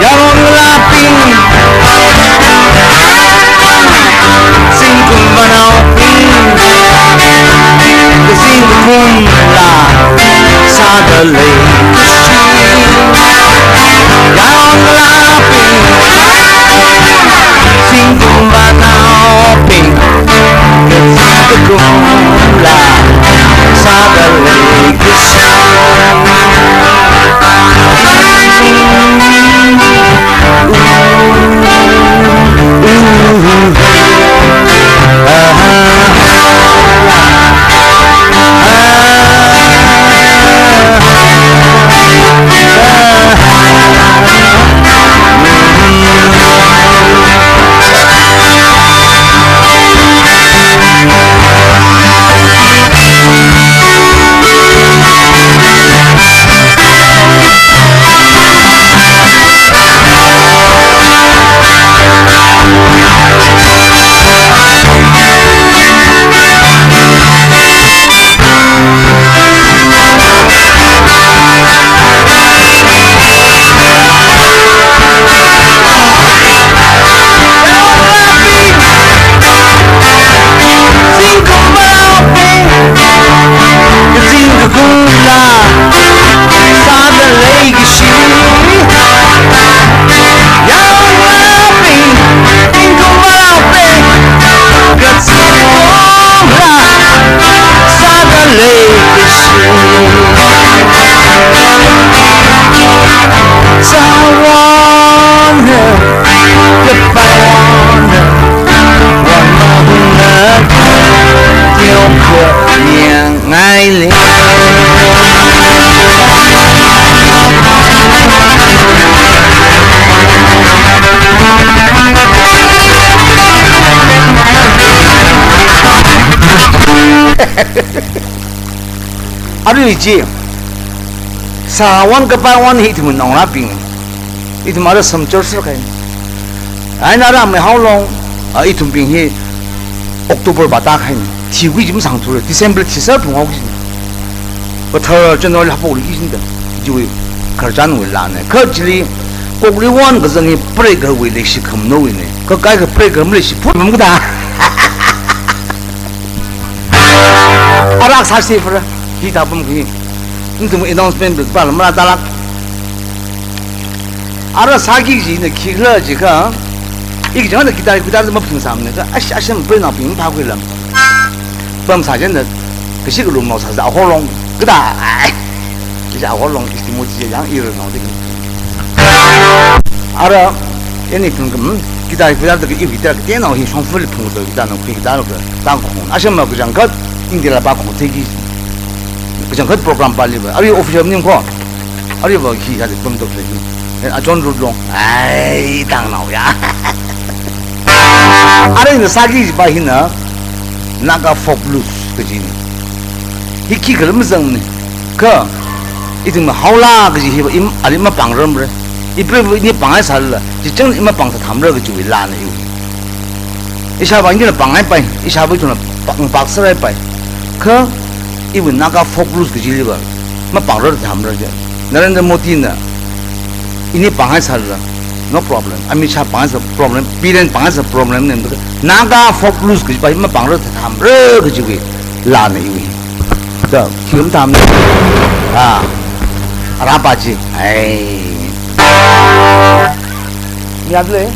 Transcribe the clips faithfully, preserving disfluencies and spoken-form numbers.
Yaronlabing, zingkum vānaobing, kazing kakumla sāda leikashi. Yaronlabing, zingkum vānaobing, kazing kakumla sāda leikashi. Zingkum vānaobing, kazing kakumla sāda leikashi. Yaronlabing, zingkum vānaobing, kazing kakumla sāda leikashi. Sāwan Arui chi, sāwan kapaiwan hi ithum naongarābing, ithum ara samchor sākahai. Eina ara maihaolong, a, ithumbing hi October vātākahai. Thikhui chi masāngthura, December thisā phunghaoki. Pathar January haophokluiki jida. Chiwui khararchanwui laana. Kha chili, kokliwan kazang hi preigarwui leishi khamanowuina. Kha kaikha preigar maleishi phut mamkada. Ara sāsi phara, hithā pamkhui. Nathum announcement bing pala mara tālāk. Ara sāki kajina khikhala jiakha, i kachangkhatna guitar, guitar maphungsāmana kha, ash-, asham preinaobing phākhuilam. Pamsā chieina, kashi kalumnao sāsā ahorong, kada, ai. Kashi ahorong, istimuji yang iranao ding. Ara, ithum kum, guitar, guitar da i guitar, kateonao hi shongfali phungda guitar na khui guitar ka, tangkhong. Asham ma kachangkhat, India la pākhong theiki. Kachangkhat program pāli va. Arui official maningkho. Aruiva khi sāli pamtok sāki. Eh, a John Ruth Long. Ai, tangnao ya. Ara ina sāki kajipa hina Naga folk blues kajina. Hi khikhala mazangmana. Kha, ithum haola kaji hiva i, ali mapāngrarmara. Ipreiva ini pāngngaisālala, chichāng i mapāngthathamra kajiwui laana iwui. Ishāvā inila pāngngai pai, ishāvā ithumna pāng, pākserhai pai. Kha, iwui Naga folk blues kajiliva, mapāngrarthamra je. Narendra Modi na, ini pāngngaisālala, no problem. Amit Shah pāngngaisā problem, Biren pāngngaisā problem ne, Naga folk blues kajipa mapāngrarthamra kajiwui laana iwui. Da, khi mathāmana. Ah, arapa chi. Ai. Yadle.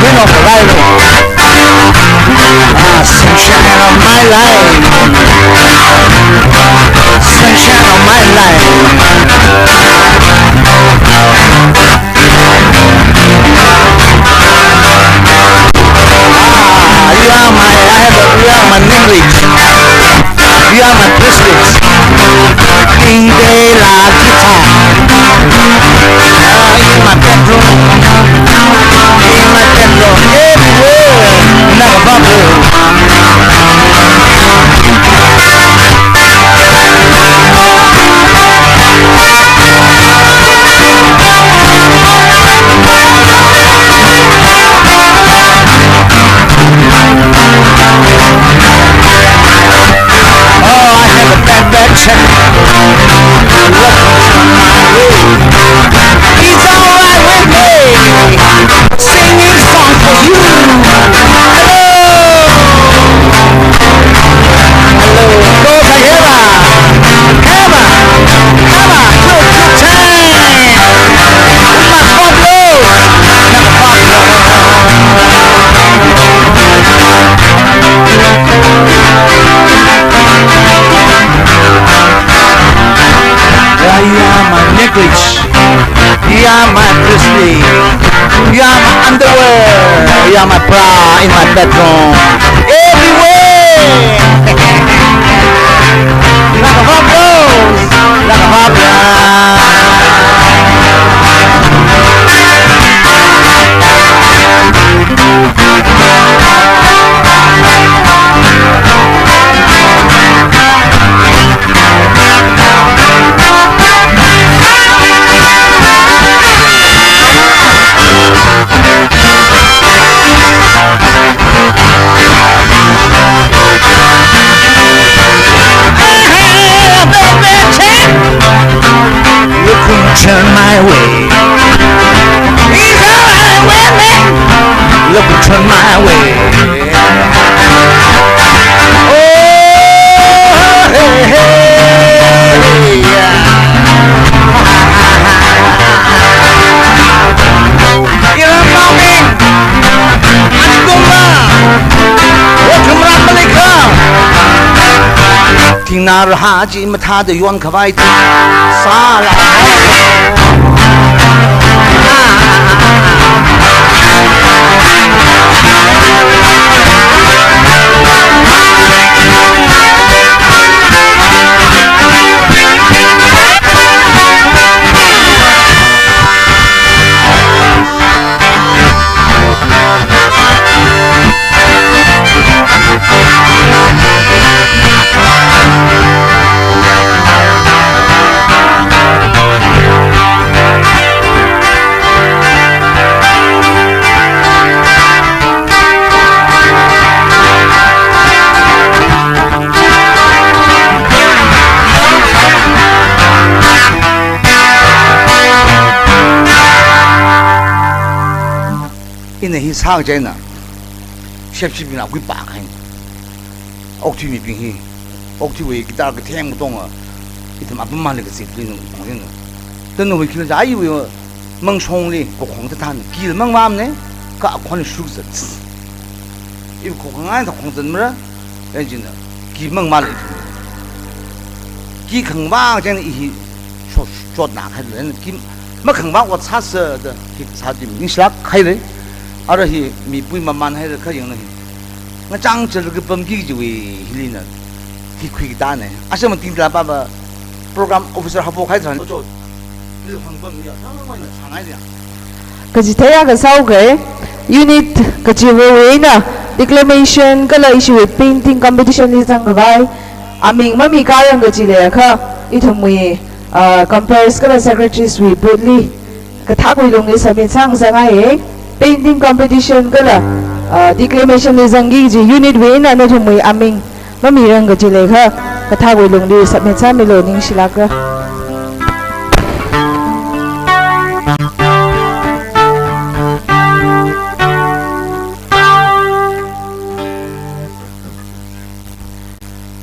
Queen of the Lion. Ah, sunshine of my life. Sunshine of my life. Ah, you are my idol, you are my English. You are my princess. Ding de la guitar. Ah, in my bedroom. In my bedroom. Everywhere. Not a problem. Oh, I have a bad, bad check. Look my way. It's alright with me. Singing song for you. Hello. Hello. Go Sahara. Come on. Come on. Look, look, time. Not a problem. Not a problem. Yeah, you are my necklace. You are my bracelet. You are my underwear. You are my bra in my bedroom. Everywhere. Like a hot rose. Like a hot rose. Look who turn my way. He's alright with me. Look who turn my way. Oh, hey, hey, yeah. You're a moment. Welcome, Rambalika. Tingnar haji mathāda yonkhavai sāla. Ina hi sākajaina, shepshibingna khuipākahai. Okthuimibing hi, okthuiwui guitar katheng katonga, ithum apam mali kazipli nung, nung, nung. Tanu hui khila ja, ai hui mangshongli, kokhong tathan, kila mangmamne, ka akhon shukzat. Iwui kokhong ai ta khongzan mara, Engineer, ki mangmali. Ki khangvang chang i hi shot, shot na khai le, ki makhangvang ot sāsa da, ki sādi ningshilāk khai le. Ara hi mipui maman haira kha yangna hi. Ngachang chal ki pam ki jiwui hili na. Hi khuikatā ne. Asha man ting la ba ba program officer hapo khai tharan. Kachithei akha sāuke, unit kachiva̱wui eina declamation kala ishiwui painting competition li zangkhavai, aming mamikayang kachi leiakha, ithumwui, ah, compere kala secretaries wui booth li, kathākwui lungli submit sāngasakngaiye, painting competition kala, ah, declamation li zangki kaji unit wui eina nathumwui aming mamirang kachi leiakha, kathākwui lungli submit sāmilu ningshilāka.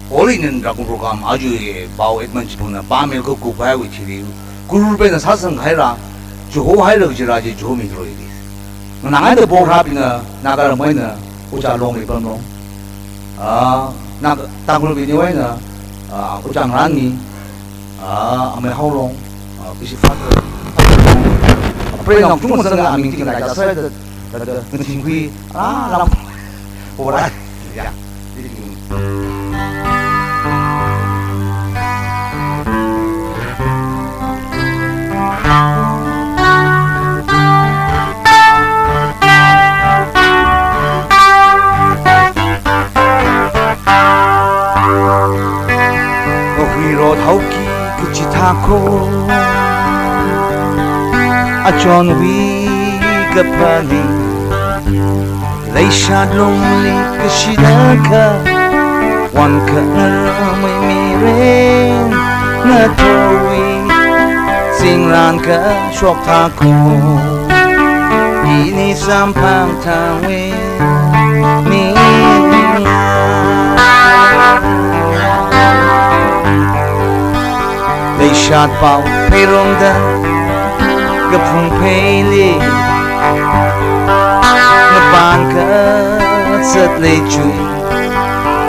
Holy Nandra Kumbhakam, aja pao Edmund Chipungna, pamel ko kupai wi chili, kurur pe na sasang haira, juho haira jira ji juho mi roi. Nang ai da Bohrabingna, Naga ram eina, Ojā Longli Pamlong. Ah, Naga, Tangkhulbingwui eina, ah, Ojā Ngarānmi, ah, Amei Haolong, ah, Bishop Father, Father Long. Apre nang chung masang aming ting lai da sai da, da, da, ngathingkhui, ah, lam. Bohra. Ya. Huirot haoki kachithā ko, achonwui kaphaning. Leishat lungli kashida kha, wan kha ngamei mirin, ngathorwui singran kashok thā ko. Ini samphang thangwui mi. Leishat pao pheirongda, kaphung pheili, ngapan kazat leichui,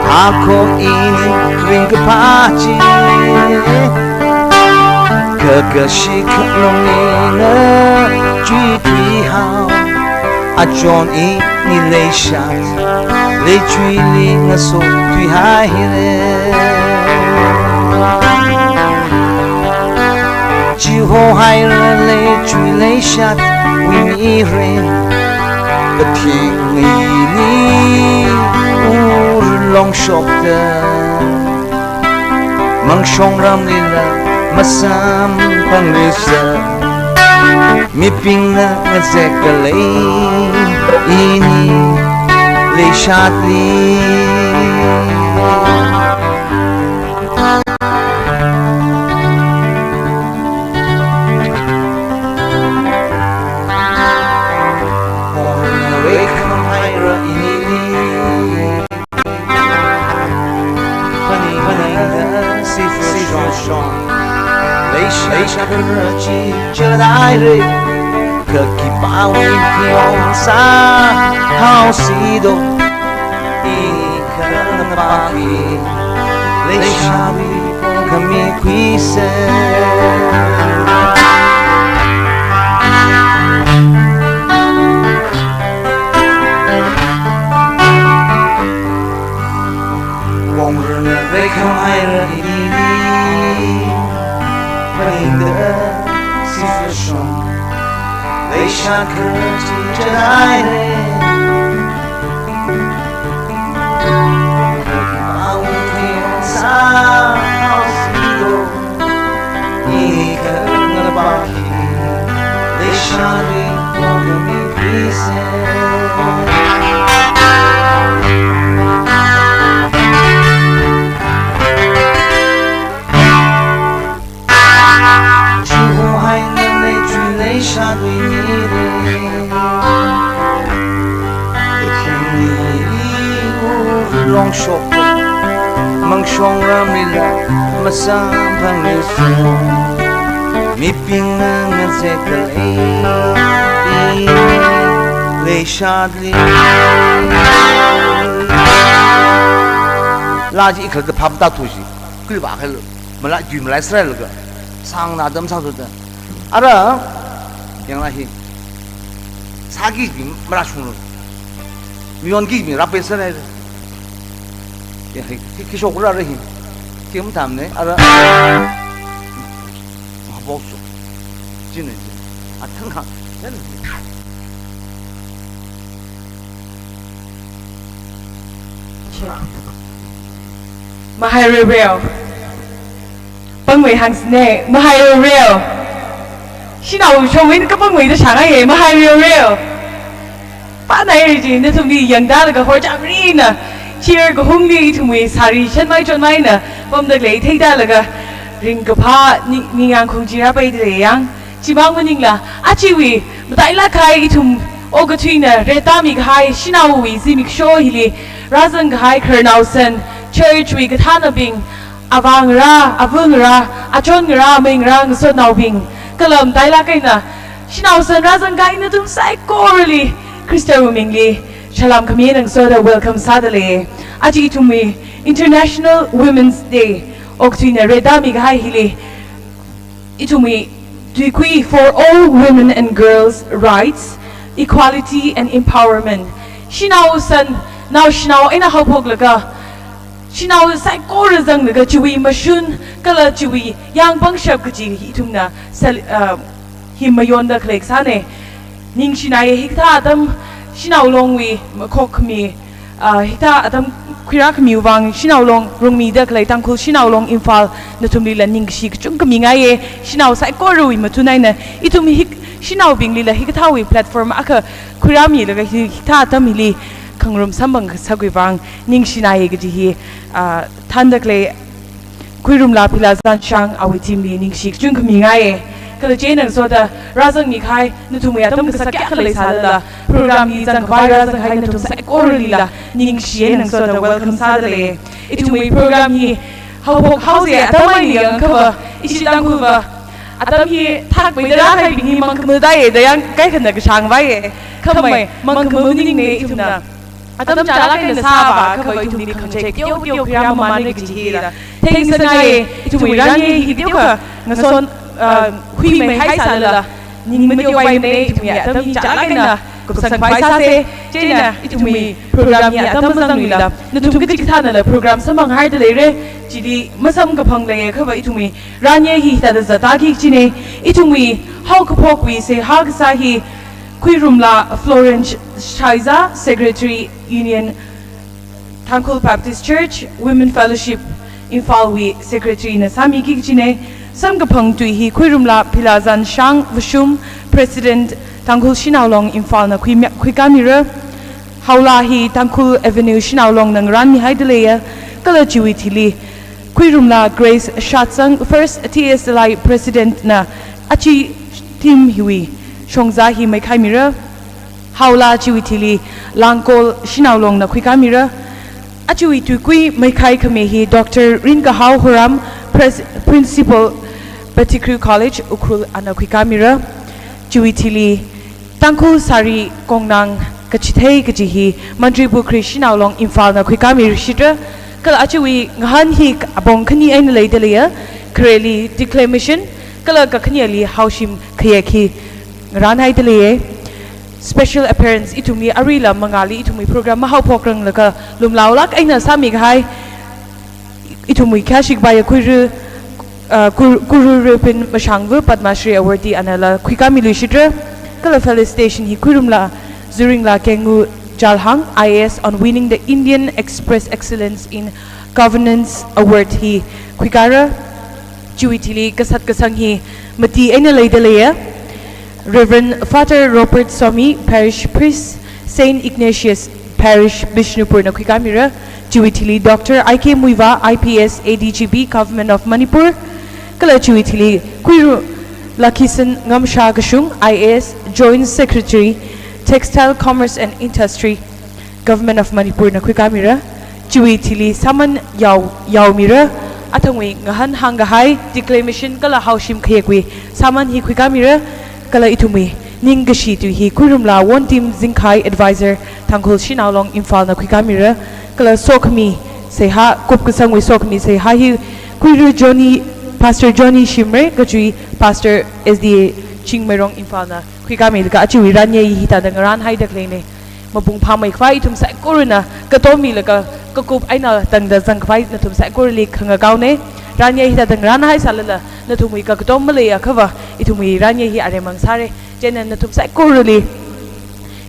hako ini ringkaphā chi, kakashi khanong nina chui tui hao, achon ini leishat leichuili ngasothui haire. Chihohaira leichui leishatwui mirin, kathing ili ur longshokta, Mangshong ramlila masamphang risa, mibingna ngazek khalei ini leishatli. Ong rekhamhaira inili. Phaning phaningda sifu shong shong. Leisha, leisha karachi chadaire. Kakipāwui pheongsā haosido. Ikha ngapaki leishabi pongkhami khuise. Wongrana rekhamhaira inili, phaningda sifu shong, leisha karachi chadaire. Kakipāwui pheongsā haosido. Ikha ngapaki leishabi pongkhami khuise. Chihohaina leichui leishatwui mirin, kathing ili ur longshok, Mangshong ramlila masamphang risa, mibingna ngazek khalei leishatli. Laa chi ikhalatta phap tāthu chi, khuivā khalo, malai, tui malai sālailaga, sāngna atam sāthuda. Ara, yangla hi, sāki mi marāshunglu. Miyonki mi rāpai sālai. Ya, hi, khi, khi shokra ra hi. Khi matamne, ara. Mabokso. Chine, chine. Athang ha. Yan. Mahai reo reo. Pangwui hāngsine, mahai reo reo. Shanao shongwui kapangwui da shāngaiye, mahai reo reo. Pānai ri chi, nathumli yangdalaga horcham rina, cheer kahungli ithumwui sari shanmai chonmaina pamda khalei theidalaga, ringkaphā ni-, ningyāng khung chi rāpaida lei yang. Chimang maningla, achiwui matailak kahai ithum okathuina retamikahai shanaowui zimiksho hili rāzang kahai khararnaosan, church wui kathānabing, avāngarā, avungarā, achonngarā, ameingarā, ngasotnaobing, kala matailak eina shanaosan rāzang kahai nathum saikorali Khristawui mingli salam khami eina ngasoda welcome sādalei. Aja ithumwui International Women's Day okathuina reda mikahai hili ithumwui tuikui for all women and girls rights, equality and empowerment. Shanao san, naoshinao eina haophoklaga, shanao saikora zanglaga chiwui mashun kala chiwui yangpangshap kaji ithumna sal-, ah, hi mayonda khalei kasāna. Ningshinaye hikathā atam shanao longwui makhok khami, ah, hikathā atam khuirā khamiwui vang shanao long rungmida khalei Tangkhul Shanao Long Imphal nathumlila ningkashi kachungkha mingaiye. Shanao saikorawui matuinaina ithum hi shanaobinglila hikathāwui platform akha khuirāmilaga hi, hikathā atam hili khangarum samphang kasakwui vang ningshinaye kaji hi, ah, thānda khalei Khuirumla Philazan Shang awui team li ningshi kachungkha mingaiye. Kala chieina ngasoda rāzangmikahai nathumwui atam kasak kayākha leisālala, program li zangkhavai rāzanghai nathum saikoralila ningshi eina ngasoda welcome sādalei. Ithumwui program hi haophok haosa atam eina yangkhavai, ishi Tangkhulva atam hi thakmeida rākahaibing hi mangkhamaldaiye da yangkahai khana kashāngvaiye. Khamei mangkhamal maningmana ithumna. Atam chālāk eina sāvākhavai ithumli khangachei teoteo khuirā mamānra kaji hila theingasakngaiye. Ithumwui ranye hi teokha ngason, ah, huimeihaisālala, ning mateopaimana, ithumwui atam hi chālāk eina kupsangkhavai sāsa. Chieina ithumwui program hi atam mazangluila, nathum kachikathānala program samphanghaida leira, chili masamkaphang leiakhavai ithumwui ranye hi hithāda zatāki kajina. Ithumwui haokaphokwui seihā kasā hi Khuirumla Florence Shaiza, Secretary, Union Tangkhul Baptist Church Women Fellowship Imphal wui Secretary na sāmiki kajina. Samkaphang tui hi Khuirumla Philazan Shang Vashum, President, Tangkhul Shanao Long Imphal na khuimi-, khuikāmira. Haolā hi Tangkhul Avenue Shanao Long na ngarānmihaida leiya. Kala chiwui thili Khuirumla Grace Shatsang, First T S L I President na aja theme hiwui shongza hi meikhaimira. Haolā chiwui thili Langkol Shanao Long na khuikāmira. Ajawui tuikui meikaikhami hi Doctor Ringkahao Horam, Pres-, Principal, Pettigrew College, Ukhrul, ana khuikāmira. Chiwui thili Tangkhul Sari Kongnang Kachithei kaji hi Mantripukhri Shanao Long Imphal na khuikāmirishitra. Kala ajawui ngahān hi apong khani eina leida leiya, khareli declamation, kala kakhaneli haoshim khayek hi ngarānhaida leiya. Special appearance ithumwui aruila mangāli ithumwui program mahaophokranglakha lumlaolāk eina sāmikahai ithumwui khayāshikhavai Khuira, uh, Kur-, Kuru Rupin Mashangva Padma Shri Awardee anala khuikāmiluishitra. Kala felicitation hi Khuirumla Zuringla Kengu Jalhang, I A S, on winning the Indian Express Excellence in Governance Award hi khuikāra. Chiwui thili kasat kasang hi mati eina leida leiya. Reverend Father Robert Somi, Parish Priest, Saint Ignatius Parish, Bishnupur na khuikāmira. Chiwui thili Doctor I K Muivah, I P S, A D G P, Government of Manipur. Kala chiwui thili Khuira Lakhisan Ngamsha Kashung, I A S, Joint Secretary, Textile, Commerce and Industry, Government of Manipur na khuikāmira. Chiwui thili Saman Yao, Yaomira, athangwui ngahān hāngkahai declamation kala haoshim khayekwui saman hi khuikāmira. Kala ithumwui ningkashi tui hi Khuirumla Wontim Zingkhai, Advisor, Tangkhul Shanao Long Imphal na khuikāmira. Kala sokhami seihā, kupkasangwui sokhami seihā hi Khuira Johnny, Pastor Johnny Shimray, kachiwui Pastor S D A Chingmeirong Imphal na khuikāmilaga ajawui ranye hi hithāda ngarānhaida khaleina. Mapung phāmeikhavai ithum saikorana katom milaga kakup eina tangda zangkhavai nathum saikorali khangakaona. Ranye hithāda ngarānhaisālala nathumwui kakatom maleiakhavai ithumwui ranye hi aremang sāra. Chieina nathum saikorali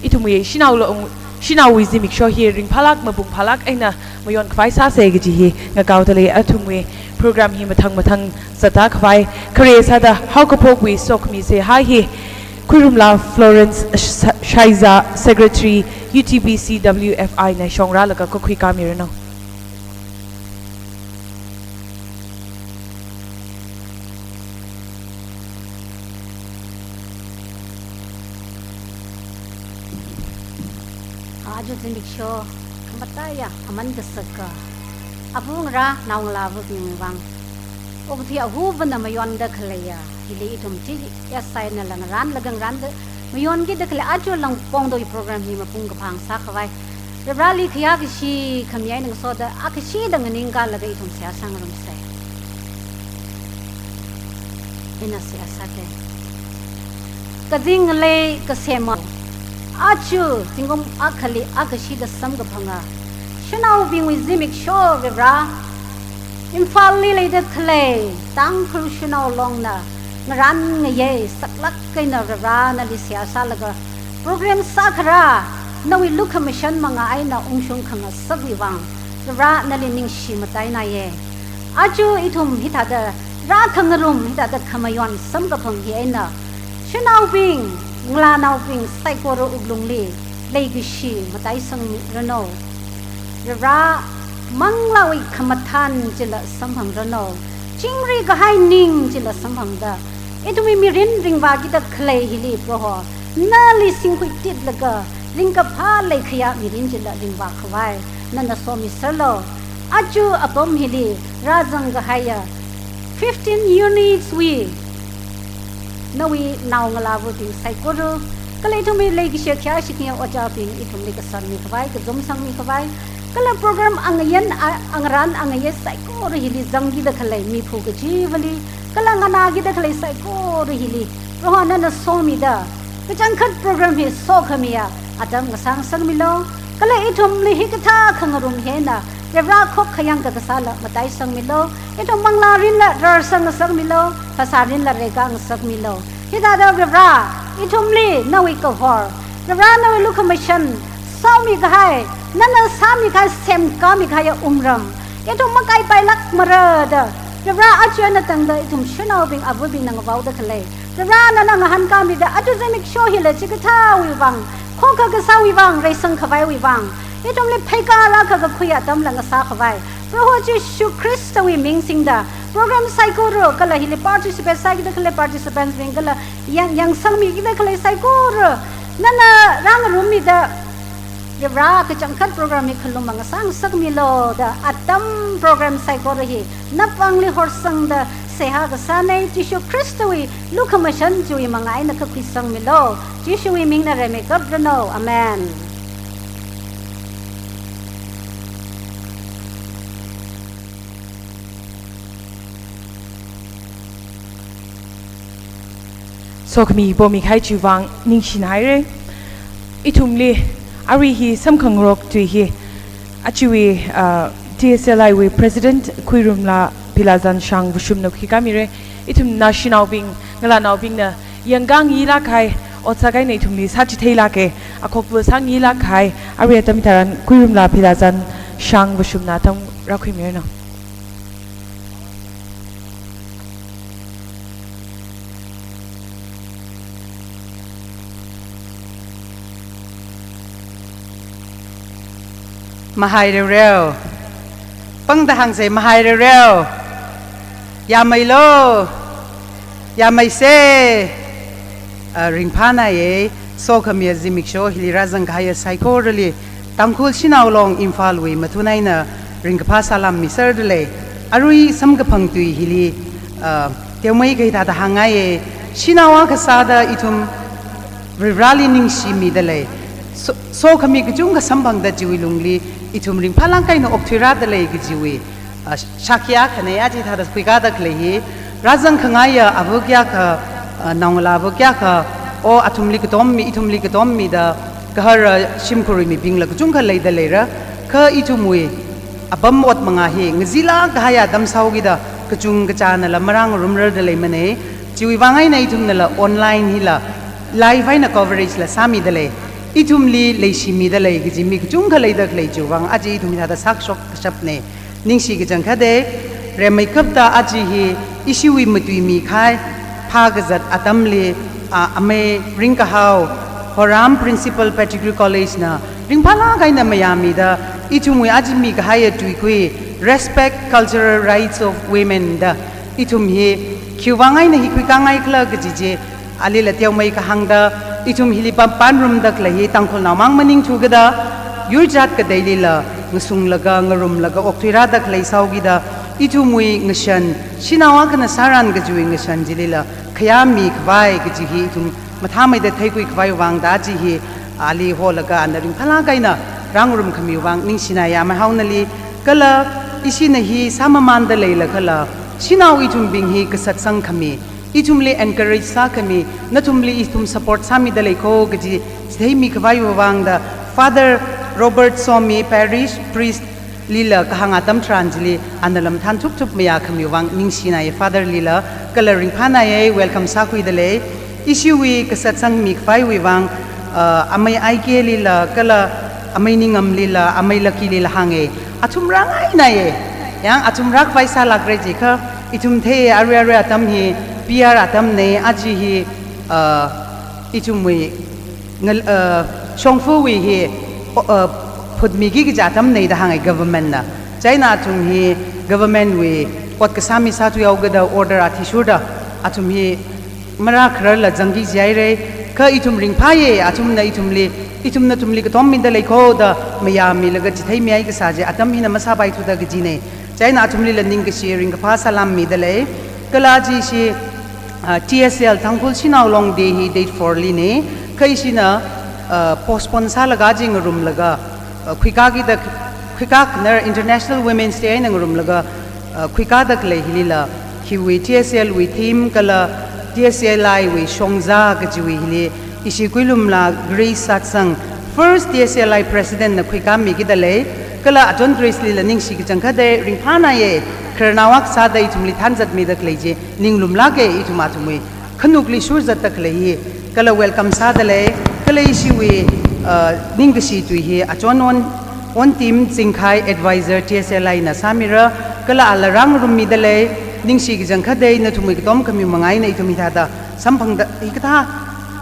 ithumwui Shanao Long, shanaowui zimiksho hi ringphālāk mapung phālāk eina mayonkhavai sāsa kaji hi ngakaoda lei. Athumwui program hi mathang mathang zatākhavai. Khare sāda haokaphokwui sokhami seihā hi Khuirumla Florence Sh-, Shaiza, Secretary, U T B C W F I na shongrālaga kakhuikāmiranu. Aja zimiksho khamataiya aman kasaka abu ngarā naongalāvabing vang okathui ahuvana mayonda khaleiya hili ithum chi S I nala ngarānlaga ngarānda Mayonkida khalei aja langpongda i program hi mapung kaphā sākhavai Varivarāli khayā kashi khami eina ngasoda, akashida nganingkalaga ithum seihā sāngarumsa. Ina seihā sāke. Kazing ngalei kasema, aja zingkum akhali akashida samkaphanga shanaobingwui zimiksho Varivarā, Imphalli leida khalei Tangkhul Shanao Longna ngarān ngayei saklāk eina Varivarā nali seihā sālaga program sākharā nawui lukhamashan manga eina ungshung khangasakwui vang Varivarā nali ningshi matainaye. Aja ithum hithāda rākhangarum, hithāda khamayon samkaphang hi eina shanaobing, ngalānaobing saikora wuklungli leikashi mataisangmiranu. Varivarā manglāwui khamathān chila samphangranu. Chingri kahai ning chila samphangda, ithumwui mirin ringvākida khalei hili Proho, nali singkhuititlaga ringkaphā leikhayā mirin chila ringvākhavai nana somiserlu. Aja apam hili rāzang kahaiya fifteen units wui nawui naongalāvabing saikora, kala ithumwui leikashi khayāshi khayā ojābing ithumli kasāmikhavai, kazumsangmikhavai, kala program angayan, a-, angarān angayei saikora hili zangkida khalei miphu kachivali, kala nganākida khalei saikora hili Proho nana somida, kachangkhat program hi sokhamiya atam ngasāngasakmilu. Kala ithumli hikathā khangarum hi eina Varivarā khokkha yangkakasāla mataisangmilu. Ithum manglārinla rarsang ngasakmilu, phasārinla reikā ngasakmilu. Hithāda Varivarā, ithumli nawui kahor, Varivarā nawui lukhamashan, sāmikahai, nana sāmikahai, semkāmikahaiya wungram, ithum makaipailākmara da, Varivarā aja eina tangda ithum shanaobing avabingna ngavaoda khalei, Varivarā nana ngahānkāmida, aja zimiksho hila chikathāwui vang, khokkha kasāwui vang, reisangkhavaiwui vang, ithumli pheikar akha kakhui atamla ngasākhavai Proho Jishu Khristawui ming singda, program saikora kala hili participate sākida khalei participants bing kala yang, yangsangmikida khalei saikora nana rāngarummida, Varivarā kachangkhat program hi khalum mangasāngasakmilu da, atam program saikora hi napāngli horsangda seihā kasānei, Jishu Khristawui lukhamashan chiwui manga eina kakhuisangmilu. Jishuwui mingna reimei kapranu. Amen. Sokhami pamikahai chiwui vang ningshinaire. Ithumli arui hi samkhangarok tui hi achiwui, ah, T S L I wui President Khuirumla Philazan Shang Vashumna khuikāmire. Ithumna shanaobing, ngalānaobingna yangkāngailāk kahai, otsak eina ithumli sāchitheilāke, akhokva sāngailāk kahai, arui atam hitharan Khuirumla Philazan Shang Vashumna atam rākhuimiranu. Mahai reoreo. Pangda hāngse, mahai reoreo. Yāmeilu. Yāmeise. Ah, ringphānaiye, sokhamiya zimiksho hili rāzangkahaiya saikorali, Tangkhul Shanao Long Imphalwui mathun eina ringkaphā salam miserda lei. Arui samkaphang tui hili, ah, teomeikha hithāda hāngngaiye, shanao akha sāda ithum Varivarāli ningshimida lei. So, sokhami kachungkha samphangda chiwui lungli ithum ringphālāk eina okthuirāda lei kajiwui, ah, shākhi akhane. Aja hithāda khuikāda khalei hi, rāzangkhangaiya ava kayākha, ah, naongalāva kayākha, o athumli katommi, ithumli katommida, kahara shimkhurwui mibingla kachungkha leida leira, kha ithumwui apam ot manga hi ngazilāk kahaiya atam sāhaokida, kachung kachānala marāngarumrarda leimanei. Chiwui vang eina ithumnala online hila live eina coverage la sāmida lei. Ithumli leishimida lei kaji mi kachungkha leida khalei chiwui vang aja ithum hithāda sākashok kashapnei. Ningshi kachangkhate, reimeikapta aja hi ishiwui matuimi kahai phākazat atamli, a, amei ringkahao Horam Principal Pettigrew College na ringphālāk eina mayāmida, ithumwui aja mikahaiya tuikui Respect Cultural Rights of Women da ithum hi khiwui vang eina hi khuikāngaikhala kaji chi, alila teomeikha hāngda, ithum hili pam panrumda khalei hi Tangkhulnao mang maningthu kada, yurjat kateilila ngasunglaga, ngarumlaga okthuirāda khalei sāhaokida, ithumwui ngashan, shanao akhana sāran kajiwui ngashan chilila khayāmikhavai kaji hi ithum mathāmeida theikhui khavai vangda chi hi ali holaga ana ringphālāk eina rāngarum khami vang ningshinaya amei haonali. Kala ishina hi sāmamānda leilakhala, shanao ithumbing hi kasatsang khami, ithumli encourage sākhami, nathumli ithum support sāmida leikho kaji chitheimi khavai vangda Father Robert Somi, Parish Priest lila kahāng atam tharan chili ana lamthan thupthup mayā khami vang ningshinaya Father lila, kala ringphānaya, welcome sākhuida lei. Ishiwui kasatsang mi khavaiwui vang, uh, amei Aike lila, kala amei Ningam lila, amei Lucky lila hānga. Athum rāngainaya. Yang athum rākhavai sālākra jiakha, ithum thei arui arui atam hi, P R atamna, aja hi, uh, ithumwui ngal-, uh, shongfawui hi, uh, phutmiki kaja atamna da hānga government na. Chieina athum hi government wui ot kasā mi sāthuihaoga da order athishurda, athum hi marākhararla zangki jihaira, kha ithum ringphāya, athumna ithumli, ithumna nathumli katom mida leikho da mayāmilaga chitheimi ai kasā chi atam hina masāpaithuda kajina. Chieina athumlila ningkashi ringkaphā salam mida lei. Kala aja ishi, ah, T S L Tangkhul Shanao Long Day hi date four lina, kha ishina, ah, postpone sālaga aja ngarumlaga, ah, khuikākida, khuikākharar International Women's Day eina ngarumlaga, ah, khuikāda khalei hilila, hiwui T S L wui theme kala T S L I wui shongza kajiwui hili, ishi Kuilumla Grace Satsang, first T S L I President na khuikāmikida lei, kala achon Grace lila ningshi kachangkhatda ringphānaya, khararnao akha sāda ithumli thanzatmida khalei chi ninglumlāka, ithum athumwui khanukli shurzatda khalei hi, kala welcome sāda lei, kala ishiwui, uh, ningkashi tui hi achon on, on team Zingkhai advisor T S L I na sāmira, kala ala rāngarummida lei, ningshi kachangkhatda nathumwui katom khami manga eina ithum hithāda samphangda, hikathā,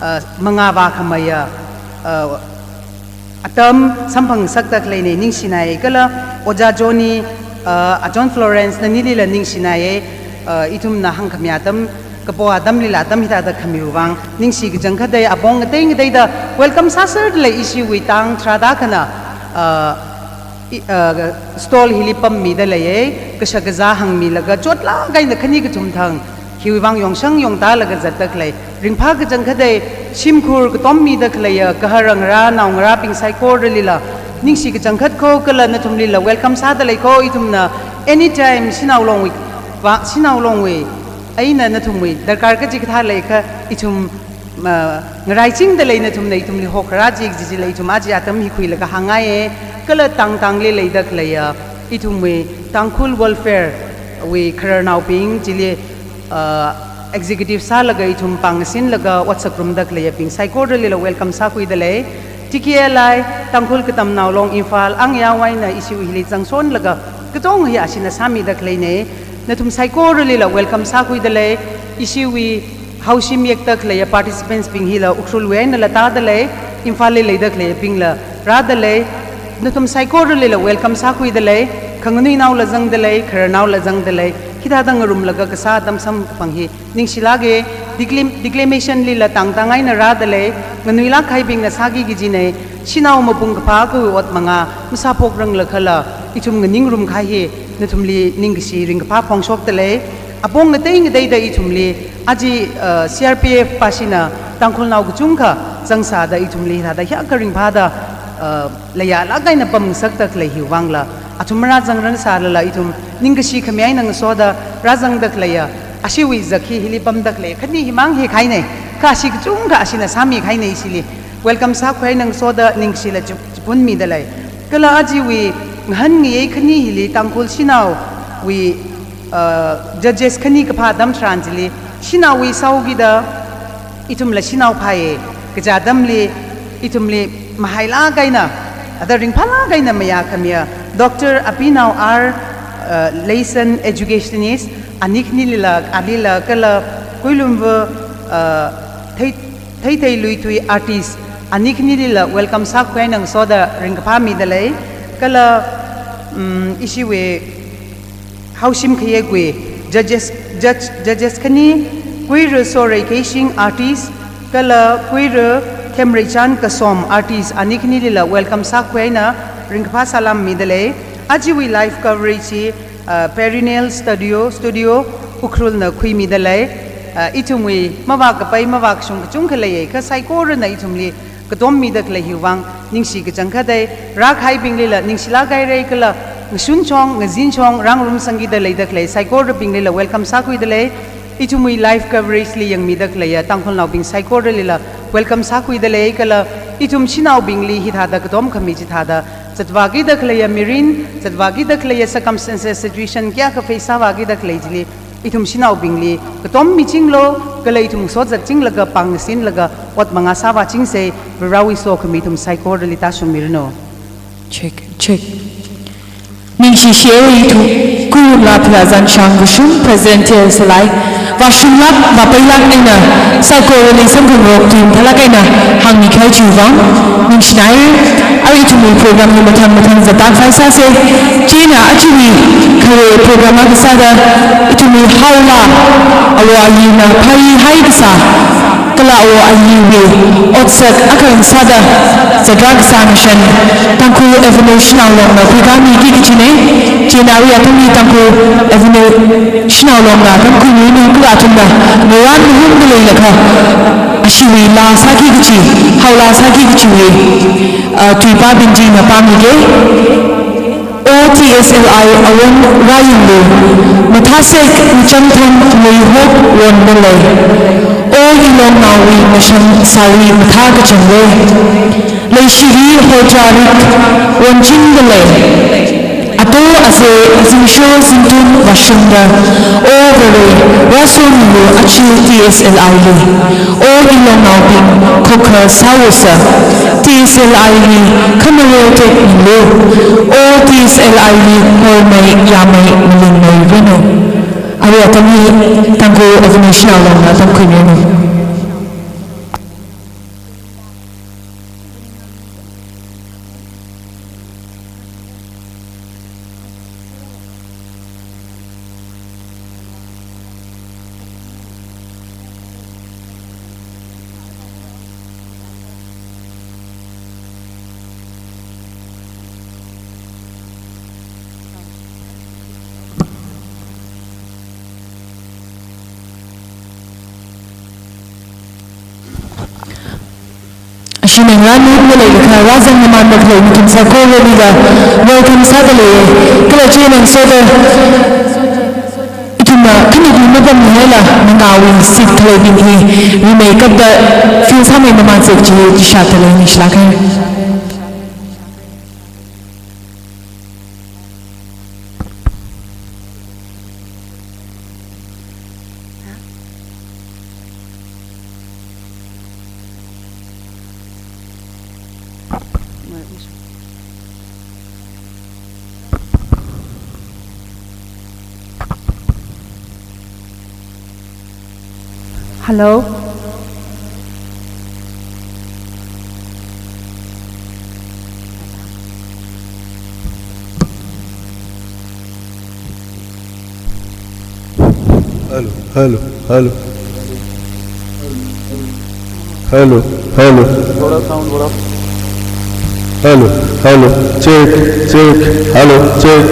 uh, mangā vākhamayā, uh, atam samphangngasakda khaleina, ningshinaya, kala Ojā Johnny, uh, achon Florence nanilila ningshinaya, uh, ithumna hāngkhami atam, kapo atamlila atam hithāda khami vang ningshi kachangkhatda apong ngatei ngateida welcome sāserda lei, ishiwui tang tharāda akhana, uh, i-, uh, stall hili pammida leiya, kashak kazā hāngmilaga chotlāk eina khani kathum thang hiwui vang yongshang yongtālaga zatda khalei, ringphā kachangkhatda shimkhur katom mida khaleiya, gahar ngarā, naongarābing saikoralila ningshi kachangkhat kho, kala nathumlila welcome sāda leikho, ithumna anytime Shanao Longwui va, Shanao Longwui eina nathumwui darkar kachikathā leikha, ithum, ah, ngaraichingda lei, nathumna ithumli hokharā chi, chi, chila ithum aja atam hi khuilaga hāngngaiya, kala tang tangli leida khaleiya ithumwui Tangkhul Welfare wui khararnaobing chili, ah, executive sālaga ithum pāngsinlaga ot sāngarumda khaleiyabing saikoralila welcome sākhuida lei. T K L I, Tangkhul Katamnao Long Imphal, ang yawai eina ishiwui hili zangshonlaga katong hi ashina sāmida khaleina. Nathum saikoralila welcome sākhuida lei. Ishiwui haoshim yekda khaleiya participants bing hila Ukhrulwui einala tāda lei, Imphalli leida khaleibingla rāda lei. Nathum saikoralila welcome sākhuida lei, khanganuinaola zangda lei, khararnaola zangda lei, hithāda ngarumlaga kasā atam samphang hi ningshilāka, declam-, declamation lila tang tang eina rāda lei, nganuilāk kahaibingna sāki kajina, shanao mapung kaphā akhawui ot manga masāphokranglakhala, ithum nganingrumkahai hi nathumli ningkashi ringkaphā phongshokda lei. Apong ngatei ngateida ithumli, aja, uh, C R P F pāshina Tangkhulnao kachungkha zangsāda ithumli hithāda hiyākha ringphāda, uh, layālāk eina pamngasakda khalei hiwui vangla, athum marāzangrang sālala ithum ningkashi khami eina ngasoda rāzangda khaleiya, ashiwui zak hi hili pamda khalei khani himang hi kahaina, kha ashi kachungkha ashina sāmikahaina, ishili welcome sākhui eina ngasoda ningshila chi-, chiphunmida lei. Kala ajawui ngahānngayi khani hili Tangkhul shanaowui, uh, judges khani kaphā atam tharan chili, shanaowui sao kida, ithumla shanao phāya kaja atamli, ithumli mahailāk eina, ada ringphālāk eina mayākhamiya Doctor Apinao R, uh, Leison, educationist, ani khanilila, alila kala Kuilumva, uh, thei, Theithei Luithui artist, ani khanilila welcome sākhui eina ngasoda ringkaphā mida lei. Kala, um, ishiwui haoshim khayekawui judges, judge, judges khani, Kuira Sorei Keishing artist, kala Kuira Themreichan Kasom artist, ani khanilila welcome sākhui eina ringkaphā salam mida lei. Ajawui live coverage hi, uh, Perennial Studio, Studio, Ukhrulna khuimida lei. Ah, ithumwui mavākapai, mavākashung kachungkha leiya, kha saikorana ithumli katom mida khalei hiwui vang ningshi kachangkhat dai, rākahaibinglila ningshilāk haira kala, ngashunchong, ngazinchong, rāngarumsangkida leida khalei saikorabinglila welcome sākhuida lei. Ithumwui live coverage li yangmida khaleiya Tangkhulnaobing saikoralila welcome sākhuida lei kala, ithum shanaobingli hithāda katom khami chithāda zatvākida khaleiya mirin, zatvākida khaleiya circumstances, situation kayākha face sāvākida khalei chili, ithum shanaobingli katom michinglu, kala ithum sotzatchinglaga pāngsinlaga ot mangā sāvāchingsa, Varewui sokhami ithum saikorali tāshungmiranu. Check, check. Ningshishi ithum, kuyumla philazan shang kashung, President T S L I, vāshunglāk, vāpailāk eina, saikorali samphang ngarok tui mathālāk eina hāngmikahai chiwui vang ningshinai. Arui ithumwui program hi mathang mathang zatkhavai sāsa. Chieina ajawui khare program akha sāda, ithumwui haola, awo ayina phāyihai kasā, kala awo ayiwui otsak akha eina sāda, zatrā kasā ngashan, Tangkhul Avenue Shanao Longna khuikāmiki kachina. Chieina arui athumli Tangkhul Avenue Shanao Longna tamkhuimiranu kala athumna ngarān mahungda leilakha, ashiwui laa sāki kachi, haola sāki kachiwui, ah, tuipābing chi ina pāmiki. O T S L I awon rāyanglu, mathāsek machangthang luihok wonda lei. O Ilongnaowui ngashan sāri mathā kachangwui, leishiri hotrarik wonchingda lei. Ato aze, zingshao zingtun vāshungda, O Vare, rāsomilu aja T S L I li. O Ilongnaobing, khokha sāhaosa, T S L I li khamareo tekmilu, O T S L I li hormei yāmei malingmeiranu. Arui atam hi Tangkhul Avenue Shanao Longna tamkhuimiranu. Ashi ngarān mahungda leilakha, rāzang mamānda khalei nathum saikoralila welcome sāda lei. Kala chieina ngasoda, ithumna khanuithum mapamhaila, mangāwui seat khaleibing hi rimeikapda fill sāmei mamānsei kaji hi chishāda lei, ningshilāk haira. Hello? Hello, hello, hello. Hello, hello. थोड़ा sound बढ़ाओ। Hello, hello. Check, check. Hello, check.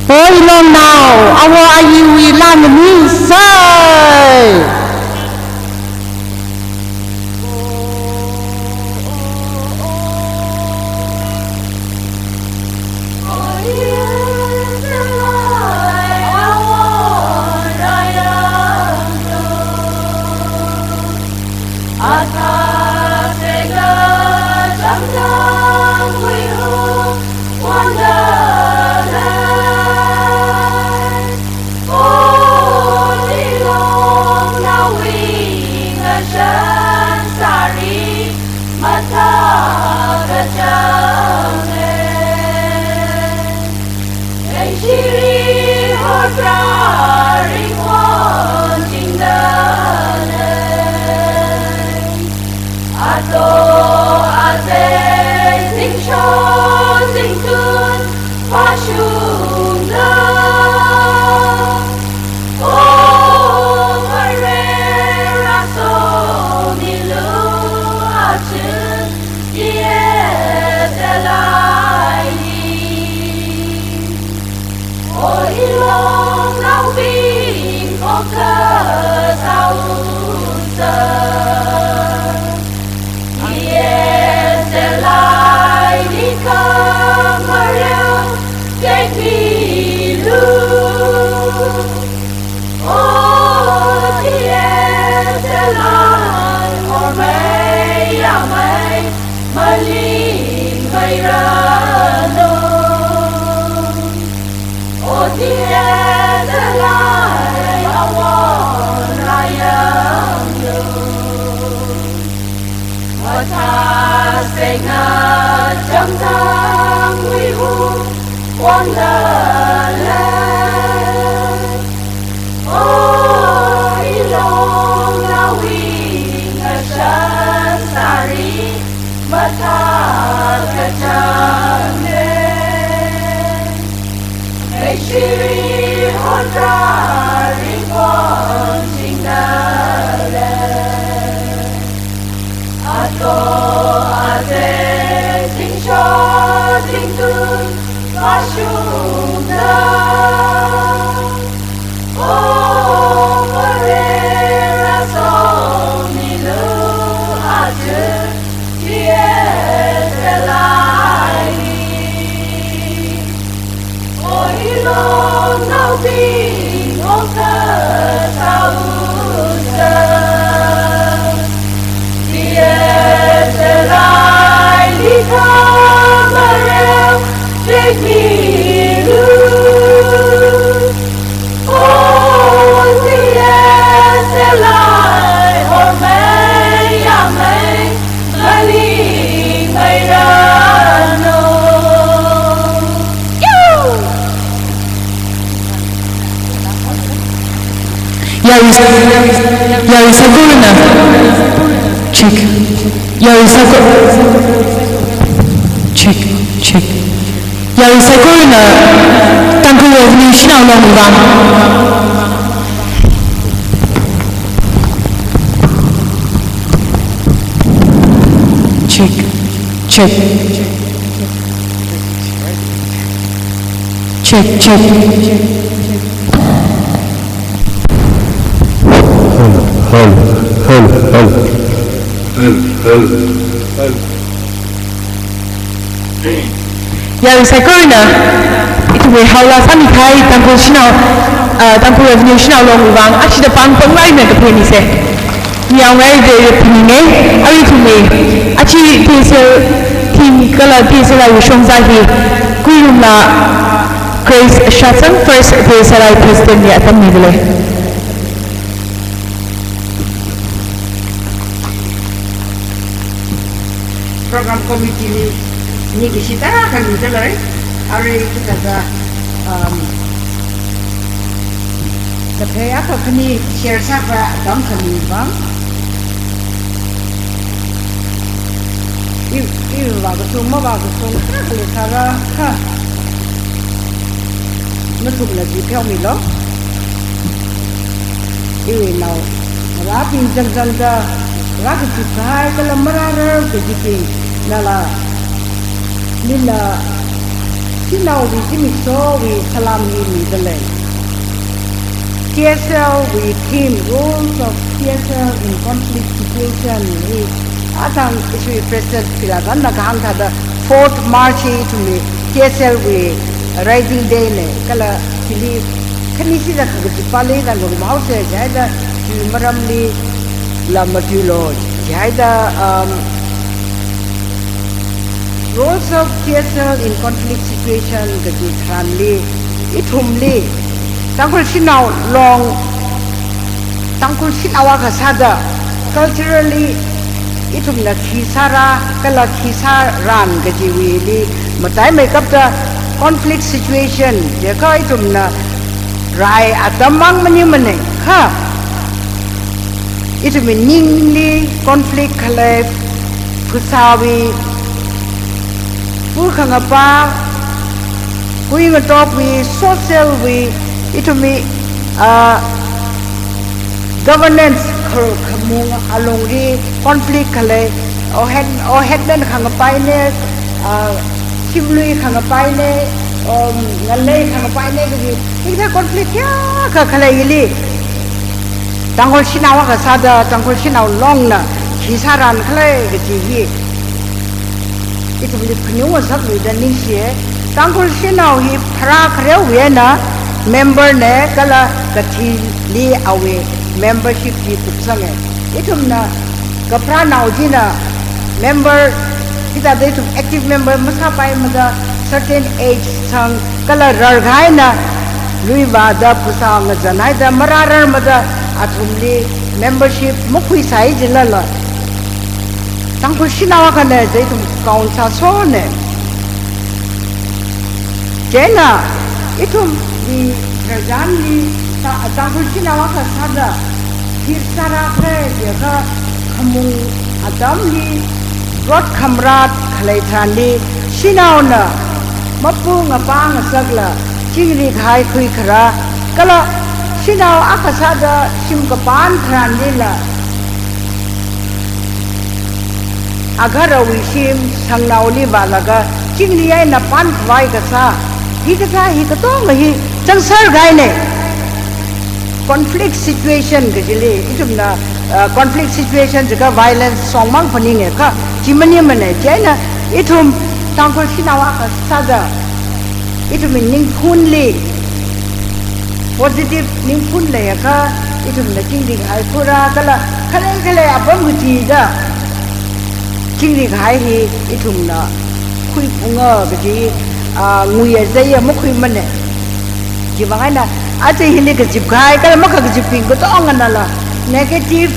O Ilongnao, awo ayiwui laa maningsai. Wonderland. Oh, ilongnaowui ngashan sari mathākachāng ne. Leishiri hotra ringphon chingda lei. Ato ate zingsho zingtun vāshungda. O Varena somilu aja T S L I li. O ilongnaobing, o kasā uza. T S L I li khamareo tekmilu. O T S L I, hormei yāmei maling mai ranu. Yarui, yarui saikorana. Check. Yarui saiko-, check, check. Yarui saikorana Tangkhul Revenue Shanao Longwui vang. Check, check. Check, check. Hello, hello, hello, hello. Hello, hello, hello. Yarui saikorana, ithumwui haola sāmikahai Tangkhul Shanao, uh, Tangkhul Revenue Shanao Longwui vang, aja da pāng pāng laina kaphaning se. Miyaongai de phaninge, arui ithumwui, aja T S L team kala T S L I wui shongza hi, Kuirumla Grace Shatsang, first T S L I president li atam mida lei. Program committee li mi kashida khalei da lei. Arui kathāda, um, kathei akha khani share sākhavai atam khani vang. I, i vākashung mavākashung kha khalei sāra kha. Nathumna chi pheomilu. Iwui nao, rābing changchangda, rākazip kahai kala marārar kazipbing, nala, mina, shanaowui zimikshowui salam hi mida lei. T S L wui theme, roles of T S L in conflict situation hi, athang ithumwui President Philavanna kahāng thāda fourth March hi ithumwui T S L wui Rising Day ne, kala chili khani sida kha kazippa lei da ngom haosa, jihaida chiwui maramli la matuilu, jihaida, um, roles of T S L in conflict situation kaji tharanli, ithumli, Tangkhul Shanao Long, Tangkhul shanao akha sāda, culturally, ithumna khi sāra, kala khi sāran kajiwuili, mataimeikapta conflict situation, jiakha ithumna rai atam mang maningmana, kha ithumwui ningli conflict khalei, phasāwui, pu khangapa, pui ngatokli, social wui, ithumwui, ah, governance khar khamung alungli conflict khalei, o head, o headman khangapaina, ah, shimlui khangapaina, o ngalei khangapaina kaji, hikathā conflict kayākha khalei hili, Tangkhul shanao akha sāda, Tangkhul Shanao Longna khi sāran khala kaji hi ithumli phaningung ngasakluida ningshiya. Tangkhul shanao hi pharā khareowui eina member na kala kathili awui membership hi kupsanga. Ithumna kapharānao china member, hithāda ithum active member masāpaimada, certain age sang kala rarkahai eina lui vāda phasā ngazanhaida marārarmada athumli membership makhuisai jilala, Tangkhul shanao akhana da ithum count sāsona. Chieina, ithumwui pharāzanli, ta-, Tangkhul shanao akha sāda, thir sāra khalei jiakha, khamung atamli, rot khamrat khalei tharanli, shanaona, mapung apang asakla, chingri kahai khuikharā, kala, shanao akha sāda, shim kapan tharanlila, agaharawui shim, shangnaoli vālaga, chingri eina pan khavai kasā, hikathā hi katonga hi, chāngser kahaina. Conflict situation kajili, ithumna, uh, conflict situation jiakha violence songmang phaninga kha, chi maningmana, chieina, ithum, Tangkhul shanao akha sāda, ithumwui ningphunli, positive ningphun leiakha, ithumna chingri kahai khura, kala khalei khalei apam kachida, chingri kahai hi ithumna khuiphunga kaji, ah, nguiya zaiya makhuimana. Chiwuivang eina, aja hili kazip kahai, kala makha kazipbing katonganala, negative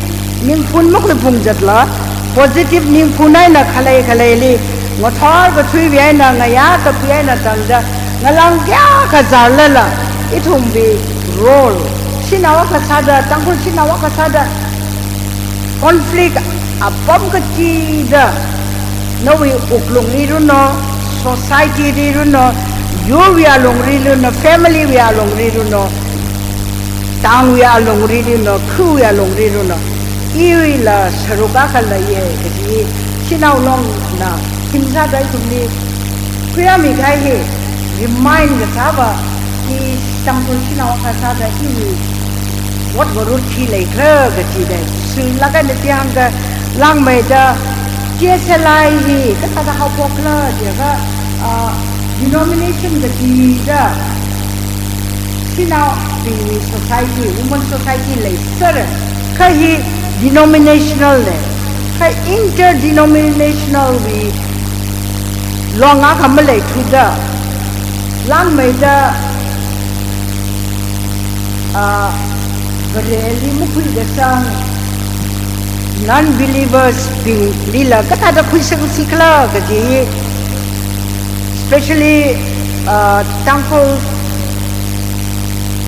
ningphun makhuiphung zatla, positive ningphun eina khalei khaleili, ngathor kathuiwui eina, ngayā kapi eina tangda, ngalang kayākha zārlala, ithumwui role, shanao akha sāda, Tangkhul shanao akha sāda, conflict apam kachida, nawui wuklungli runo, society li runo, yurwui alungli runo, family wui alungli runo, town wui alungli runo, khawui alungli runo, iwuila sharuk akha leiya kaji, shanao longna, thim sāda ithumli, khuirāmi kahai hi, remind kasāva, i Tangkhul shanao akha sāda iwui, ot ngarut khi leikhala kajida, sui laga na piang ka langmeida, T S L I hi, kathāda haophokla, jiakha, ah, denomination kachida, shanaobingwui society, women society leiser, kha hi denominational na, kha interdenominational wui long akha maleithuda, langmeida, ah, Vareli makhuikasang, non-believers binglila kathāda khuisangsi khala kaji, especially, uh, Tangkhul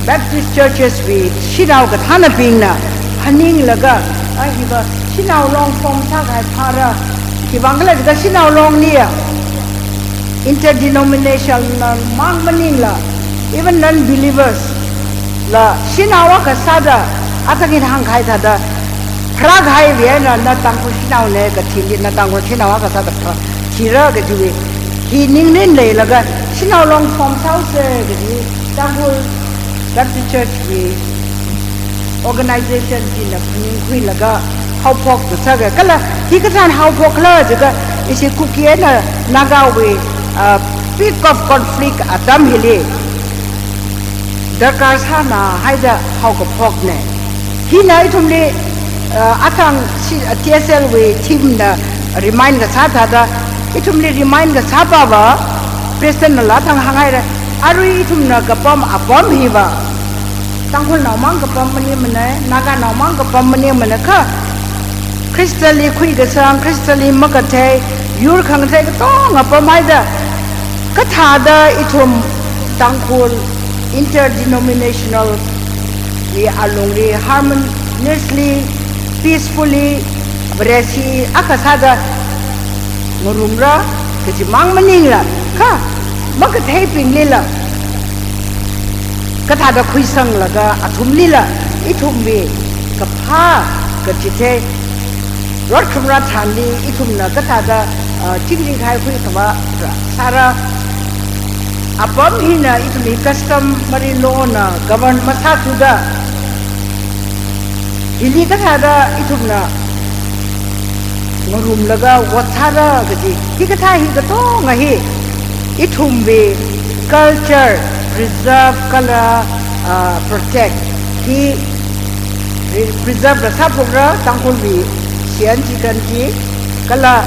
Baptist churches wui shanao kathānabingna phaninglaga, a hiva shanao long form sākahai phāra, khiwuivang khala jiakha shanao longli ya, interdenominational mang maningla, even non-believers la shanao akha sāda, athang eina hāngkahai thāda, pharākahaiwui eina na Tangkhul shanaona kathili, na Tangkhul shanao akha sāda pharā, thira kajiwui, hi ningrin leilaga, shanao long form sāhaosa kaji, Tangkhul Baptist Church wui organization china phaningkhuilaga haophok kasā ka, kala hikathāna haophok khala jiakha, ishi Kuki eina Nagawui, ah, peak of conflict atam hili darkar sānā haida haokaphokna. Hina ithumli, ah, athang si, ah, T S L wui theme na remind kasā thāda, ithumli remind kasā pava, President nala athang hānghaira, arui ithumna kapam apam hiva, Tangkhulnao mang kapam maningmana, Naganao mang kapam maningmana kha, Khristali khuikasang, Khristali makathei, yur khangathei katonga pamhaida, kathāda ithum Tangkhul interdenominational wui alungli harmoniously, peacefully, Vareshi akha sāda ngarumra, kachimang maningla, kha, makatheibinglila, kathāda khuisanglaga athumlila, ithumwui kaphā kachithei, rot khamrat tharanli ithumna kathāda, ah, chingri kahai khuikhavā sāra, apam hina ithumwui customary law na govern masāthuda, hili kathāda ithumna ngarumlaga ot sāra kaji, hikathā hi katonga hi, ithumwui culture preserve kala, ah, protect hi, re-, preserve la sāphungra, Tangkhulwui shiyan chikan chi, kala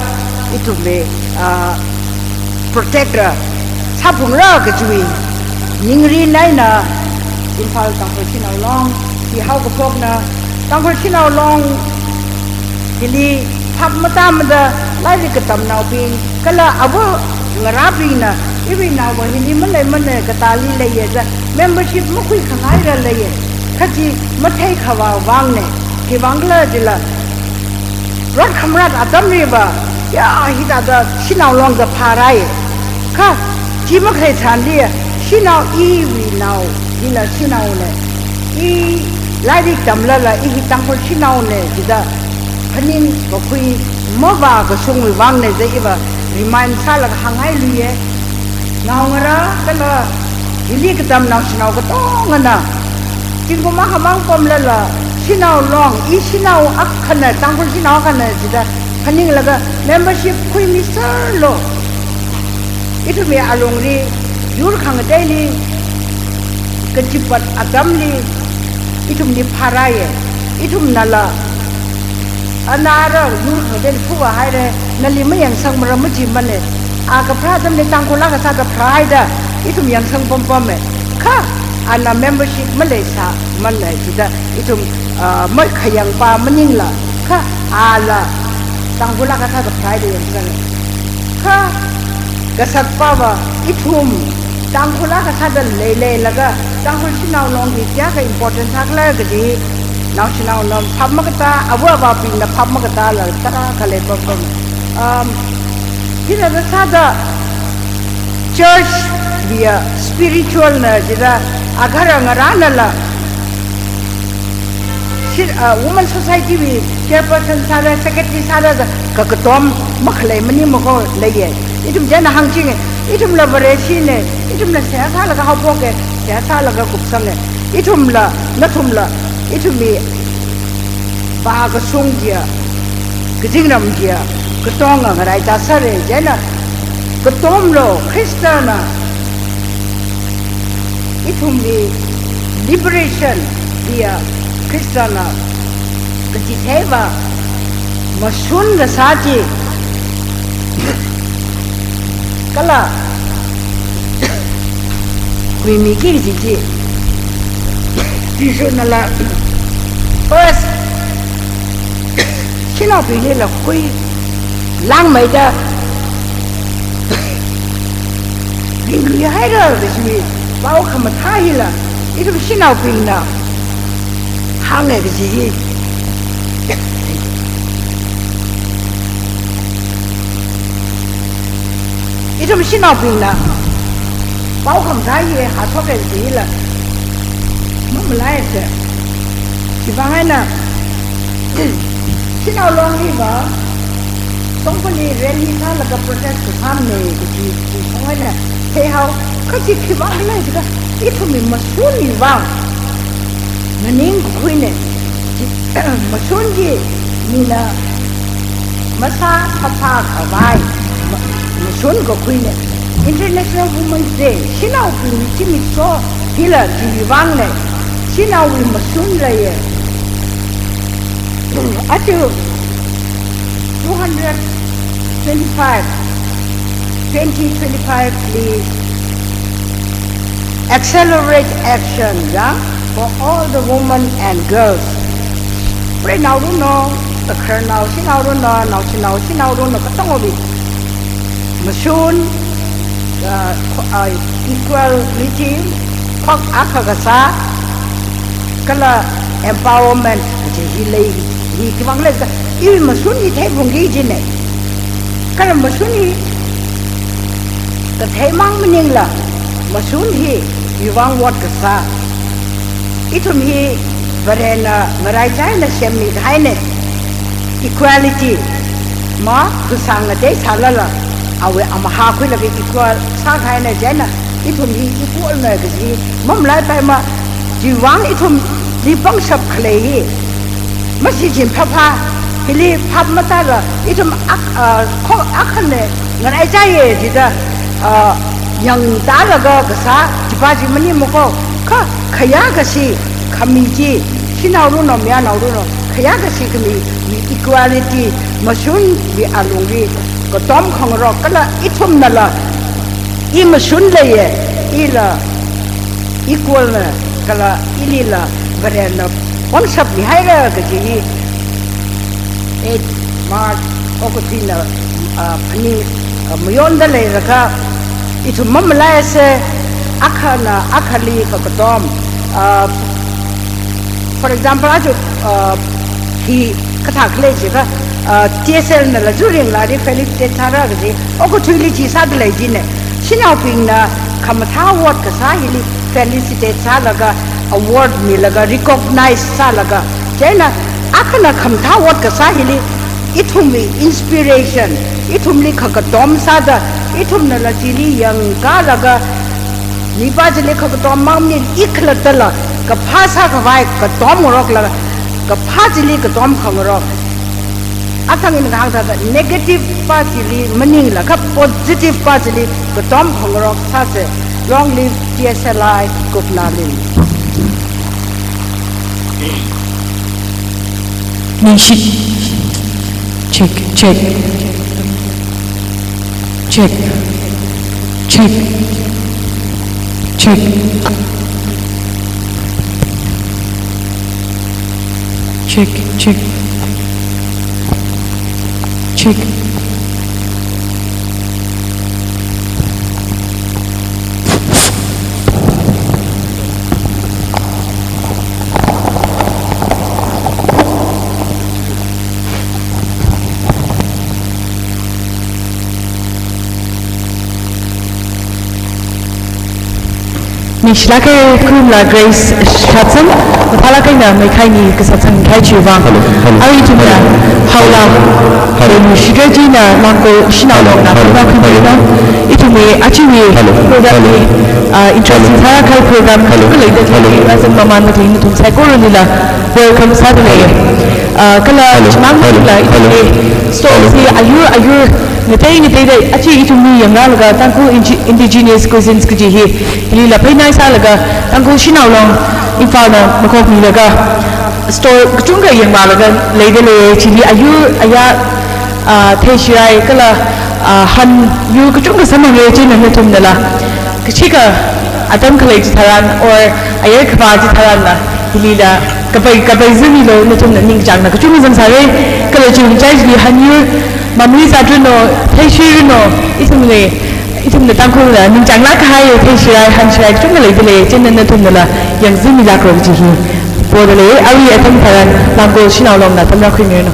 ithumwui, ah, protect la sāphungra kajiwui ningrin eina Imphal Tangkhul Shanao Long hi haokaphokna, Tangkhul Shanao Long hili phap matāmada lairik katamnaobing kala ava ngarābingna Iwui naova hili maleimane, katāli leiye da membership makhuikhangaira leiye. Kha chi matheikhavā vāngne. Khiwui vāng khala jila, rot khamrat atamliva, ya, hithāda shanao longda phārai. Kha chi makhalei tharanli, shanao iwui nao, hila shanaone. I lairik tamlala, i hi Tangkhul shanaone, jida phaningkakhui mavākashungwui vāngne da iva remind sālaga hānghailuiye. Naongarā kala hili katam naoshinao katongana, zingkum akhamang pamlala, shanao long, i shanao akhana, Tangkhul shanao akhana jida phaninglaga membership khuimiserlu. Ithumwui alungli, yur khangateili, kachipat atamli, ithumli phāraiye. Ithumnala, ana ara yur khangateili phuvāhaire, nali mayangsangmara majimane. A kapharā atamli Tangkhul akha sāda pharāhaida, ithum yangsang pampame. Kha ana membership maleisāmane jida, ithum, ah, makhayangpa maningla, kha ala Tangkhul akha sāda pharāhaida yangsang. Kha kasatpava, ithum Tangkhul akha sāda leileilaga, Tangkhul shanao long hi kayākha important sākhala kaji, naoshinaona phap makatā, ava avābingna phap makatāla tarākha leipampam. Um, hithāda sāda church wui spiritual na jida, agahara ngarānala, shi-, uh, women society wui chairperson sāda, secretary sāda, ka katom makhalei maningmako leiye. Ithum chieina hāngchinge, ithumla Vareshine, ithumla seihā sālaga haophoke, seihā sālaga kupsange. Ithumla, nathumla, ithumwui vākashung chiya, kazingram chiya, katonga ngaraitāsāre, chieina katomlo, Khristana ithumwui liberation hiya Khristana kachitheiva mashun kasā chi kala khuimiki kaji chi, Jishunala first shanaobinglila khuilāngmeida ringluihaira kaji pao khamathā hila, ithum shanaobingna hānge kaji hi. Ithum shanaobingna pao khamathā hi hāthoke kajila mamalaise. Khiwui vāng eina, shanao longliva, Tongpali rally sālaga protest kasāmane kaji, kaji khongana theihao, kha chi khiwui vāng khala jiakha, ithumwui mashunwui vāng nganingkakhuine. Chi, mashun chi mina masāphāphā khavai ma-, mashunkakhuine. International Women's Day, shanaobingwui zimiksho hila chiwui vāngne, shanaowui mashun leiye. Aja two hundred twenty-five, twenty twenty-five li accelerate action, ya, for all the women and girls. Preinaoruno, takharnao shanaoruno, naoshinao shanaoruno, katongawui mashun, uh, uh, equality, khok akha kasā, kala empowerment kaji hi lei, hi khiwui vāng khala jiakha, iwui mashun hi theiphungki kajine. Kala mashun hi katheimang maningla, mashun hi iwui vāng ot kasā. Ithum hi Varena ngaraichai eina semmi kahaine. Equality, ma, khuisang ngatei sālala, awui amahā khuilaga equal sākahaine, chieina ithum hi equal na kaji mamalaipaimana. Chiwui vāng ithumli pangshap khalei hi mashichinphāphā, hili phap matāla, ithum ak-, ah, khok akhane ngaraichaiye jida, ah, yangtālaga kasā chipa chi maningmako, kha khayākashi khami chi, shanaoruno, mayarnaoruno, khayākashi khami, mi equality, mashunwui alungli katom khangarok, kala ithumnala, i mashun leiye, ila equal na, kala ilila Varena pangshap mihaira kaji hi eight March okathuina, ah, phaning, ah, mayonda leilakha, Ithum mamalaisa, akhana akhali kakatom, uh, for example, aja, uh, hi kathā khalei jiakha, uh, T S L nala ju ringla ri felicitate sāra kaji, okathuili chi sāda lei jina. Shanaobingna khamathā award kasā hili felicitate sālaga award milaga recognize sālaga. Chieina akhana khamathā award kasā hili ithumwui inspiration, ithumli kakatom sāda, ithumnala chili yangkalaga, mipā chili kakatom mang maningla ikhalattala kaphā sākhavai katom ngaroklaga, kaphā chili katom khangarok. Athang ina kahāng thāda negative pā chili maningla kha positive pā chili katom khangarok sāsa. Long live T S L I Kupnalin. Ningshi. Check, check. Check. Check. Check. Check, check. Check. Ningshilāka, kharum la Grace Shatsan, mathālāk eina maikhaini kasā chang khai chiwui vang. Hello, hello. Arui ithumna, hello, haola, hello, hello, Shikha jina Langkol Shanao Long na, hello, program, hello, ithumwui achiwui, hello, program, hello, hi, ah, interesting, hello, sāra kahai program, hello, khalei da, hello, hi, razan mamān da, hi, nathum saikoralila welcome sāda lei. Hello. Ah, kala, hello, chimang, hello, la, hello, ithumwui store, hello, hi ayur, ayur, ngatei ngateida, achi ithumli yangrālaga, Tangkhul Indi-, Indigenous Cuisines kaji hi, hilila phainai sālaga, Tangkhul Shanao Long, Imphal na makhok milaga, store kachungkha yangvālaga leida lei, chili ayur ayā, ah, theishirai kala, ah, han yur kachungkha samphanga, chieina nathumnala kachika atam khalei chitharan or ayar khavā chitharanla, hilila kapai, kapai zimilu, nathumna ningchāngna kachungkha zangsāra, kala chi chai chili han yur mamui sātranu, theishiranu, ithumwui, ithumna Tangkhulna ningchānglāk kahai theishirai, hanshirai kachungkha leida lei, chieina nathumnala yangzimilākra kaji hi poda lei. Arui atam tharan Langkol Shanao Long na tamrākhuimiranu.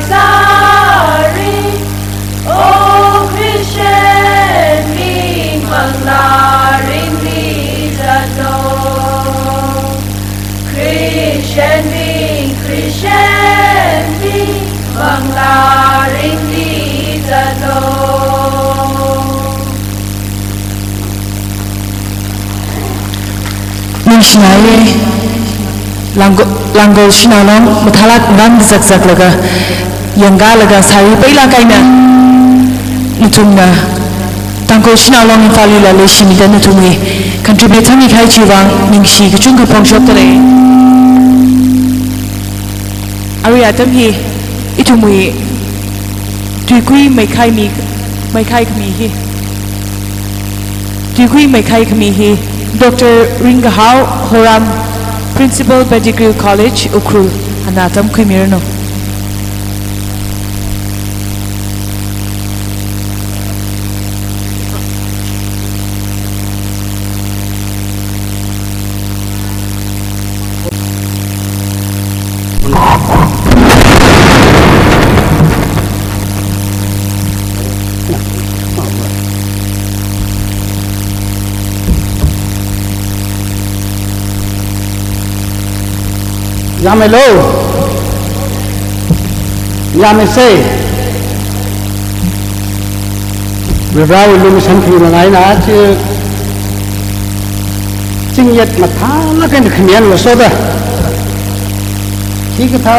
Sari, O Christian bing, manglā ringli zatlo. Christian bing, Christian bing, manglā ringli zatlo. Ningshinaiye, Langgo-, Langol Shanao Long, mathālāk ngan zakzaklaga, yangkalaga sari pailāk eina, nathumna Tangkhul Shanao Long Imphal lila leishimida nathumwui contribute sāmikahai chiwui vang ningshi kachungkha phongshokdalei. Arui atam hi ithumwui tuikui meikhai mi, meikhai khami hi, tuikui meikhai khami hi Doctor Ringkahao Horam, Principal, Pettigrew College, Ukhrul, ana atam khuimiranu. Yamelo. Yamese. Reverend William Samphing mangaina chi, chingyet mathālāk eina khamiyan ngasoda, hikathā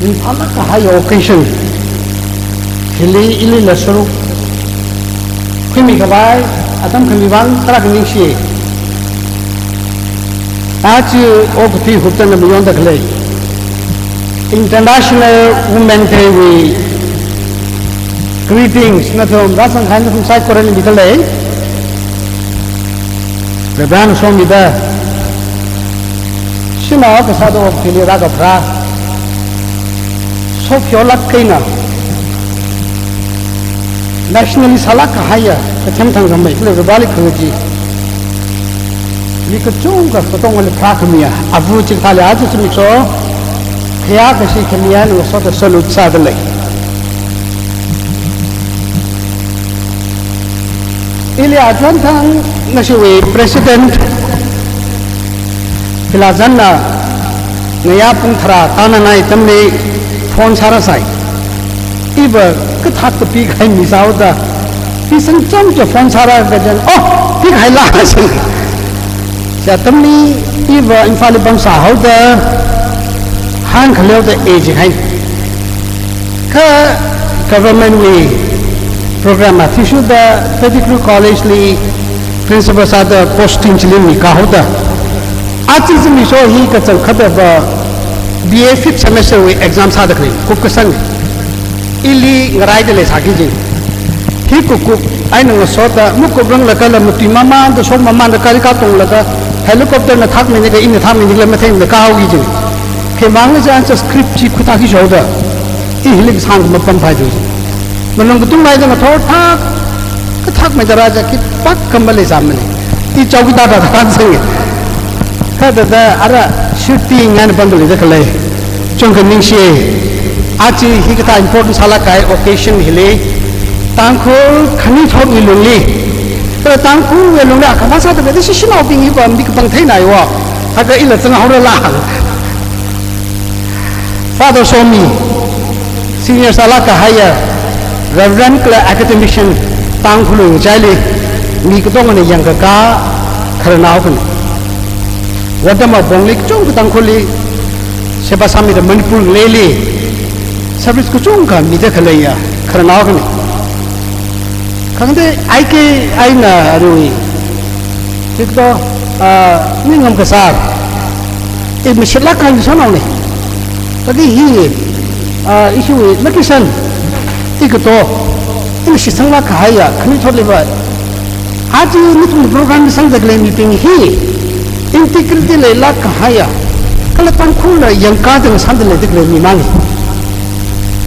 mathālāk kahai occasion hili ilila saruk khuimi khavai atam khami vang tarākha ningshi. Aja okathui huptana mayonda khalei International Women Day wui greetings nathum rāzangkahai nathum saikorali midalei. Reverend somida, shanao kasāda okathuili rākapharā, sophayolāk eina nationally sālāk kahaiya kathemthang khamei kala Vareli khangachee mi kachungkha katongali pharākhamiya ava chikathāli aja zimiksho khayākashi khamiya ngasoda salute sādalei. Ili aja thang nashiwui President Philazanna ngayā pung tharā tānanai atamli phone sārāsai. Iva kathak kapi kahai mi sāhaoda, pi sangcham cha phone sārā kachang, "Oh, pikahaila," sing. Chi atamli iva Imphalli pamsāhaoda, hāngkhaleoda e jihai. Kha government wui program athishurda Pettigrew College li principal sāda posting chili mikahao da. Aja zimiksho hi kachangkhatva B A fifth semester wui exam sāda khalei kupkasang. Ili ngaraida leisāki jing. Hi kukup eina ngasoda, makupranglaga kala matui mamanda shok mamanda gari katonglaga, helicopter na thakmeida kala ina thakmeida kala matheimada kahaoki jing. Khamang cha answer script chi khuthaki shaoda, i hili kasang mapam phai jing. Malung katung laida ngathor thak, kathakmeida rāja khipākha maleisāmana. I chowkidar da thang sānge. Kha thāda ara shirti ngan pamda leida khalei. Chungkha ningshi. Aja hikathā important sālāk kahai occasion hili Tangkhul khanuithotwui lungli, kala Tangkhulwui lungli akhama sāda leida shi shanaobing hiva mi kapang theinaiwo. Haka ila zanghaorala. Father Somi, senior sālāk kahaiya Reverend kala academician Tangkhulwui ngachaili mi katongana yangkaka khararnao akhana. Wadam apongli kachungkha Tangkhulli seba sāmida Manipur ngaleili service kachungkha mida khaleiya khararnao akhana. Khangatei I K eina arui, tikto, ah, Ningam Kasar, i mashitlāk kahai shanaone. Kaki hi, ah, ishiwui Lakisan, i kato, i mashitsanglāk kahaiya khanuithotliva, aja nathum program sangda khalei mibing hi integrity leilāk kahaiya, kala Tangkhulna yangkada ngasānda leida khalei mi mane.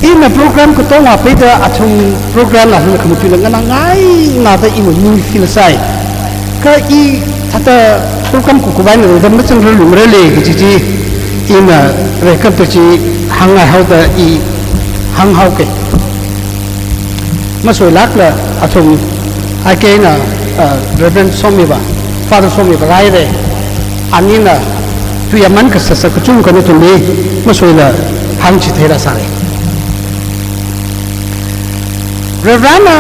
Ina program katonga peida athum program la hina khamatuila nganāngaina da ina mi feel sāi. Kha i thāda program kukup eina rāda machangrarlungrale kaji chi ina rekapta chi Hāngngai haoda i hānghaoke. Masuilākla athum akeina, uh, Reverend Somiva, Father Somiva raire. Anina tui aman kasāsā kachungkha nathumli masuila hāngchitheirasāre. Reverendna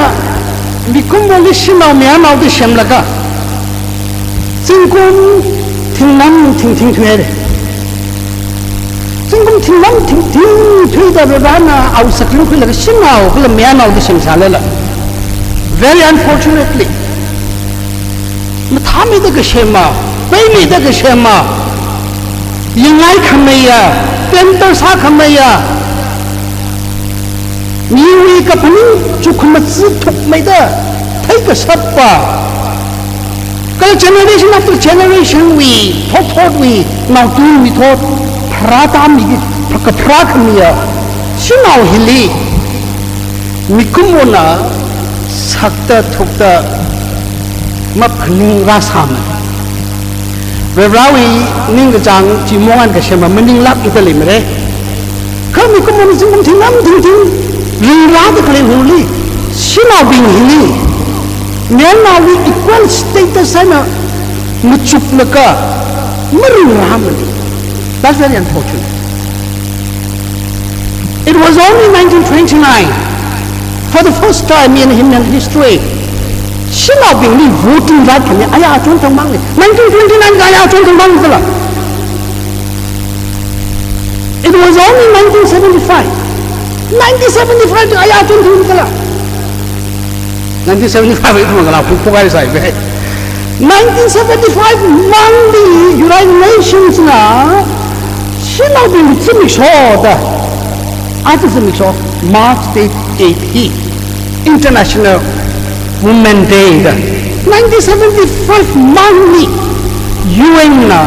mikumoli shanao mayarnao da semlaga zingkum thingnam thingthing thuihaire. Zingkum thingnam thingthing thuida Reverendna awui sakring khuilaga shanao kala mayarnao da semsālala, very unfortunately, mathāmeida kasema, peimeida kasema, yangngai khameiya, tender sākhameiya, miwui kaphaning chukkhamaja thukmeida theikashappa, kala generation after generation wui thotthotwui naotuiwui thot pharātāmi, kapharā khamiya shanao hili mikumona sakta thukta maphaningrāsāmana. Varivarāwui ningkachāng chi mongan kasema maninglāk ida leimare. Kha mikumona zingkum thingnam thingthing ringrāda khalei hili, shanaobing hili mayarnaowui equal status eina machuklaga maringrāmana. That's very unfortunate. It was only nineteen twenty-nine, for the first time in human history, shanaobingli voting right khami aya achon thangmangli. Nineteen twenty-nine aya achon thangmang kala. It was only nineteen seventy-five. Nineteen seventy-five aya achon thangmang kala. Nineteen seventy-five ithum kala puk pukai saibe. Nineteen seventy-five mangli United Nationsna shanaobing zimiksho da, aja zimiksho March date eight hi International Women Day da. Nineteen seventy-five mangli U N na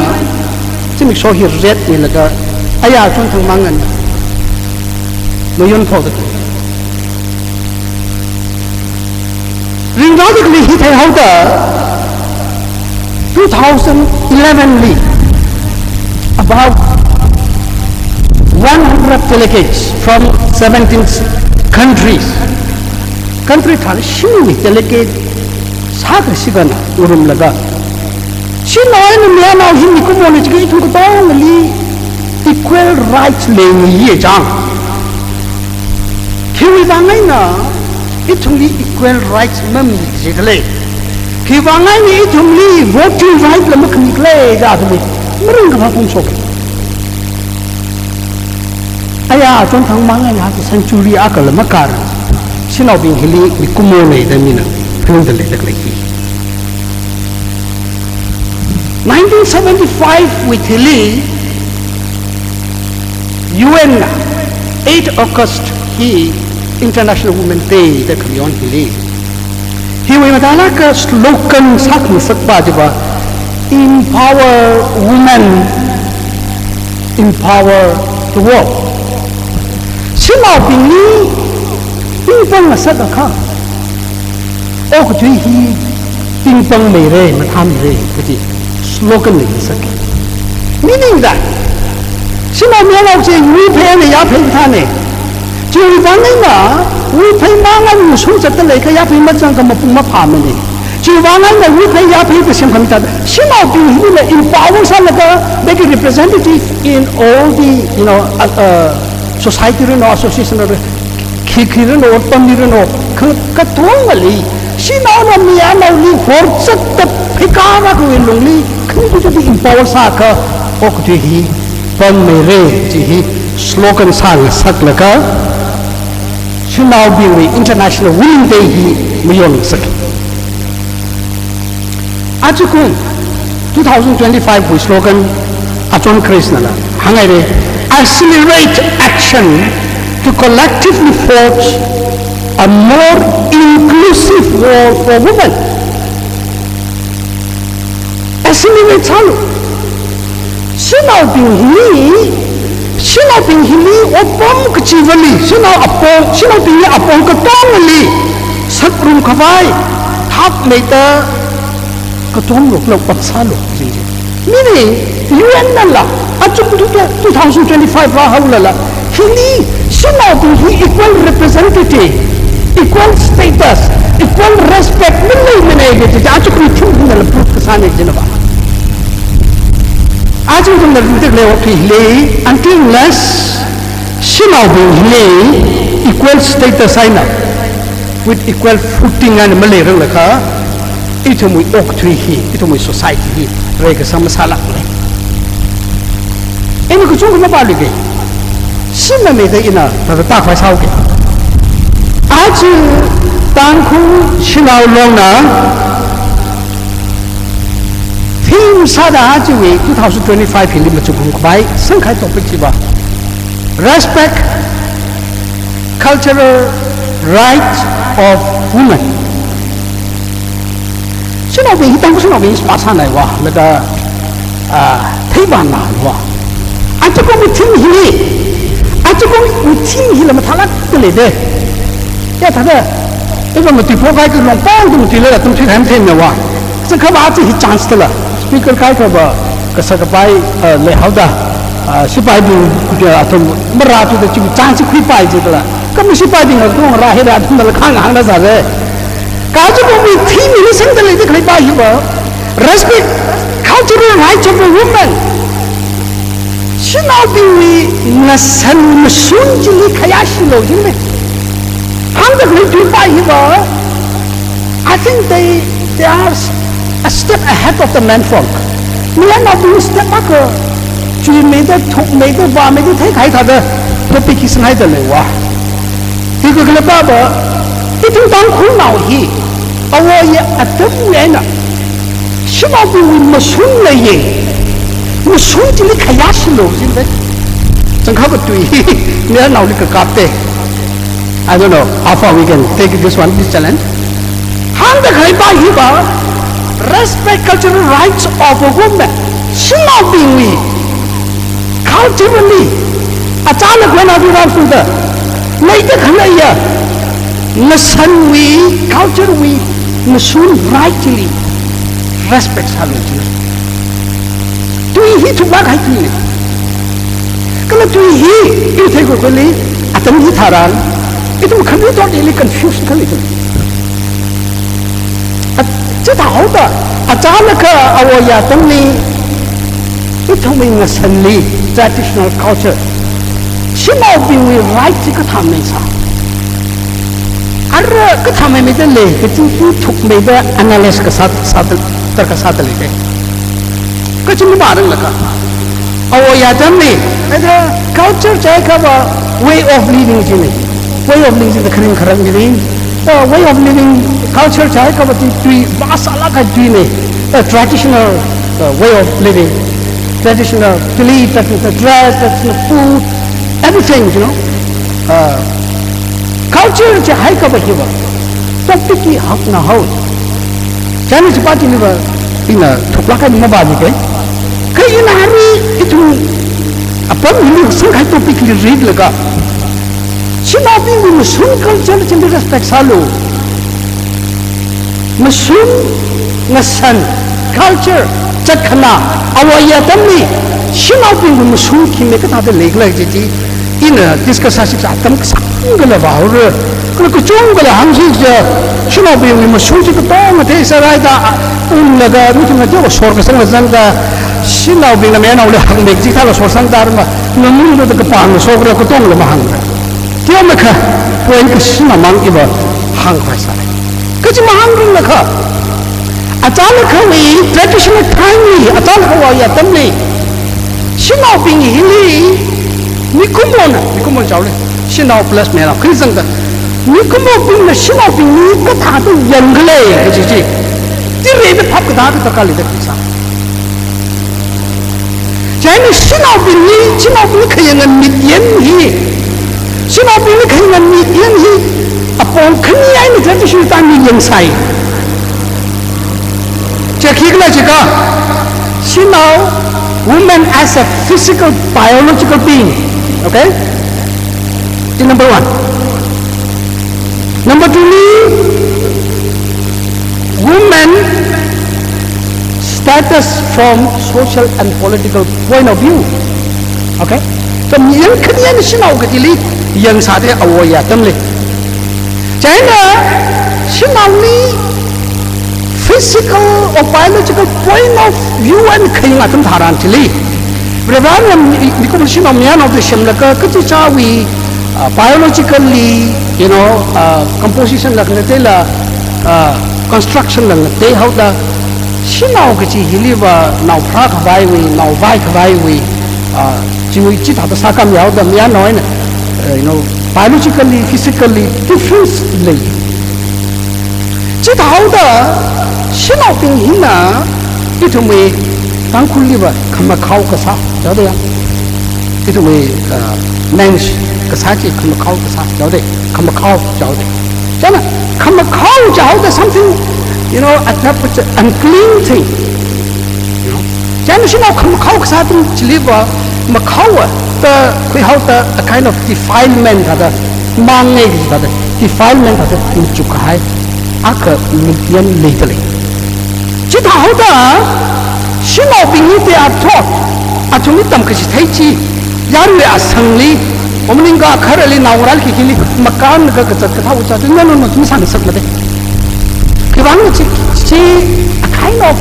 zimiksho hi ret milaga aya achon thangmang eina mayonphokda. Ringrāda khalei hi theihaoda, two thousand eleven li, about one hundred delegates from seventeen countries, country thāda shimli delegate sākashikana ngarumlaga, shanao eina mayarnao hi mikumona chiki ithum katongali equal rights leimiya chang. Khiwui vang eina ithumli equal rights mami jikhala? Khiwui vang eina ithumli voting right la makhami khala da athumli maringkaphā phongshok. Aya achon thangmang eina hati century akhala makar, shanaobing hili mikumona da mina phaning da leida khalei hi. Nineteen seventy-five wui thili U N na eight August hi International Women Day da khamayon hili, hiwui mathālāk slogan sākhangasakpa chiva, "Empower women, empower the world." Shanaobingli pingpang ngasak akha, okathui hi pingpangmeira, mathāmeira kaji slogan li ngasak. Meaning that, shanao mayarnao chi wuiphei eina yaphei kathāna. Chiwui vang eina wuiphei mang eina mashung zatda leikha yaphei mazangakha mapung maphāmana. Chiwui vang eina wuiphei yaphei kasemkhami thāda, shanaobing hili empower sālaga, make a representative in all the, you know, uh, uh, society rino, association rino, khi khi rino, otpamli rino, kha katongali, shanaona mayarnaoli horzatda pheikara kawui lungli, khangthuda empower sākha, okathui hi pingpangmeira chi hi slogan sāngasaklaga, shanaobingwui International Women Day hi mayonngasaka. Ajakum two thousand twenty-five wui slogan achon khareisnala hānghaira, "Accelerate action to collectively forge a more inclusive world for women." Accelerate sālu. Shanaobing hi, shanaobing hili otpam kachivali, shanao apong, shanaobingli apong katongali sakrum khavai thakmeida katonga lokla ot sālu, jing jing. Meaning, U N nala, ajakum two thousand twenty-five rāhaolala, Hili, shanaobing hi equal representative, equal status, equal respect maleimana kaji chi aja khui thing hina la proof kasāna jina va. Aja ithumna rintak lei okthui hili, until unless shanaobing hili equal status eina, with equal footing eina maleiranglakha, ithumwui okthui hi, ithumwui society hi reikasang masālākla. Ina kachungkha mapāluike. Shimamida ina thāda tākhavai sāuke. Aja Tangkhul Shanao Longna theme sāda ajawui two thousand twenty-five hili machukngarum khavai sangkahai topic chiva, respect cultural rights of women. Shanaobing hi Tangkhul shanaobing hi spāsānai va, laga, ah, theivānna va. Aja kawui theme hili, aja kawui theme hila mathālākda leide. Ya thāda, iva matuiphok kahai ka longpong tung tila atam thui ham themna va. Sangkhava aja hi chance tala. Speaker kaikhava, kasā kapai, ah, leihaoda, ah, sipaibing, ah, athum marāthuda chi chance chi khuipai jitala. Kha misipaibing athum rāhaida athumla khangahāngna sāra. Kha aja kawui theme hili sangda leida khaleipa hiva, respect cultural rights of a woman. Shanaobingwui ngasānwui mashun chili khayāshilu jingne. Hāngda khalei tuipa hiva, I think they, they are a step ahead of the men folk. Mayarnaobing step akha chuimeida, thukmeida, vāmeida theikahai thāda topic hi sanghaida lei va. Hi kakhaleipa va, ithum Tangkhulnao hi, āwo āyi atam eina, shanaobingwui mashun leiye, mashun chili khayāshilu jingne. Changkhava tui hi mayarnaoli kakapte. I don't know how far we can take this one, this challenge. Hāngda khaleipa hiva, respect cultural rights of a woman. Shanaobingwui culturally, achālakha eina aruirui sāda leida khaleiya ngasānwui, culture wui mashun right chili respect sālu jingne. Tui hi thuklāk kahai tuine. Kala tui hi, iwui theikakhuili, atam hitharan, ithum khami totally confused khalei ithum. A, chithāhaoda, achālakha āwo āyi atamli, ithumwui ngasānli, traditional culture, shanaobingwui right chi kathāmei sā. Ara kathāmeimida lei, kachi hi thukmeida analyze kasā, sāda, darkar sāda leide. Kachi mapāranglakha, āwo āyi atamli, either culture jiakhava way of living jine. Way of living jida kharing kharangbing, uh, way of living, culture jiakhava tui, tui, vāsālāk kahai tuine. Uh, traditional, uh, way of living, traditional belief, traditional dress, traditional food, everything, you know. Uh, culture jihaiakhava hiva topic hi hakna haowa. China chipā chiniva, ina thuklāk kahai mapāluike. Kha ina arui ithum apam hili sangkahai topic li ritlaga, shanaobingwui mashun culture chili respect sālu. Mashun, ngasān, culture, chatkhana, āwo āyi atamli, shanaobingwui mashun khimei kathāda leikhala kaji chi, ina discuss sāsi kasā atam kasāngkhala vāhaora. Kala kachungkhala hāngsi kaja, shanaobingwui mashun chi katonga theisārai da, a, unlaga, mithumna teokha shor kasang la zangda, shanaobingna mayarnaoli hakmei kaji thāla shorsang da ma, ngamungda kapangla shokra katongla mahāngra. Teomeikha, point kashi mamang iva hāngkhavai sāi. Kaji mahāngranglakha, achālakhawui traditional time li, achālakha āwo āyi atamli, shanaobing hili, mikumona, mikumo chaole, shanao plus mayarnao, kharing zangda, mikumobingna shanaobingli kathāda yangkhala kaji chi, tire da phap kathā kathā kali da kisa. Chieina shanaobingli, shanaobingli khayanga mityang hi, shanaobingli khayanga mityang hi, apong khani eina traditional time li yangsai. Chi khikhala jiakha, shanao, woman as a physical, biological being. Okay? This number one. Number two li, woman status from social and political point of view. Okay? Tamyan khaniyan shanao kachili yangsāda āwo āyā atamli. Chieina shanaoli physical or biological point of view eina khayang atam tharan chili, Varivarana mi-, mikumo shanao mayarnaoli semlaga kachichāwui, uh, biologically, you know, uh, composition la khangate la, uh, construction la khangate haoda, shanao kachi hiliva naopharā khavaiwui, naovai khavaiwui, uh, chiwui chithāda sākami haoda mayarnao eina, uh, you know, biologically, physically difference lei. Chithāhaoda shanaobing hina ithumwui Tangkhulliva khamakhao kasā, jihaoda ya. Ithumwui, uh, meng kasā chi khamakhao kasā, jihaoda, khamakhao, jihaoda. Chieina khamakhao jihaoda something, you know, a, a, unclean thing. You know? Chieina shanao khamakhao kasā atam chiliva, makhao da khuihaoda a kind of defilement thāda, mangnei thāda, defilement thāda machuk kahai akha mikyan leida lei. Chithāhaoda shanaobingli te athot, athumli tamkachithei chi, yaruiwui asangli, o maningakha kharali, naongarāli, khikhili makānlaga kazat kathā ot sā, no, no, no, chi masāngasakmade. Khiwuivang chi, chi a kind of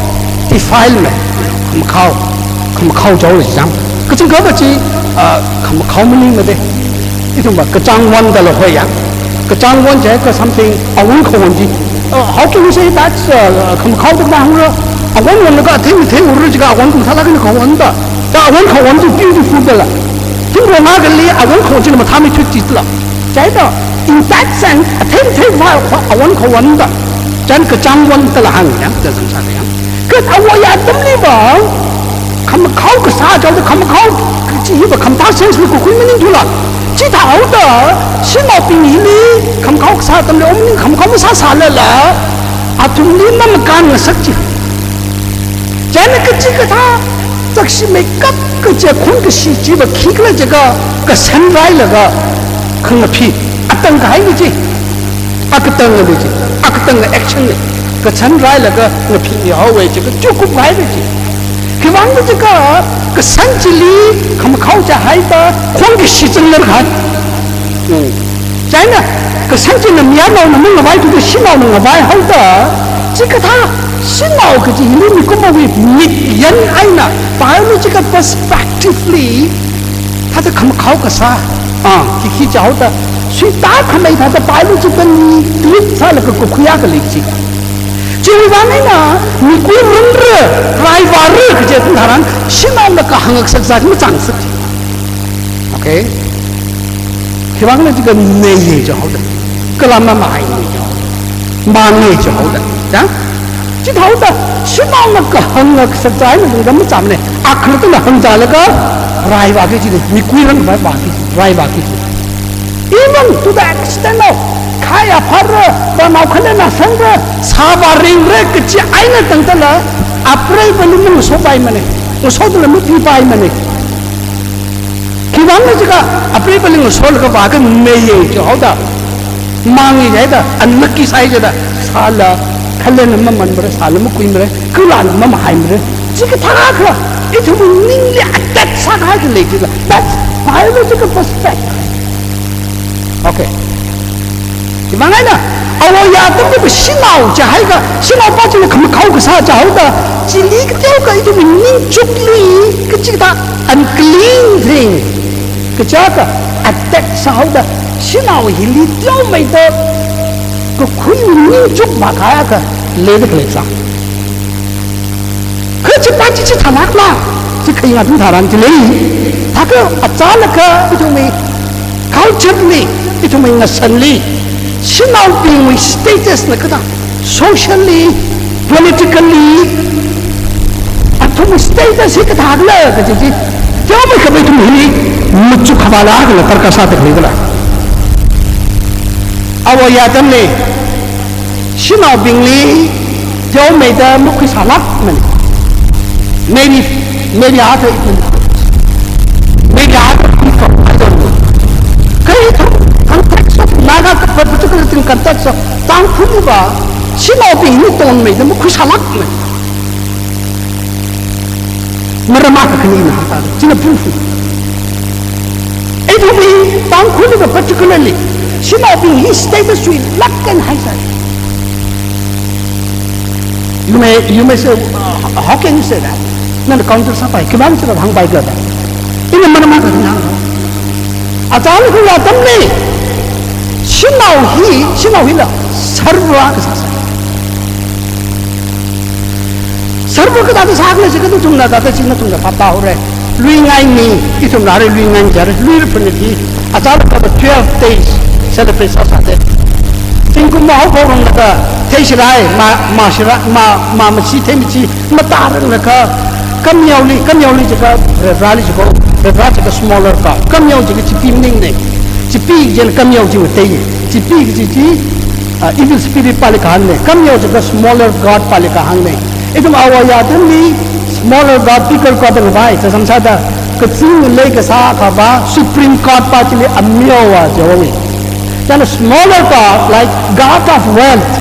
defilement, khamakhao, khamakhao jihaoda chang. Kachangkhatva chi, ah, khamakhao maningmade. Ithumva kachāng won dala hoi ya. Kachāng won jiakha something, awon khawon chi. Uh, how can you say that, uh, khamakhao da hāngra? Awon wonlaga athei matheiura jiakha awon khamathālāk eina khawon da. Da awon khawon chi beautiful dala. Thingrong akhali awon khawon chi mathāmeithui chila. Chieina, in that sense, athei matheiva awon khawon da. Chieina kachāng won dala hāng ya, da zangsa ya. Kha āwo āyā atamliva, khamakhao kasā jihaoda, khamakhao kachi hiva khamathā sense li kakhui maningthula. Chithāhaoda shanaobing hili khamakhao kasā atamli, o maning khamakhao masāsālala, athumli mamakānngasak chi. Chieina kachikathā, chakshi meikap kachi khon kashi chiva khikhala jiakha, kasanrailaga, khangaphi, atang kahaina chi. Akatangna chi, akatangna action na, kasanrailaga ngaphi haowa jiakha, chukup kahaina chi. Khiwuivang jiakha, kasan chili khamakhao jihaida, khon kashi changlar kahai. Hmm. Chieina, kasan china mayarnaona mangavai thuda shanaona ngavai haoda, chikathā, shanao kachi hili mikumowui mikyan eina, biological perspective li, thāda khamakhao kasā, ah, khikhi jihaoda, suita khamei thāda biologically treat sālaga kakhui akha lei chi. Chiwuivang eina, mikui rangra, raivāra kaji atam tharan, shanaona kahāng akha sāsa chi machāngasak chi. Okay? Khiwuivang jiakha neiya jihaoda. Kala mamahaina jihaoda. Mangnei jihaoda. Ya? Chithāhaoda, shanaona kahāng akha sāsa eina zangda machāmane. Akhalattana hāngzālaga, raivāki chi, mikui rang raivāki, raivāki chi. Even to the extent of, khai aphara, vānao khalena sangra, sāvā ringra kachi eina tangdala, apreivali mangasopaimane. Ngasodala mapipaimane. Khiwuivang jiakha, apreivali ngasolaga vākhangaye jihaoda, mangnei jihaida, anlaki sai jihaida, sāla khalena mamanmara, sāla makuimara, khalana mamahaimara. Chikathā akha, ithumwui ningli attach sākahai akha lei jila. That's biological perspective. Okay. Khiwuivang eina, āwo āyā atamliva shanao jihaiakha, shanaopā china khamakhao kasā jihaoda, chili kateokha ithumwui ningchukli, kachikathā unclean thing, kachi akha attach sāhaoda, shanao hili teomeida kakhuiwui ningchuk vākahai akha leida khalei sā. Kha chipā chi chithālākla, chi khayang atam tharan chi lei. Thākha achālakha ithumwui culture li, ithumwui ngasanli, shanaobingwui status na kathā, socially, politically, athumwui status hi kathākhala kaji chi, teomeikha ithum hili machuk khavāla kala tarka sāda khalei kala. Āwo āyā atamli, shanaobingli teomeida makhuisālākmane. Maybe, maybe other, maybe other people, I don't know. Kha ithum context of Naga, particular thing context of Tangkhulva, shanaobingli teomeida makhuisālākmane. Maram akha khanina, china proof. Ithumwui Tangkhulli particularly, shanaobing hi status chuilāk eina haisai. You may, you may say, uh, "How can you say that?" Nana counter sāpai, khivang sāda hāngpai khala da. Ina manama ka hāng. Achālakhawui atamli, shanao hi, shanao hila sarva kasā sāsai. Sarva kathāda sākhala jiakha ithumna thāda chi nathumna phap tāhaora. Luingaini, ithumna arui luingaini jiakha, Luira phanit hi, achālakhava twelve days celebrate sāsāda. Zingkum mahao phaoranglaga, theishirai, mā, māshirai, mā, māmachi, theimachi, matāranglakha, kamyaoli, kamyaoli jiakha, Vareli jiakha, Vare jiakha smaller god, kamyao jiakha Chipee maningmana. Chipee kaji kamyao chi matei, Chipee kaji chi, ah, evil spirit pali kahāngna, kamyao jiakha smaller god pali kahāngna. Ithum awui atamli smaller god, bigger god da ngavai, chānsam sāda, kazing ngalei kasā akhava, supreme god pa chili amyaowa jihaowa. Then a smaller god, like god of wealth,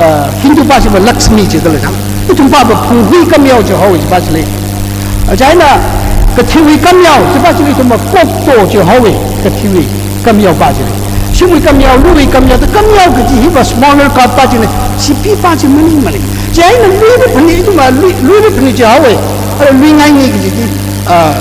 uh, Hindu pa chiva Lakshmi jidalei na. Ithum pava phunghui kamyao jihaowa pa chili. Chieina, kathiwui kamyao, chi pa chili ithumva kokto jihaowa, kathiwui kamyao pa chili. Shimwui kamyao, luiwui kamyao, da kamyao kaji hiva smaller god pa chili, Chipee pa chi maningmana. Chieina Luira phanit, ithumva Lui, Luira phanit jihaowa, arui luingaini kaji chi, ah,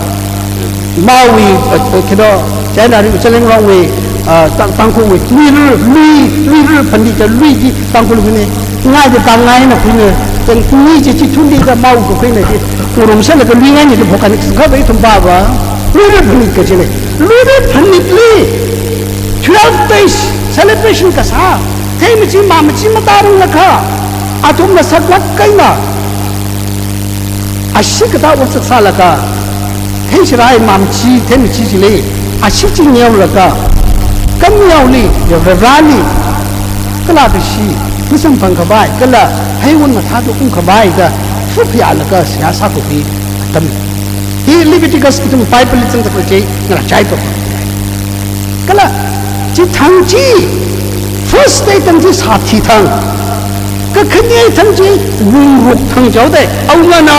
Maowui, uh, uh, kino, chieina arui Zeliangrongwui, uh, Tang, Tangkhulwui, Luira, Lui, Luira phanit jiakha Lui chi Tangkhulwuina, ngai da Tangngaina khuina, chang ni chi chi thuli da Mao kakhuina chi, ngarumsālaga luingaini da phokani, kha ithum pava, Luira phanit kajina. Luira phanitli, twelve days celebration kasā, theimachi, māmachi matāranglakha, athumna saklāk eina, ashee kathā otsak sālaga, theishirai māmachi, theimachi chili, ashee chi ngeolaga, kamyaoli, ya Vareli, kala kashi, masamphang khavai, kala heiwon mathāda ungkhavai da, phuphyālaga seihā sākhui atam. Hi Leviticus ithum Bible li zangda khalei chi, ngarāchai to. Kala, chithang chi, first day thang chi sāthi thang. Kakhane thang chi wungruk thang jihaoda, awungana,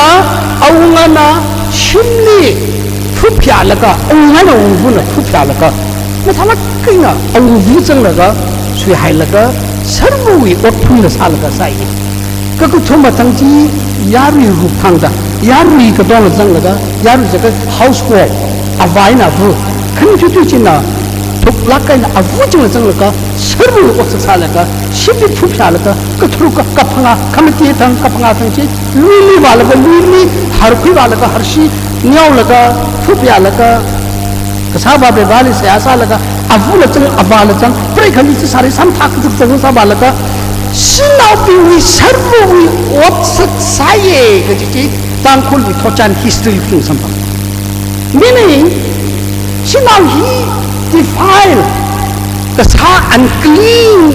awungana, shimli phuphyālaga, awungana awungvana phuphyālaga, mathālāk eina awungva zanglaga, suihailaga, sarvawui otphunna sālaga sāi. Kakathuma thang chi yarui ruk thangda, yarui katongla zanglaga, yarui jiakha household, avā eina ava, khanuithothui china, thuklāk eina ava chingla zanglaga, sarvawui otsak sālaga, shimli phuphyālaga, katharuk ka, kaphangā, khamati thang, kaphangā thang chi, luili vālaga, luili, harkhui vālaga, harshi, ngeolaga, phuphyālaga, kasā va Vareli seihā sālaga, avāla zang, avāla zang, preikhami chi sāri samthak kazak zang sāvālaga, shanaobingwui sarvawui otsak sāya kaji chi, Tangkhulwui thotchan history li ithum samphang. Meaning, shanao hi defile kasā, unclean,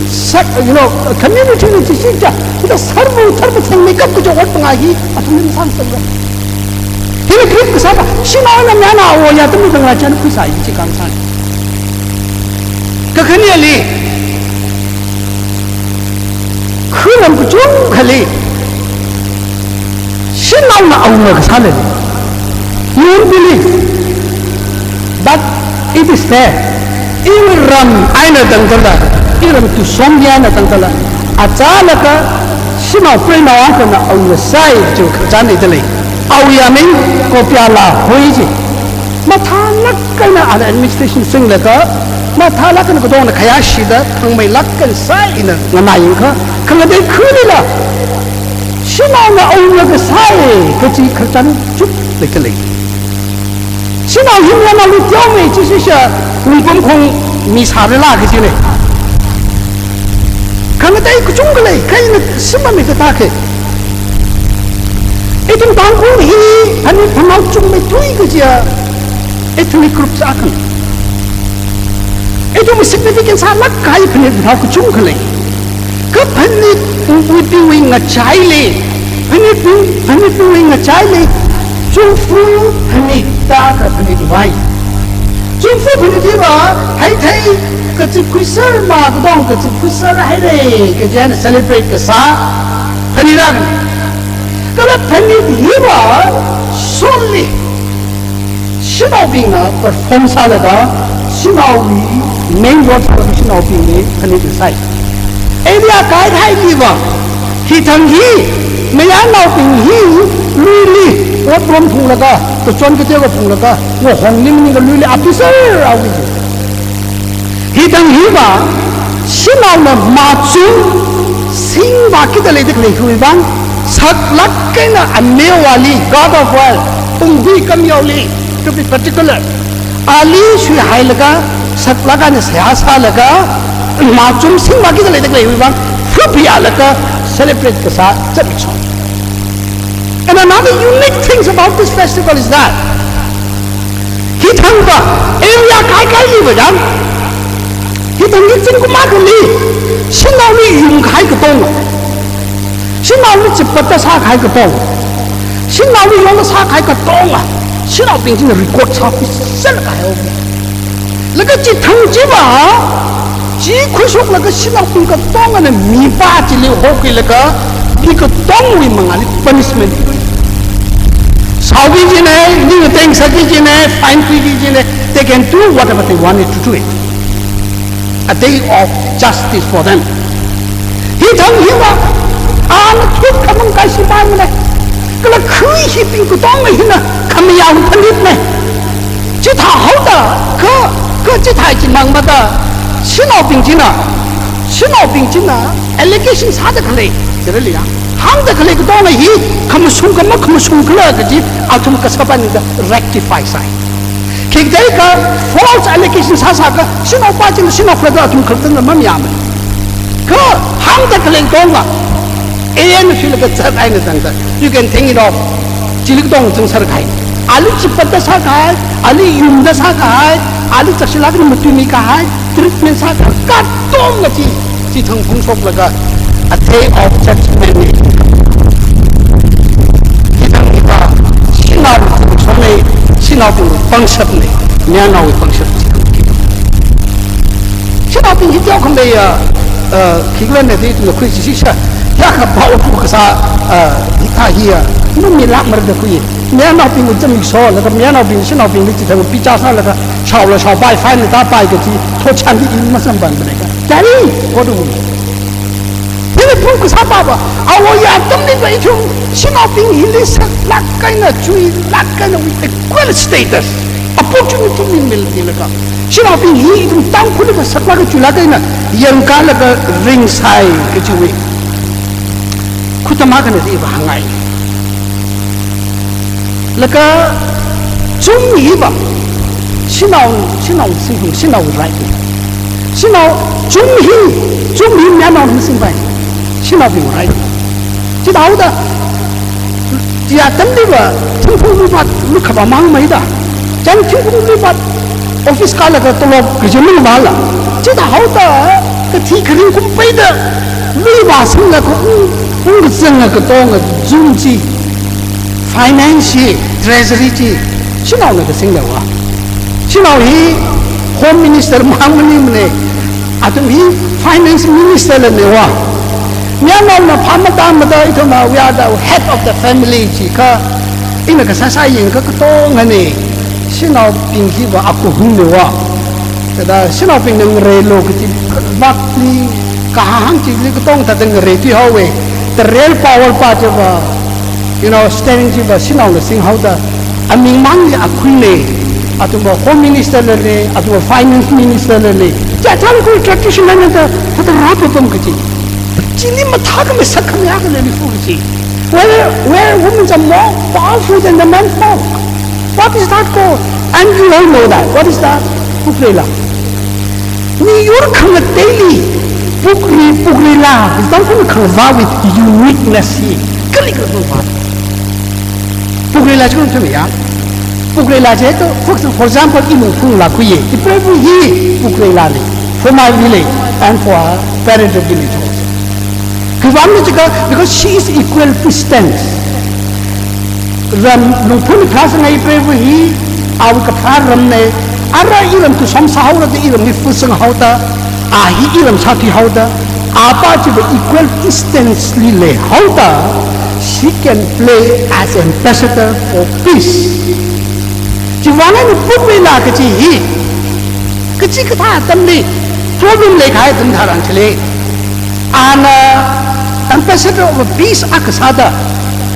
sa-, you know, community li chi chi cha, ita sarva, sarva thang makeup kaja ot pangā hi, athumli masāsāra. Hili krit kasā pa, shanaona mayarnao awo ya tamli tanglā chān khuisā i chi kang san. Kakhaneli, khuiram kachungkhali, shanaona awunga kasā lei. You won't believe. But it is there. Iram eina tangkhala, iram tusom eina tangkhala, achālakha, shanao preinao akhana awunga sai chi khararchan leidalei. Awui aming Kopiala Hoi ji. Mathālāk eina ala administration singlaga, mathālāk eina katongna khayāshida, thangmeilāk eina sai ina nganāyangkha, khangatei khunila, shanaona awunga kasā kaji khararchan chuk leidalei. Shanao hi mayarnaoli teomei chi shisha, wungpamkhong mi sārila kajina. Khangatei kachungkha lei, kha ina simmamei kathā khe. Ithum Tangkhul hi, phanit phanao chungmeithui kajiya, ethnic groups akhana. Ithum significant sālāk kahai phanit phanao kachungkha lei. Kha phanitwui bingwui ngachaili, phanitbing, phanitbingwui ngachaili, Chungfu phanit da kha phanit vai. Chungfu phanit hiva, haitheikachip khuiser ma katong kachip khuiser haira kaji eina celebrate kasā phanit akhana. Kala phanit hiva, solely Shanaobingna perform sālaga, shanaowui main role sālaga shanaobingli connect sai. Area kaikhai liva, hithang hi, mayarnaobing hi, luili, ot rom phunglaga, kachon kateoga phunglaga, ngahong ning ning ka luili officer awui. Hithang hiva, shanaona machum singvā kida leida khalei hiwui vang, saklāk eina amewali, God of War, phunghui kamyaoli, to be particular. Ali shuihailaga, saklāk eina seihā sālaga, machum singvā kida leida khalei hiwui vang, phuphialaga, celebrate kasā zatmichon. And another unique things about this festival is that, hithangva, area kaikhai liva jang, hithang hi zingkum akhali, shanaoli yungkahai katonga, shanaoli chipata sākahai katonga, shanaoli yongda sākahai katonga, shanaobing china record sākhui sālakahai o. Laga chithang chiva, chi khuishoklaga shanaobing katongana mipā chili hokhuilaga, mi katongwui mangāli punishment. Shaoki jina, ning teng sāki jina, fine khuiki jina, they can do whatever they wanted to do it. A day of justice for them. Hithang hiva, ana thut khamang kashi bai mane. Kala khui hibing katonga hina, khamayā phanit ne. Chithāhaoda, kha, kha chithā chimang mada, shanaobing china, shanaobing china, allegation sāda khalei, chiraliya. Hāngda khalei katonga hi, khamashung kha makhamashung khala kaji, athum kasā paningda rectify sai. Khikdai ka false allegation sāsāka, shanaopā china, shanao khalatta athum khalatta mamayāmana. Kha hāngda khalei katonga, A N shuilaga zat eina zangda. You can think it of. Chili katong zangserkahai. Ali chipata sākahai, ali yungda sākahai, ali chakshilāk eina matuimi kahai, treatment sākahai, katonga chi, chithang phungshoklaga, a day of judgment ni. Hithang hiva, shanao phungshoklei, shanaobing pangshap ni, mayarnao pangshap chithang ki. Shanaobing hi teokhanglei ya, uh, khikhala nadi tu khui chi shisha. Ya kapao pu kasā, uh, hithā hi ya, nu milāk marda khui. Mayarnaobing u zamiksho, laga mayarnaobing, shanaobingli chithang picha sālaga, shaola shaopai, fine la tāpai kaji, thotchanli i masampan bane ka. Kali, kodu. Hili pu kasā pava, awo ya atamliva ithum, shanaobing hili saklāk eina, chuilāk eina with equal status, opportunity ni mil, milaga. Shanaobing hi ithum Tangkhulva saklāk eina chuilāk eina yangkalaga ringsai kajiwui. Khutam akhana hiva hāngngai. Laga chum hiva, shanao, shanao singham, shanao right. Shanao chum hi, chum hi mayarnaona masingpai. Shanaobing right. Chithāhaoda, ya atamliva, thingphung luiva, lukhava mang maida. Chang thingphung luiva, office kālaga tolop kaji mangvala. Chithāhaoda, kathi kharing kumpeida, luiva singlaga ung, ungkazanga katonga zung chi, finance chi, treasury chi, shanaona kasinglawa. Shanao hi Home Minister mang maningmane, athum hi Finance Minister laneiwa. Mayarnaona phā matāmada ithumna, we are the head of the family jiakha, ina kasāsā yangakha katongane, shanaobing hiva akuhungneiwa. Thāda shanaobingna ngareilu kaji, vākli, kahāng chili katong thāda ngarei thuihaowe. The real power pa chiva, you know, steering chiva shanaona singhaoda, aming mangli akhuine, athumva Home Minister lane, athumva Finance Minister lane. Chāchālakha tradition eina thāda, thāda rāpapam kaji. Chili mathākhamei sakkhamei akha leili fu kaji. Where, where women are more powerful than the men folk. What is that called? And you all know that. What is that? Pukreila. Miyur khangateili, pukri, pukreila, Tangkhul khangateili with uniqueness hi, kali kali va. Pukreila chi khamei ya. Pukreila chi to, for, for example, i Lungphung la khuiye, i preiva hi pukreila ni, for my village and for our parental village also. Khiwuivang jiakha, because she is equal distance. Ram Lungphungli pharāsangngai preiva hi, awui kapharā ramne, ara iram khuishom sāhaoda iramli fusang haoda, a hi iram sāthui haoda, apa chiva equal distance li leihaoda, she can play as ambassador for peace. Chiwuivang eina Pope Reina kachi hi, kachikathā atamli problem leikahai atam tharan chili, ana ambassador of peace akha sāda,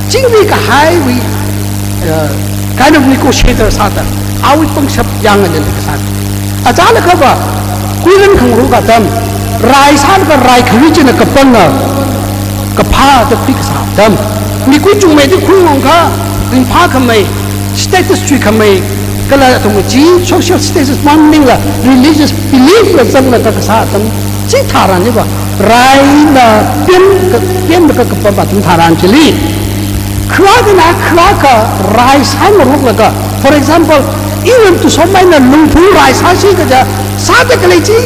chingri kahaiwui, uh, kind of negotiator sāda, awui pangshap yāng eina leikasā. Achālakhava, kuiran khangarok atam, rai sālaga rai khari china kapanga, kaphā da khuikasā atam. Mikui chungmeida khuiwui vang kha, ringphākhamei, status chuikhamei, kala athum chi social status maningla religious belief la zanglaga kasā atam, chi tharan niva, raina pem, pemlaga kapam atam tharan chili, kha akhana kha akha rai sāngaroklaga, for example, iram tu somaina lungphung rai sāsi kaja, sāda khalei chi,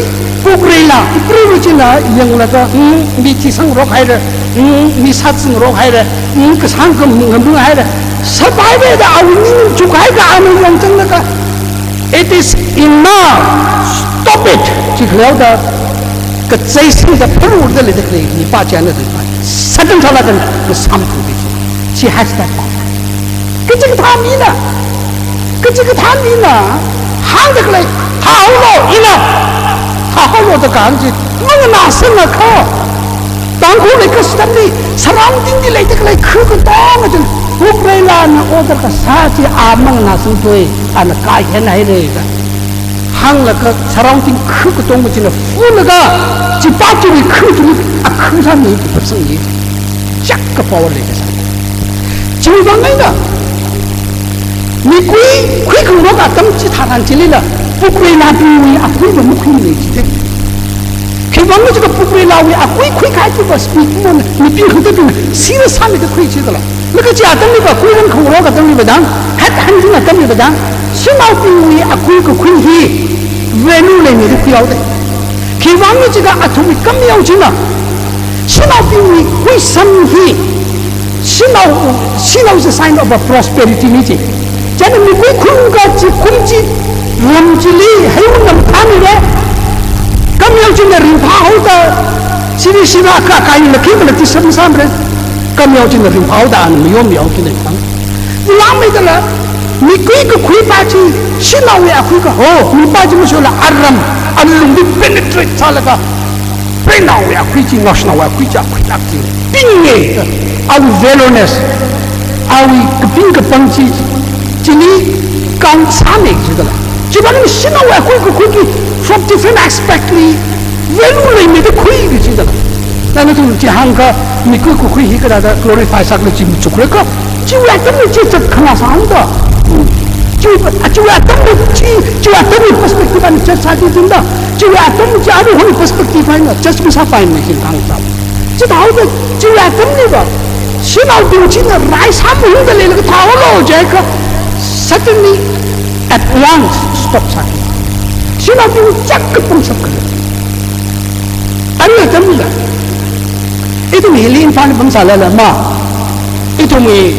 Pope Reina, Pope Reina china yanglaga, mm, mi thisangrok haira, mm, mi satsangrok haira, mm, kasāng khangarok haira, sāpaira da awui ning chukhaiakha ana yangchanglaga, "It is enough, stop it," chi khaleoda, kacheisingda pharurda leida khalei mipā china da, sātang sālaga masāmthu chi. She has that power. Kachikathā mina, kachikathā mina hāngda khalei, "Thāhaolu, enough, thāhaolu," da kahāng chi, manganāsangakha, Tangkhulli custom li, surrounding li leida khalei khu katonga china, Pope Reinana order kasā chi a manganāsangthui, ana kahen haira da hānglaga surrounding khu katonga china fulaga, chipā chiwui khu chili akhu sāmi, phapsangmi. Chiyākha power leikasā. Chiwuivang eina, mikui khuikhangarok atam chi tharan chilila, Pope Reinabingwui akui va makhuimana chi te. Khiwuivang chi kha Pope Reinawui akui khuikahai chi va speak mo, mibing khangateibing serious sāmida khui chi kala. Laga chi atamliva, kuiran khangarok atamliva dang, head hunting atamliva dang, shanaobingwui akui kakhui hi value leimida khuihaoda. Khiwuivang chi kha athumwui kameo china, shanaobingwui kuisam hi, shanao, shanao is a sign of a prosperity ni chi. Chieina mikui khuiakha chi kum chi, ram chili heiwui nam thāmira, kameo china ringphāhaoda, siri sira ka kaila khikhala chi samsamra, kameo china ringphāhaoda ana mayonmihaoki na kang. Ilangmeidala, mikui kakhui pā chi, shanaowui akhui kaho, mipā chi mashola aram, alungli penetrate sālaga, Pope Reinaowui akhui chi, naoshinaowui akhui chi, akhuilāk chi, pinge, awui valorness, awui kaping kapang chi, chili count sāmi chi kala. Chiwuivang shanaowui akhui kakhui chi, from different aspect li, value leimida khui chi kala. Nana ithum chi hāngakha, mikui kakhui hi kathāda glorify sākhala chi machukreka. Chiwui atamli chi zat khangasānda. Hmm. Chiwui, chiwui atamli chi, chiwui atamli perspective eina judge sāki jida. Chiwui atam chi aruihon perspective eina judge masāpaimana chi hāngda. Chithāhaoda chiwui atamliva, shanaobing china rai sāmahungda leilaga thāhaolu jiakha, suddenly, at once, stop sāki. Shanaobing chiyākha pangshap khalei. Arui atamlila, ithum hili Imphalli pamsālala ma, ithumwui,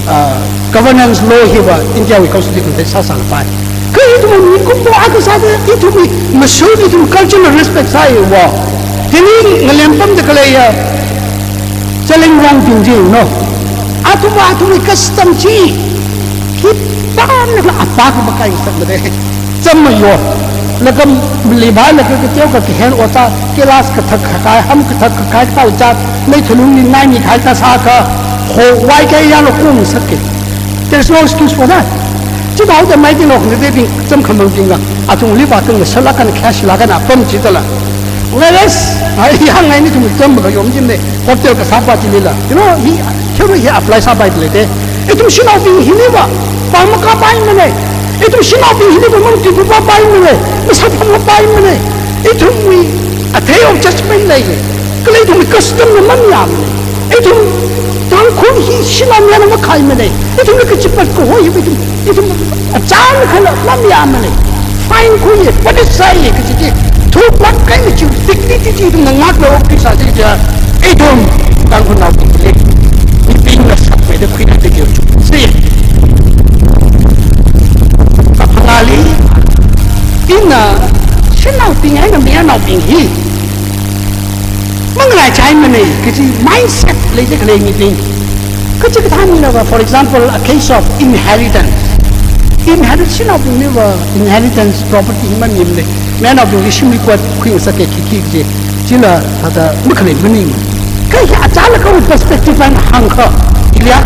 ah, governance law hiva Indiawui constitution eina sāsangpai. Kha ithum mikumo akha sāda, ithumwui mashun, ithum culture na respect sāi wo. Hili ngalem pamda khaleiya, Zeliangrong bing chi no. Athum, athumwui custom chi, hi pamna apā kha makai sāmada. Cham mayo. Laga mali bhai laga kateo kakahān ota, class kathak kakai, ham kathak kakai, tao jat, mei thalungli ngaimi kahai ta sākha, ho wai kayāla kung sāki. There is no excuse for that. Chithāhaoda Meitei naokhanaobing, cham khamangbingla, athumli va kang sālāk eina cash lāk eina pam chitala. Whereas, ai, hi hāngngai ni ithum cham kayom jimne, hotel kasāpa chilila. You know, hi, theory hi apply sāpai leite. Ithum shanaobing hiliva, pam makapaimana. Ithum shanaobing hiliva, mangtipupapaimana. Masāphamkapaimana. Ithumwui a day of judgment lei. Kala ithumwui custom na mamayāmana. Ithum Tangkhul hi shanao mayarna makhaimana. Ithumli kachipat kaho hiva ithum, ithum achān khala mamayāmana. Fine khuiya, punish sāya kaji chi, thuklāk eina chi, dignity chi ithumna ngākla okthuisā chi chi, ithum Tangkhulnaobingli mibingna shapmeida khuida teokha chi. Sāya. Aphangali, ina shanaobing eina mayarnaobing hi mangalaichaimana kaji mindset leida khalei mibing. Kachikathā minava, for example, a case of inheritance. Inherit, shanaobingli va inheritance property hi maningmana. Mayarnaobingli shimli kot khuingasaka khikhi kaji, chila thāda makhalei maning. Kha hi achālakha perspective eina hāngakha, ilya.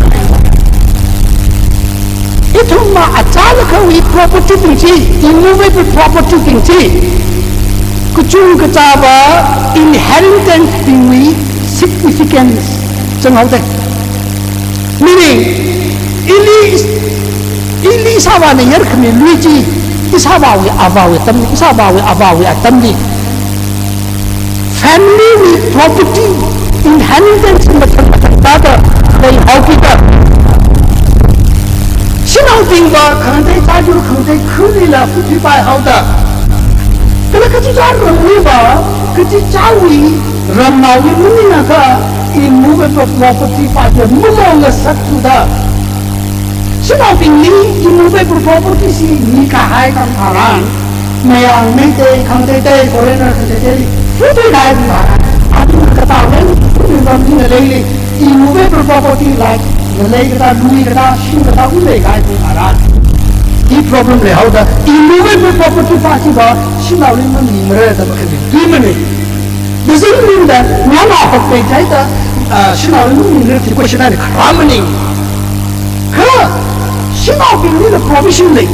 Ithumva achālakhawui property bing chi, immovable property bing chi, kachungkha chāva inheritance bingwui significance zanghaoda. Meaning, ili, ili ishāvāna yarkhami lui chi, ishāvāwui avāwui atamli, ishāvāwui avāwui atamli family wui property, inheritance mathang mathang tāda leihaokida, shanaobingva khangatei chāyur khangatei khalila phuipaihaoda, kala kachichā ramliva, kachichāwui ramnaoli maningakha, immovable property pa chi mamongasakthura. Shanaobingli immovable property chi mikahai kang tharan, mayang Meitei khangateitei, foreigner khangateiteili phuipaikahai kang tharan, athum katāwui phuipaimana leili, immovable property like ngalei katā, lui katā, shim katā, ungleikahai kang tharan, hi problem leihaoda, immovable property pa chiva shanaoli maningmara da makhalei tuimana. Doesn't mean that mayarnao hokmei jihaida, ah, shanaoli maningmara kaji question eina kharā maning. Kha shanaobingli la provision lei.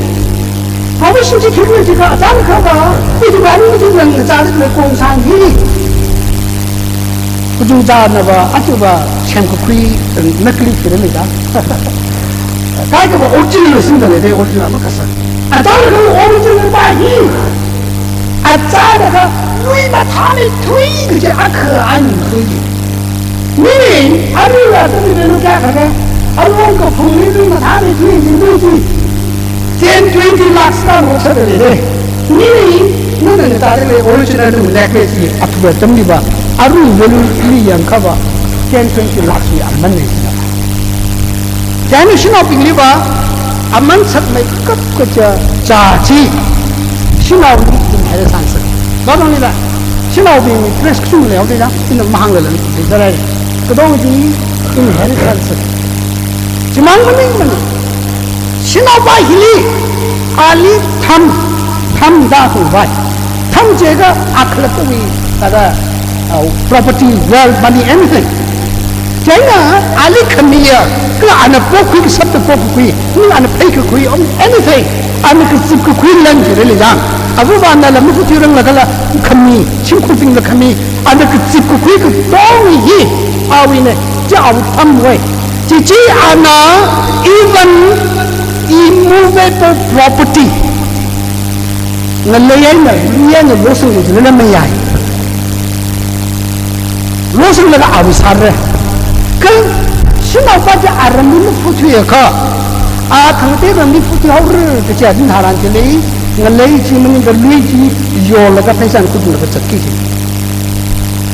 Provision chi khikhala jiakha, achālakhava, ithum ani ithum nang chāda khalei kongsan hi, kachungchānava, athumva semkakhui, nakli thira leida. Kaikhava original singda leida, original makasā. Achālakha original pa hi, achālakha lui mathāmeithui kaji akha eina khui. Meaning, aruila atamli value kayākha, arui kaphungli lui mathāmeithui chi, lui chi ten, twenty lakhs ta moksa da leida. Meaning, nana chāda khalei original nana necklace chi athumwui atamliva, arui value li yangkhava, ten, twenty lakhs wui aman nei. Chieina shanaobingliva aman sakmeikap kaja chā chi, shanaoli inherit sāngasaka. Vāvāngli la, shanaobing dress kachungkha leihaoda, ina mahānglala leida rai. Katonga chi inherit sāngasaka. Chimang maningmana. Shanaopa hili, ali tham, tham da khavai. Tham jiakha akhalattawui, thāda, uh, property, wealth, money, anything. Chieina ali khamiya, kala ana pokhui, kasāpta pokhui, kala ana pheikakhui, um, anything. Ana kazipkakhui lan chi leilei jang. Avāvana la mafuthui rang la kala khami, shimkhurbingla khami, ana kazipkakhui katonga hi awuina, chi awui thamwui. Chi chi ana even immovable property ngalei eina, lui eina losanglu jilala mayai. Losanglaga awui sāra. Kha shanaopa chi aramli mafuthuiakha, a khangatei ramli futhuihaora kaja atam tharan chili, ngalei chi maningakha lui chi yolaga pheisā khuilaga zatki kaji.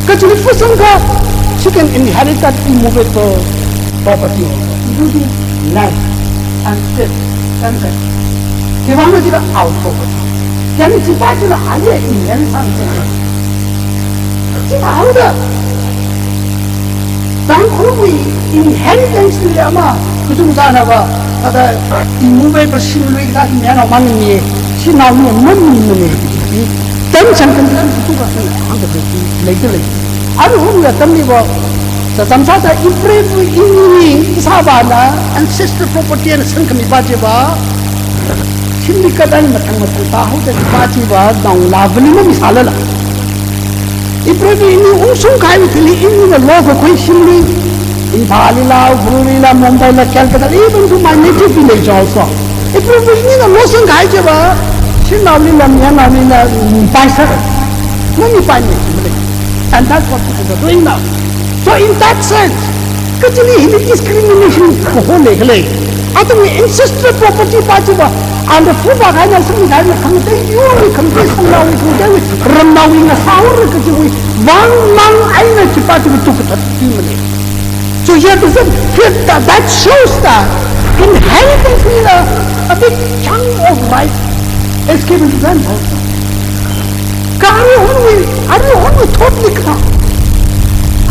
Kachili fusangkha, she can inherit that immovable property, including land and field, land. Khiwuivang jiakha our property. Chieina chipa chila ali inherit sāngasaka. Chiva haoda, Tangkhulwui inheritance li ama, kachungchanava, thāda immovable shimlui kathā hi mayarnao maningmana, shanaoli maningmana. Tam chang kan tam tu ka kan hāngda lei, leida lei. Aruihon atamliva, sa samsa ta ipreiva ini, ishāvāna ancestral property eina sangkhamipa chiva, shimli kadan mathang mathang tāhaoda pa chiva, naongalāvali mamisālala. Ipreiva ini ungshungkahai thili inina lokakhui shimli, Imphalli la, Ukhrulli la, Mumbaila, Calcuttala, even to my native village also. Ipreiva inina losangkahai chiva, shanaolila, mayarnaolila, mipaisāra. Mamipaimana. And that's what people are doing now. So in that sense, kachili hili discrimination kaho leikhala. Athumwui ancestral property pa chiva, ana phupa kahaina, sangmi kahaina, khangatei yurli, khangatei sangnaoli, khangateiwui ramnaoli ngasāhaora kajiwui vāng mang eina chipa chiva tukkathat tuimana. So here this is, here that, that shows that inheritance is a, a big chunk of right is given to them also. Kha aruihonwui, aruihonwui thotli kathā,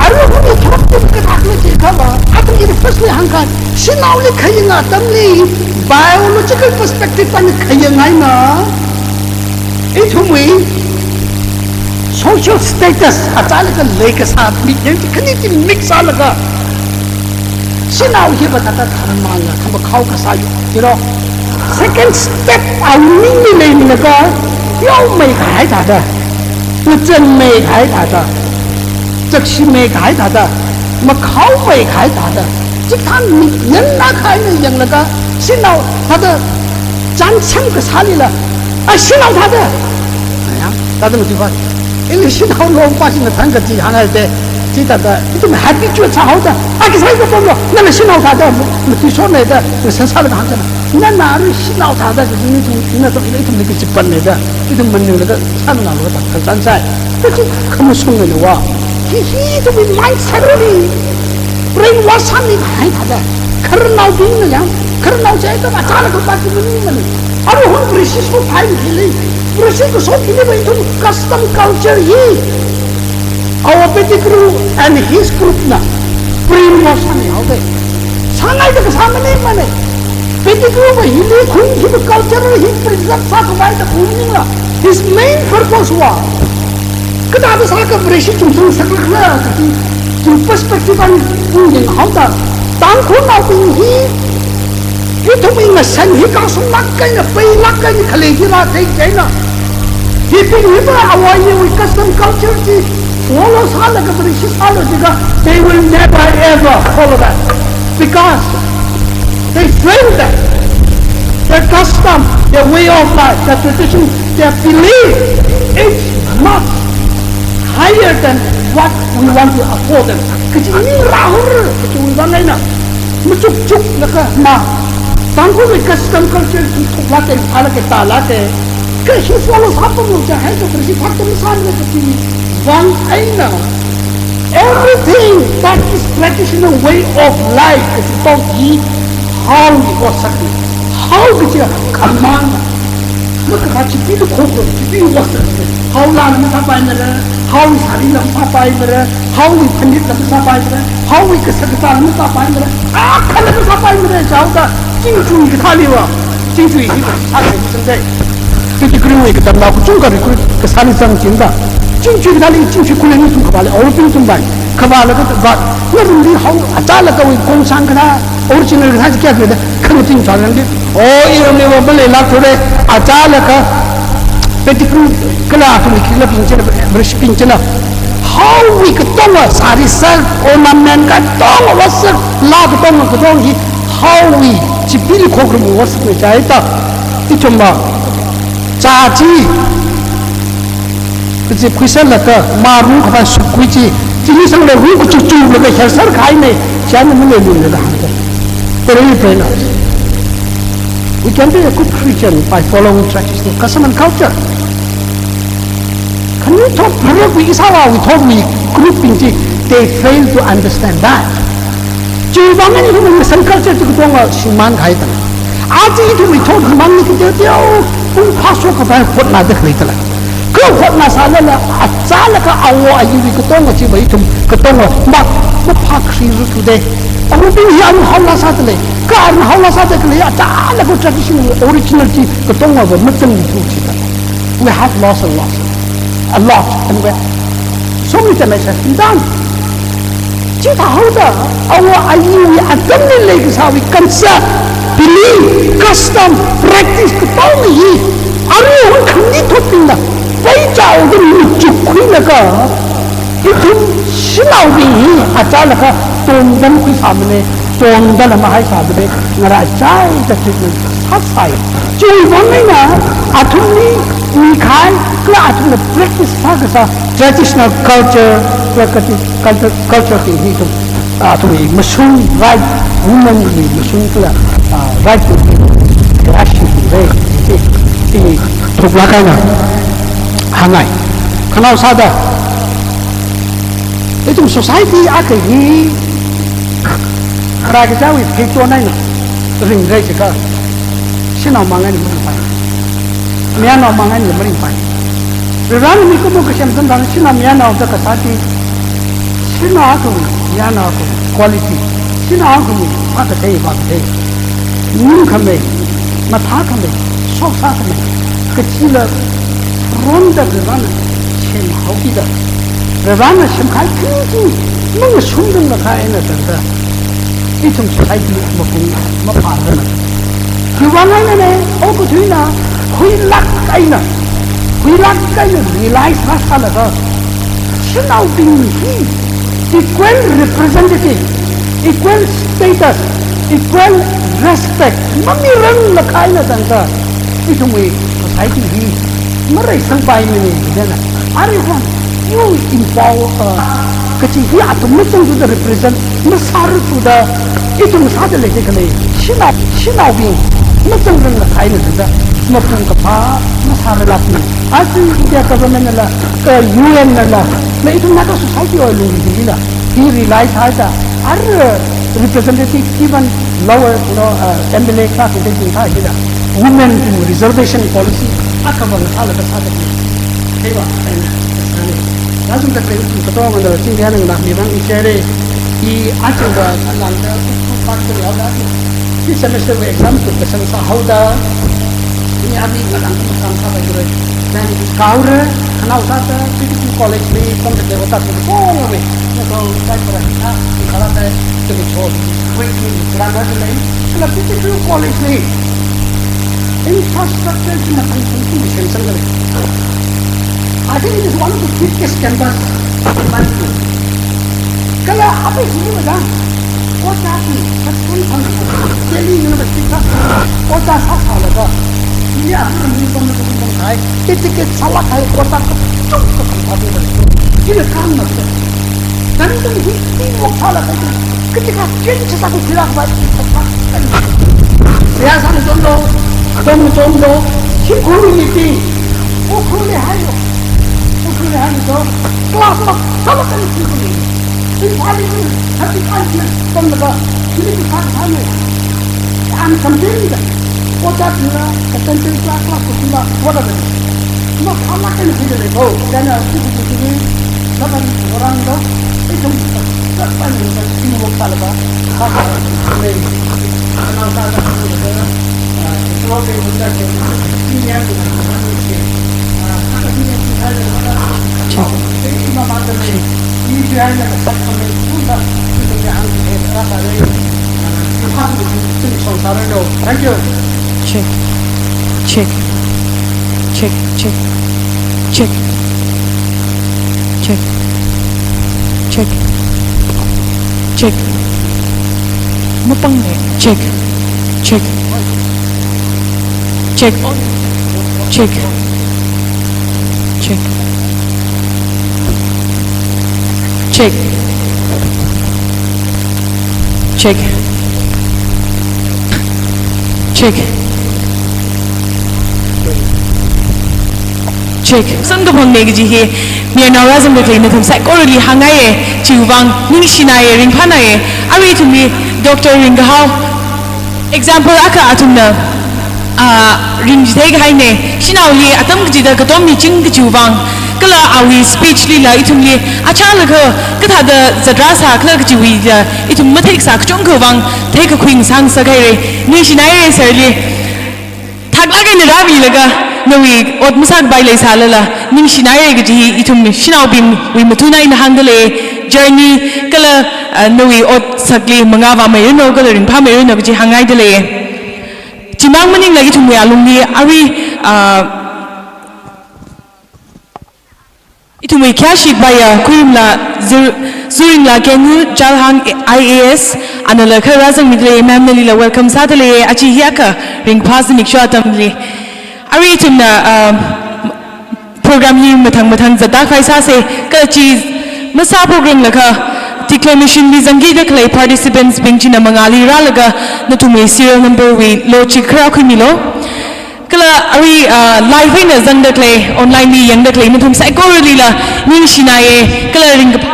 aruihonwui thotli kathā khala jiakhava, athum ini firstly hāngkahai, shanaoli khayang atamli, Biological perspective eina khayang eina, ithumwui social status, achālakha leikasā miyang chi khani chi mix sālaga, shanao hiva thāda dharmala, thāda khao kasā yu, you know. Second step awui ningli leimilaga, yaomei kahai thāda, ngachānmei kahai thāda, chakshimei kahai thāda, makhaomei kahai thāda, chithāda miyang eina khayang yanglaga, shanao thāda chānsam kasālila, a shanao thāda. Aya, thāda mati ba. Ili shanao longpa shina thang kachi hāngngai te. Chithāda, ithum habituate sāhaoda. A kasā kapamlo, nana shanao thāda, mati shonei da, ngasānsālaga hāngkana. Nana arui shanao thāda, ithum, ithum, ithum, ithum ni kachipanei da. Ithum maninglaga, shanao laga thāda, kachānsai. Kachi, khamashungnei wa. Hi, hi, ithumwui mindset li brainwash sāmikahai thāda. Khararnaobingna yang, khararnao chi ithum achālakha pati maningmana. Aruihon British ho phai hili, British kaso hili va ithum custom culture hi, our Pettigrew and his group na brainwash sāmihaoda. Sāngaida kasā maningmana. Pettigrew va hili khun hiva culture hi preserve sākhavai da khun maningla. His main purpose va, kathāda sākha Vareshi chungchang saklakhala kachi, chi perspective eina ung yanghaoda, Tangkhulnaobing hi, ithumwui ngashan hi kashunglāk eina, peilāk eina khalei hi rāthei chieina, hibing hiva āwo āyiwui custom culture chi follow sālaga Vareshi sālu jiakha, they will never ever follow that. Because they feel that their custom, their way of life, their tradition, their belief is much higher than what we want to afford them. Kachi ning rāhor, kachiwui vang eina machukchuklaga ma, Tangkhulwui custom culture chi thuklāka, phālāka, tālāka, kha hi follow sāpamlu jiakha, hai to Vareshi phak tam sāna kachiwui vang eina, everything that is traditional way of life kachi tong hi haowui otsak, hao kachi khamang, makakha chipee lukhok lo, chipee otsak. Hao laa la masāpaimara, haowui sari la masāpaimara, haowui phanit la masāpaimara, haowui kashak kazā la masāpaimara, akha la masāpaimara jihaoda, Chingchui kathāli va, Chingchui hi va, sākahai masāngda. Pettigrewwui katamnao kachungkha recruit kasāli zangchinda. Chingchui kathāli, Chingchui khuilang ithum khavāla, Aurobing ithum va, khavāla kathāva, ngarumli hao, achālakhawui kongshang kathā, original kathā chi kayākha da, khangating chālangli. O, iramli va maleilākthura, achālakha, Pettigrew kala athumwui khikhalabing china, Vareshibing china, haowui katonga sari sak, ornament katonga otsak, laa katonga katong hi, haowui chipee lukhok ram otsakna jihaida, ithum va, chā chi, kazip khuisālaga, maru khavai sukkhui chi, chili sangla ru kachuklaga hersar kahaina, chieina maleilungla da hāngda. Very brainwashed. We can be a good Christian by following traditional custom and culture. Khanuithot pharāwui ishāvāwui thotwui groupbing chi, they fail to understand that. Chiwui vang eina ithum ngashan culture chi katonga shimān kahaida. Aja ithumwui thot mang ni kateoteo, pung phāshok khavai hotnāda khaleida lei. Kha hotnā sālala, achālakha āwo āyiwui katonga chiva ithum katonga ma, maphākhuirarthuda. Aurobing hi arui haolā sāda lei, kha arui haolā sāda khalei, achālakha traditional original chi katonga va mazangthu chida. We have lost a lot, a lot, and we, so many generations have been done. Chithāhaoda, āwo āyiwui atamli leikasāwui concept, belief, custom, practice katonga hi, aruihon khanuithotbingna peichaoda machukkhuilaga, ithum shanaobing hi achālakha tongdan khuisāmana, tongdan mahaisāmana, ngarāichaida treatment sāsai. Chiwui vang eina athumli mikahai, kala athumna practice sākasā traditional culture, kala kati culture, culture bing hi ithum, ah, athumwui mashun, right, women wui mashun kala, ah, right to be, action to be, chi, chi thuklāk eina hāngngai. Khanao sāda, ithum society akha hi, kharā kachāwui pheichon eina ringra jiakha, shanao mang eina maringpai. Mayarnao mang eina maringpai. Rarana mikumo kasem tharan shanao mayarnao da kasā chi, shanao akhawui, mayarnao akhawui quality, shanao akhawui phākathei, vākathei, ningkhamei, Mathākhamei, shoksākhamei, kachila ronda Varena semhaokida, Varena semkahai thingthing mangashungdang lakhai eina tangda, ithum society mapung mapharana. Chiwuivang einana, okathuina, huilāk eina, huilāk eina realize sāsālaga, shanaobing hi equal representative, equal status, equal respect mamirang lakhai eina tangda, ithumwui society hi mareisangpaimana. Chieina, arui hon, you empower, uh, kachi hi athum machangthuda represent masārarthuda, ithum sāda leida khalei shanao, shanaobing machangrang lakhai eina tangda, mapung kaphā masārarlākmana. Aja India government nala, ka U N nala, la ithum Naga society wui lungli hila, hi realize sāda, arui representative, even lower, you know, uh, M L A class of the thing hila, women reservation policy, akha vang sālaga sāda. Heiva, eina, sāni. Lazum da khalei ithum katongana chingri eina nganāmi vang ichire. I achungda, alangda, part kali haoda, this semester wui exam preparation sāhaoda, ini ami ngalang masang sāda jire. Then kaure, khanao sāda, P T P college li, kong de ota tu ko we. Ko sai para ha, kala te, tu ko, wait ni, kala na le, kala P T P college li, infrastructure chi mathang thang chi mission sangare. I think it is one of the biggest campus in my school. Kala ape sini mada, ota chi, saskan thang, Delhi University ka, ota sāsālaga, ini abu ni pam ni pam kai, ticket sālāk kahai ota kachungkha thang thang. China karam na. Nani tung hi, hi wok sālāk kahai, katika change sākhuilaga bai, ya sāni chonlo, chon chonlo, hi khuruni ti, o khuruni hailo, o khuruni hailo, class lo, sālāk kahai khuruni. Imphal li thirty-five years pamlaga, chili tu sāsāni. I'm complaining that, ota chila, ka ten ten class, class ko chila, whatever. Masālāk kahai khuruni ko, chieina, chili tu chili, Laban orang lo, ithum, laban lo, ithum wok sālaga, sāsāni. Thank you. Check. Check. Check, check. Check. Check. Check. Check. Mapang ne. Check. Check. Check. Check. Check. Check. Check. Check. Check. Sangkaphang ne kaji hi, mayarnao rāzangda khalei nathum saikorali hāngngaiye, chiwuivang ningshinaiye, ringphānaiye, arui ithumli Doctor Ringkahao, example akha athumna, ah, ringchithei kahaine, shanaoli atam kachida katom miching kachiwuivang, kala awui speech lila ithumli, achālakha kathāda zatra sākhala kachiwuila, ithum matheisā kachungkha vang, theikakhui ngasāngasak haire, ningshinaire sir li. Thaklāk eina rāmilaga, nawui ot masākapai leisālala, ningshinaire kaji hi ithum shanaobingwui matuina eina hāngda lei, journey kala, ah, nawui otsakli mangā vāmeiranu kala ringphāmeiranu kaji hāngngaida lei. Chimang maningla ithumwui alungli arui, ah, ithumwui khayāshi paiya Khuirumla Zur-, Zuringla Kengu Jalhang I A S, anala kha rāzangmida lei, ma'am nalila welcome sāda lei, aja hi akha ringphā zimiksho atamli. Arui ithumna, um, program hi mathang mathang zatda khavai sāse, kala chi masā program lakha declamation li zangkida khalei participants bing china mangāli rālaga nathumwui serial number wui lo chi khara khuimilo. Kala arui, ah, live eina zangda khalei, online li yangda khalei, nathum saikoralila ningshinaiye, kala ringkaphā,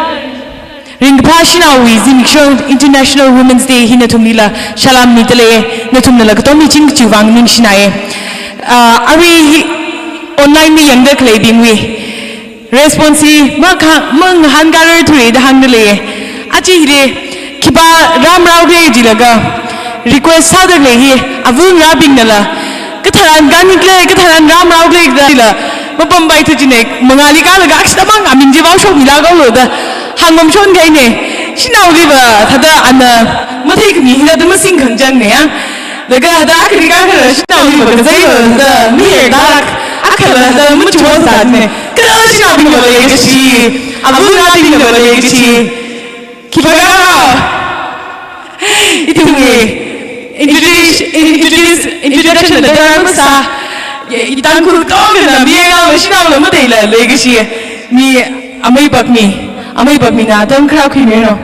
ringkaphā shanaowui zimiksho International Women's Day hi nathumlila salam mida lei, nathumnala katom miching kachiwuivang ningshinaiye. Ah, arui hi online li yangda khaleibingwui response hi makha, mangahānkārarthura da hāngda lei. Aja hili, khipā rāmarao khala jilaga, request sāda khalei hi, avungrābingnala, Katharan kani kle, katharan ram rao kle da la. Mapampai thachine, mangāli kalaga akshita mang aming chi vao shokmila kalo da. Hāngmamshon kahaine. Shanaoliva thāda ana matheikami hila da masing khangjang ne ya. Laga thāda akhari kakhala shanaoliva kazeiva da mi e da akhala da machuwa sāne. Kala shanaoliva leikashi, avunabingva leikashi. Khipākhala? Ithumwui introduce, introduce, introduction la darkar masā. Ya, i Tangkhul kongana mi ngao shanaola matheila leikashi. Mi amei pakmi, amei pakmina atam khara khuimino.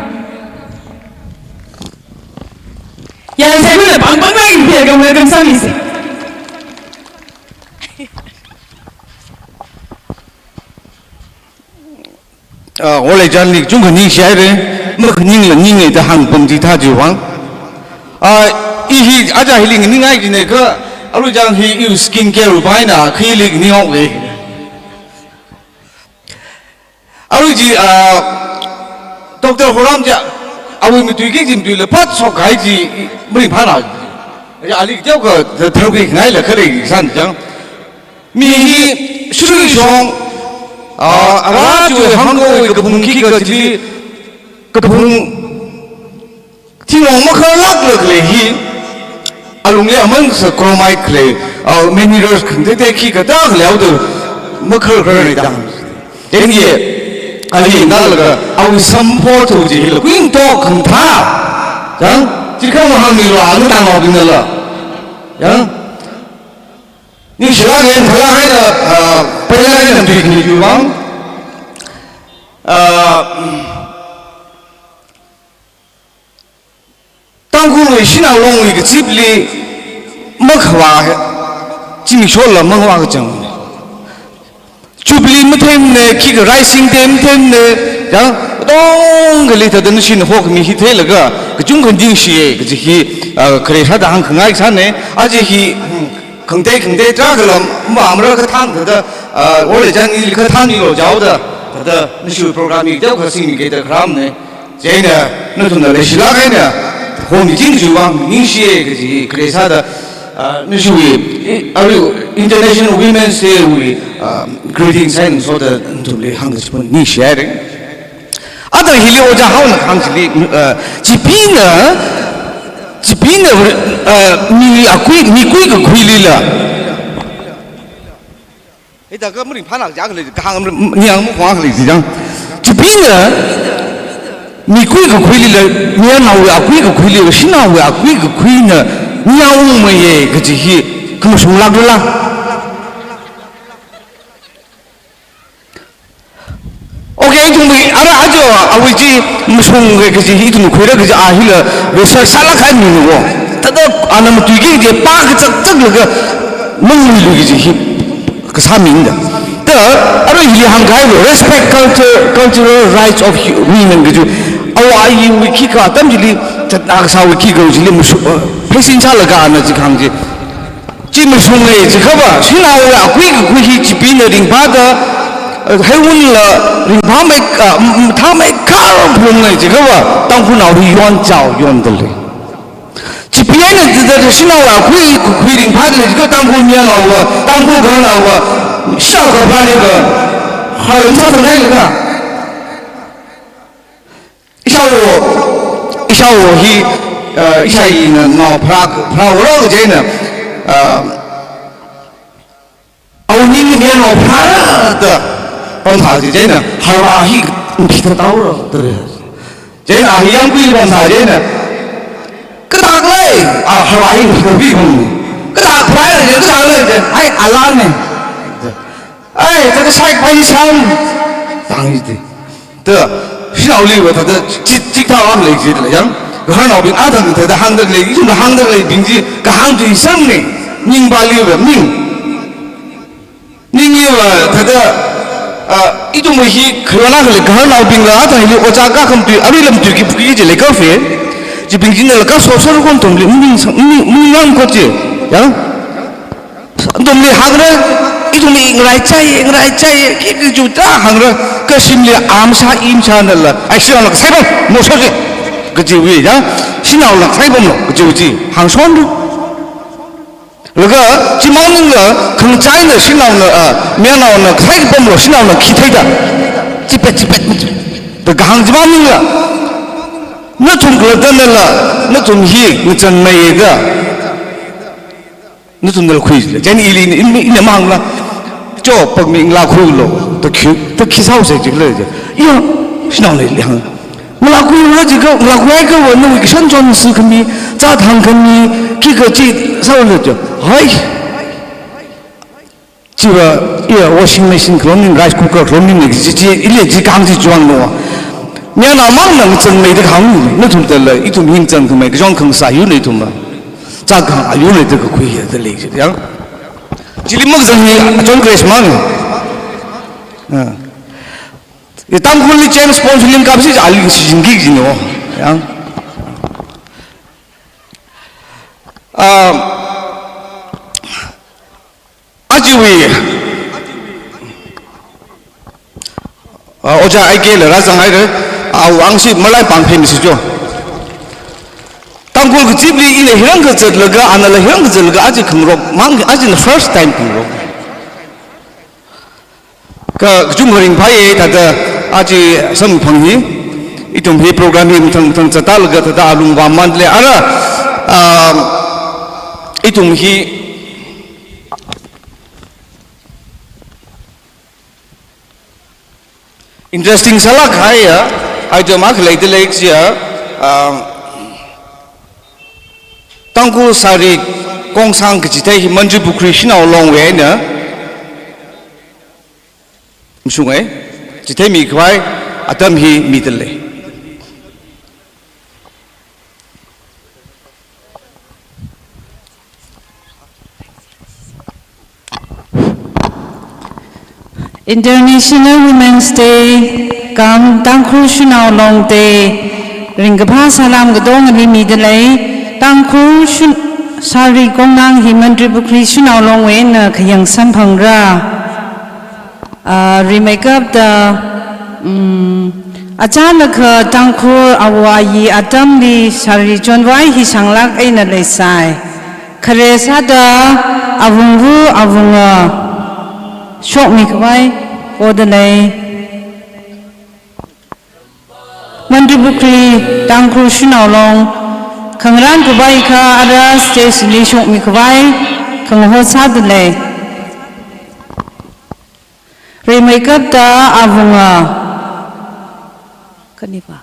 Ya, sākhuila pangpang mai, ya, welcome sāmisi. Ah, Worleichānli kachungkha ningshihaire, makhaningla ninge da hāngpam chithā chiwui vang. Ah, i hi aja hili nganingai jine kha, Worleichān hi iwui skin care wui vang eina khili nganingai. Arui chi, ah, Doctor Horam chi, awui matuiki chi matuila phat shokhai chi, maringphāna. Ya, ali teokha tharukngaila khalei san chang. Mi hi shuishong, ah, ara chiwui hangkhawui kaphung khikha chili, kaphung thingrong makharlākla khalei hi, alungli aman sā chromite khalei, ah, minerals khangatei khikha da khalei haoda makharkharnei da. Chieina, ali ngalaga, awui samphor thu chi hila kuingto khangthā. Chang, chi kha mahāngmilu, ana Tangkhulnaola. Chang. Ningshilāk eina, phalāk eina, ah, phalāk eina tui khani chiwui vang. Ah, Tangkhulwui shanao longwui kazipli makhavā, zimikshola makhavā kachang. Jubilee mathemne, khikha raising day mathemne, ya, katongali thāda nashina hokhami hi theilaga, kachungkha ningshiye, kaji hi, ah, khare sāda hāngkhangai sāne, aja hi, hmm, khangatei khangatei tarākhala, ma amra kathān thāda, ah, Worleichānli kathānli lo jaoda, thāda nashiwui program hi teokha singmikida kharamne. Chieina, nathumna leishilāk eina, homiching chiwui vang ningshiye kaji, khare sāda, ah, nashiwui, i, arui International Women's Day wui, ah, greetings eina soda nathumli hāngkachipun ningshihaire. Ada hili ojā haona kahāng chili, ah, Chipina, Chipina, ah, mi akui, mikui kakhuilila. Hithākha maringphāna ja khalei, kahāng, niang makhuang khalei chi chang. Chipina, mikui kakhuilila, mayarnaowui akui kakhuilila, shanaowui akui kakhuina, niang ungmeiye kaji hi, khamashunglākla. Okay, ithumwui, ara aja, awui chi, mashunga kaji hi, ithum khuira kaji, a hila, research sālāk kahai mine wo. Thāda, ana matuiki kaji, pā kachakchaklaga, mangluilui kaji hi. Kasā mingda. Da, arui hili hāngkahai wo, respect culture, cultural rights of hu-, women kaji. Awo ayiwui khikha atam chili, chatna kasāwui khikha chili, mashu-, uh, pheisin sālaga ana chi kahāng chi. Chi mashunge chiakhava, shanaowui akui kakhui hi Chipina ringphāda, uh, heiwunla ringphāmei, uh, m-, m-, thāmeikha phunge chiakhava, Tangkhulnao hi yonchao yondalei. Chipi eina zida shanao akui kakhui ringphāda lei, kha Tangkhul mayarnaova, Tangkhul gaharnaova, shao kapha leiva, haram sāthangai leiva. Ishāwo, ishāwo hi, uh, ishāyina nao pharā, pharāwora kaji eina, uh, Awo ning miyano phara da pamsā chi chieina, harvā hi khithā taora da. Chieina a hi yangkui pamsā chieina, katak lei, a harvā hi khithā bi pam. Katak phara da, katak lei da, ai, alarm ne. Ai, ta kasai pai sam. Tang hi ti. Ta, shinaoliva ta, ta, chik, chik thā am lei chi la yang. Gaharnaobing a ta, ta, ta hāngda lei, ithum hāngda leibing chi, kahāng chi samne. Ningbali va, ning. Ning iva, ta, ta, a, ithum hi, khayona khalei gaharnaobingla, a ta, hi, ocha ka kham tui, arui lam tui ki phuki chi lei ka fe. Chibing china la ka so, so kon tum li, ning, ning, ning yang ko chi. Yang. Ithumli hāngra, ithumli ngarai chai, ngarai chai, ki, ki ju ta hāngra, kashimli amsā imsānala, ai shinao lak saibam, mo so je, kajiwui ya, shinao lak saibamlo, kajiwui ji, hāngshonlu. Laga, chimang maningla, khangachāna shanaona, ah, mayarnaona, kasai kapamlo shanaona khi theida. Chipet, chipet, da kahāng chimang maningla. Nathum khalatta nala, nathum hi ngachānmeida. Nathumnala khuila. Chieina ili, ili, ina mahāngla. Cho, pāngmi ngalākhuilo. Da khi, da khi sāhaosa jikhala je. Yo, shanaona ili hāng. Ngalākhuihaira jiakha, ngalākhuihaikha va nawui kashan chonsi khami, chāthang khami, khikha chi sāhaola jo. Hai. Chiva, iya, washing machine khalong eina, rice cooker khalong eina, chi, chi, ili chi kahāng chi chiwuivang no. Mayarnao mangna ngachānmeida kahāng, nathum tala, ithum hi ngachānkhamei, kachon khangasā yur eina ithum ma. Chākahāng ayur eina da kakhuiya da lei chi, yang. Chili makazang hi, achon crash mang. Ah. I Tangkhulli James Bond film kapsi ali shijingki jino. Yang. Ah, ajiwui. Ah, Ojā I K la rāzanghaira, awui angshi malai pāngphemsi jo. Tangkhul kazipli ina hirang kazatlaga, anala hirang kazatlaga, aja khangarok mang, ajana first time khangarok. Ka, kachungkha ringphāya, thāda, aja samphang hi, ithum hi program hi mathang mathang zatda laga, thāda alung vāmān lei, ara, um, ithum hi interesting sālāk kahaiya, item akha leida lei chiya, um, Tangkhul sari kongsang kachithei hi Mantripukhri Shanao Long wui eina, mashunga, chitheimi khavai atam hi mida lei. International Women's Day, kam Tangkhul Shanao Long Day, ringkaphā salām katongali mida lei, Tangkhul shun-, sari kongnang hi Mantripukhri Shanao Long wui eina khayang samphangra. Ah, rimeikapta, mm, achālakha Tangkhul awo ayi atamli sari chonvai hi shanglāk eina leisai. Khare sāda avungva avunga shokmi khavai poda lei. Mantripukhri Tangkhul Shanao Long khangarān khavai kha ara stage li shokmi khavai khangaho sāda lei. Rimeikapta avunga. Kanipa.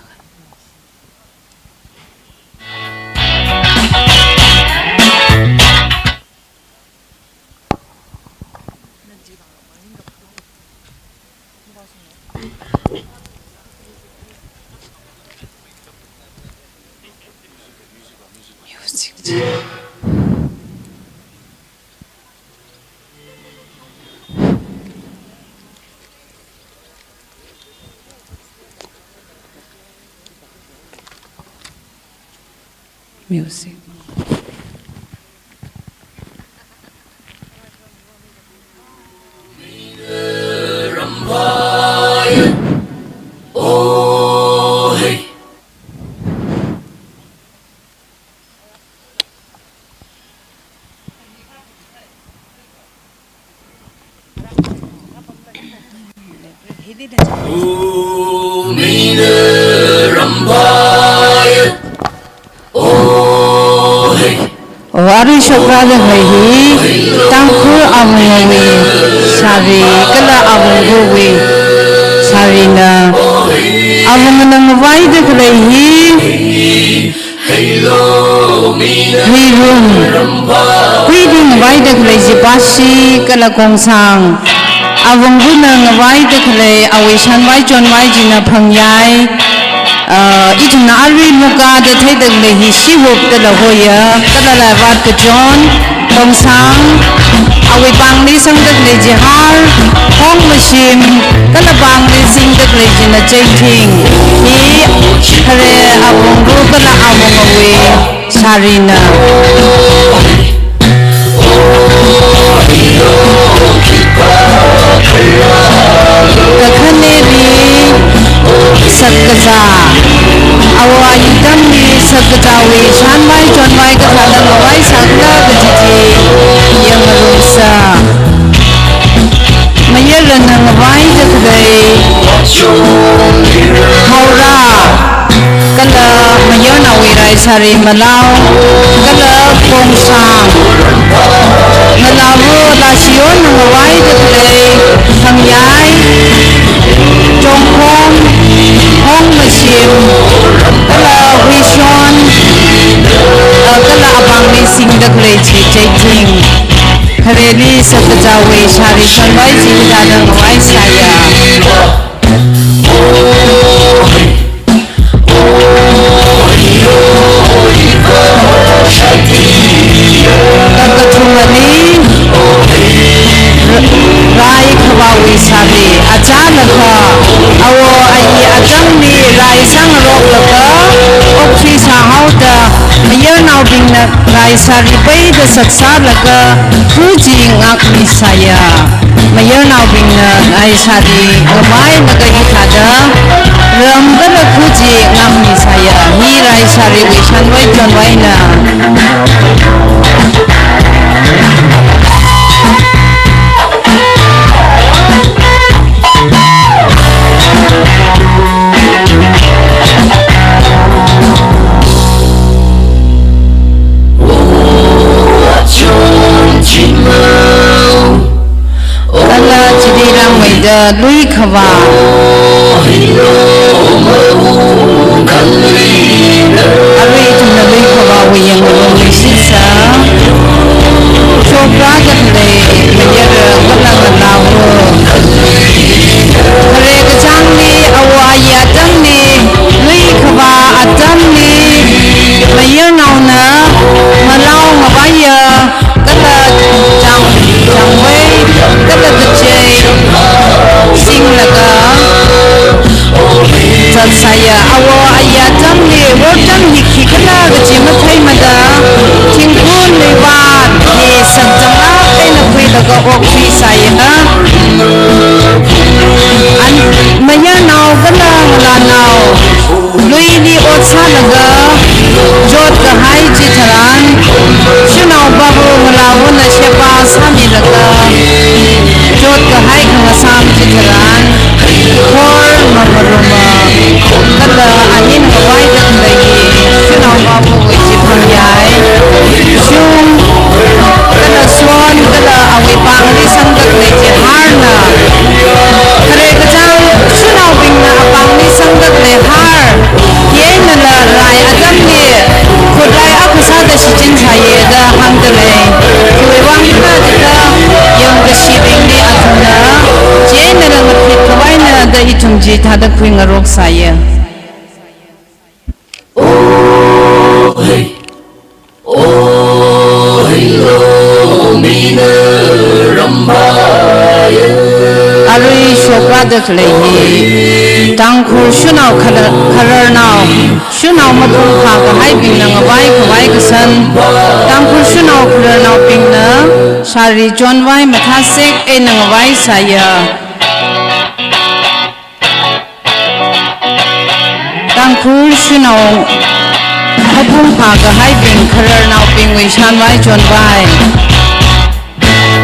Music. Music. O, arui shokra da khalei hi, Tangkhul avungawui sari, kala avunggawui sarina, avungana ngavaida khalei hi, Huirum, huirum ngavaida khalei Jipasi kala Kongsang. Avunggana ngavaida khalei awui shanvai chonvai china Phangyai. Ah, ithumna arui muka da theida khalei hi Shihup dala hoya, kala Laivat Kachon, Kongsang, awui pāngli sangda khalei Jihar, Hongmashim, kala pāngli singda khalei china Chengthing. Hi, khare avungga kala avungawui sarina. Kakhaneli, sakkazā. Awo ayi atamli sakkazāwui shanvai chonvai kathāda ngavai sākhala kaji chi. Nangavaida khalei Haora, kala mayarnaowui raisāri Malau, kala Khongsang, Ngalāva Lashio nangavaida khalei Khangyai, Chongkhong, Hongmashim, kala Huishon, ah, kala apāngli singda khalei chi Cheiting. Khareli sākazāwui sāri chonvai chi hithāda ngavai sāya. Kakathumali, rai khavāwui sāri, achālakha, awo ayi atamli rai sāngaroklaga, okthui sāhaoda, mayarnaobingna rai sāri peida saksālaga, khuji ngakmi sāya. Mayarnaobingna rai sāri ngavailaga hithāda, ram kala khuji ngakmi sāya. Hi rai sāriwui shanvai chonvaina. Kala chili langmeida lui khavā. Arui ithumna lui khavāwui yanglu sisa. Chopra da khalei mayara kala ngalāva. Khare kachāngli, awo ayi atamli, lui khavā atamli, mayarnaona, Malau ngavaiya, kala chang, changvei, kala kachei, singlaga, zatsāya, awo ayi atamli, wortam hi khikhala kaji matheimada, thingkun leiva hi sakzanglāk eina khuilaga okthui sāya. An, mayarnao kala ngalānao, luili ot sālaga, chot kahai chitharan, shanao babu ngalāvana sheba sāmilaga, chot kahai khangasam chitharan, khor mamaruma, kala ahin ngavaida khalei, shanao babuwui chi Khangyai, shung, kala shon, kala awui pāngli sangda khalei chi harna. Khare kachāng, shanaobingna apāngli sangda khalei har, hi einala rai atamli, khut rai akha sāda shichin sāya da hāngda lei. Khiwui vang khala jiakha, yangkashibingli athumna, chi einala ngaphit khavaina da ithum chithāda khuingarok sāya. Arui shokra da khalei hi, Tangkhul shanao kharar, khararnao, shanao mabung phākahaibingna ngavai khavai kasān, Tangkhul shanao khararnaobingna sāri chonvai mathāsek eina ngavai sāya. Tangkhul shanao mabung phākahaibing khararnaobingwui shanvai chonvai.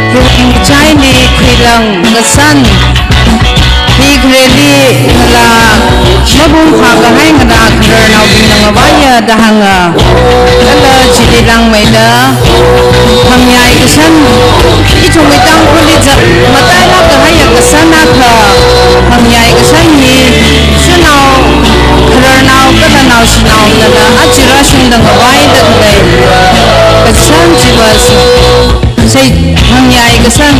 Hiwui ngachaili khuilang kasān. Hi khareli ngalā mabung phākahai ngalā khararnaobingna ngavaiya da hānga. Kala chili langmeida, Khangyai kasān, ithumwui Tangkhulli zat matailāk kahaiya kasān akha, Khangyai kasān hi, shanao, khararnao kala naoshinaonala aja rāshungda ngavaida khalei kasān chiva, sei, Khangyai kasān.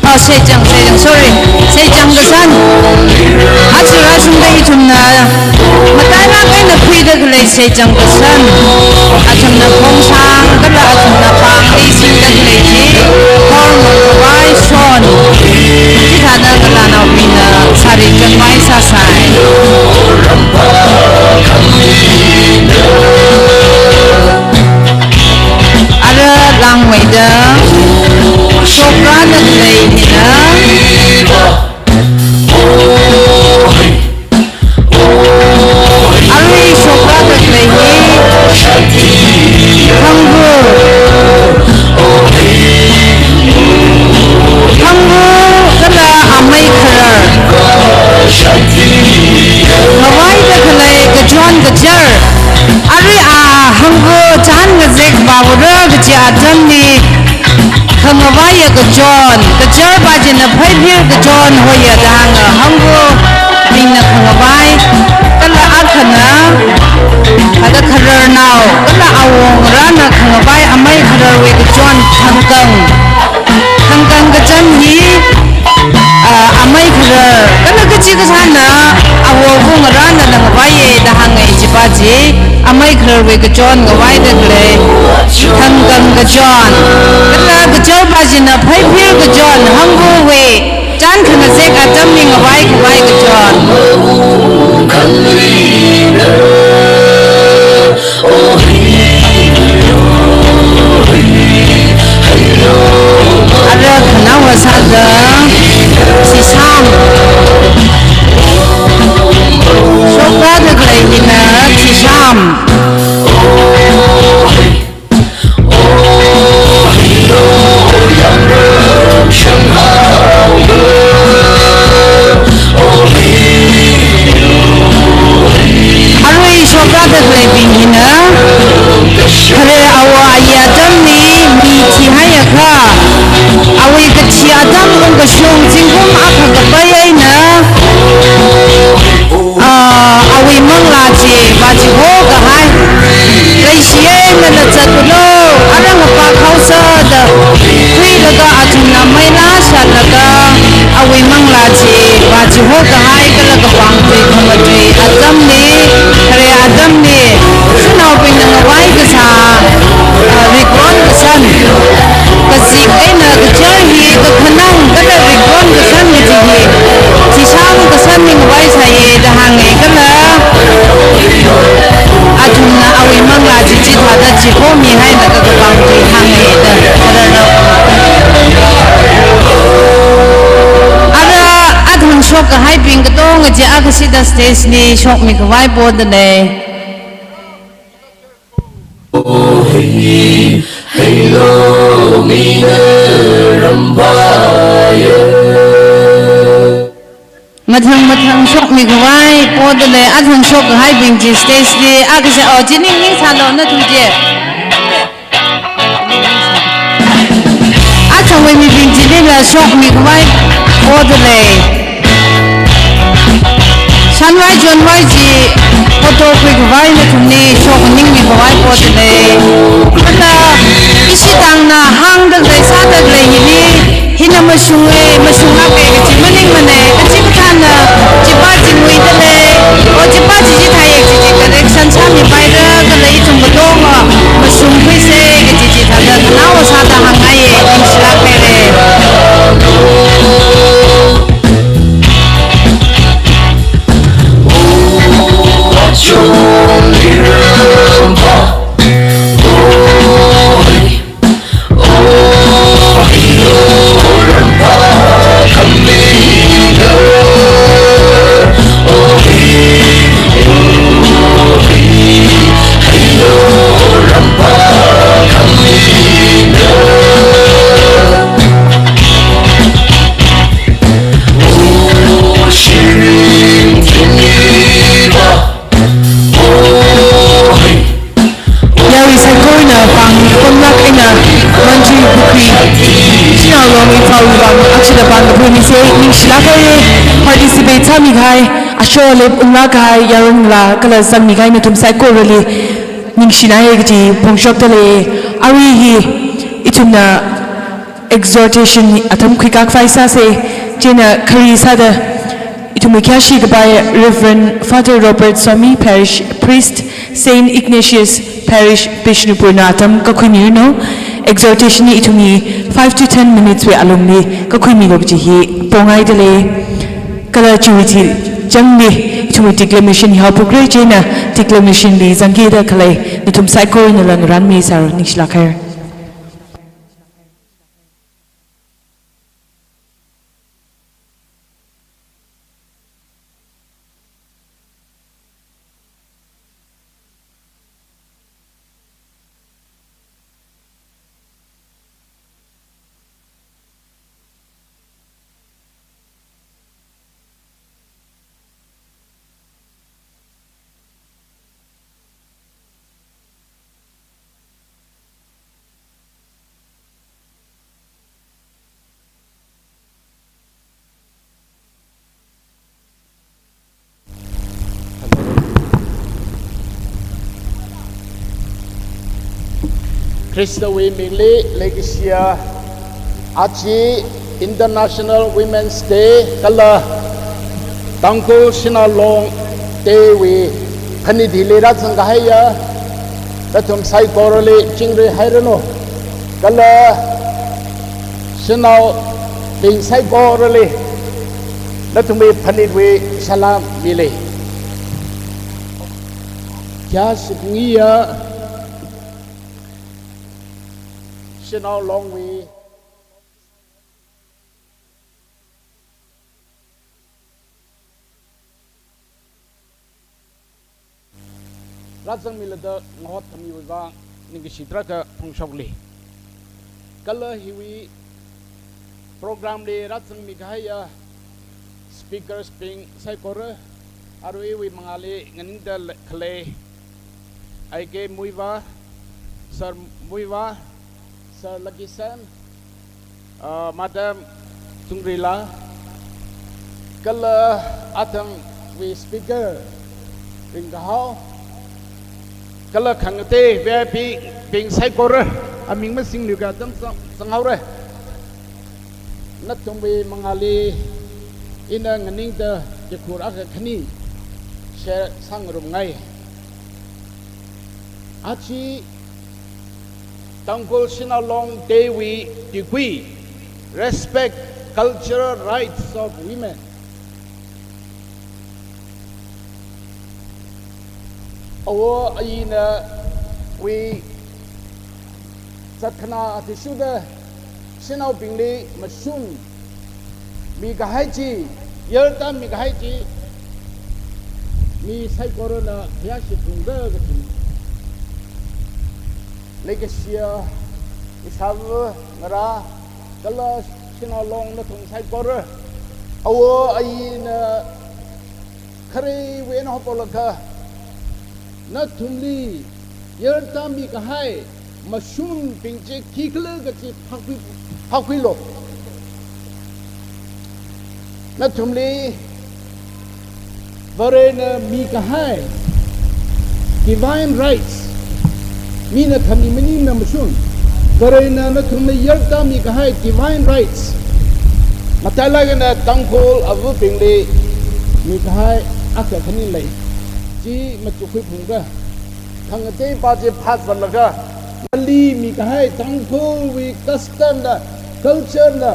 Ah, Seichang, Seichang, sorry. Seichang kasān. Aja rāshungda ithumna matailāk eina khuida khalei Seichang kasān. Athumna Khongsang kala athumna pāngli singda khalei chi, khor mamaruma shon. Chithāda ngalānaobingna sāri chonvai sāsai. Ara langmeida, shokra da khalei hina. Arui shokra da khalei hi, Thangvul. Thangvul kala atamli khangavaiya kachon, kachar pā china phaiphir kachon hoiya da hānga, hangvabingna khangavai, kala akhana, kala khararnao, kala awongarāna khangavai amei khararwui kachon thangkang. Thangkang kachon hi, ah, amei kharar, kala kachi kasāna, awo vungarāna ngavaiya da hānga, chi pā chi, amei khararwui kachon ngavaida khalei, thangkang kachon, kala kachar pā china phaiphir kachon, hangvawui, chān khangazek atamli ngavai khavai kachon. Ara khanaowa sāda, Sisam. Shokra da khalei hina Sisam. Arui shokra da khaleibing hina, khare awo ayi atamli mi thihaiakha, awui kathi atam ungkashung zingkum akha kapai eina, ah, awui manglā chi vāchihokahai. Leishiya, nana zatlu, arang apā khaosa da, khuilaga athumna mei lāshālaga, awui manglā chi vāchihokahai kala kapangtui khamatui atamli, khare atamli, shanaobingna ngavai kasā, ah, rikron kashan, kazik eina kachar hi kakhanang kala rikron kashan kaji hi, Sisam kashanli ngavai sāya da hānga kala, athumna awui manglā chi chithāda chihomihaida kakapangtui hānga da khararnao. Ara athang shokkahaibing katonga chi akha sida stage li shokmi khavai poda lei. Mathang mathang shokmi khavai poda lei, athang shokkahaibing chi stage li, akha sā, oh, chi ningning sālu nathum chi. Athangwui mibing chilila shokmi khavai poda lei. Shanvai chonvai chi photo khui khavai nathumli shokningmi khavai poda lei. Kala ishi tangna hāngda khalei sāda khalei hili, hina mashunga, mashunglāka kachi maningmana, kachikathāna, chi pā chi nguida lei, o chi pā chi chithāya kaji chi correction sāmipaira, kala ithum katonga mashungkhuisa kaji chithāda khanaowa sāda hāngngaiya, ningshilāk haira. Yarui saikora eina pāng konlāk eina Manjri Pukhri, Chinalong Imphal vang athishurda pāng kaphuimisa, ningshilāk haira. Participate sāmikahai, ashor lep unglākkahai, yarumla kala zangmikahai nathum saikorali ningshinaya kaji phongshokda lei. Arui hi ithumna exhortation atam khuikakhavai sāsa, chieina khari sāda ithumwui khayāshi kapai Reverend Father Robert Somi, Parish Priest, Saint Ignatius Parish, Bishnupurna atam kakhuimiranu. Exhortation hi ithumwui five to ten minutes wui alungli kakhuimilu kaji hi pongaida lei. Kala chiwui chi changli ithumwui declamation hi haophokhara, chieina declamation li zangkida khalei nathum saikoranala ngarānmi sāra, ningshilāk haira. Khristawui mingli leikashiya aja International Women's Day kala Tangkhul Shanao Long Day wui phanit hili rāzangkahaiya nathum saikorali chingri hairanu. Kala shanaobing saikorali nathumwui phanitwui salam mili. Khayāshi phungiya Shanao Longwui rāzangmilada ngahotkhamiwui vang ningkashi tarākha phongshokli. Kala hiwui program li rāzangmikahaiya speakers bing saikora, aruiwui mangāli nganingda le-, khalei I K Muivah, Sir Muivah, Sir Lucky Sam, ah, Madam Thungrila, kala athumwui speaker ringkahao, kala khangatei V I P bing saikora, aming masingluikha atam zang-, zanghaora. Nathumwui mangāli ina nganingda yakhur akha khani share sāngarumngai. Aja Tangkhul Shanao Long Day wui tuikui, respect cultural rights of women. Awo ayinawui zatkhanā athishurda shanaobingli mashun mikahai chi, yarda mikahai chi, mi saikorana khayāshi phungra kajina. Leikashiya ishāva ngarā kala Shanao Long nathum saikora, awo ayina khareiwui eina hophoklaga nathumli yarda mikahai mashunbing chi khikhala kaji phākhui, phākhuilu. Nathumli Varena mikahai divine rights, mina khami maningmana mashun, Varena nathumli yarda mikahai divine rights, matailāk eina Tangkhul avabingli mikahai akha khani lei. Chi machukkhui phungra. Khangatei pa chi phāzatlaga, nali mikahai Tangkhulwui custom na, culture na,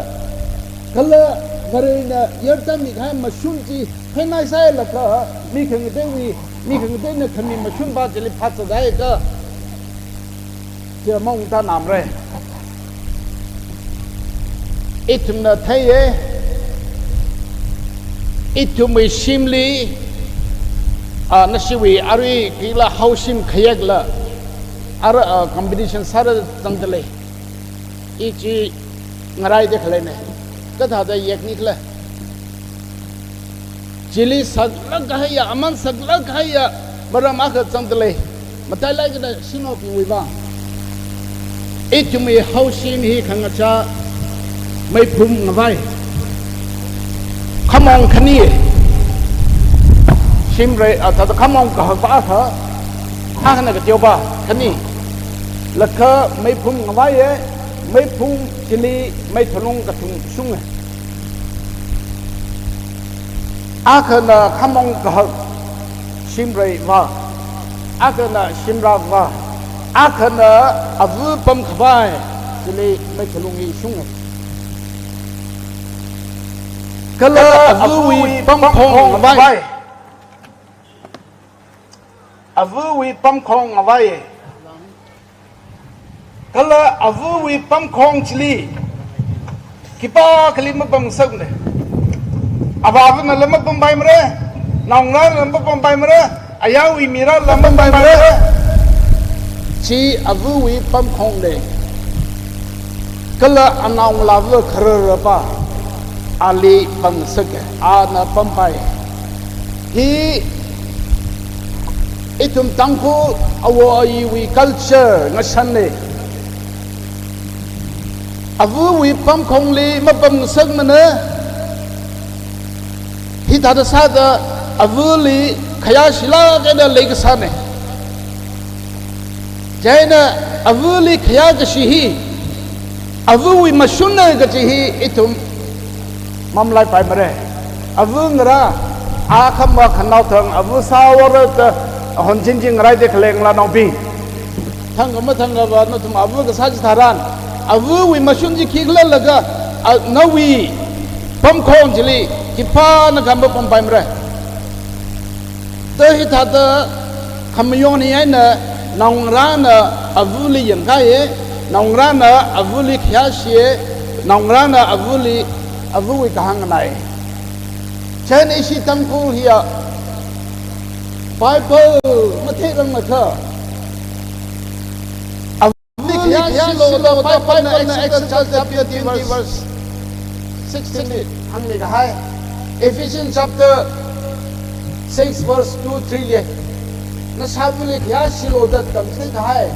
kala Varena yarda mikahai mashun chi pheinaisailaga, mi khangateiwui, mi khangateina khami mashun pa chili phāzat haiakha, chia maungda namre. Ithumna theiya, ithumwui shimli, ah, nashiwui arui kila haoshim khayekla, ara, ah, competition sāra zangda lei. I chi ngaraida khaleina. Kathāda yekni khala. Chili saklāk kahaiya, aman saklāk kahaiya maram akha zangda lei. Matailāk eina shanaobingwui vang. Ithumwui haoshim hi khangachā meiphum ngavai. Khamong khani. Shimrei, ah, thāda khamong kahak pa akha, akhana kateopa khani. Laga meiphum ngavaiya, meiphum chili meithalung kathum shunga. Akhana khamong kahak shimrei vā, akhana shimrak vā, akhana ava pamkhavai, chili meithalung hi shunga. Kala avawui pamkhong ngavai. Avawui pamkhong ngavai. Kala avawui pamkhong chili khipākhali mapamngasakna. Avāvana la mapampaimara, naongarāla mapampaimara, ayarwui mirāla mapampaimara. Chi avawui pamkhongna. Kala anaongalāva khararpa ali pamngasaka, ana pampai. Hi ithum Tangkhul awo ayiwui culture ngashanna. Avawui pamkhongli mapamngasakmana. Hithāda sāda avali khayāshilāk eina leikasāna. Chieina avali khayākashi hi, avawui mashunna kachi hi ithum mamalaipaimarei. Ava ngarā, akhama khanaothang, ava sāvāra da, ahon chinchi ngarai de khalei ngalānaobing. Thangkha mathangkhava nathum ava kasā chitharan, avawui mashun chi khikhala laga, a, nawui pamkhong chili khipānakha mapampaimarei. Da hithāda khamayon hi eina naongarāna avali yangkaiye, naongarāna avali khayāshiye, naongarāna avali, avawui kahāng nganāye. Chieina ishi Tangkhul hiya Bible matheirangakha, avali khayāshilu da Bible na Exodus chapter twenty verse sixteen li hāngmi kahai. Ephesians chapter six verse two, three li, nashāvali khayāshilu da tamchithei kahai.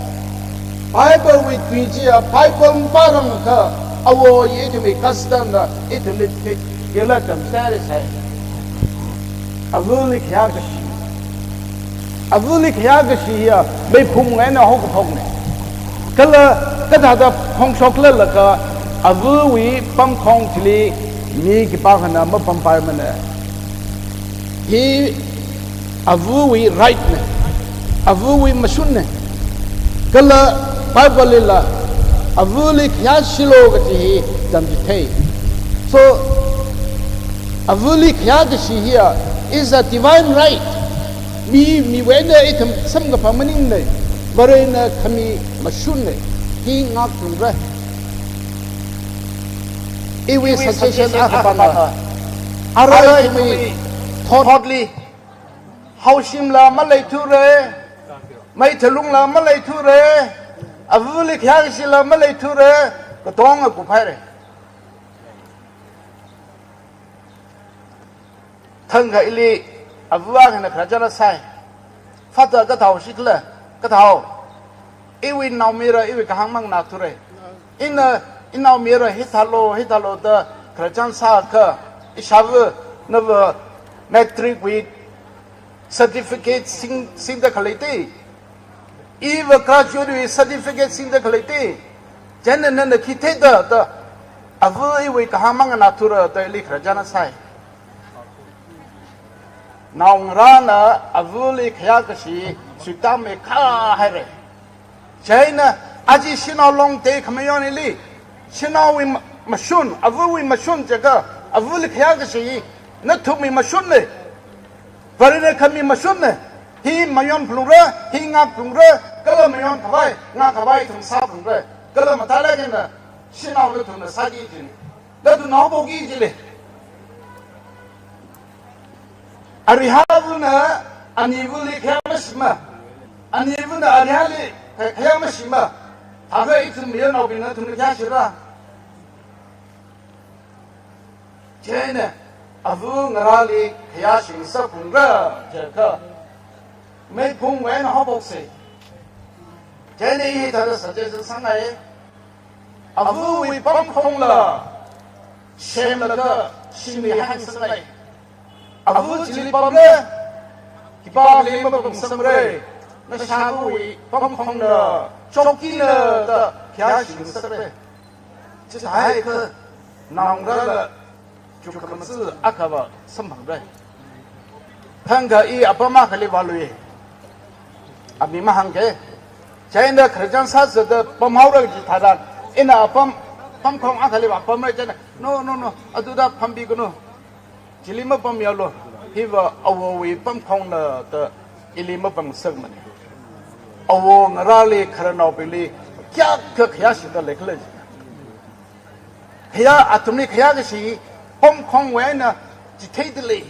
Bible wui tui chiya, Bible mapārangakha, awo ye ithumwui custom na ithumli fit yala tamchithei sai. Avali khayākashi. Avali khayākashi hiya meiphung eina haokaphokne. Kala kathāda phongshokhala laga avawui pamkhong chili mi khipākhana mapampaimane. Hi avawui right ne. Avawui mashunne. Kala Bible lila avali khayāshilu kachi hi tamchithei. So, avali khayākashi hiya is a divine right. Mi, miwui eina ithum samkaphang maningne, Varena khami mashunne, hi ngākphungra. Iwui suggestion akhapana, arui ithumwui thotli, haoshimla maleithura, meithalungla maleithura, avali khayākashila maleithura, katonga kuphaira. Thangkha ili ava akhana khararchan sāi. Father kathāo shikhala, kathāo. Iwui naomayara, iwui kahāng manganāthura. Ina, inaomayara hithālu, hithālu da khararchan sākha, ishāva, nava matric wui certificate sing, singda khalei te. Iva graduate wui certificate singda khalei te. Chieina nana khi theida da, ava iwui kahāng manganāthura da ili khararchan sāi. Naongarāna avali khayākashi suitāmeikha haira. Chieina aja shanao long te khamayon hili, shanaowui ma-, mashun, avawui mashun jiakha, avali khayākashi nathumwui mashunne. Varena khami mashunne. Hi mayon phalungra, hi ngākphalungra, kala mayonkhavai, ngākhavai ithum sāphalungra. Kala matailāk eina shanao nathumna sāki jine. Nathumna haophoki jile. Arihāvana anivali khayā mashima. Anivana arihāli khayā mashima. Thākha ithum mayarnaobingna nathumli khayāshira. Chieina, ava ngarāli khayāshi ngasakphalungra jiakha, meiphungwui eina haophoksa. Chieina hithāda suggestion sāngai. Avawui pamkhongla semlaga shimli haingasakngai. Ava chili pamra, khipākhali mapamngasakmara. Nashāvawui pamkhongna, chowkina da khayāshi ngasakra. Chithākha naongarāla chukkhamaja akhava samphangra. Thangkha i apam akhali vālui. Aming mahāngke. Chieina khararchan sāsāda pamhaora kaji tharan, ina apam, pamkhong akhali vāpamra chieina, no, no, no, aduda pambiganu. Chili mapamyalu, hiva awowui pamkhongna da ili mapamngasakmane. Awo ngarāli khararnaobingli kayākha khayāshida leikhala. Khayā athumli khayākashi pamkhongwui eina chitheida lei.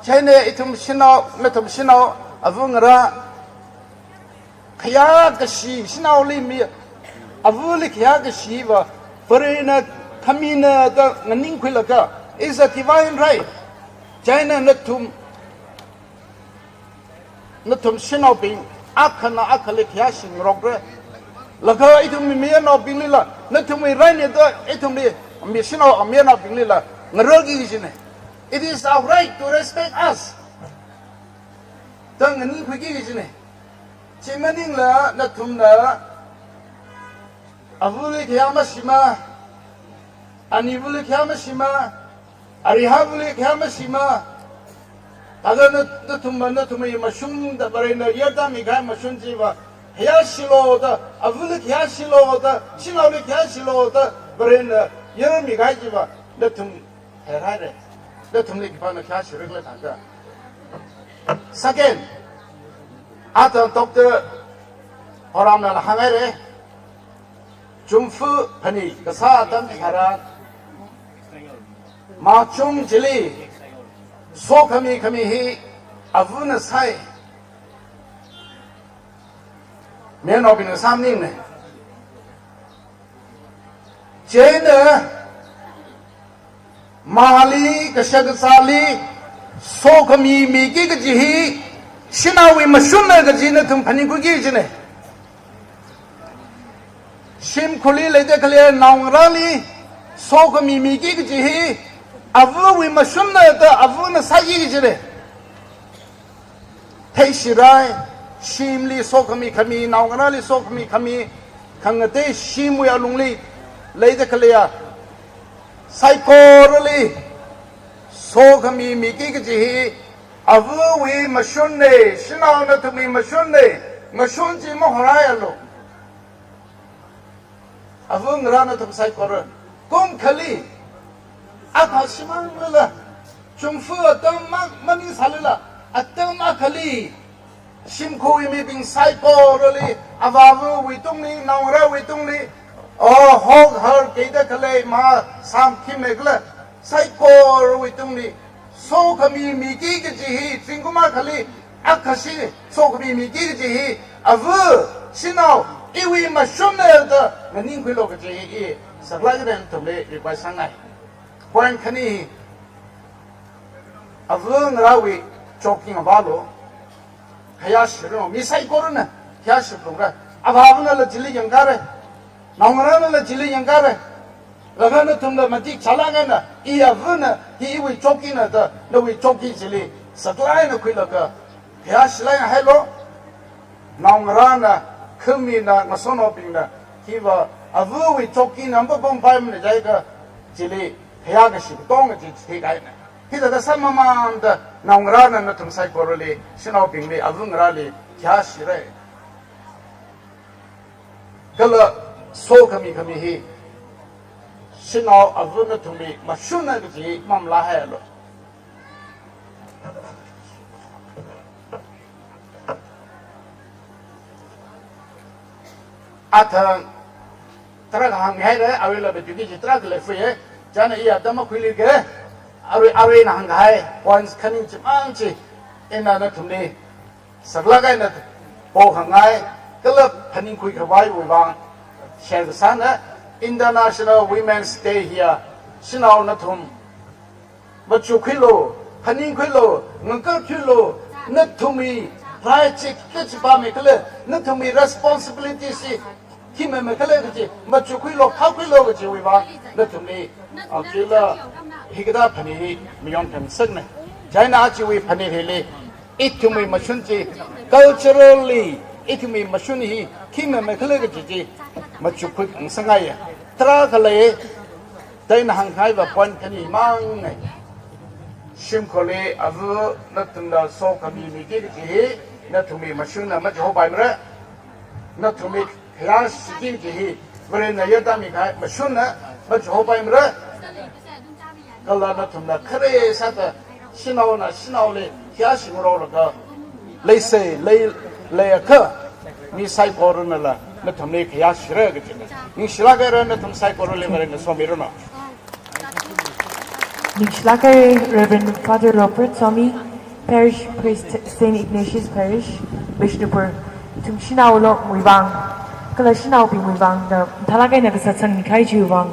Chieina ithum shanao, nathum shanao, ava ngarā, khayākashi, shanaoli mi, avali khayākashiva, Varena khamina da nganingkhuilaga, is a divine right. Chieina nathum, nathum shanaobing, akhana akhali khayāshi ngarokra. Laga ithumwui mayarnaobinglila, nathumwui right ne da, ithumwui, mi shanao, mayarnaobinglila, ngaraki kajine. It is our right to respect us. Da nganingkhuiki kajine. Chi maningla nathumna avali khayā mashima, anivali khayā mashima, arihavali khayā mashima. Thāda na, nathumva nathumwui mashun da Varena yarda mikahai mashun chiva khayāshilu da, avali khayāshilu da, shanaoli khayāshilu da Varena yarmikahai chiva nathum haihaira. Nathumli khipāna khayāshira khala thāda. Second, athang Doctor Horamnala hānghaira. Chumfa phani kasā atam tharan, machum chili sokhami khami hi avana sai. Mayarnaobingna sāmaningna. Chieina mali, kashak kazāli sokhami miki kaji hi shanaowui mashunna kaji nathum phaningkhuiki kajina. Shimkhurli leida khalei naongarāli sokhami miki kaji hi avawui mashunna da avana sāki kajina. Theishirai, shimli sokhami khami, naongarāli sokhami khami, khangatei shimwui alungli leida khaleiya saikorali sokhami miki kaji hi avawui mashunna, shanao nathumwui mashunna, mashun chi mahoraialu. Avangarā nathum saikora, kum akhali, akha shimanglala, chumfa atam ma, maningsālala, atam akhali shimkhurwui mibing saikorali, avāvawui tungli, naongarāwui tungli, o, hokhar kida khalei ma samkhimei kala, saikorawui tungli sokhami miki kaji hi, zingkum akhali akhashi sokhami miki kaji hi ava, shanao, iwui mashunna da nganingkhuilu kaji hi i saklāk eina nathumli request sāngai. Point khani hi, avangarāwui choking avālu. Khayāshiranu, mi saikorana khayāshiranu. Avāvanala chili yangkare, naongarānala chili yangkare. Laga nathumla matik chālāk eina, i avana, hi iwui chokina da, nawui choki chili saklāk eina khuilaga khayāshilai hailu. Naongarāna, khamina, ngasotnaobingna, hiva avawui chokina mapam paimana jiakha, chili khayā kashi katonga chi chithei kahaina. Hithāda sāmamanda naongarāna nathum saikorali, shanaobingli, avangarāli khayāshira. Kala sokhami khami hi shanao ava nathumwui mashunna kaji mamalahaialu. Athang tarākha hānghaira, aruila bepiki chi tarākha leifui e. Chieina i atam makhuilike, arui, aruina hāngkahai points khani chimang chi ina nathumli saklāk eina pokhangai, kala phaningkhui khavaiwui vang share kasāna. International Women's Day hiya shanao nathum machukkhuilu, phaningkhuilu, ngakarthuilu, nathumwui rai chik kachipā meikhala, nathumwui responsibility chi khi meimei khala kaji, machukkhuilu, phākhuilu kajiwui vang nathumli, ah, kila hikathā phani hi mayon khangasakna. Chieina ajawui phani hili, ithumwui mashun chi, culturally, ithumwui mashun hi khi meimei khala kaji chi machukkhui khangasakngaiya. Tarākha lei, da ina hāngkahaiva point khani mangna. Shimkhurli ava nathumna sokhami miki kaji hi nathumwui mashunna machihopaimara. Nathumwui khayāshiki kaji hi Varena yarda mikahai mashunna machihopaimara. Kala nathumna khare sāda shanaona shanaoli khayāshingarolaga leisei, lei, leiakha mi saikoranala nathumli khayāshira kajina. Ningshilāk haira, nathum saikorali Varena somiranu. Ningshilāk haira Reverend Father Robert Somi, Parish Priest, Saint Ignatius Parish, Bishnupur. Ithum shanaowui vang, kala shanaobingwui vang da mathālāk eina kasā sangni kahai chiwui vang,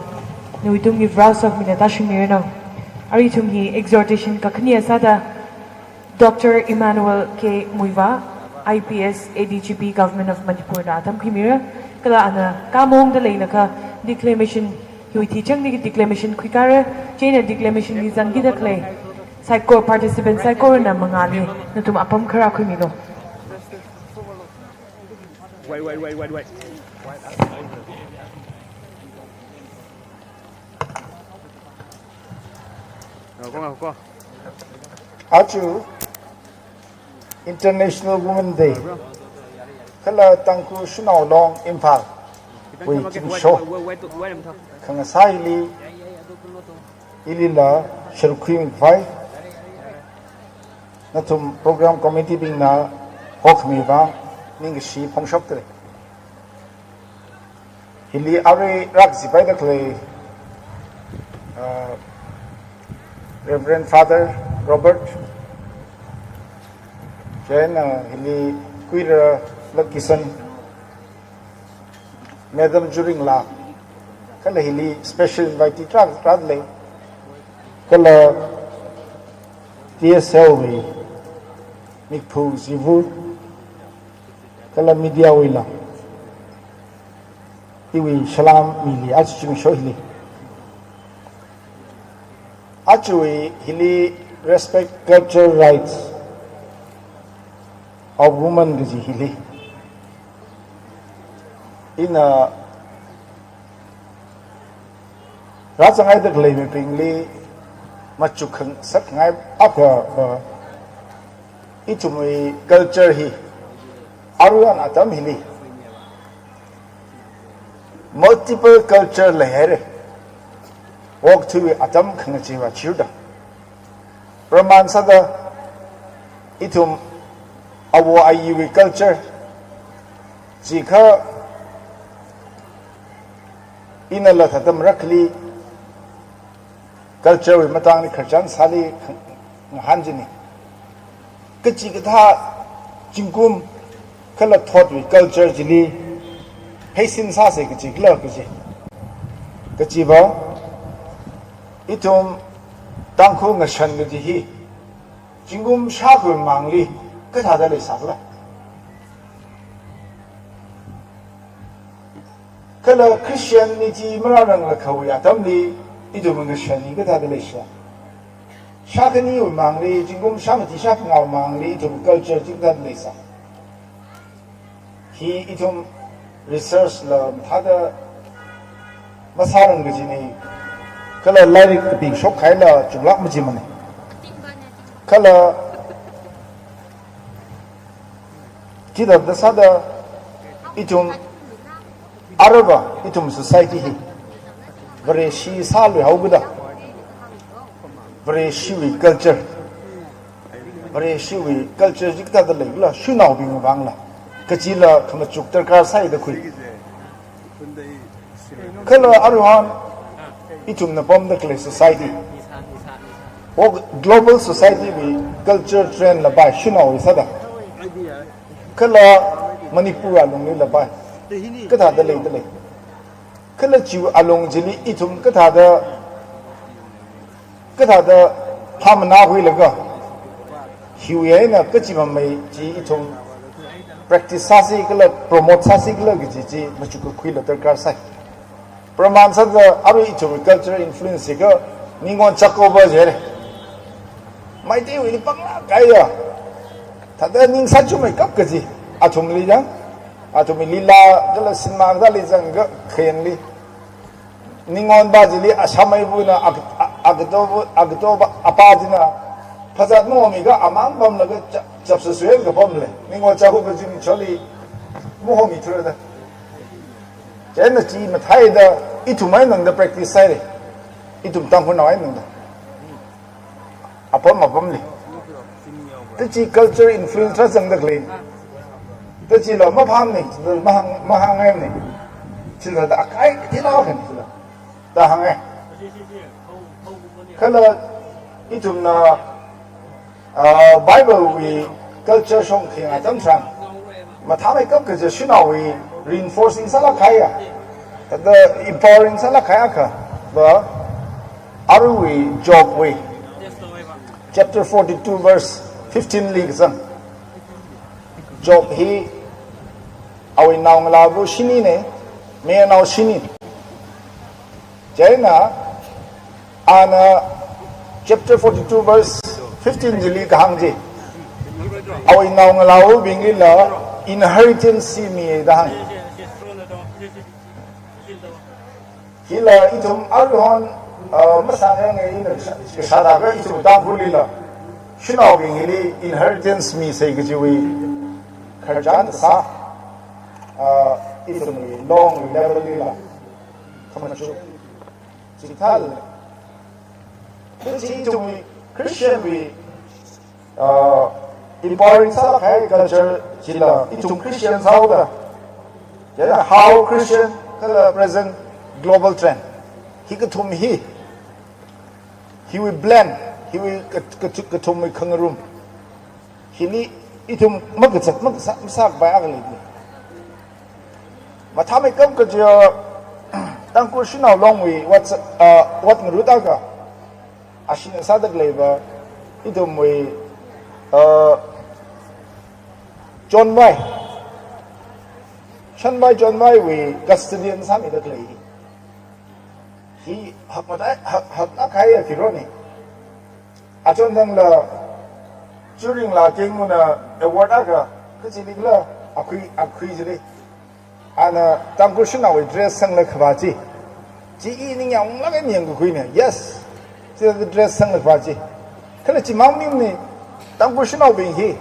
nawui tungli Varewui sokhami eina tāshungmiranu. Arui ithum hi exhortation kakhane sāda, Doctor Emmanuel K Muivah, I P S, A D G P, Government of Manipur da atam khuimira, kala ana khamongda leilakha declamation, hiwui thichan ni declamation khuikara, chieina declamation li zangkida khalei saikora participant saikorana mangāli nathum apam kharā khuimilu. Wait, wait, wait, wait, wait. Ngako, ngako. Aja International Women Day kala Tangkhul Shanao Long Imphal wui zimiksho khangasā hili, ilila sharuk khuimi khavai nathum program committee bingna hokhami vang ningkashi phongshokdalei. Hili arui rākazipaida khalei, uh, Reverend Father Robert, chieina hili Kuira Luckison, Madam Juringla, kala hili special invitee tarākha lei, kala T S L wui Mikphu Zivu, kala media wuila iwui salam mili aja zimiksho hili. Aja hili respect cultural rights of women kaji hili ina rāzanghaida khalei mibingli machuk khangasak ngai akha, uh, ithumwui culture hi aruihon atam hili multiple culture leihaira. Okathuiwui atam khangachee va chiuda. Praman sāda ithum awo ayiwui culture chikha inala thāda marakli culture wui matangli khararchan sāli ngahān jini. Kachikathā zingkum kala thotwui culture chili pheisin sāsa kaji kala kaji. Kajiva ithum Tangkhul ngashan kaji hi zingkum shākha mangli kathāda leisākhala? Kala Christianity marāranglakhaowui atamli ithum ngashan hi kathāda leisā? Shākhaniwui mangli, zingkum shāmati shākhangawui mangli ithum culture chi kathāda leisā? Hi ithum research la mathāda masārang kajina, kala lairik kaping shokhaila chunglāk majimana. Kala chithāda sāda ithum aruiva ithum society hi Vareshi sāluihaokida, Vareshiwui culture, Vareshiwui culture chi kathāda leikhala, shanaobing vangla kajila khamachuk darkar sāida khui. Kala aruihon ithumna pamda khalei society, o global society wui culture trend la pai shanaowui sāda, kala Manipur alungli la pai kathāda leida lei? Kala chiwui alung chili ithum kathāda, kathāda phāmana khuilaga, hiwui eina kachi mamei chi ithum practice sāsi kala promote sāsi kala kaji chi machuk kakhuila darkar sāi. Praman sāda arui ithum cultural influence hi kha Ningon Chakoba jire. Meiteiwuili panglāk kahaiya. Thāda ning sāchumeikap kaji. Athumli jang, athumli lila kala cinema kathāli zangakha khayanli, Ningonpa chili Assam meibuna ak-, a-, agato, agato apa china phazat mahomiakha amang pamlaga chap-, chapsui suiakha pamlei. Ningon Chakoba kaji chili mahomi thura da. Chieina chi matheida ithum eina tangda practice sāhaira. Ithum Tangkhulnao eina tangda. Apam apamli. Tachi culture influence rāzangda khalei. Tachila maphāmana, mahāng, mahāngngaimana. Chithāda akai, thila khan chila. Da hānga. Kala ithumna, ah, Bible wui culture shong khayangai atam tharan mathāmeikap kaji shanaowui reinforcing sālāk kahaiya, thāda empowering sālāk kahaiya kha, va, aruiwui Job wui chapter forty-two verse fifteen li kazang. Job hi awui naongalāva shinina, mayarnao shini. Chieina ana chapter forty-two verse fifteen chili kahāng chi, awui naongalāvabinglila Inheritance chi mida hāng. Hila ithum aruihon, uh, masāngai ina sha-, shada ka ithum Tangkhul lila. Shanaobing hili inheritance misei kajiwui khararchan sā, uh, ithumwui long level lila. Khamachuk. Chithālala. Kachi ithumwui Christian wui, uh, empowering sālāk kahai culture chila, ithum Christian sāhaoda. Chieina hao Christian kala present global trend. Hi kathum hi. Hiwui blend, hiwui kat-, kat-, kathumwui khangarum. Hili ithum makazat, makasā, masākapai akha leili. Mathāmeikap kaja, Tangkhul shanao longwui ot, uh, ot ngarut akha. Ashina sāda khaleiva, ithumwui, uh, Chonvai. Shanvai Chonvaiwui custodian sāmida khalei. Hi hakmatai, hak, haklāk kahai akha roni. Achon nangla, Churingla Kengmuna award akha, kachi likla, akhui, akhui chili. Ana Tangkhul shanaowui dress sangla khavā chi. Chi i ningyāng unglāk eina yangkakhuina. Yes. Chithāda dress sangla khavā chi. Kala chimang maningmana, Tangkhul shanaobing hi,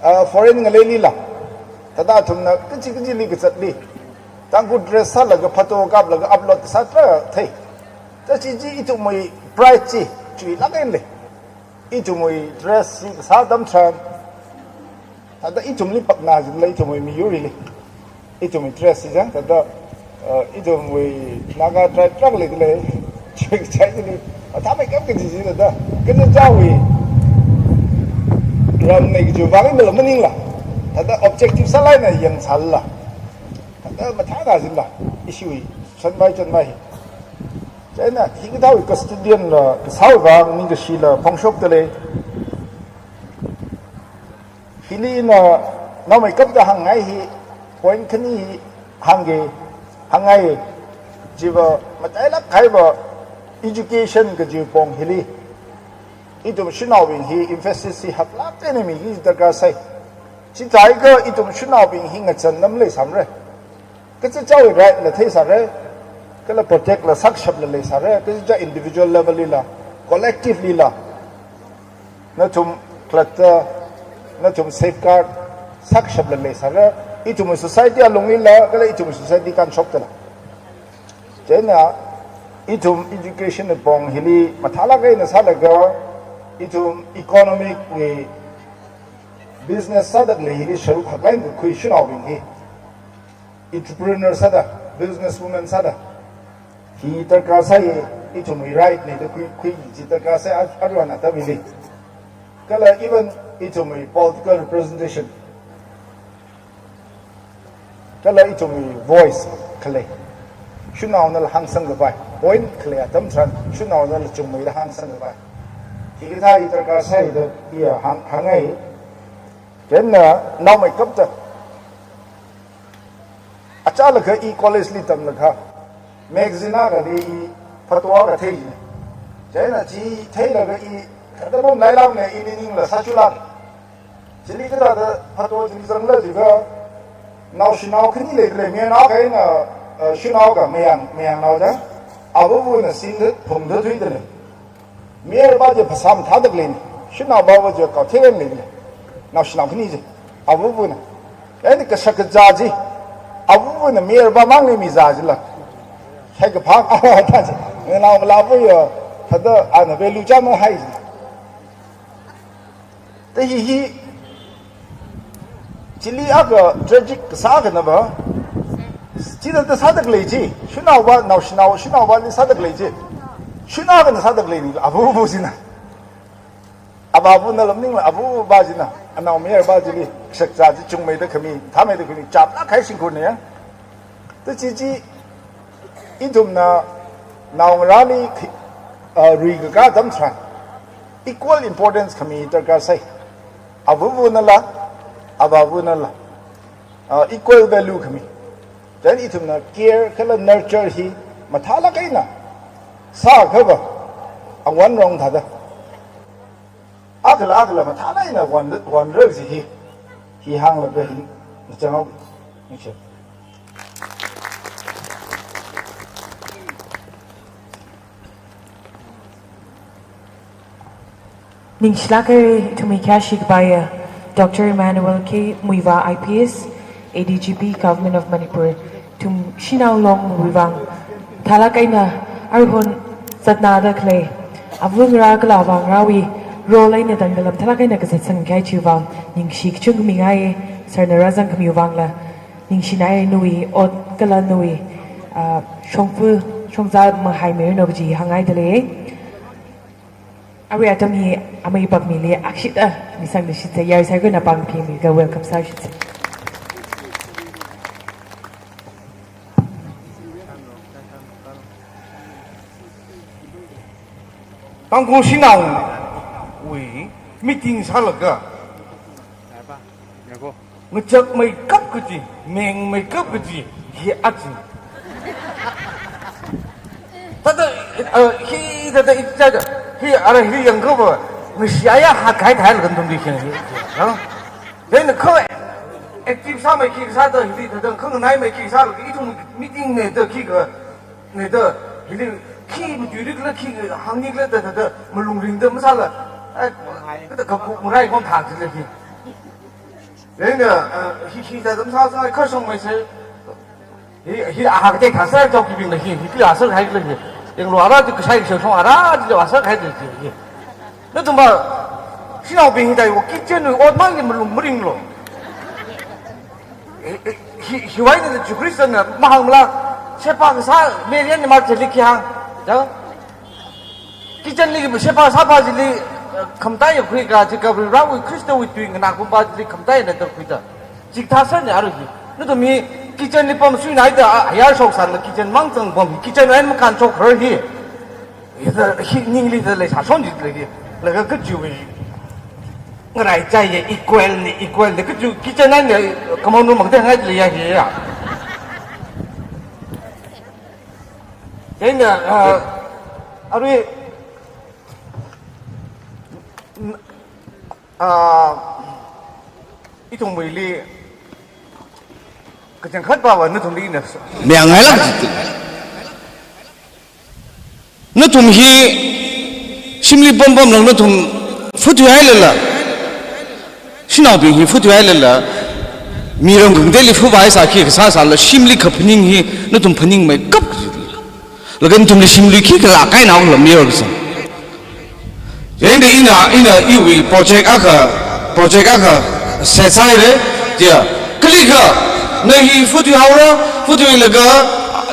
ah, foreign ngaleilila. Thāda athumna kachi kachili kazatli. Tangkhul dress sālaga photo kaplaga upload kasā tarākha thei. Thāda chi chi ithumwui pride chi, chuilāk eina lei. Ithumwui dress chi kasā atam tharan. Thāda ithumli pakna jilala ithumwui miyurli. Ithumwui dress chi jang, thāda, uh, ithumwui Naga tribe tarākha leidalei. Chuichai chili. Mathāmeikap kaji chila thāda. Kaja chawui ram nei kaji vang eina maningla. Thāda objective sālāk eina yangsālala. Thāda mathāna jilala. Ishiwui, Shanvai Chonvai. Chieina, hikathāwui custodian la, kasāwui vang ningkashila phongshokdalei. Hili ina naomeikapta hāngngai hi, point khani hi hāngge, hāngngai, chiva matailāk kahaiva education kaji pong hili. Ithum shanaobing hi emphasis hi haklāk eina miki darkar sai. Chithākha ithum shanaobing hi ngachānna maleisāmara. Kachichāwui right la theisāra, kala protect la sākashapla leisāra, kachichā individual level lila, collective lila. Nathum khalatta, nathum safeguard sākashapla leisāra, ithum society alunglila, kala ithum society kanshokdala. Chieina, ithum education pong hili mathālāk eina sālaga, ithum economic wui business sāda khalei hili sharuk haklāk eina kakhui shanaobing hi. Entrepreneur sāda, business woman sāda. Hi darkar sai, ithumwui right na da khui, khui chi darkar sai, a-, aruihon atam hili. Kala even ithumwui political representation. Kala ithumwui voice khalei. Shanaonala hāngsangkapai. Point khalei atam tharan, shanaonala chungmeida hāngsangkapai. Hikathā hi darkar sai da iya hāng, hāngngai. Chieina naomeikapta. Achālakha i college li tamlakha, magazine akhali i photo akha thei jina. Chieina chi theilaga i, kathāda pamlailākna i niningla sāchulāk. Chili kathāda photo chili zangla jiakha, naoshinao khani leidalei, mayarnao akha eina, eh, shanao akha mayang, mayangnao da, avavana singda, phungda thuidalei. Mayarva chi phasā mathāda khaleina, shanaova chi kathei eina leina, naoshinao khani chi, avavana. Eina kashak kazā chi, avavana mayarva mangli mizā chila. Haikaphā awa ta chi, nganao ngalāva ya, thāda ana value chāmahai chi. Thāda hi hi, chili akha tragic kasā akhanava, chithāda sāda khalei chi, shanaova, naoshinao, shanaovali sāda khalei chi, shanao akhana sāda khaleina, avava china. Avavana lam maningla, avava china, anaomayarva chili, kashak kazā chi chungmeida khami, thāmeida khami, chaplāk kahai shimkhurna ya. Thāda chi chi, ithumna naongarāli khi-, ah, ruikakā atam tharan, equal importance khami darkar sai. Avavanala, avavanala, ah, equal value khami. Then ithumna care kala nurture hi mathālāk eina sākhava, awon rong thāda. Akhala, akhala mathālāk eina won, wonra kaji hi, hi hānglaga hi, Chao. Thank you. Ningshilāk haira ithumwui khayāshi kapaiya Doctor Emmanuel K Muivah I P S, A D G P, Government of Manipur, ithum Shanao Long Muivang thālāk eina aruihon zatnada khalei avāngarā kala avāngarāwui role eina tangda lamthālāk eina kazatsang kahai chiwui vang ningshi kachungkha mingai, sir na rāzangkhamiwui vangla ningshinai, nawui ot kala nawui, ah, shongfa shongzā mahaimiranu kaji hāngngaida lei. Arui atam hi amei Pakmili akshida misangluishitsa, yarui saikorana pāng phimilaga welcome sāshitsa. Tangkhul Shanaowui meeting sālaga ngachakmeikap kaji, mengmeikap kaji hi aja. Thāda, eh, hi thāda ichāda, hi ara hi yangkapa, ngashiya hatkahai thailaga nathumli hi, hi, ha? Then kha active sāmeiki sāda, hili thāda khanganaimeiki sālaga ithum meeting ne da khikha, ne da, hili khi matuirik la khi hāngnik la da, thāda malung ringda masāla, eh, kathāda kapuk marai khon thang chila hi. Then, uh, uh, hi, hi, thāda masāsa, kha shongmeisa. Hi, hi, aha kate thāsa, chao kibing la hi, hi, hi, asa hai la hi. Yanglu ara di kashai shong ara di asa hai la hi. Nathumva, shanaobing hi dai wo kitchen wui ot mang ni malung maringlo. Hi, hi, hi, hiwui eina Jesu Christ na mahāngmala, shepa kasā, Mary na mar chili khi hāng. Ja? Kitchen li shepa sāpa chili, eh, khamataiya khuika, chika Varewui Khristawui tui nganākumpa chili khamataiya na da khuida. Chikathā sāni arui hi. Nathum hi kitchen li pamsuinaida, a, ayar shok sāla kitchen mang zangpam, kitchen eina makānshok kharar hi. Hithā, hi ningli thāda leisā shon ji lei hi. Laga kachiwui ngaraichai ya equal ni, equal ni, kachi kitchen eina common room mang theingai leiya hi ya. Chieina, ah, arui, n-, ah, ithumwuili kachangkhat pava nathumli ina s-, miyangaila. Nathum hi shimli pampamla nathum futhuihailala, shanaobing hi futhuihailala, miram khangateili fuvaisā khi kasā sāla, shimli kaphaning hi nathum phaningmeikap. Laga nathumli shimli khikhala kainao lam yar kasā. Chieina ina, ina iwui project akha, project akha set sāhaira, chiya. Kalikha, na hi futhuihaora, futhuilaga,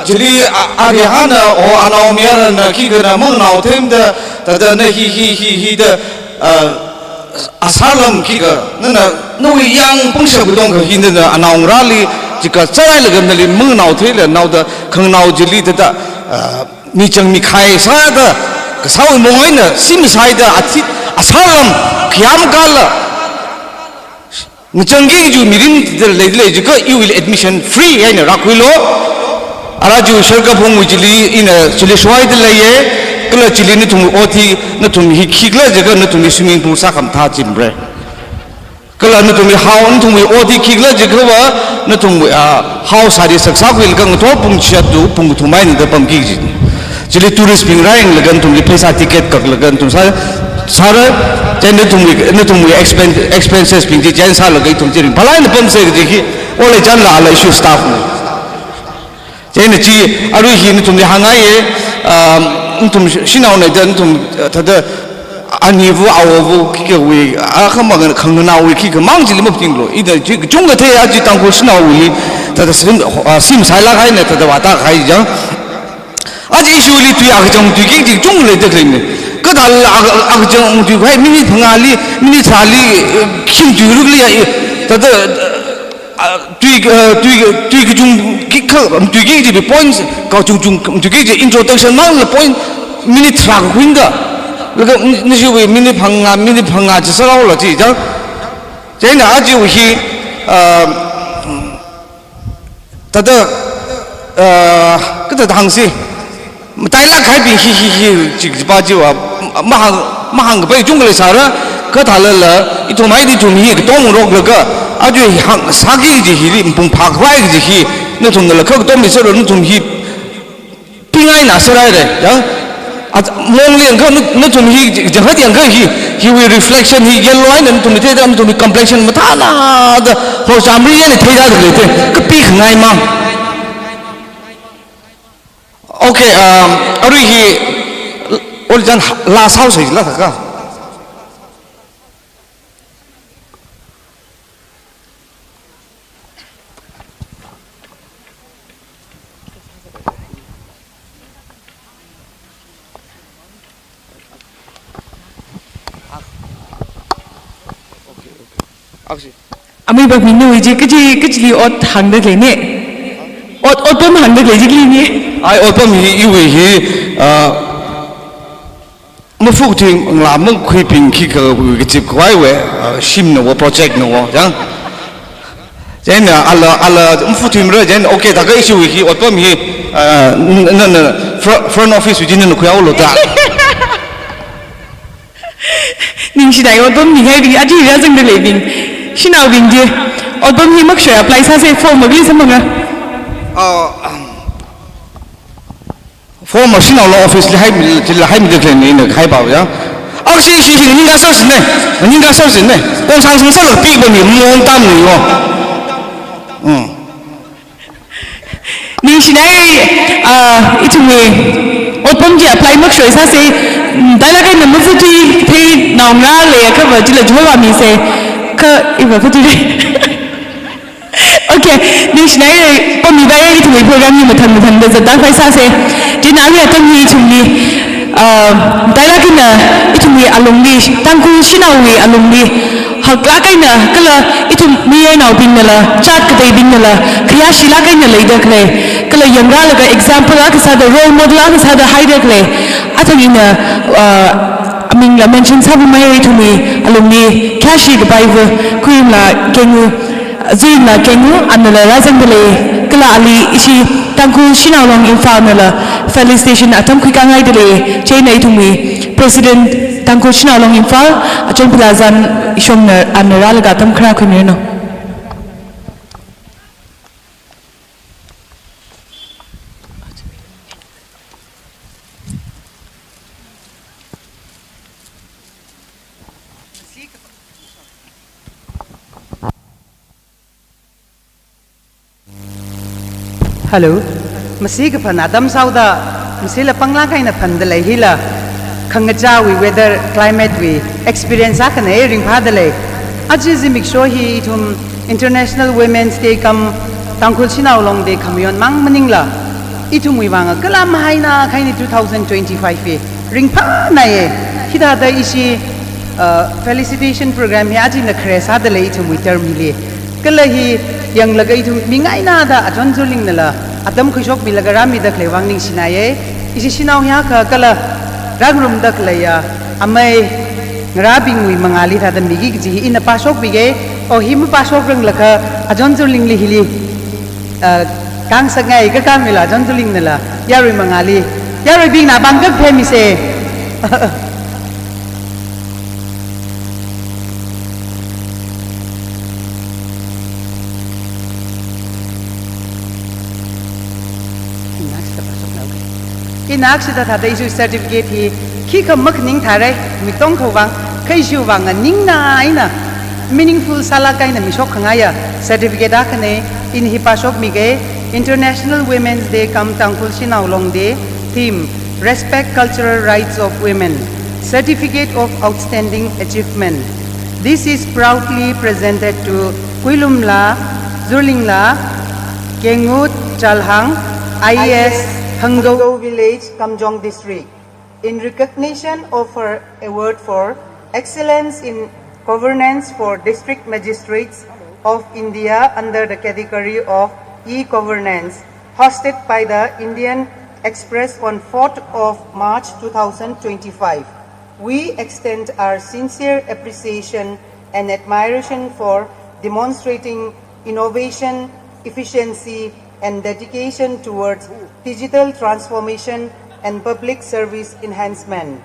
chili a, arihāna, o anao mayarana, khikha na manganao themda, thāda na hi, hi, hi, hi da, ah, asarlam khikha, nana, nawui yang pangshap katongkha hi nana anaongarāli, chika chārailaga nali manganao theila, naoda, khanganao chili thāda, ah, michang mikhai sāda, kasāwui mong eina, shim sāhaida, athit, asarlam, khayam kala. Ngachangki kaji mirin thāda lei, lei jiakha iwuili admission free eina rākhuilo. Ara chi Sherkaphungwui chili, ina chili shoida leiya, kala chili nathum ot hi, nathum hi khikhala jiakha nathumli swimming pool sākhamathā chimra. Kala nathumli hao, nathumwui ot hi khikhala jiakhava, nathumwui, ah, hao sāri sak sākhuilaga ngathor pung chishat to pung kathum eina da pamki kaji. Chili tourist bing rāyanglaga nathumli pheisā ticket kaklaga nathum sā, sāra, chieina nathumwui, nathumwui expen-, expenses bing chi chieina sālaga ithum chi ringphālāk eina pamsa kaji hi, ole chanla ala issue staff na. Chieina chi, arui hi nathumli hāngngaiya, um, nathum sh-, shanaona da nathum, uh, thāda, aniva awowa khikha wui, akhamang khanganaowui khikha mang chili maphaning lo. Ida chi kachungkha thei aja Tangkhul shanaowuili, thāda shim, uh, shim sālāk haina, thāda vātākahai chang. Aja ishiwuili tui akachang tuiki kaji kachungkha leida khaleina. Kathāla ak-, ak-, akachang tuikahai minute phangāli, minute tharāli, uh, khim tuirukli, uh, thāda, ah, tui, ah, tui, tui kachungkha, tuiki kaji points, kachungchung, tuiki kaji introduction mangla point minute tharā kakhuida. Laga, n-, nishiwui minute phangā, minute phangā chi sāhaola chi chang. Chieina aja hi, ah, thāda, ah, kathāda hāngsi. Matailāk kahaibing hi, hi, hi, chi, chi pa chiva, mahāng, mahāngkapai chungkha leisāra, kathālala, ithum haida ithum hi katonga ngaroklaga, Aja hi hāngsāki kaji hili mapung phākhavai kaji hi, nathumnala kha katom mi sāra, nathum hi pingaina sārai re, ya. At mongli ang kha na, nathum hi, janghat yang kha hi, hiwui reflection hi yellow eina nathumli theida, nathumwui complexion mathānada, horchamri eina theida da lei te, kapi khangai mang. Okay, um, arui hi, ol jan la sao sai la thaka. Aksi. Amei ba minu iji kaji, kajili ot hāngda lei ne. Ot, otpam hāngda lei jikli ne. Ai, otpam hi, iwui hi, ah, mafuk thing ngla mung khuiping khikha kachip khavaiwui, ah, shimna wo, project na wo, jang. Chieina ala, ala mafuk thing ra, chieina, okay, thaka issue hi, otpam hi, ah, n-, n-, n-, fr-, front office wui chieina khuihaolu da. Ningshinai otpam hi haibing, aja hi rāzangda leibing. Shanaobing chi, otpam hi makashoiya apply sāsa, form mali samphanga. Ah, form shanao long office li haimi, chila haimida khalei ni na haipao ya. Aksi shi shi ningkasar sine, ningkasar sine. Kongsang sing sālaga pi ba mi mong tam ni wo. Hmm. Ningshinai, ah, ithumwui otpam chi apply makashoi sāsa, mm, thālāk eina mafuk thuithei naongarā leiakha va chila chiva vāmisa, kha iva fuk thuithei. Okay, ningshinai, pammi bai ithumwui program hi mathang mathangda zatda khavai sāsa. Chieina arui atam hi ithumli, ah, thālāk eina ithumwui alungli, Tangkhul shanaowui alungli, haklāk eina kala ithum mayarnaobingnala, jat kateibingnala, khayāshilāk eina leida khalei, kala yangrālaga example akha sāda, role model akha sāda haida khalei, athang ina, ah, amingla mention sāpamei ithumwui alungli khayāshi kapai va Khuiumla Kengwu, Zuiumla Kengwu, anala rāzangda lei, kala ali ishi Tangkhul Shanao Long Imphal nala felicitation atam khuikāngaida lei, chieina ithumwui President Tangkhul Shanao Long Imphal, Achon Phalazan Ishongna, ana rālaga atam kharā khuimiranu. Hello. Masi kaphāna atam sāhaoda, masila panglāk eina phānda lei hila, khangachāwui weather, climate wui experience akhana ringphāda lei. Aja zimiksho hi ithum International Women's Day cum Tangkhul Shanao Long Day khamayon mang maningla, ithumwui vang kala mahaina khaini two thousand twenty-five hi ringphānaiye. Hithāda ishi, uh, felicitation program hi aja ina khare sāda lei ithumwui term hili. Kala hi yanglaga ithum mingainada Achon Zurlingnala atam khuishokmilaga rāmida khalei vang ningshinaiye. Ishi shanao hi akha kala rāngarumda khaleiya amei ngarābingwui mangāli thāda miki kaji hi ina pāshokmiga. O, hi mapāshokranglakha Achon Zurlingli hili, ah, kāngasakngai, kakāmila Achon Zurlingnala yarui mangāli, yaruibingna pāngkak phemisa. Inakshida pāshoknao ke. Inakshida thāda ishi certificate hi khikha makhaning thārai, mi tongthao vang, kha ishi vang nganingna eina, meaningful sālāk eina mishok khangaiya certificate akhana, ina hi pāshokmiga. International Women's Day cum Tangkhul Shanao Long Day, theme, Respect Cultural Rights of Women, Certificate of Outstanding Achievement. This is proudly presented to Khuilumla Zurlingla Kengwu Chalhang, I A S, Hangdo Village, Kamjong District, in recognition of her award for excellence in governance for District Magistrates of India under the category of e-governance, hosted by the Indian Express on fourth of March two thousand twenty-five. We extend our sincere appreciation and admiration for demonstrating innovation, efficiency, and dedication towards digital transformation and public service enhancement.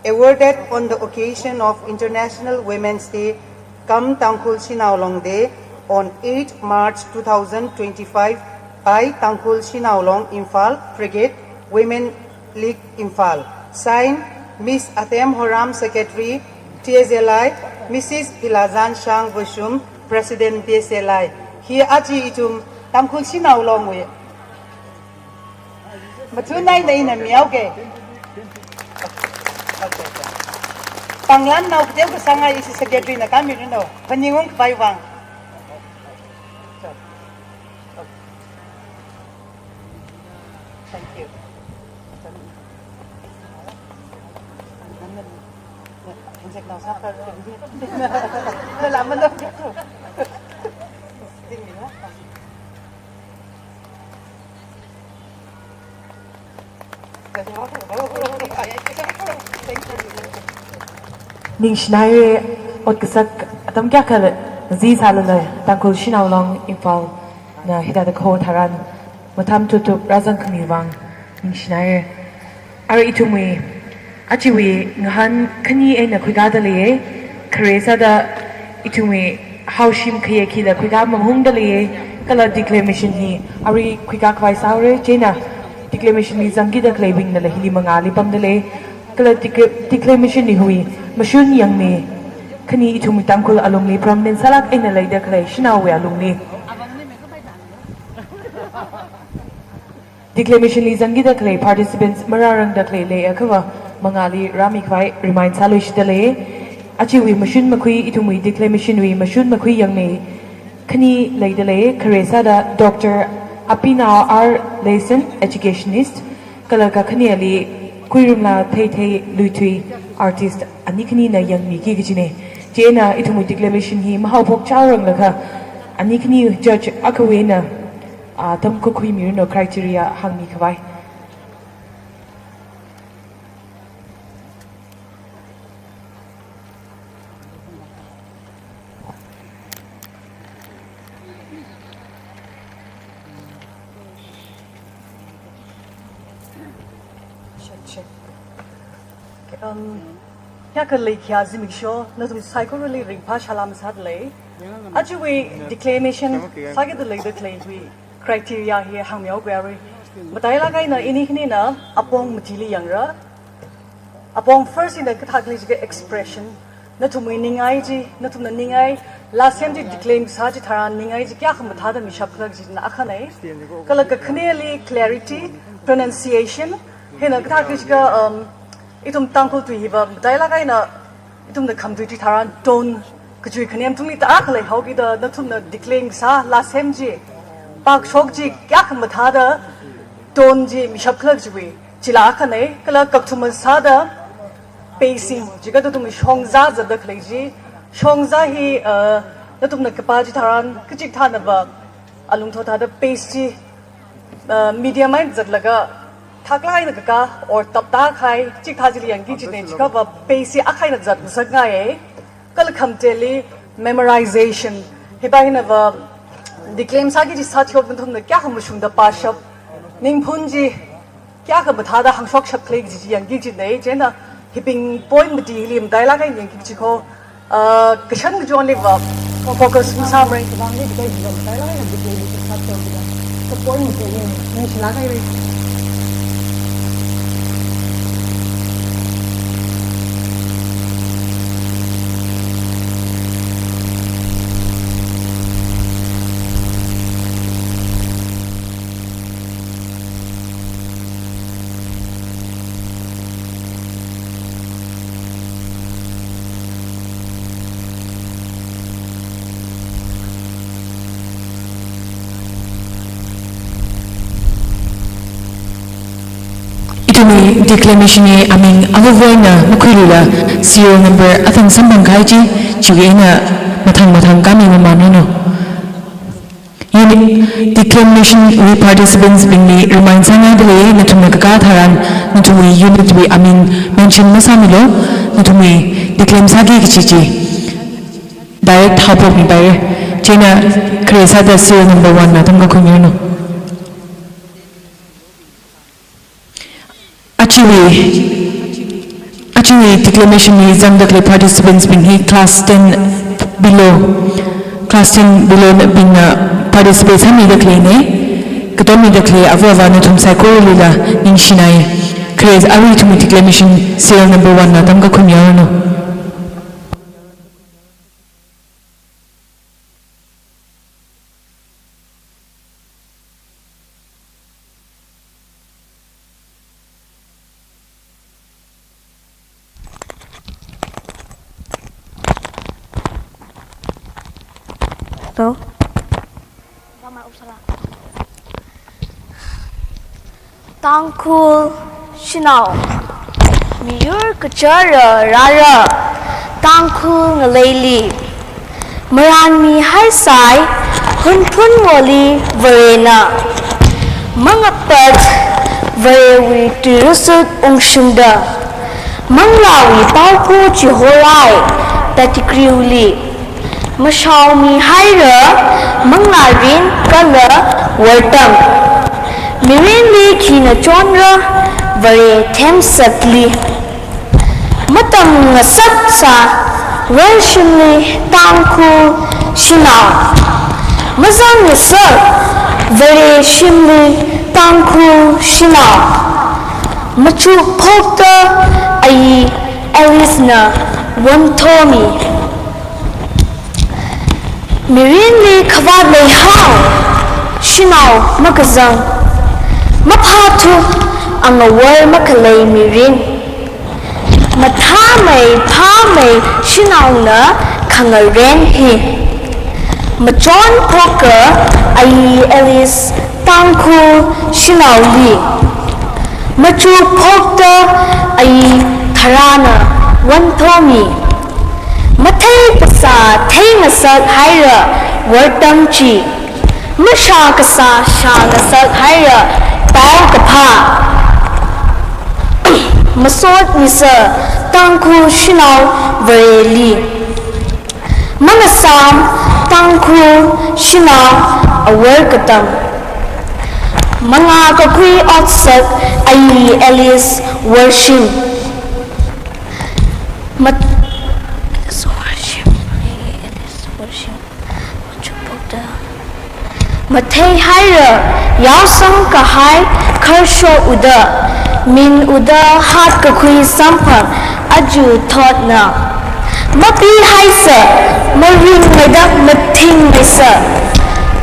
Awarded on the occasion of International Women's Day, cum Tangkhul Shanao Long Day on eighth March two thousand twenty-five by Tangkhul Shanao Long Imphal Brigade Women League Imphal. Signed, Miss Athem Horam, Secretary, T S L I, Missus Ilazan Shang Vushum, President, T S L I. Hi aja ithum Tangkhul Shanao Long wui mathun eina ina mihaoke. Panglan nao kateo kasāngai ishi secretary na kami rin no. Phaningung khavai vang. Thank you. Ningshinaire, ot kasak atam kayākha zisālala Tangkhul Shanao Long Imphal na hithāda kaho tharan matham tutup rāzangkhami vang ningshinaire. Arui ithumwui ajawui ngahān khani eina khuikāda leiye. Khare sāda ithumwui haoshim khayek hila khuikā mahungda leiye. Kala declamation hi arui khuikā khavai sāhaore, chieina declamation li zangkida khaleibingnala hili mangāli pamda lei. Kala decla-, declamation li hui mashun yangmi khani ithumwui Tangkhul alungli prominent sālāk eina leida khalei shanaowui alungli. Declamation li zangkida khalei participants marārangda khalei leiakhava mangāli rāmi khavai remind sāluishitda lei. Ajawui mashun makhui, ithumwui declamation wui mashun makhui yangmi khani leida lei. Khare sāda Doctor Apinao R Leisen, educationist, kala kakhaneli Kuirumla Theithei Luithui, artist, ani khanina yangmiki kajine. Chieina ithumwui declamation hi mahaophok chaoranglakha ani khani judge akhawui eina, ah, atam kakhuimi rin no, criteria hāngmi khavai. Check, check. Um, kayākha leikhiya zimiksho, nathum saikorali ringphā shalām sādalei. Ajawui declamation sākida leida khaleiwui criteria hi hāngmihaoke arui. Matailāk eina ini khanina apong matili yangra. Apong first ina kathā khalei jiakha expression. Nathumwui ningai chi, nathumna ningai, lāsem chi declaim sā chitharan ningai chi kayākha mathāda mishap khala kajina akhanei. Kala kakhaneli clarity, pronunciation, hina kathā khalei jiakha, um, ithum Tangkhul tui hiva matailāk eina ithumna khamtui chitharan tone kachui khanem tungli tākha leihaokida nathumna declaim sā lāsem chi, pākshok chi kayākha mathāda tone chi mishap khala kajiwui chila akhanei. Kala kathuma sāda pacing, jiakha nathumwui shongzā zatda khalei chi. Shongzā hi, uh, nathumna kapā chitharan kachikathānava alungthot thāda pace chi, uh, medium eina zatlaga thaklāk eina kakā or taptā kahai, chikathā chili yangki kajine, chiakhava pace chi akha eina zat masakngaiye. Kala khamateli memorization. Hipa hinava declaim sāki kaji sāthihaoda nathumna kayākha mashungda pāshap, ningphun chi kayākha mathāda hāngshokshap khalei kaji chi yangki kajine. Chieina hibing point mati hili matailāk eina yangki kaji kho, ah, kashan kachonliva focus masāmara. Ka point mati hi ningshilāk haire. Ithumwui declamation wui aming avāva̱na makhuilula serial number athang samphang kahai chi, chiwui eina mathang mathang kami mamān haono. Unit declamation wui participants bingli remind sāngaida lei, nathumna kakā tharan nathumwui unit wui aming mention masāmilu, nathumwui declaim sāki kaji chi direct haophokmi paire. Chieina khare sāda serial number one na atam kakhuimi rin no. Ajawui, ajawui declamation li zangda khalei participants bing hi class ten Below, class ten below na bingna participate sāmida khaleina. Katom mida khalei āva āvā nathum saikoralila ningshinai. Khare arui ithumwui declamation serial number one na tamkakhui miranu. Hello? Tangkhul shanao. Miyur kachara rāra Tangkhul ngaleili maranmi haisai Hunphunwoli Varena. Mangapat Varewui tuirasut ungshungda, manglāwui paopho chihorai Petigreewli mashaomi haira manglārin kala wortam. Mirinli khina chonra Vare themsakli. Matam ngasaksa worshimli Tangkhul shanao. Mazang ngasak Vare shimli Tangkhul shanao. Machuk phokta ayi Alice na wanthomi. Mirinli khavāt leihao, shanao makazang, maphāthu angawor makhalei mirin. Mathāmei phāmei shanaona khangaren hi. Machon phoka ayi Alice Tangkhul shanaoli. Machuk phokta ayi Tharana wanthomi. Mathei kasā theingasak haira wortam chi. Mashā kasā shāngasak haira paokaphā. Masotmisa Tangkhul shanao Vareli. Mangasām Tangkhul shanao awor katam. Mangā kakhui otsak ayi Alice worshim. Mat-, Alice worshim, ayi Alice worshim. Mathei haira yaosang kahai kharsho uda, min uda hatkakhui samphang aja thotna. Mapi haisa, maring madak mathing maisa.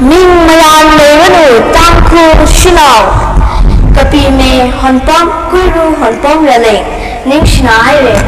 Ming mayan leiranu Tangkhul shanao. Kapime Honpom, Kuiru Honpom Raleng, ningshina haira.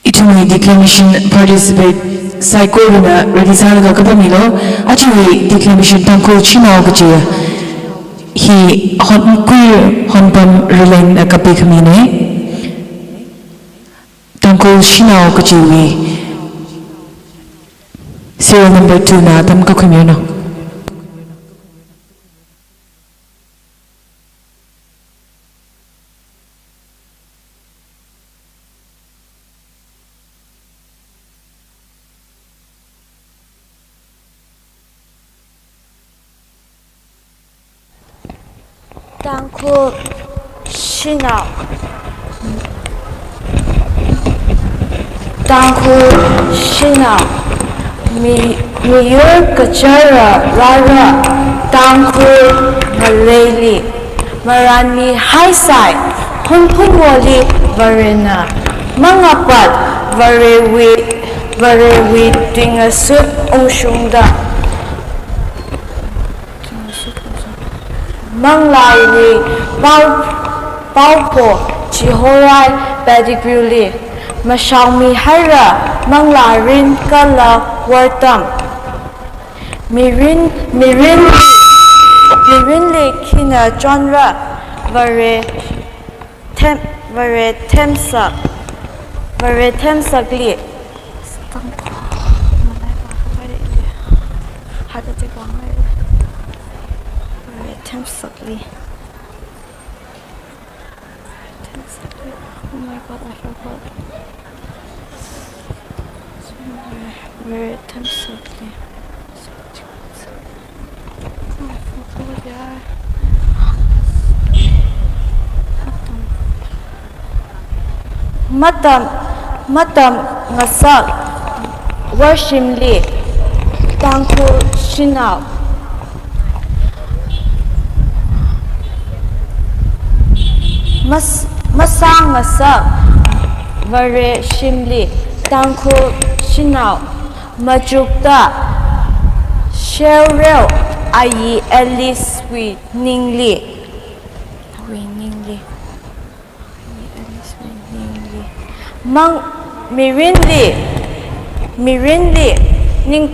Ithumwui declamation participant saikorana ready sālaga kapammilu. Ajawui declamation Tangkhul shanao kachi hi Hon-, Kuiru Honpom Ralengna kapi khamina. Tangkhul shanao kachiwui serial number two na tamkakhui miranu. Tangkhul shanao. Tangkhul shanao. Mi-, miyur kachara rāra Tangkhul ngaleili. Maranmi haisai Hunphunwoli Varena. Mangapat Varewui, Varewui tuingasut ungshungda. Manglāwui pao, paopho chihorai Petigreewli. Mashaomi haira manglārin kala wortam. Mirin, mirinli, mirinli khina chonra Vare them, Vare themsak, Vare themsakli. Vare themsakli. Oh my God, I forgot. Vare themsakli. Oh, I forgot, yeah. Matam, matam ngasak worshimli Tangkhul shanao. Mas-, masang ngasak Vareshimli Tangkhul shanao machukta Shereo Ayi Alice wui ningli. Wui ningli. Mang, mirinli, mirinli, ning,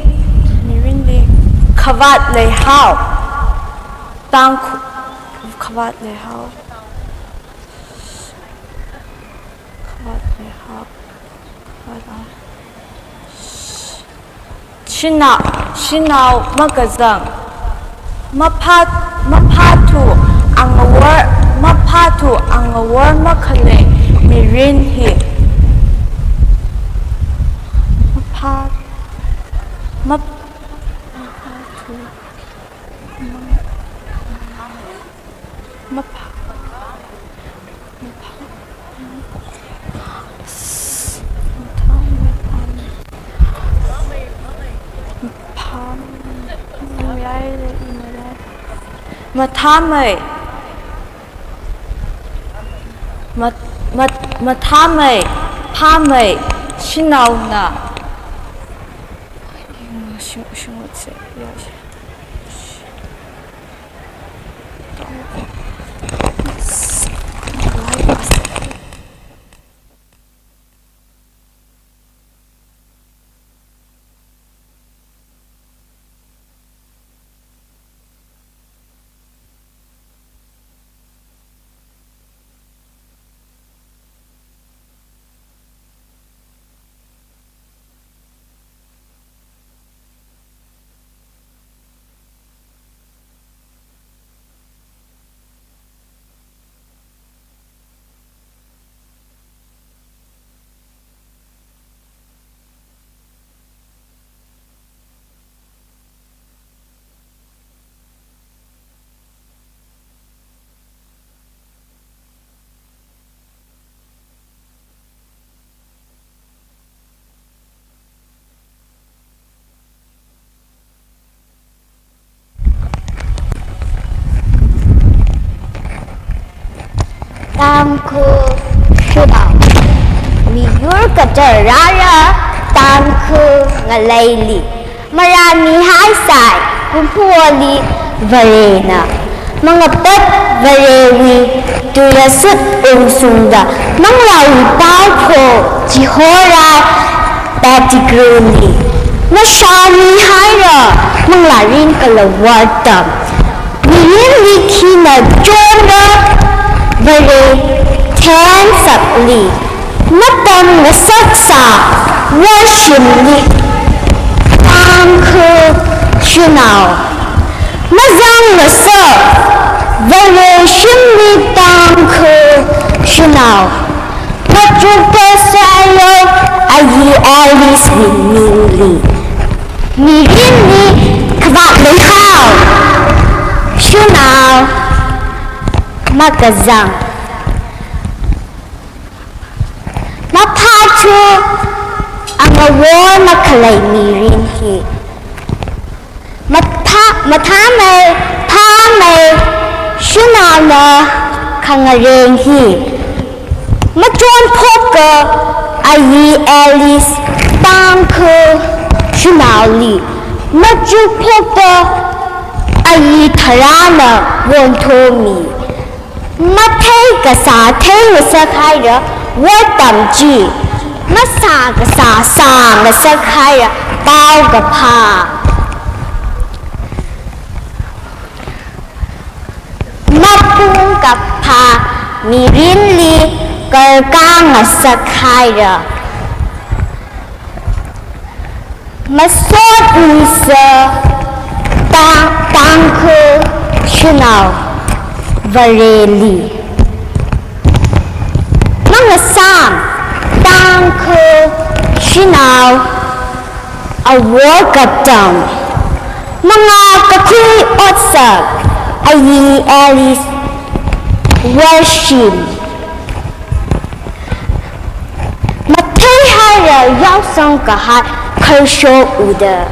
mirinli, khavāt leihao, Tangkhu-, khavāt leihao, khavāt leihao, khavāt leihao. Shanao, shanao makazang, maphat, maphathu angawor, maphathu angawor makhalei mirin hi. Maphat, map-, maphathu, mapha-, mapha-, Mathamei. Mat-, mat-, mathamei, phamei, shanaona. Tangkhul shanao. Miyur kathar rāra Tangkhul ngaleili marāmi haisai, Humphuwali Varena mangapat Varewui tuiyasut ungsungda manglāwui pao pho chihorāi Pettigrewli ngasharmi haira manglā rin kala wortam. Mirinli khina chonra Vare themsakli matam ngasak sā worshimli Tangkhul shanao. Mazang ngasak Vareshimli Tangkhul shanao. Machukta Shereo Ayi Alice wui ningli. Mirinli khavāt leihao. Shanao makazang. Maphathu angawor makhalei mirin hi. Matha-, mathamei, phamei, shanaona khangareng hi. Machonphokka Ayi Alice Tangkhul shanaoli. Machukphokka Ayi tharāna wonthomi. Mathei kasā theingasak haira wortam chi. Masā kasā sāngasak haira paokaphā. Mapung kaphā mirinli karkā ngasak haira. Masot misa Tang-, Tangkhul shanao Vareli. Mangasam Tangkhul shanao Awor Kaptam. Mangā kakhui otsak Ayi Alice Worshim. Mathei haira yaosang kahai kharsho uda.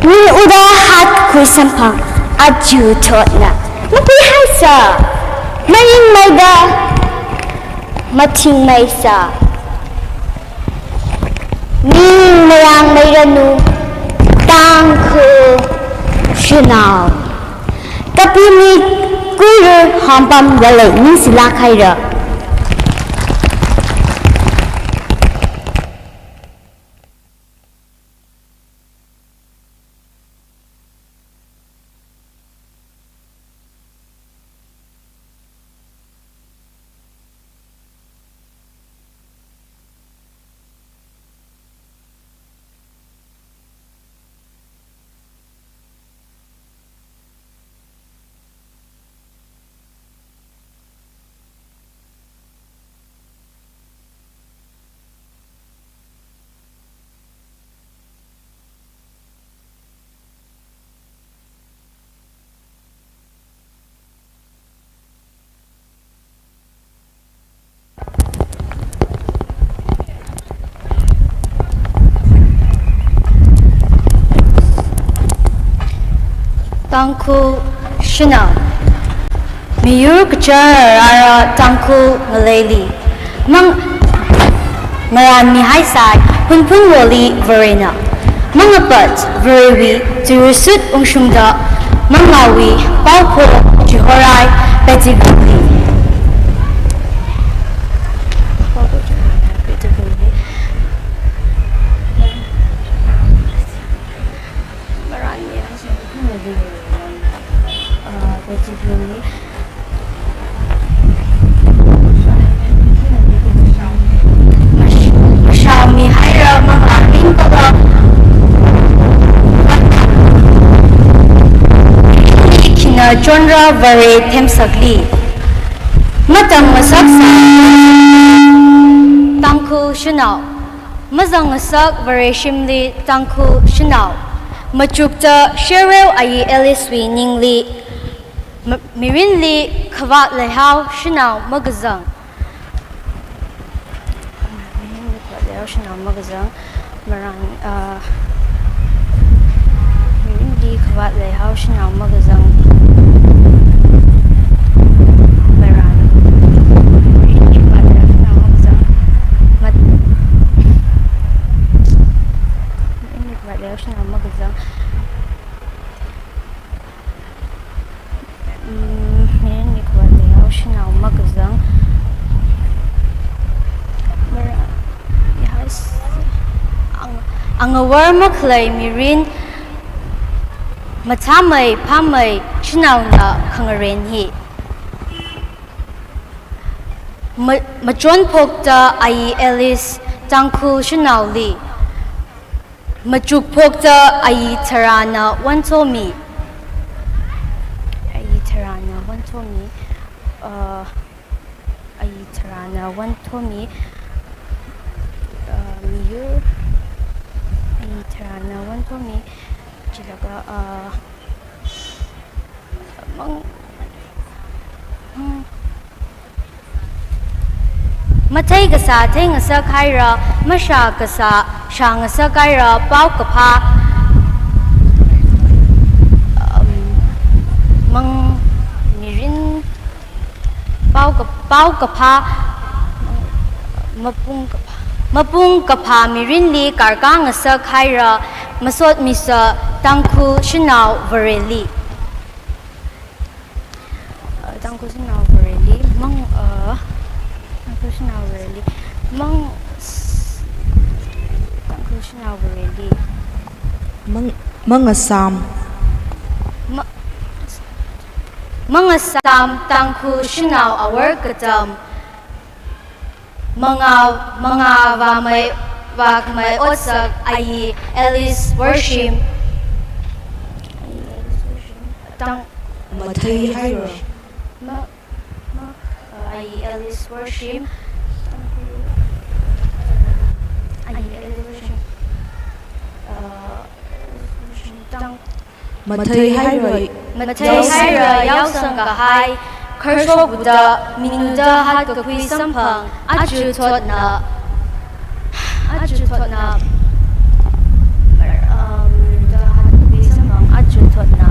Ni uda hat khuisamphang aja thotna. Mapui haisa. Maringmeida. Mathingmeisa. Ning mayangmeiranu Tangkhul shanao. Kapimi kuiru hampam ralei ningsilak haira. Tangkhul shanao. Miyur kachar rāra Tangkhul ngaleili mang-, maranmi haisai Phunphunwoli Varena. Mangapat Varewui chirusut ungshungda mangāwui paopho chihorai Petigumli. Mashao mihaira mangā ringkala khina chonra Vare themsakli. Matang masaksa Tangkhul shanao. Mazangngasak Vareshimli Tangkhul shanao. Machukta shereu Ayi Alice wui ningli. Ma-, mirinli khavāt leihao shanao makazang. Mirinli khavāt leihao shanao makazang. Maran, ah, mirinli khavāt leihao shanao makazang. Maran. Mirinli khavāt leihao shanao makazang. Mat-, mirinli khavāt leihao shanao makazang. Mm, mirinli khavāt leihao shanao makazang. Mara-, yas-, ang-, angawar makhalei mirin, mathāmei phāmei shanaona khangaren hi. Ma-, machonphokta Ayi Alice Tangkhul shanaoli. Machukphokta Ayi Tharana wanthomi. Ayi Tharana wanthomi. Uh, Ayi Tharana wanthomi. Uh, miyur. Ayi Tharana wanthomi. Chilaga, uh, mang-, hmm. Mathei kasā theingasak haira, mashā kasā shāngasak haira, paokaphā, um, mang mirin, paoka-, paokaphā, mapung kaphā, mapung kaphā mirinli karkā ngasak haira, masot misa Tangkhul shanao Vareli. Uh, Tangkhul shanao Vareli, mang, uh, Tangkhul shanao Vareli, mang, s-, Tangkhul shanao Vareli. Mang, mangasam. Ma-, Mangasam Tangkhul shanao awor katam, manga, mangavāmei, vākhamei otsak ayi Alice Worshim. Tang- Matheihaira. Ma-, ma-, uh, ayi Alice Worshim. Ayi Alice Worshim. Uh, Tang- Matheihaira. Matheihaira yaosang kahai kharshok wuda, minuda hatkakhui samphang, aja thotna, aja thotna, um, minuda hatkakhui samphang, aja thotna,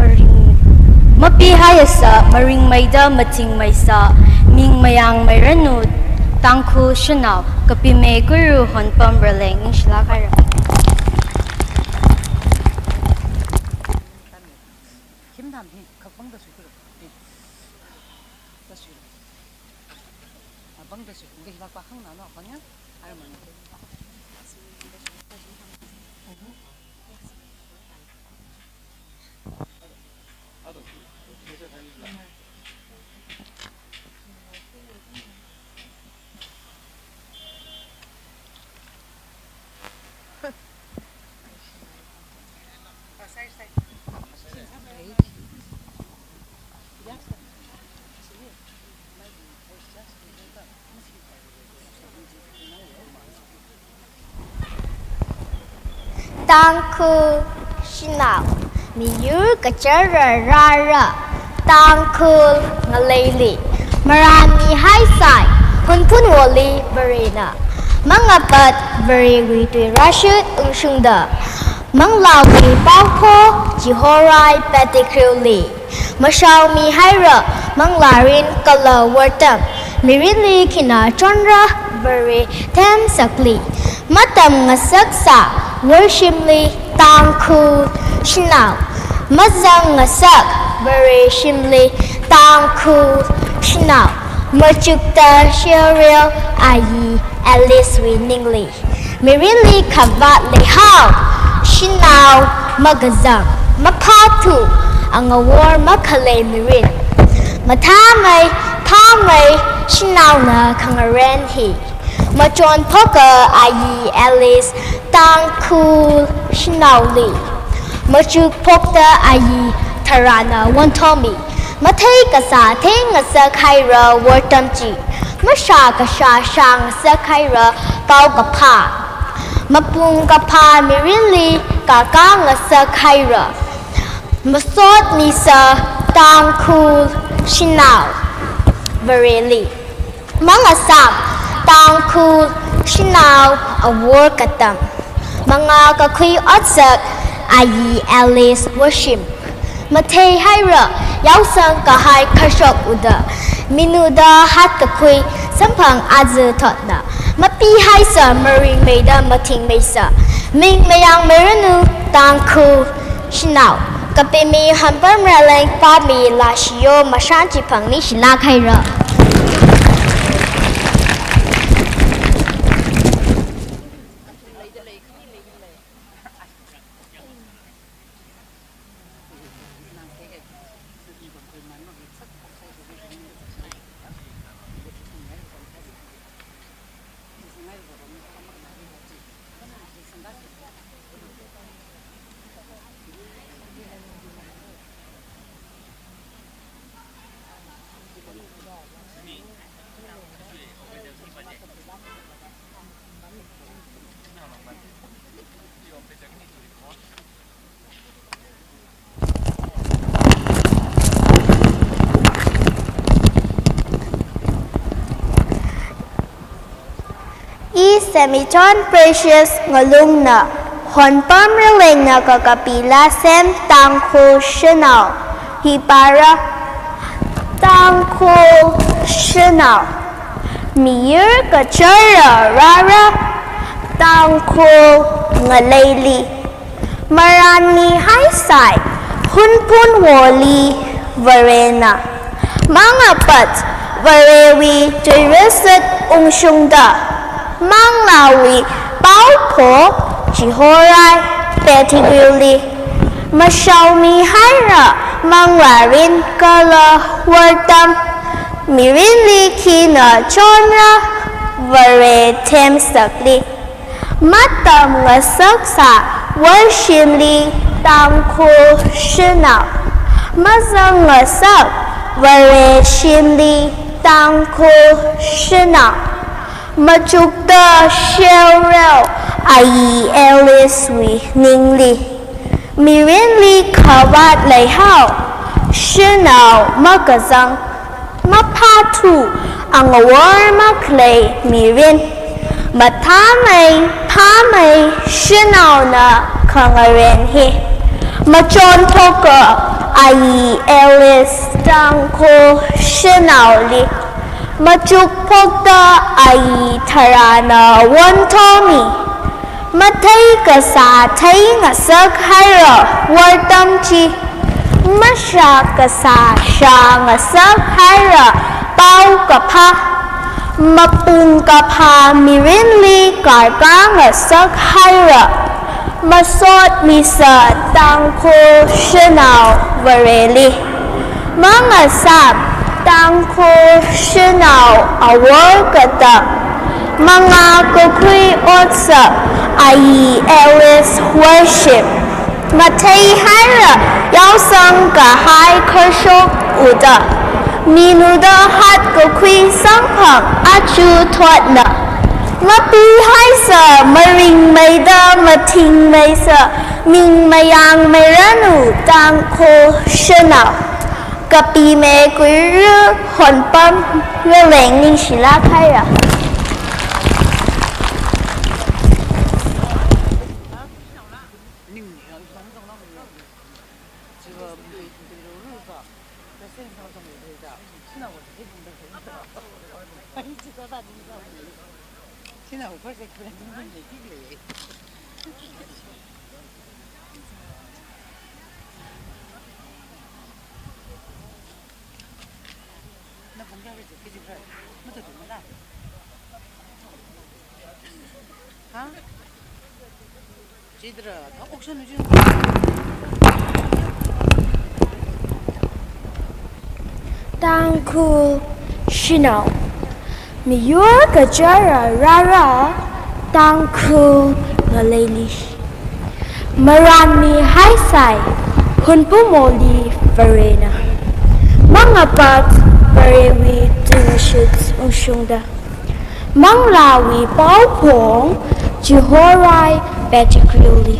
maring, mapihaiyasa, maringmeida mathingmeisa, ming mayangmeiranu, Tangkhul shanao, kapime kuru honpam raleng, ningshilak haira. Khim tham hi, khak bang da sui kuro. Eh. Da sui. Ah, bang da sui. Ngai lak pa khang na no, bang ya. Ai man. Tangkhul shanao, miyur kachara rāra, Tangkhul ngaleili, marān mihaisai, Hunphun Worli Varena, mangapat Varewui tui rāshut ungshungda, manglāwui paopho chihorai Pettigrewli, mashao mihaira, manglārin kala wortam, mirinli khina chonra Vare themsakli, matam ngasaksa Worshimli Tangkhul shanao, mazang ngasak Vareshimli Tangkhul shanao, machukta sherel ayi Alice wui ningli. Mirinli khavāt leihao, shanao makazang, maphāthu, angawor makhalei mirin. Mathāmei, phāmei, shanaona khangaren hi. Machonphoka ayi Alice, Tangkhul shanaoli. Machukphokta ayi tharāna wonthomi. Mathei kasā theingasak haira wortam chi. Mashā kashā shāngasak haira paokaphā. Mapung kaphā mirinli kakā ngasak haira. Masot misa Tangkhul shanao Vareli. Mangasam Tangkhul shanao awor katam. Mangā kakhui otsak ayi Alice Worshim. Mathei haira yaosang kahai kharshok uda, minuda hatkakhui samphang aja thotna, mapihaisa maringmeida mathingmeisa, ming mayangmeiranu Tangkhul shanao, kapimi hanpam raleng pāmi lāshiyo mashan chiphang ningshilak haira. I Semichon Precious Ngalungna, honpam ralengna kakapi lāsem Tangkhul shanao, hi para Tangkhul shanao, miyur kachara rāra, Tangkhul ngaleili. Marān mihaisai, Hunphun Worli Varena. Mangapat Varewui tui rāshut ungshungda, manglāwui paopho chihorai Pettigrewli. Mashao mihaira, Manglārin kala wortam, mirinli khina chonra, Vare themsakli. Matam ngasaksā worshimli Tangkhul shanao. Mazang ngasak Vare shimli Tangkhul shanao. Machukta shelreo ayi Alice wui ningli. Mirinli khavāt leihao, shanao makazang, maphāthu, angawor makhalei mirin. Mathāmei, phāmei, shanaona khangaren hi. Machonphoka ayi Alice Tangkhul shanaoli. Machukphokta ayi tharāna wonthomi. Mathei kasā theingasak haira wortam chi. Mashā kasā shāngasak haira paokaphā. Mapung kaphā mirinli karkā ngasak haira. Masotmisa Tangkhul shanao Vareli. Mangasām Tangkhul shanao awor katam. Mangā kakhui otsak ayi Alice worshim. Mathei haira yaosang kahai khashok uda. Minuda hat kakhui samphang achu thotna. Mapi haisa maringmeida mathingmeisa ming mayangmeiranu Tangkhul shanao. Kapime kuiru honpam yoleng ningshilak haira. Ha? Chidra, ta auction nu chidra. Tangkhul shanao. Miyur kachara rāra Tangkhul ngaleili. Maranmi haisai Hunpumoli Varena. Mangapat Varewui tuingashit ungshungda. Manglāwui paophong chihorai petikriuli.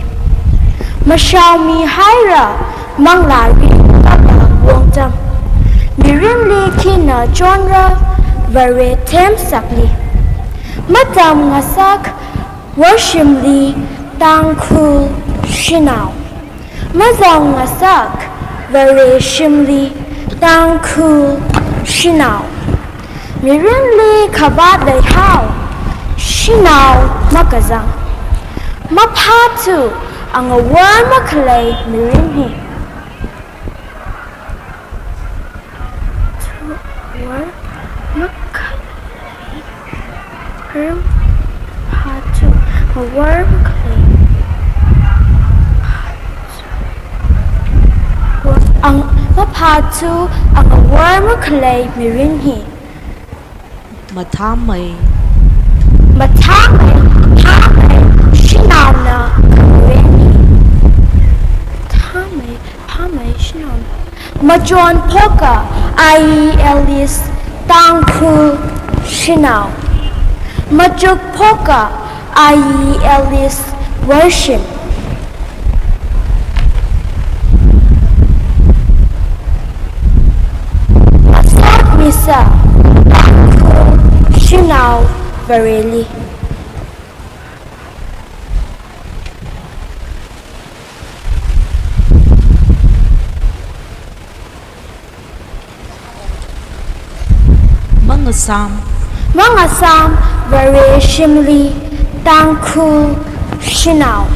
Mashaomi haira manglārin kapa wongtam. Mirinli khina chonra Vare themsakli. Matam ngasak worshimli Tangkhul shanao. Mazang ngasak Vare shimli Tangkhul shanao. Mirinli khavāt leihao, shanao makazang. Maphāthu angawor makhalei mirin hi. Thawor makhalei. Ram phāthu, awor makhalei. Ang, maphāthu, angawor makhalei mirin hi. Mathāmei. Mathāmei, phāmei, shanaona khangaren hi. Mathāmei, phāmei, shanaona. Machonphoka ayi Alice Tangkhul shanao. Machukphoka ayi Alice worshim. Masotmisa Tangkhul shanao Vareli. Mangasām. Mangasām Vare shimli Tangkhul shanao.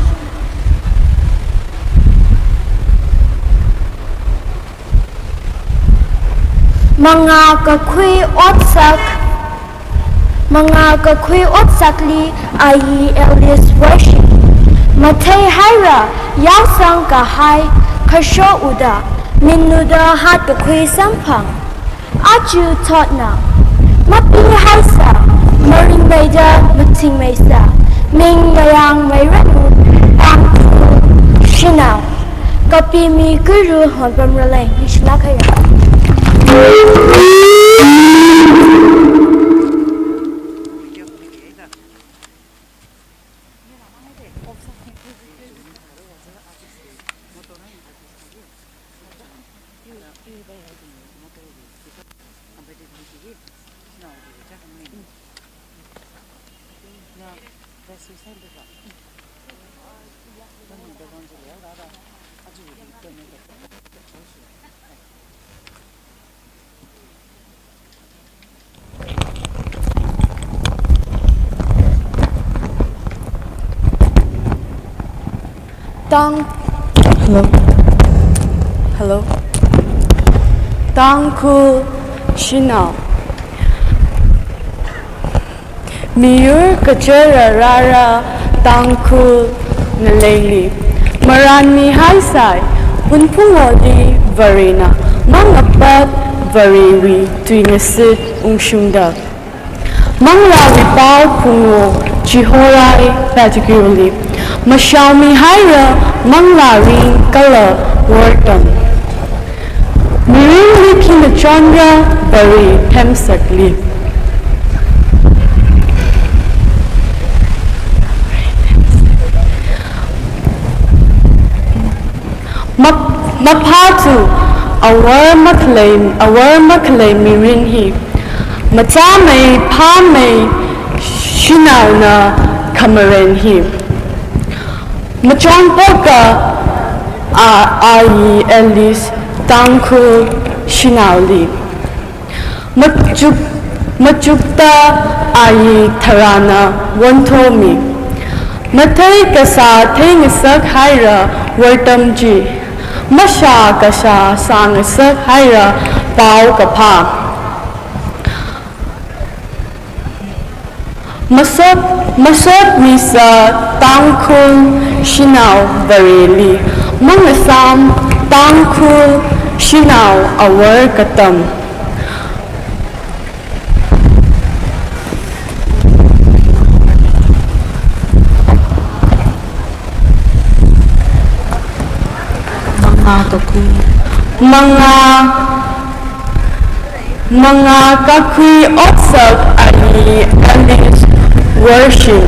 Mangā kakhui otsak, mangā kakhui otsakli ayi Alice worshim. Mathei haira yaosang kahai khasho uda. Minuda hatkakhui samphang, aja thotna. Mapihaisa, maringmeida mathingmeisa, ning mayangmeiranu, Tangkhul shanao. Kapimi Kuiru Honpam Raleng, ningshilāk haira. Tang, hello, hello. Tangkhul shanao. Miyur kachara rāra Tangkhul ngaleili, maranmihaisai Hunphungwoli Varena, mangapat Varewui tui ngasit ungshungda. Manglāwui pao phungo chihorai Pettigrewli, mashaomihaira manglā ring kala wortam. Mirinli khina chonra Vare themsakli. Map-, maphāthu awor makhalei, awor makhalei mirin hi. Machāmei phāmei shanaona khamaren hi. Machongpoka a, ayi Alice Tangkhul shanaoli. Machuk, machukta ayi Tharana wonthomi. Mathei kasā theingasak haira wortam chi. Mashā kasā sāngasak haira paokaphā. Masot, masotmisa Tangkhul shanao Vareli, mangasām Tangkhul shanao awor katam. Mangā kakhui. Mangā, mangā kakhui otsak ayi Alice Worshim.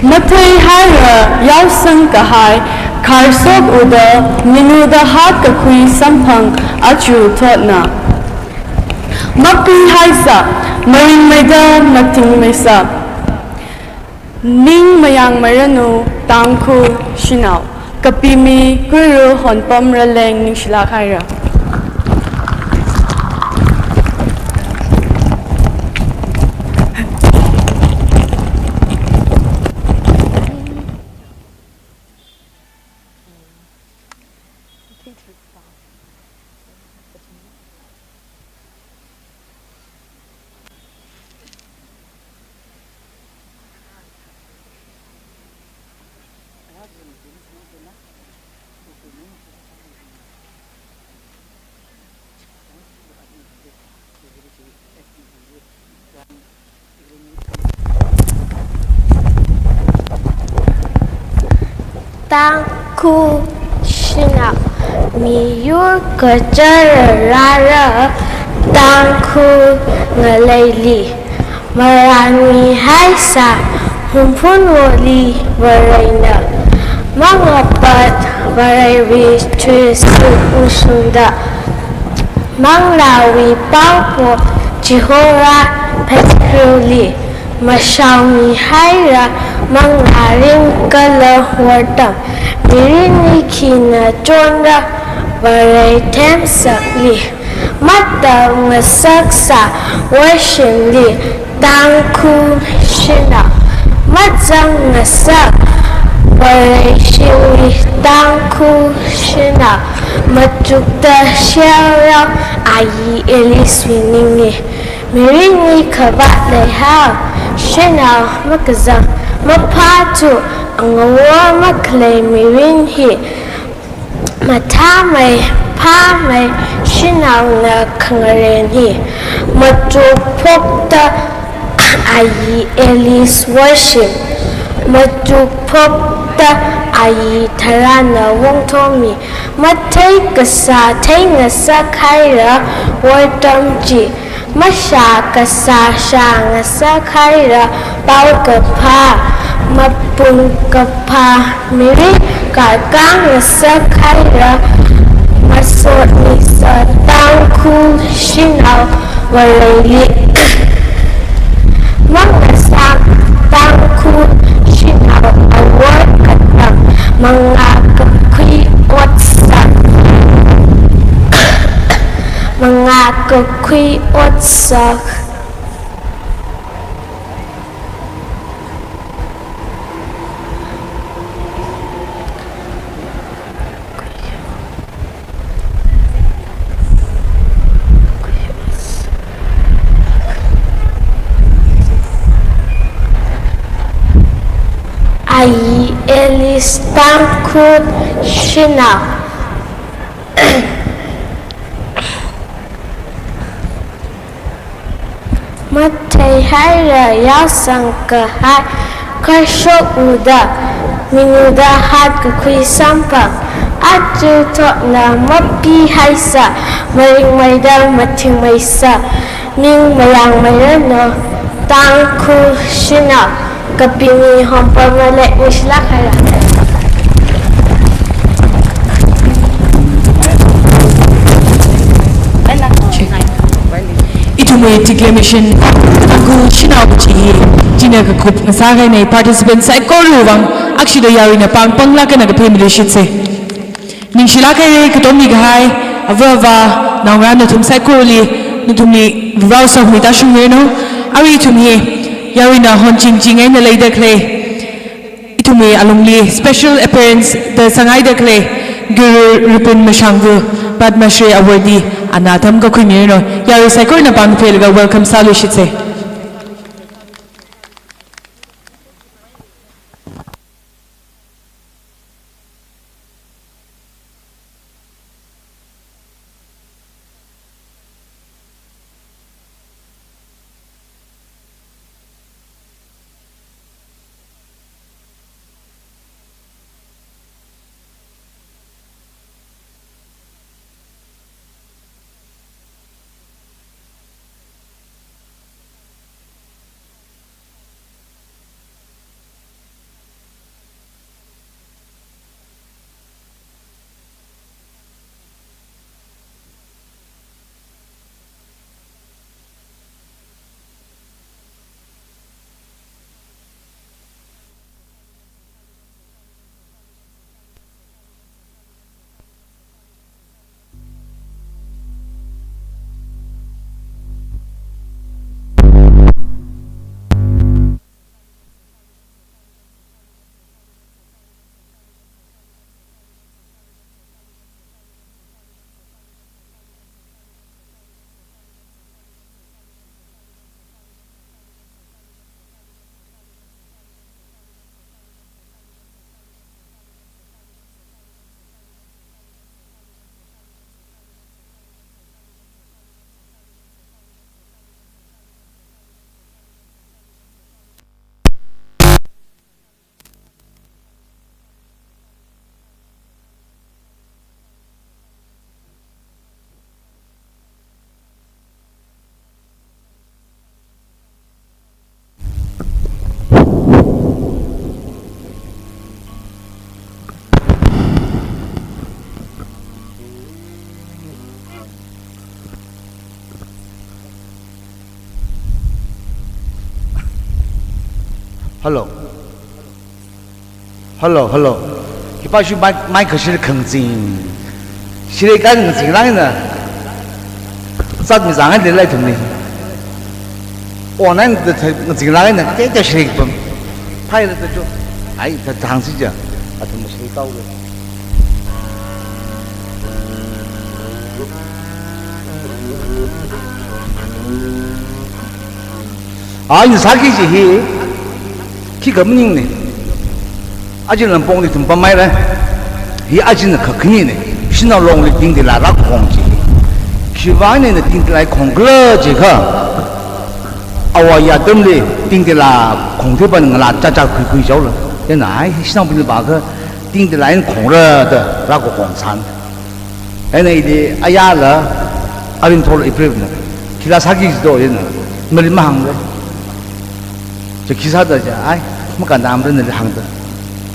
Mathei haira yaosang kahai kharsok uda minuda hatkakhui samphang achu thotna. Mapi haisa, maringmeida mathingmeisa. Ning mayangmeiranu Tangkhul shanao. Kapimi Kuiru Honpam Raleng ningshilāk haira. Tangkhul shanao, miyur kachara rāra Tangkhul ngaleili, maranmi haisa Hunphunwoli Varena, mangapat Varewui tui ngasit ungshungda, manglāwui paophung chihora Pettigrewli, mashaomi haira manglā ring kala wortam. Mirinli khina chonra Vare themsakli. Matam ngasaksa Worshimli Tangkhul shanao. Mazang ngasak Vareshimli Tangkhul shanao. Machukta sharao ayi Alice wui ningli. Mirinli khavāt leihao, shanao makazang, maphāthu, angawor makhalei mirin hi. Mathāmei Phāmei shanaona khangarān hi. Matukphokta ayi Alice worship. Matukphokta ayi tharāna wungthomi. Mathei kasā theingasak haira wortam chi. Mashā kasā shāngasak haira paokaphā, mapung kaphā mirin kakāngasak haira, masotmisa Tangkhul shanao Vareli. Mangasā Tangkhul shanao awor kathang, mangā kakhui otsak. Mangā kakhui otsak. Ayi Alice Tangkhul shanao. Mathei haira yaosang kahai, kashok uda, minuda hat kakhui samphang, aja thotna mapihaisa, maringmeida mathingmeisa, ning mayangmeiranu, Tangkhul shanao. Kapini Hompam Malek, ningshilāk haira. Ithumwui declamation, Tangkhul shanao kachi hi, china kakup ngasā kahaina, participant saikora vang, akshida yaruina pāng panglāk eina kaphā miluishitsa. Ningshilāk haira, katommi kahai, ava avā, naongarā nathum saikorali, nathumli Varewui sokhami tāshungmiranu. Arui ithum hi, yaruina honchingching eina leida khalei, ithumwui alungli special appearance da sāngaida khalei, Guru Ripun Mashangvu, Padma Shri Award li, ana atam kakhuimiranu. Yarui saikorana pāng pheilaga welcome sāluishitsa. Hello. Hello, hello. Khipāshi mic, mic kashi khangzing. Shirei kangazing rāngna. Zatmi zāngai leilei ithumli. Online da ngazing rāngna, kateida shirei pam. Phaila da jo. Ai, da thangsi ja. Athum shirei tau le. Ai, sāki ji hi. Khikha maningna. Ajin lampongli ithum pamhaira. Hi ajin kakhanina. Shanao Longli tingteila rākhong chi. Khiwuivang eina tingteila khongkhala jiakha, āwo āyā atamli tingteila khongtheipa ngalā chacha khuikhui chaola. Chieina ai shanaobingli pākha tingteila eina khongra da rākakhongsang. Eina ili āyāla, arin thola iprepna. Khila sāki jido chieina, mali mahāngra. Chi khi sāda chi, ai, makānda amra nali hāngda.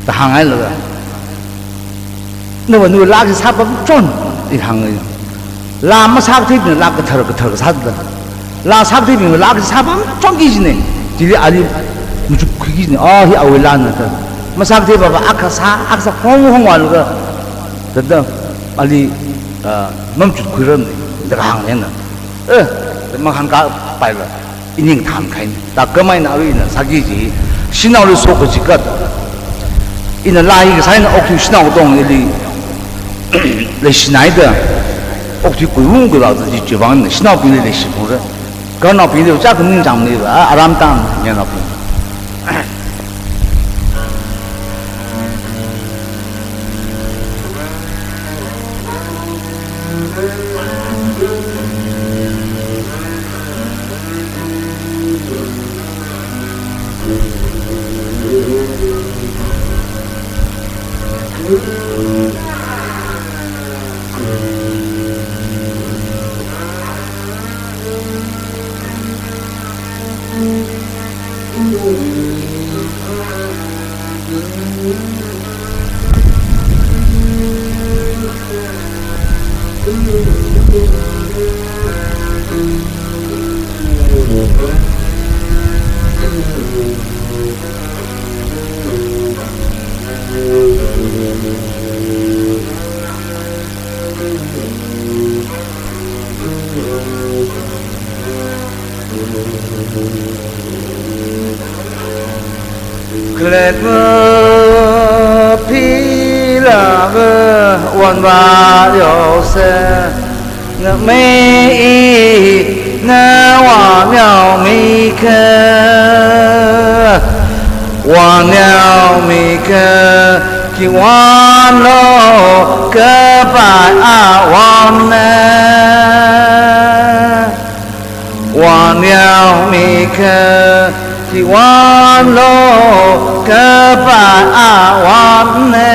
Da hānghailaga, nawui nawui laa kasā pamchon, i hānga. Laa masākatheibing laa kathar kathar kasāda. Laa sākatheibing laa kasā pamchonki jina. Chili ali machukkhuiki jina. Oh, hi awui laana da. Masākatheiva va akha sā, akha sā hong hong vālaga. Thāda ali, ah, mamachukkhuirarmana. Da hānga eina. Eh, mahāngkapaila, ining thānkhaina. Da khamei eina arui ina sāki kaji, shanaoli soka jiakha, ina laa hi kasā eina okathui shanao katonga ili leishinaida, okathui kuiung kuiva kaji chiwuivang eina shanaobingli leishiphalungra. Garnaobingli chākha ningchāngmana, a, aram tang, ngenaobing. Khalatva philava wanvā yaosa, ngamei nawui wanyaomikha, wanyaomikha, khi wanlo kapai awonna. Wanyaomikha, khi wanlo kapai awonna.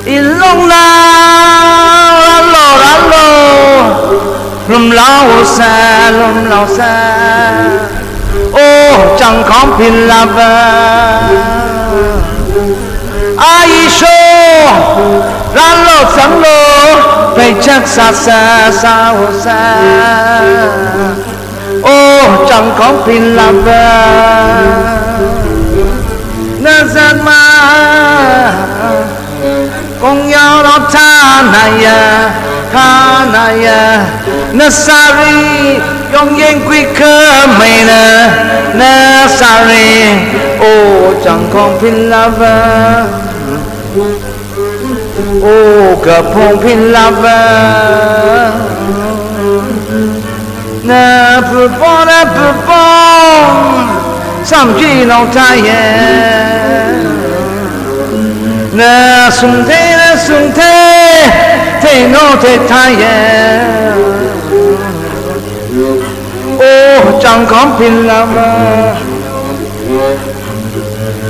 Ilongna, rālo, rālo, lumlaosa, lumlaosa. Oh, changkhong philava, aisho, rālo, zanglo, peichak sāsa, sāosa. Oh, changkhong philava, nazatma, kongyao rao thanaya, thanaya, nasāri, yongyeng kuikhameina, nasāri, oh, changkhong philava. Oh, kaphung philava, na phupong, na phupong, samji nong thaiya. Na sungthei, na sungthei, thei nong thei thaiya. Oh, changkhong philava.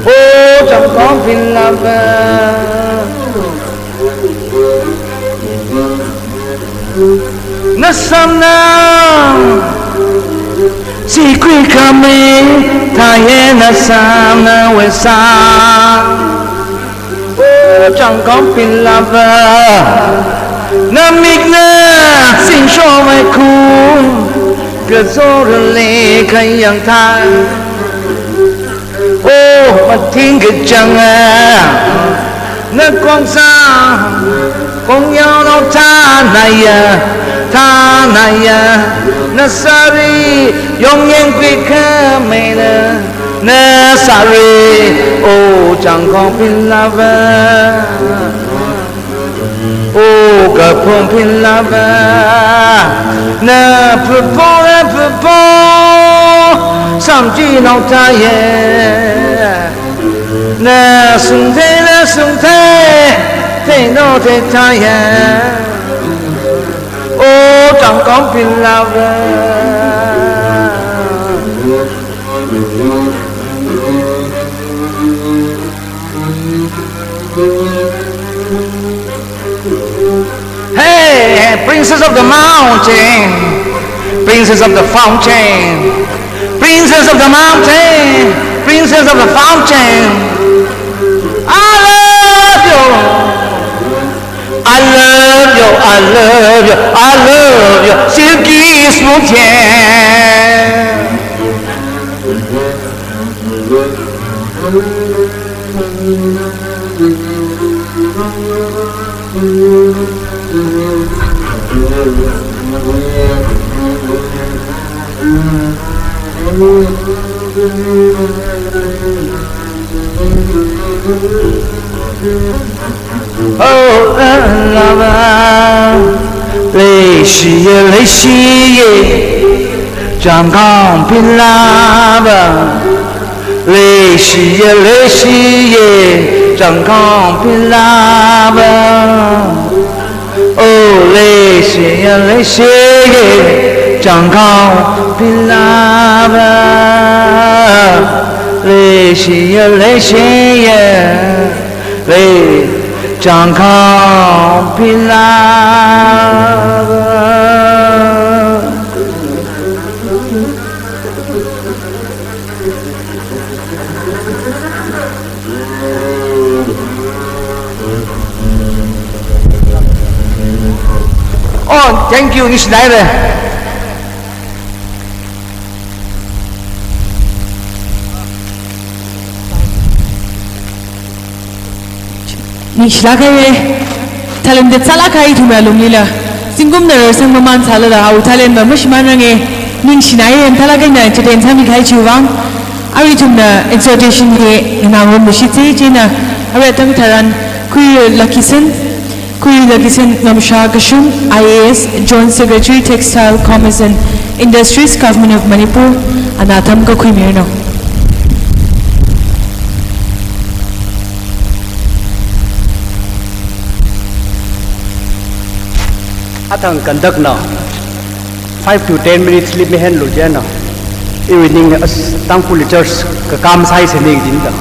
Oh, changkhong philava, nasamna, sikuikhami, thaiya nasamna wesa. Oh, changkhong philava, namikna, singsho vaikhung, kazorali khayang thai. Thingkachānga, na kongsa, kongyao nao thanaya, thanaya, na sari, yongyang kwikha meina, na sari, O Changkhong Pinlava. O Kaphung Pinlava, na phupo, na phupo, samchi nao thaye. Na sungthe, na sungthe, the nao the thaye. O Changkhong Pinlava. Hey, princess of the mountain, princess of the fountain, princess of the mountain, princess of the fountain. I love you. I love you, I love you, I love you, silky smooth hair. Oh, lover, leishiye, leishiye, Changkhong Pinlava. Leishiye, leishiye, Changkhong Pinlava. Oh, leishiye, leishiye, Changkhong Pinlava. Leishiye, leishiye, lei Changkhong Pinlava. Oh, thank you, Miss Naire. Ningshilāk haire, thalenda sālāk hai ithumwui alunglila. Zingkumna rarsang mamān sālala, awui thalenda mashimānrange, ningshina haire, thalāk eina chithāda sāmi kahai chiwui vang. Arui ithumna exhortation hi nganāngarumluishitse, chieina, arui atam tharan, Khuirei Lakhisen, Khuirei Lakhisen Ngamsha Kashung, I A S, Joint Secretary, Textile, Commerce and Industries, Government of Manipur, ana atam kakhuimiranu. Athang khandak na five to ten minutes li mihenlu jina. Evening as Tangkhul church kakam sai se ni jinda.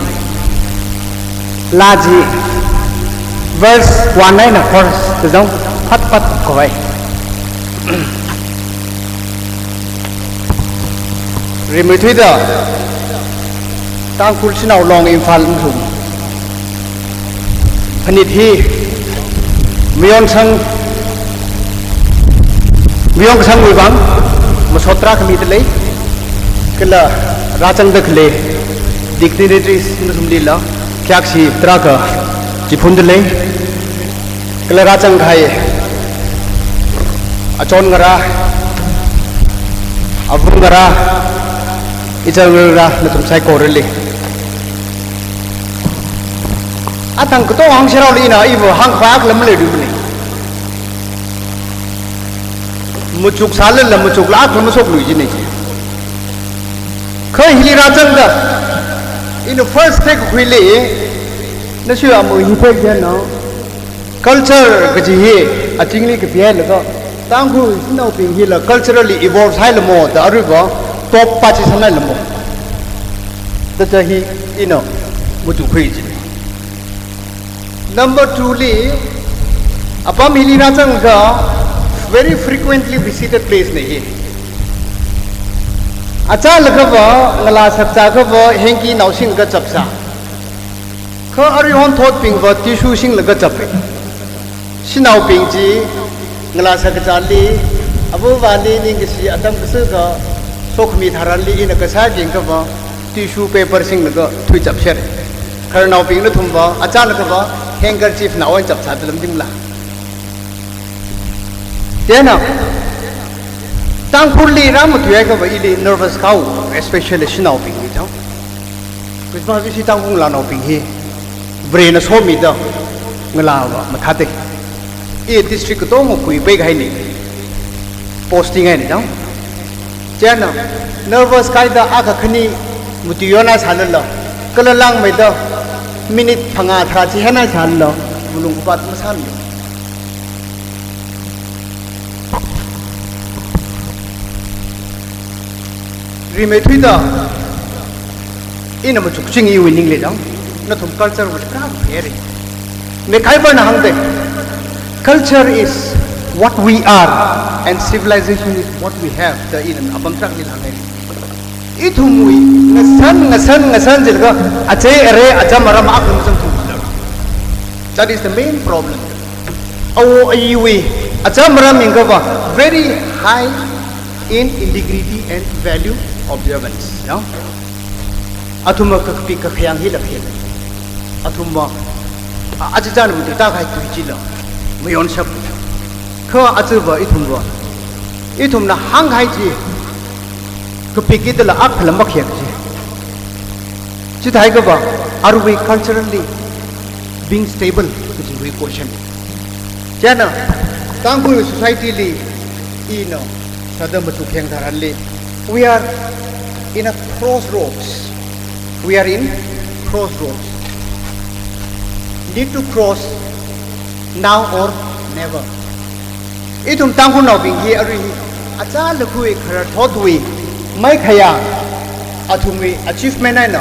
Laa chi verse one eina chorus kazang phat phat khavai. Rimeithuida Tangkhul Shanao Long Imphal nthum phanit hi mayongsang, mayongsangwui vang masot tarākha mida lei, kala rāzangda khalei dignitaries nathumlila khayākshi tarākha chiphunda lei. Kala rāzang kahai achon ngarā, avung ngarā, ichān ngarā nathum saikorali athang katonga hāngserhaolina, iva hāngkhavai akhala maleidumana. Machuk sālala machuklāk akhala mashoklui jina chi. Kha hili rāzangda, ina first thei kakhuili, nashi amu hi thei jina. Culture kaji hi achingli kapi hailaga, Tangkhul shanaobing hila culturally evolve sāhailamo da aruiva top pa chi sāhailamo da chi hi ina mutu khui chi. Number two li, apam hili rāzangakha very frequently visited place na hi. Achālakhava, ngalā shakzākhava, hengki nao singlaga chapsā. Kha arui honthotbingva tissue singlaga chappai. Shanaobing chi ngalā shakzāli, avāvali ningkashi atam kasā kha sokhami tharanli ina kasā yangkhava, Tissue paper singlaga thuichap sher. Khararnaobing nathumva, achālakhava, handkerchief nawon chapsāda lamdingla. Chieina, Tangkhulli rāmatuihaiakhava ili nervous kao, especially shanaobingli chang. Christmas ishi Tangkhul ngalānaobing hi, Varena somida, ngalāva mathāda. I district katonga kuipai kahaina. Posting eina chang. Chieina, nervous kaida akha khani matuiyon eina sālala, kala langmeida minute phangā tharā chihān eina sālala, malung kapat masāmi. Rimeithuida, ina machukching iwui ningli chang, nathum culture wui ka very. MacIver na hāngda, "Culture is what we are, and civilization is what we have," da ina apam tarākhali hānga. Ithumwui ngasan, ngasan, ngasan jilaga, achei arei, acham aram akha mazangthu. That is the main problem. Awo ayiwui acham aram yangkhava very high in integrity and value observance. No? Athumva kakapik kakhayang hila khayang. Athumva, a, achichāna matuitākahai tui chila mayonshap. Kha achiva ithumva, ithumna hāngkahai chi kapik kidala akhala makhayang chi. Chithāhaiakhava, are we culturally being stable? Kajiwui question. Chieina, Tangkhul society li, ina sāda machuk khayang tharanli, we are in a crossroads. We are in crossroads. Need to cross now or never. Ithum Tangkhulnaobing hi arui hi, achālakha khararthotwui maikhayā, athumwui achievement eina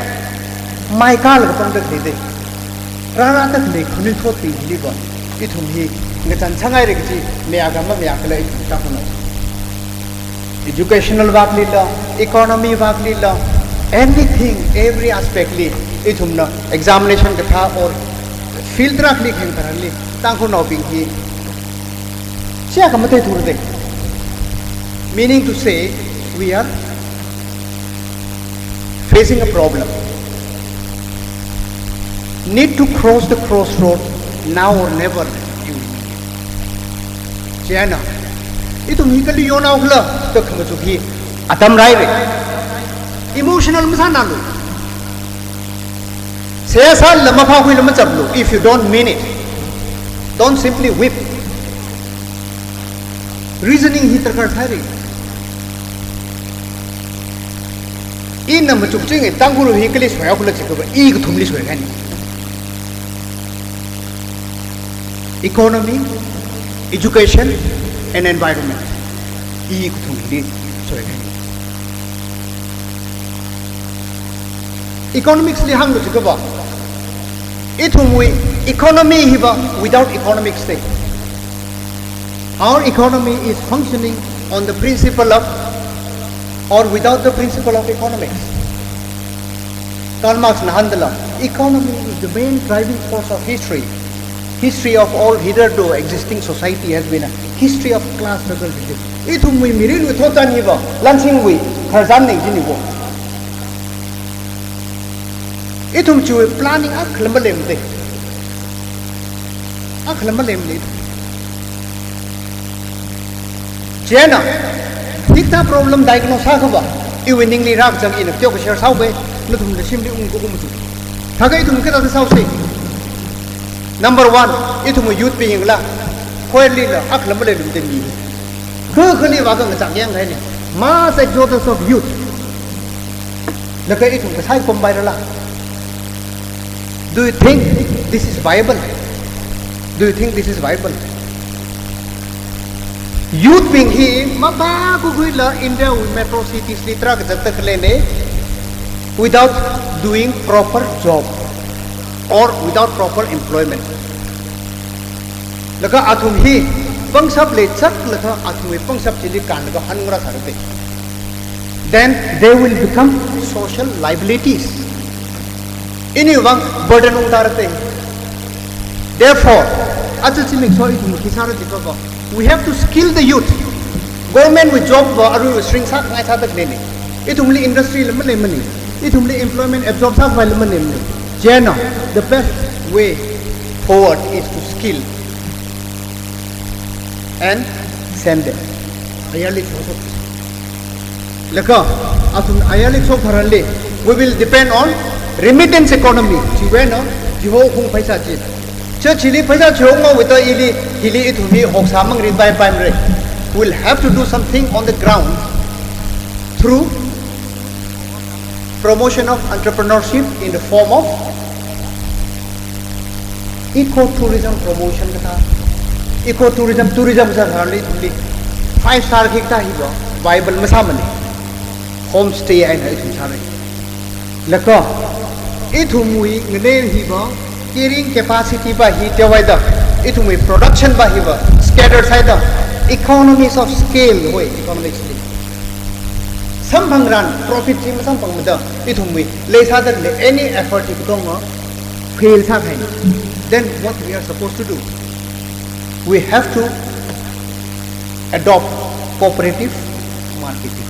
maikālaga pamda khalei de. Rārāda khalei khanuithotbing hiliva, ithum hi ngachān sāngaira kaji, mayākha mamayākhala ithum Tangkhulnao. Educational vaklila, economy vaklila, anything, every aspect li, ithumna examination kathā or field tarākhali khayang tharanli, Tangkhulnaobing hi, chiakha matheithura de. Meaning to say, we are facing a problem. Need to cross the crossroad now or never. Chieina, ithum hi kali yonhaokhala, da khamachuk hi atam rāhaira. Emotional masānalu. Seihā sālala maphākhuila machaplu, if you don't mean it. Don't simply weep. Reasoning hi darkar sāhaira. Ina machukchinga, Tangkhul hi kali soihaokhala jiakhava, ikathumli soikahaina. Economy, education, and environment. Ikathumli soikahaina. Economics li hānglu jiakhava, ithumwui economy hiva without economics de. Our economy is functioning on the principle of, or without the principle of economics. Karl Marx na hāngdala, economy is the main driving force of history. History of all hitherto existing society has been a history of class struggle. Ithumwui mirinwui thotchan hiva, lansingwui khararchanna jiniva. Ithum chiwui planning akhala maleimana de. Akhala maleimana de. Chieina, hikathā problem diagnose sākhava, iwui ningli rākazang ina teokha share sāhaoga, nathumna shimli ungkha ungmatu. Thākha ithum kathāda sāhaosa. Number one, ithum youth bing yangla, khoirlila akhala maleilumda mi. Kha khali vākha ngachak yangkahaina. Mass exodus of youth. Laga ithum kasai pampai rala. Do you think this is viable? Do you think this is viable? Youth bing hi mapā kukhuila India wui metro cities li tarākha zatda khaleina, without doing proper job or without proper employment. Laga athum hi pangshap leizaklaga athumwui pangshap chili kānlaga hanra sāra de. Then they will become social liabilities. Iniwui vang burden ungtāra de. Therefore, aja zimiksho ithum khi sāra jiakhava, we have to skill the youth. Government wui job va aruiva shring sākhangai sāda khaleina. Ithumli industry la maleimana. Ithumli employment absorb sākhavai lam maning. Chieina, the best way forward is to skill and send them. Ayarli shok. Laga, athum ayarli shok tharanli, we will depend on remittance economy. Chiwui eina, chiho khong pheisā chi. Chi chili pheisā chihonghaowui thāda ili, hili ithumwui hoksā mang rinpai paimara. We'll have to do something on the ground through promotion of entrepreneurship in the form of ecotourism promotion kathā. Ecotourism, tourism sākharali ithumli five star khikta hiva viable masāmana. Homestay eina ithum sāra. Laga, ithumwui nganei hiva carrying capacity va hi teohaida, ithumwui production va hiva scatter sāhaida, economies of scale hoi economics li. Samphangran profit chi masamphangmada, ithumwui leisāda lei any effort hi katonga fail sākahai. Then what we are supposed to do? We have to adopt cooperative marketing.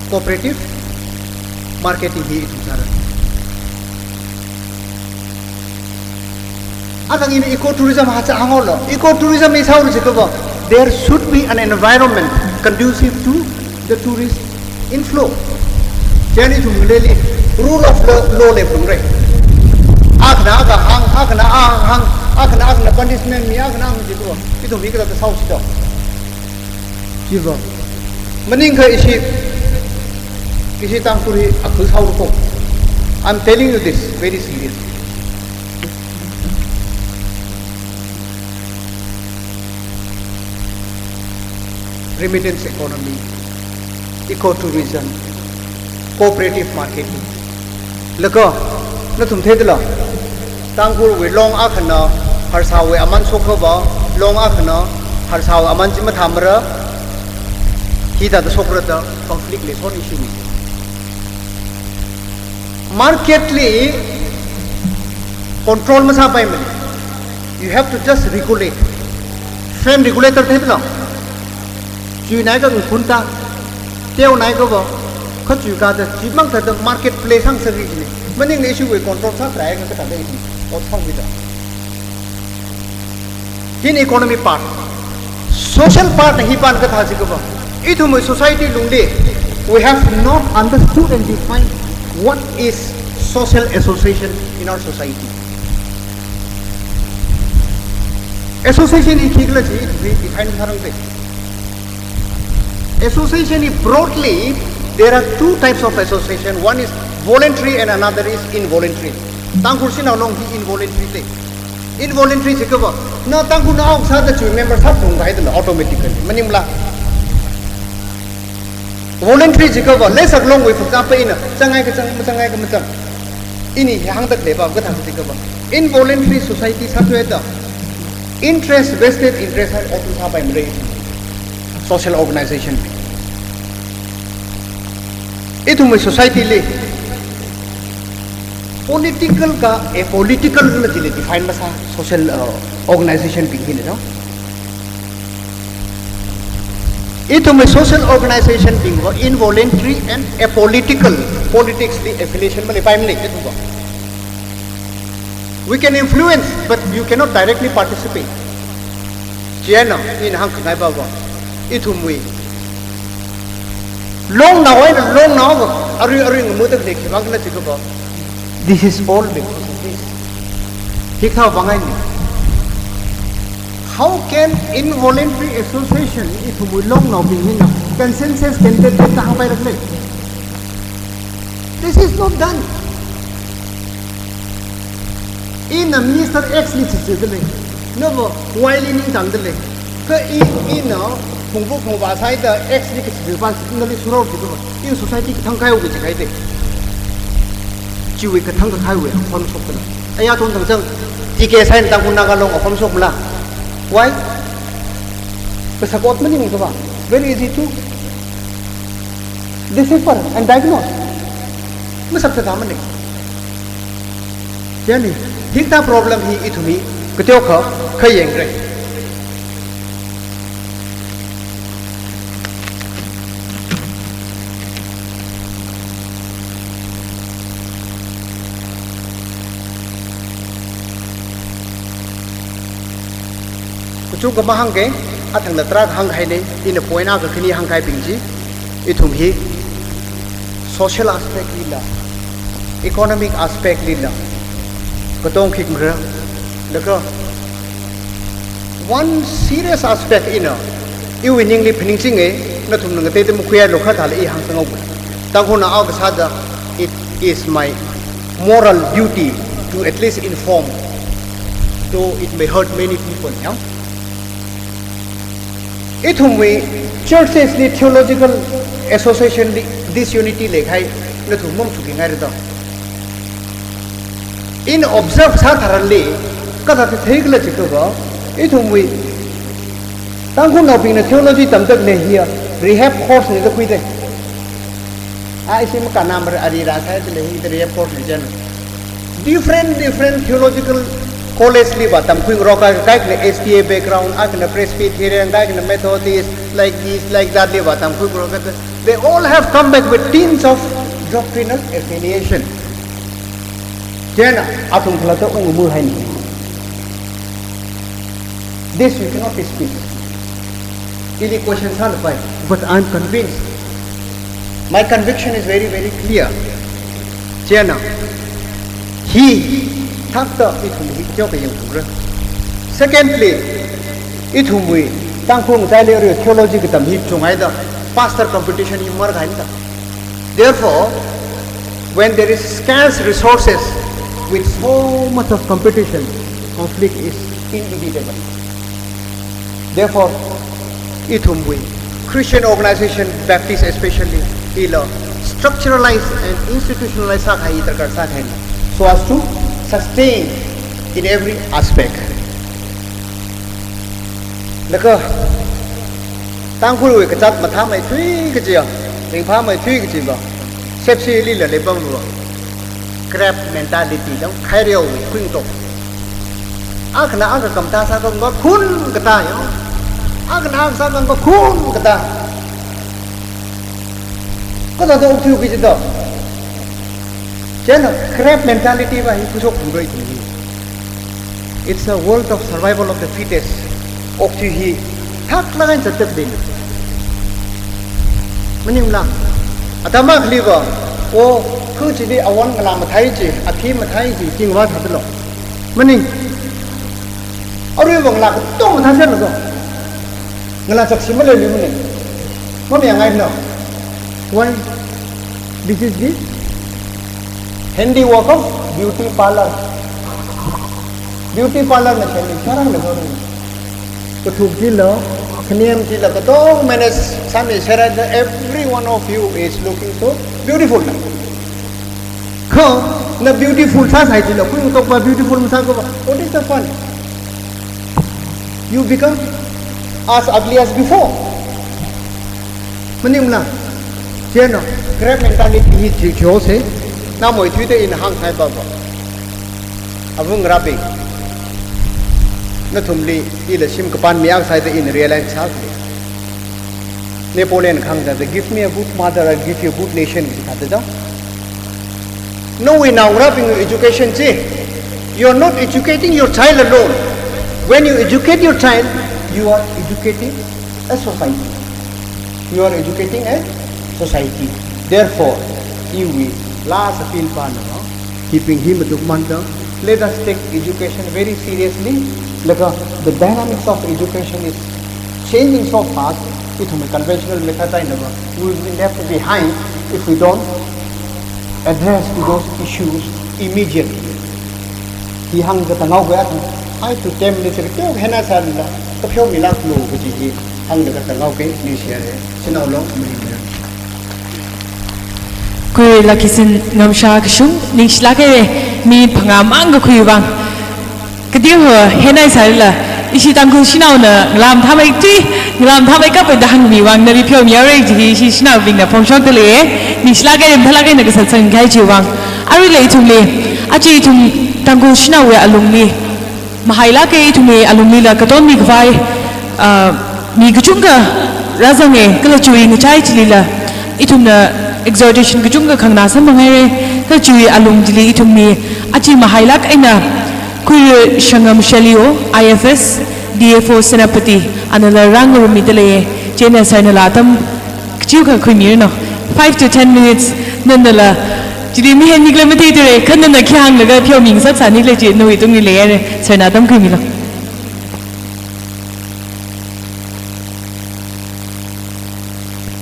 Cooperative marketing hi ithum sāra. Athang ina ecotourism hāngsa hānghaolu. Ecotourism hi sāhaora jiakhava, there should be an environment conducive to the tourist inflow. Chieina ithum ngaleli rule of law, law leiphalungra. Akhana akha hāng, akhana akha hāng, akhana akhana punishment mi, akhana akha jiakhava, ithum hikathāda sāhaosi do. Chiva maningakha ishi, ishi Tangkhul hi akhal sāhaora ko. I'm telling you this very serious. Remittance economy, ecotourism, cooperative marketing. Laga, nathum theidala, Tangkhulwui long akhana harsāwui aman shokkhava, long akhana harsāwui aman chi mathāmara, hithāda shokra da conflict leisoni shini. Market li control masāpaimana. You have to just regulate. Fan regulator theidala. Chuinai akha ngakhunta, teonai akhava, khachuikata, chimang thāda market play sāngasakki kajina. Maningla ishiwui control sākharai kathāda ithum ot sāhaoki da. Hina economy part. Social part na hi pan kathā jiakhava, ithumwui society lungli, we have not understood and defined what is social association in our society. Association hi khikhala chi ithumwui define sārangda. Association hi broadly, there are two types of association. One is voluntary and another is involuntary. Tangkhul Shanao long hi involuntary da. Involuntary jiakhava, na Tangkhulnao sāda chi member sāphalunghaidala automatically. Maningmala? Voluntary jiakhava, leisak longwui phukta pa ina, zangngai kazang, mazangngai kamazang. Ini hi hāngda khalei va kathā jiakhava, involuntary society sāthuida, interest, vested interest eina othum sāpaimara. Social organization. Ithumwui society li political ka apolitical kala chili define masā social, uh, organization bing hina, no? Ithumwui social organization bing va involuntary and apolitical, politics li affiliation maleipaimana ithum va. We can influence, but you cannot directly participate. Chieina, ina hāngkhangai va va, ithumwui longnao eina longnao va, arui arui ngamuda khalei khiwuivang khala jiakhava, this is all because of this. Hikathā vang eina. How can involuntary association ithumwui longnaobing hina consensus candidate da hāngpaira khala? This is not done. Ina Minister X li chichida lei, nava Y li ningtangda lei. Kha i, ina phungvu phungvā sāhaida X li kachichipā nali shurao jiakhava, i society kathang kahaiwui jihaida. Chiwui kathang kakhaiwui akhon shokda lei. Aya thon thang chang, T K sāhaina Tangkhul Naga long akhon shokmala? Why? Kasā kot maningmana va. Very easy to decipher and diagnose. Masāpthathamana. Chieina, hikathā problem hi ithumwui kateokha khayangra. Chungkha mahāngke, athangla tarākha hāngkahaine, ina point akha khani hāngkahaibing chi, ithum hi social aspect lila, economic aspect lila, katong khikmara, laga one serious aspect ina, iwui ningli phaningchinge, nathumna ngateida makhuialu kha thāla i hāngsanghaowa. Tangkhulnao akha sāda, it is my moral duty to at least inform, though it may hurt many people, ya. Ithumwui churches li, theological association li disunity leikahai nathum mamathukingaira da. Ina observe sātharanli, kathāda theikhala jiakha, ithumwui Tangkhulnaobingna theology tamda khalei hiya rehab course na da khuida. A, ishi makānamara, ari rāsai chili hi rehab course na china. Different, different theological college liva tamkhuingarok, kaikhana S D A background, kaikhana Presbyterian, kaikhana Methodist, like this, like that liva tamkhuingarok. They all have come back with tints of doctrinal affiliation. Chieina, athum khalatta ungmur haini. This you cannot dispute. Ili question sālapai, but I'm convinced. My conviction is very, very clear. Chieina, hi thakta ithum hi kyo kayang pura. Secondly, ithumwui Tangkhul ngachaili theology katam hi chunghaida pastor competition hi markahaida. Therefore, when there is scarce resources with so much of competition, conflict is inevitable. Therefore, ithumwui Christian organization, Baptist especially, ila structuralize and institutionalize sākahai darkar sākahai, so as to sustain in every aspect. Laga, Tangkhulwui kazāt mathāmeithui kajiya, ringphāmeithui kajiva, sepsi lila leipamva, crab mentality da, khaireo khuingtok. Akhana akha kamatā sākha ngakhun katā ya. Akhana akha sākha ngakhun katā. Kathāda okthui kaji da. Chieina crab mentality va hi khuishok khuiroi ithum hi. It's a world of survival of the fittest. Okthui hi thaklāk eina zatdalei. Maningla, atam akhaliva, o, khu chili awon ngalā mathei chi, athi mathei chi, tingva thāda lo. Maning, aruiva ngalā katonga thāsālaga, ngalā chakshi maleilui maning. Mamayāngailo. Why? This is the handiwork of beauty parlor. Beauty parlor na shani sarang na gori. Kathuk jila, khaniam jila, katong manage sāmi sera, every one of you is looking so beautiful na. Kha, na beautiful sāsai jila, khuitokva beautiful masākava, what is the fun? You become as ugly as before. Maningla, chieina, crab mentality hi chi chose, naomeithuida ina hāngsai baba. Avung rabi, nathumli ila shim kapan mi akha sāda ina realize sāli. Napoleon kahāng thāda, "Give me a good mother, I'll give you a good nation," kaji thāda. Nawui naongarābing education chi, you are not educating your child alone. When you educate your child, you are educating a society. You are educating a society. Therefore, iwui last appeal pa na, keeping him to manda, let us take education very seriously. Laga the dynamics of education is changing so fast, ithum conventional method eina va, we will be left behind if we don't address to those issues immediately. Hi hāngda tanghaoga athang, ai tu tem ni chir kyo hena sālala, kapheomilāklu kaji hi hāngda tanghaoga ni share, sinaolong mani. Kui Lakisin Ngamsha kashung, ningshilāka, mi phangā mang kakhui vang. Kadi ho, hena sālala, ishi Tangkhul shanaona, ngalam thamei tui, ngalam thamei kapai da hāngmi vang, nali pheomihaora ji hi ishi shanaobingna phongshokdalei, ningshilāka, mathālāka na kasā sangkahai chi vang. Aruila ithumli, aja ithum Tangkhul shanaowui alungli, mahailāka ithumwui alunglila katon mikhavai, ah, mi kachungkha rāzanga, kala chiwui ngachai chilila, ithumna exhortation kachungkha khanganā samphanghaiya, kala chiwui alung chili ithumli, aja mahailāk eina, Khuirui Shangam Shelly O, I F S, D F O Senapati, anala rāngarummida leiya, chieina sir nala atam kachiwui khuimiranu. Five to ten minutes, nanala, chili mihen nikla matheithura, kha nana khi hānglaga pheomi ngasaksā nikla chi nawui tungli leiya, sir na atam khuimilu.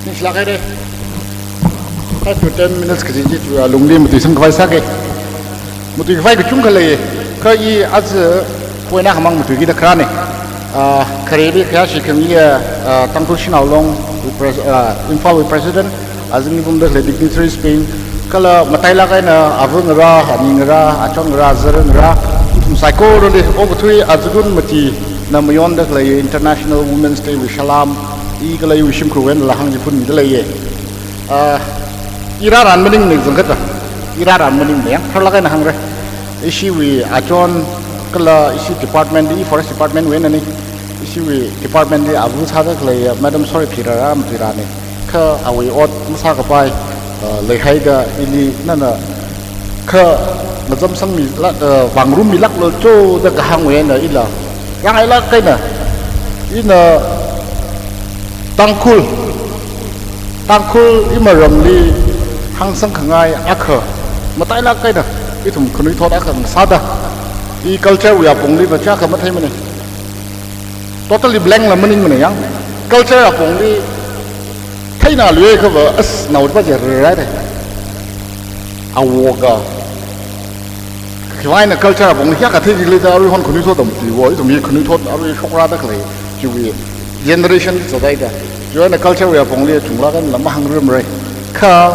Ningshilāk haira. Five to ten minutes kaji chi, ah, lungli matuisangkhavai sāga. Matuikhavai kachungkha lei. Kha i aja point akhamang matuikida kharāna. Ah, khareli khayāshi khami, ah, Tangkhul Shanao Long wui pres-, ah, Imphal wui president, azingli pamda khalei dignitaries bing, kala matailāk eina avāngarā, aningarā, achonngarā, azarngarā, ithum saikorali okathui ajagun mati na mayonda khalei International Women's Day wui salam, i kala iwui shimkhurwui einala hāngchiphunmida leiya. Ah, i rāran maningmana zangkata. I rāran maningmana yang, tharlāk eina hāngra. Ishiwui achon kala ishi department, i forest department wui einana. Ishiwui department li ava sāda khalei Madam Sorikhi rāra matuirana. Kha awui ot masākapai, ah, leihaida ili nana kha mazamsangmilāk, ah, vāngarummilāklu cho da kahāngwui eina ila rāngailāk eina, ina Tangkhul, Tangkhul imaramli hāngsangkhangai akha matailāk eina ithum khanuithot akha ngasāda, i culture wui apongli va chiyākha matheimana. Totally blank la maningmana yang. Culture apongli theina luikhava as naopa je rai rai. Awo ka. Khiwui eina culture apongli hiyākha theida leida, arui hon khanuithot atam tiwo, ithum hi khanuithot arui shokrāda khalei, chiwui generation zathaida. Chiwui eina culture wui apongli chunglāk eina la mahāngrumra. Kha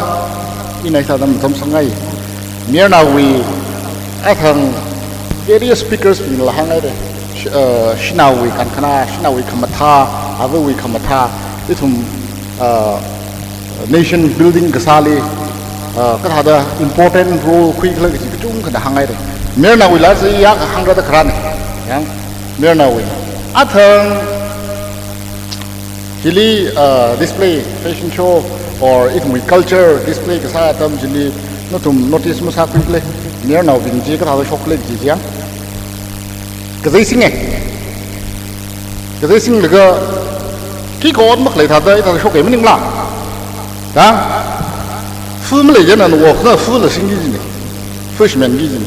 ina hithāda mazamsangngai. Mayarnaowui athang various speakers bingla hāngngaira. Sh-, uh, shanaowui kankhana, shanaowui khamathā, avawui khamathā, ithum, uh, nation building kasāli, uh, kathāda important role khuikhala kaji kachungkhana hāngngaira. Mayarnaowuila chi yākha hāngrāda kharāna. Yang, mayarnaowui. Athang hili, uh, display, fashion show, or ithumwui culture display kasā atam chili, nathum notice masākhuikhala, mayarnaobing chi kathāda shokkhala kaji chi yang. Kazeisinga. Kazeisinglaga, khi ot makhalei thāda, ithāda shokka maningla. Yang? Fu malei jina nawui, kha fula singki jina. Fu shimanki jina.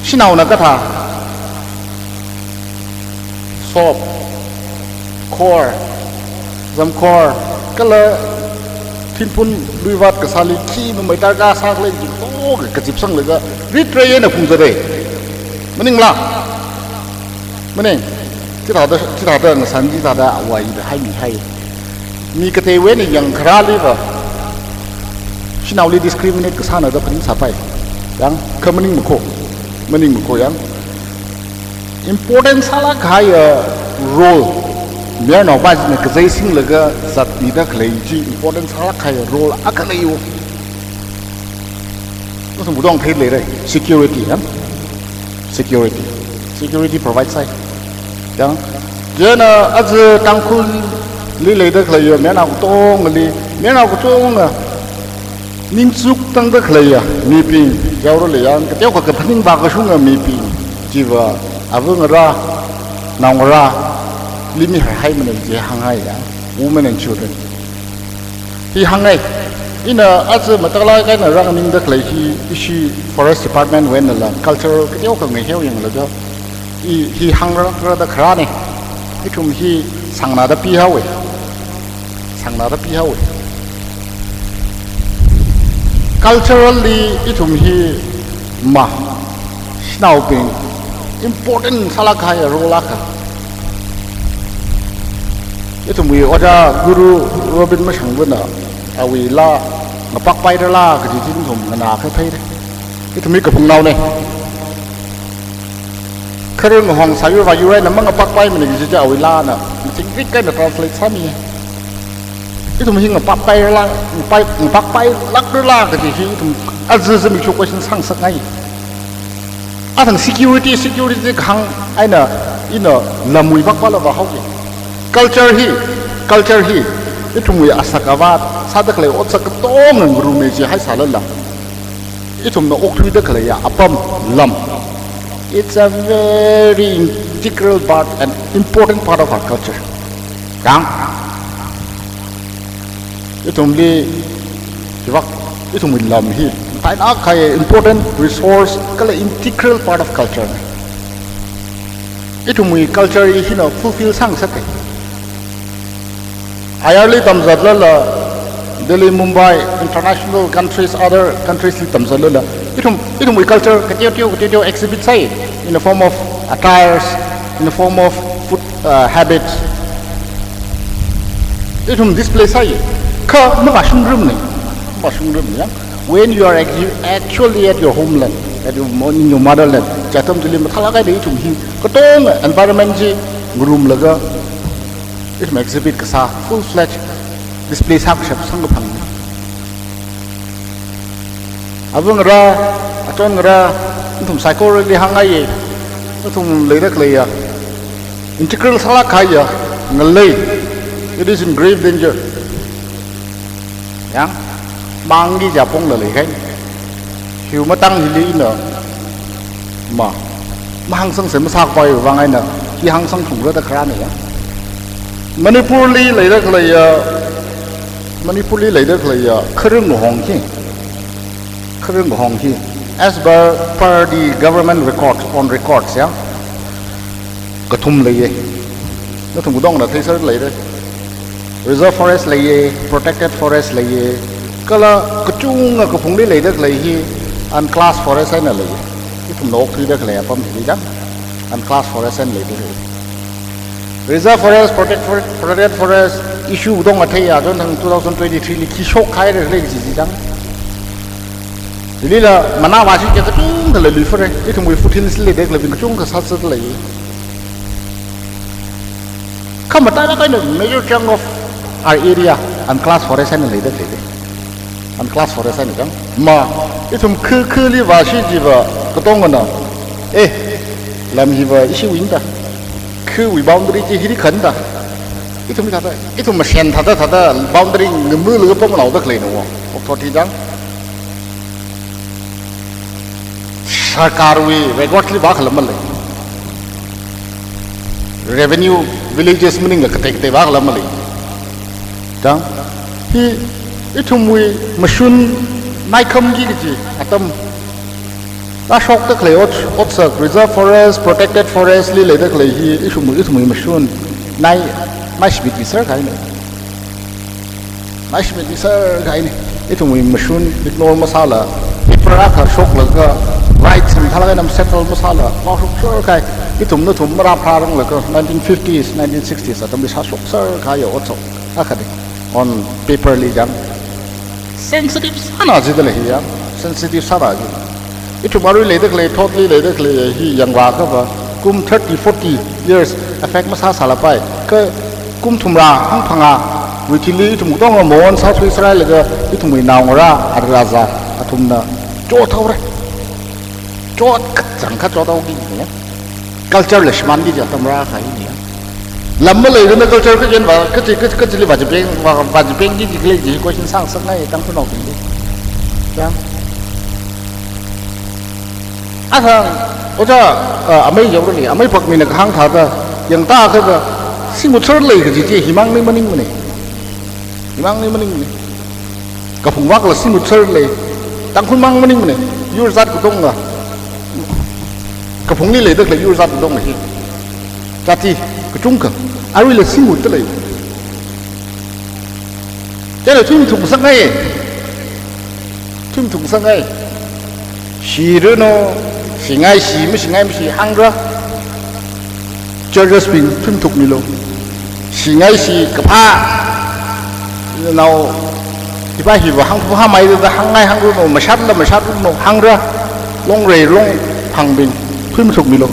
Shanaona kathā. Soap, khor, zamkhor, kala thinphun luivāt kasāli khi mamei tarka sākhala chi to kachipsanglaga ritrei eina phungzata. Maningla? Maning. Chithāda, chithāda ngasan chithāda awui da haimihai. Mi kateiwui eina yangkharāli va shanaoli discriminate kasāna da phaningsāpai. Yang, kha maningmakho. Maningmakho yang. Important sālāk kahaiya role, mayarnaopa china kazeisinglaga zatmida khalei chi important sālāk kahaiya role akha leiya. Nathum katong theida leira, security, ha? Security. Security provide sāi. Yang, chieina aja Tangkhulli leida khaleiya mayarnao katongli, mayarnao katonga ningchuk tangda khaleiya mibing yaora lei yang, kateokha kaphaning vākashunga mibing chiva avāngarā, naongarāli miharhaimana chi hānghaiya, women and children. Hi hāngngai, ina aja matailāk eina rānganingda khalei hi, ishi Forest Department wui einala culture kateokha ngaiheo yanglaga, i hi hāngrāda kharāna, ithum hi sāngnāda pihaowa. Sāngnāda pihaowa. Culturally ithum hi ma, shanaobing important sālāk kahai role akha. Ithumwui Ojā Guru Robin Mashangvana awui laa ngapakpairala kaji chi ithum nganākha theira. Ithum hi kaphungnaona. Kharing ngahong sāyur vāyur eina mangapakpaimana kaji chi awui laana machingrik eina translate sāmi. Ithum hi ngapakpairala, ngapai-, ngapakpailākrala kaji hi ithum aja zimiksho question sāngasakngai. Athang security, security kahāng eina ina lamwui pakpala vāhaoki. Culture hi, culture hi ithumwui asak avāt sāda khalei otsak katonga ngarumei chi haisālala, ithumna okthuida khaleiya apam, lam, it's a very integral part and important part of our culture. Yang, ithumli, hivak, ithumwui lam hi, taina khai important resource, kala integral part of culture. Ithumwui culture hi hina fulfill sāngasaka. Ayarli tamzatlala, Delhi, Mumbai, international countries, other countries li tamzatlala, ithum, ithumwui culture kateoteo, kateoteo exhibit sāi, in the form of attires, in the form of food, uh, habits. Ithum display sāi. Kha mavāshungrumna, mavāshungrumna. When you are actu-, actually at your homeland, at your mo-, in your motherland, chi atam chili mathālāk eina ithum hi katonga environment chi ngarumlaga, ithum exhibit kasā full-fledged display sākashap samkaphang. Āva ngarā, achon ngarā, nathum saikorali hāngngaiya, nathum leida khaleiya, integral sālāk kahaiya ngalei, it is in grave danger. Yang, mangki japongla leikahai. Hiwui matang hili ina ma, mahāngsangsa masākhavai vang eina, hi hāngsangthungra da kharāna ya. Manipurli leida khaleiya, Manipurli leida khaleiya, kharing hong hi, kharing hong hi, as per, per the government record, on records, ya, kathum leiya. Nathum katongana theiser leira. Reserve forest leiya, protected forest leiya. Kala kachunga kaphungli leida khalei hi unclassed forest eina leiya. Ithumna okthuida khalei apam hili chang unclassed forest eina leida khalei. Reserve forest, protect for-, protected forest issue katong athei ya, chonthang two thousand twenty-three li khi shokhaira lei kaji chi chang. Hilila manā vāshi kachungkhala luifare. Ithumwui foothills li leida khaleibing kachungkha sāsāda lei. Kha matailāk eina major chunk of our area unclassed forest eina leida khalei. Unclassed forest eina chang. Ma, ithum khu, khuli vāshi chiva katongana, eh, lam hiva ishiwui da, khuwui boundary chi hili khan da, ithum thāda, ithum mashan thāda, thāda boundary ngamulaga pamnaoda khaleina wo. Okthot hi chang. Sarkarwui record li vākhala malei. Revenue villages maningla katei katei vākhala malei. Chang, hi ithumwui mashun naikhamki kaji atam, rāshokda khalei ot, otsak, reserve forest, protected forest li leida khalei hi ithum, ithumwui mashun nai, naishimit miser kahaina. Naishimit miser kahaina. Ithumwui mashun ignore masāla, paper akha shoklaga, rights mathālāk eina settle masāla, vāshokser kahai. Ithum nathum marāpharanglaga, nineteen fifties, nineteen sixties atamli sāshokser kahaiya otsak akhana. On paper li chang. Sensitive sāna jida lei hi ya. Sensitive sāna ji. Ithum arui leida khalei, thotli leida khalei hi yangvākhava, kum thirty, forty years effect masāsālapai. Kha kum thumrā hangphangā wui thili ithum katonga mon sāthuiser hailaga, ithumwui naongarā, ara aja athumna chothaora. Chot kachangkhat chothaoki ya. Culture la shimānki kaji atam rākahai ya. Lam maleilala culture kajen va, kachi, kachi, kachili vāchipeng, vā, vāchipengki kaji khalei kaji question sāngasakngai Tangkhulnaobingli. Ya. Athang, ojā, ah, amei yaorali, amei Pakmina kahāng thāda, yangtākha, singutser lei kaji chi, himangli maningmana. Himangli maningmana. Kaphung vākla singutser lei, Tangkhulmang maningmana, yurzat katonga. Kaphungli leida khalei yurzat katonga hi. Jati kachungkha, aruila singutda lei. Chieina thuimathukngasakngai. Thuimathukngasakngai. Shiranu, shingaishi, mashingai mashi hāngra. Judges bing thuimathukmilu. Shingaishi kaphā. Nao, hiva hiva hāng, hāngmida hāngngai hāngranu, mashatla mashatranu hāngra. Longrei longphangbing thuimathukmilu.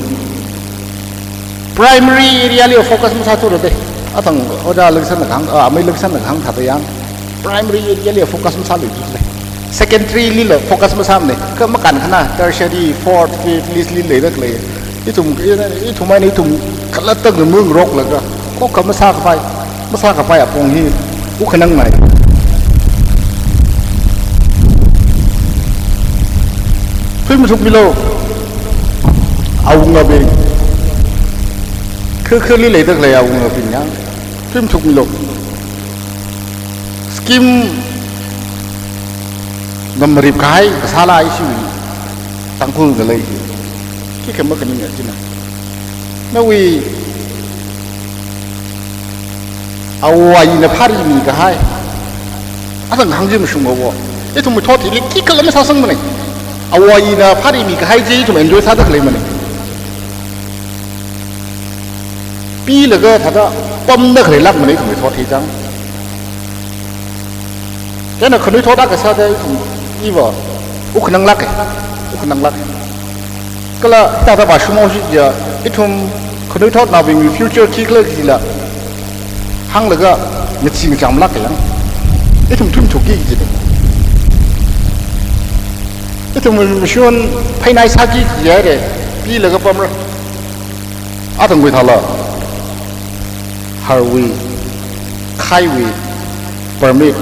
Primary area li focus masāthura de. Athang ojā Lakshanna kahāng, ah, amei Lakshanna kahāng thāda yang. Primary area li focus masāluithura de. Secondary lila focus masāmana. Kha makānkhana tertiary, fourth, fifth list li leida khalei. Ithum, ithum eina ithum khalatta ngamungroklaga, khokkha masākapai, masākapai apong hi ukhanangngai. Thuimathukmilu. Awungabing, Kha khali leida khalei awungabing yang, thuimthukmilu. Scheme na marip kahai kasāla ishiwui Tangkhul ngalei hi. Khikha makhaninga china. Nawui awo ayina pharimi kahai. Atang hāngji mashunga wo. Ithumwui thot hili khikhala masāsangmana. Awo ayina pharimi kahai chi ithum enjoy sāda khaleimana. Pilaga thāda pamda khaleilākmana ithumwui thot hi chang. Chieina khanuithot akha sāda ithum iva uknanglāka, uknanglāka. Kala hithāda vāshunghaosi chiakha, ithum khanuithotnaobingwui future khikhala kajila hānglaga ngachee ngachamlāka yang. Ithum thuimthukki kajina. Ithum mashun phainai sāki kaji haira, pilaga pamra. Atangwui thāla, harwui, khaiwui, permit,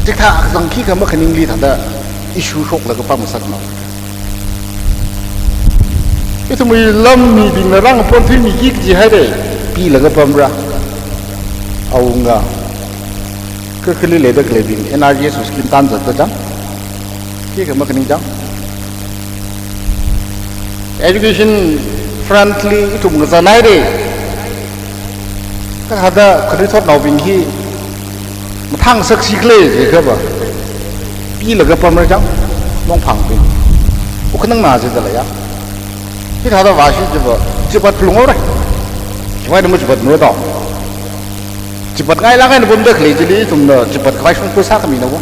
chikathā kazang khikha makhaningli thāda issue shoklaga pamngasakna. Ithumwui lam mibingna rāngapon thuimiki kaji haira, pilaga pamra. Awunga. Kha khali leida khaleibing N R E G S wui scheme tan zatda chang. Khikha makhaning chang. Education front li ithum ngazan haira. Kathāda khanuithotnaobing hi mathāngasaksi khala jiakhava, pilaga pamra chang, Longphangbing. Uknangna jidala ya. Hithāda vāsi chiva, chipat phalunghaora. Khiwuivang machipat mara da. Chipatngailāk eina pamda khalei chili ithumna chipat khavai shongfa sākhamina wo.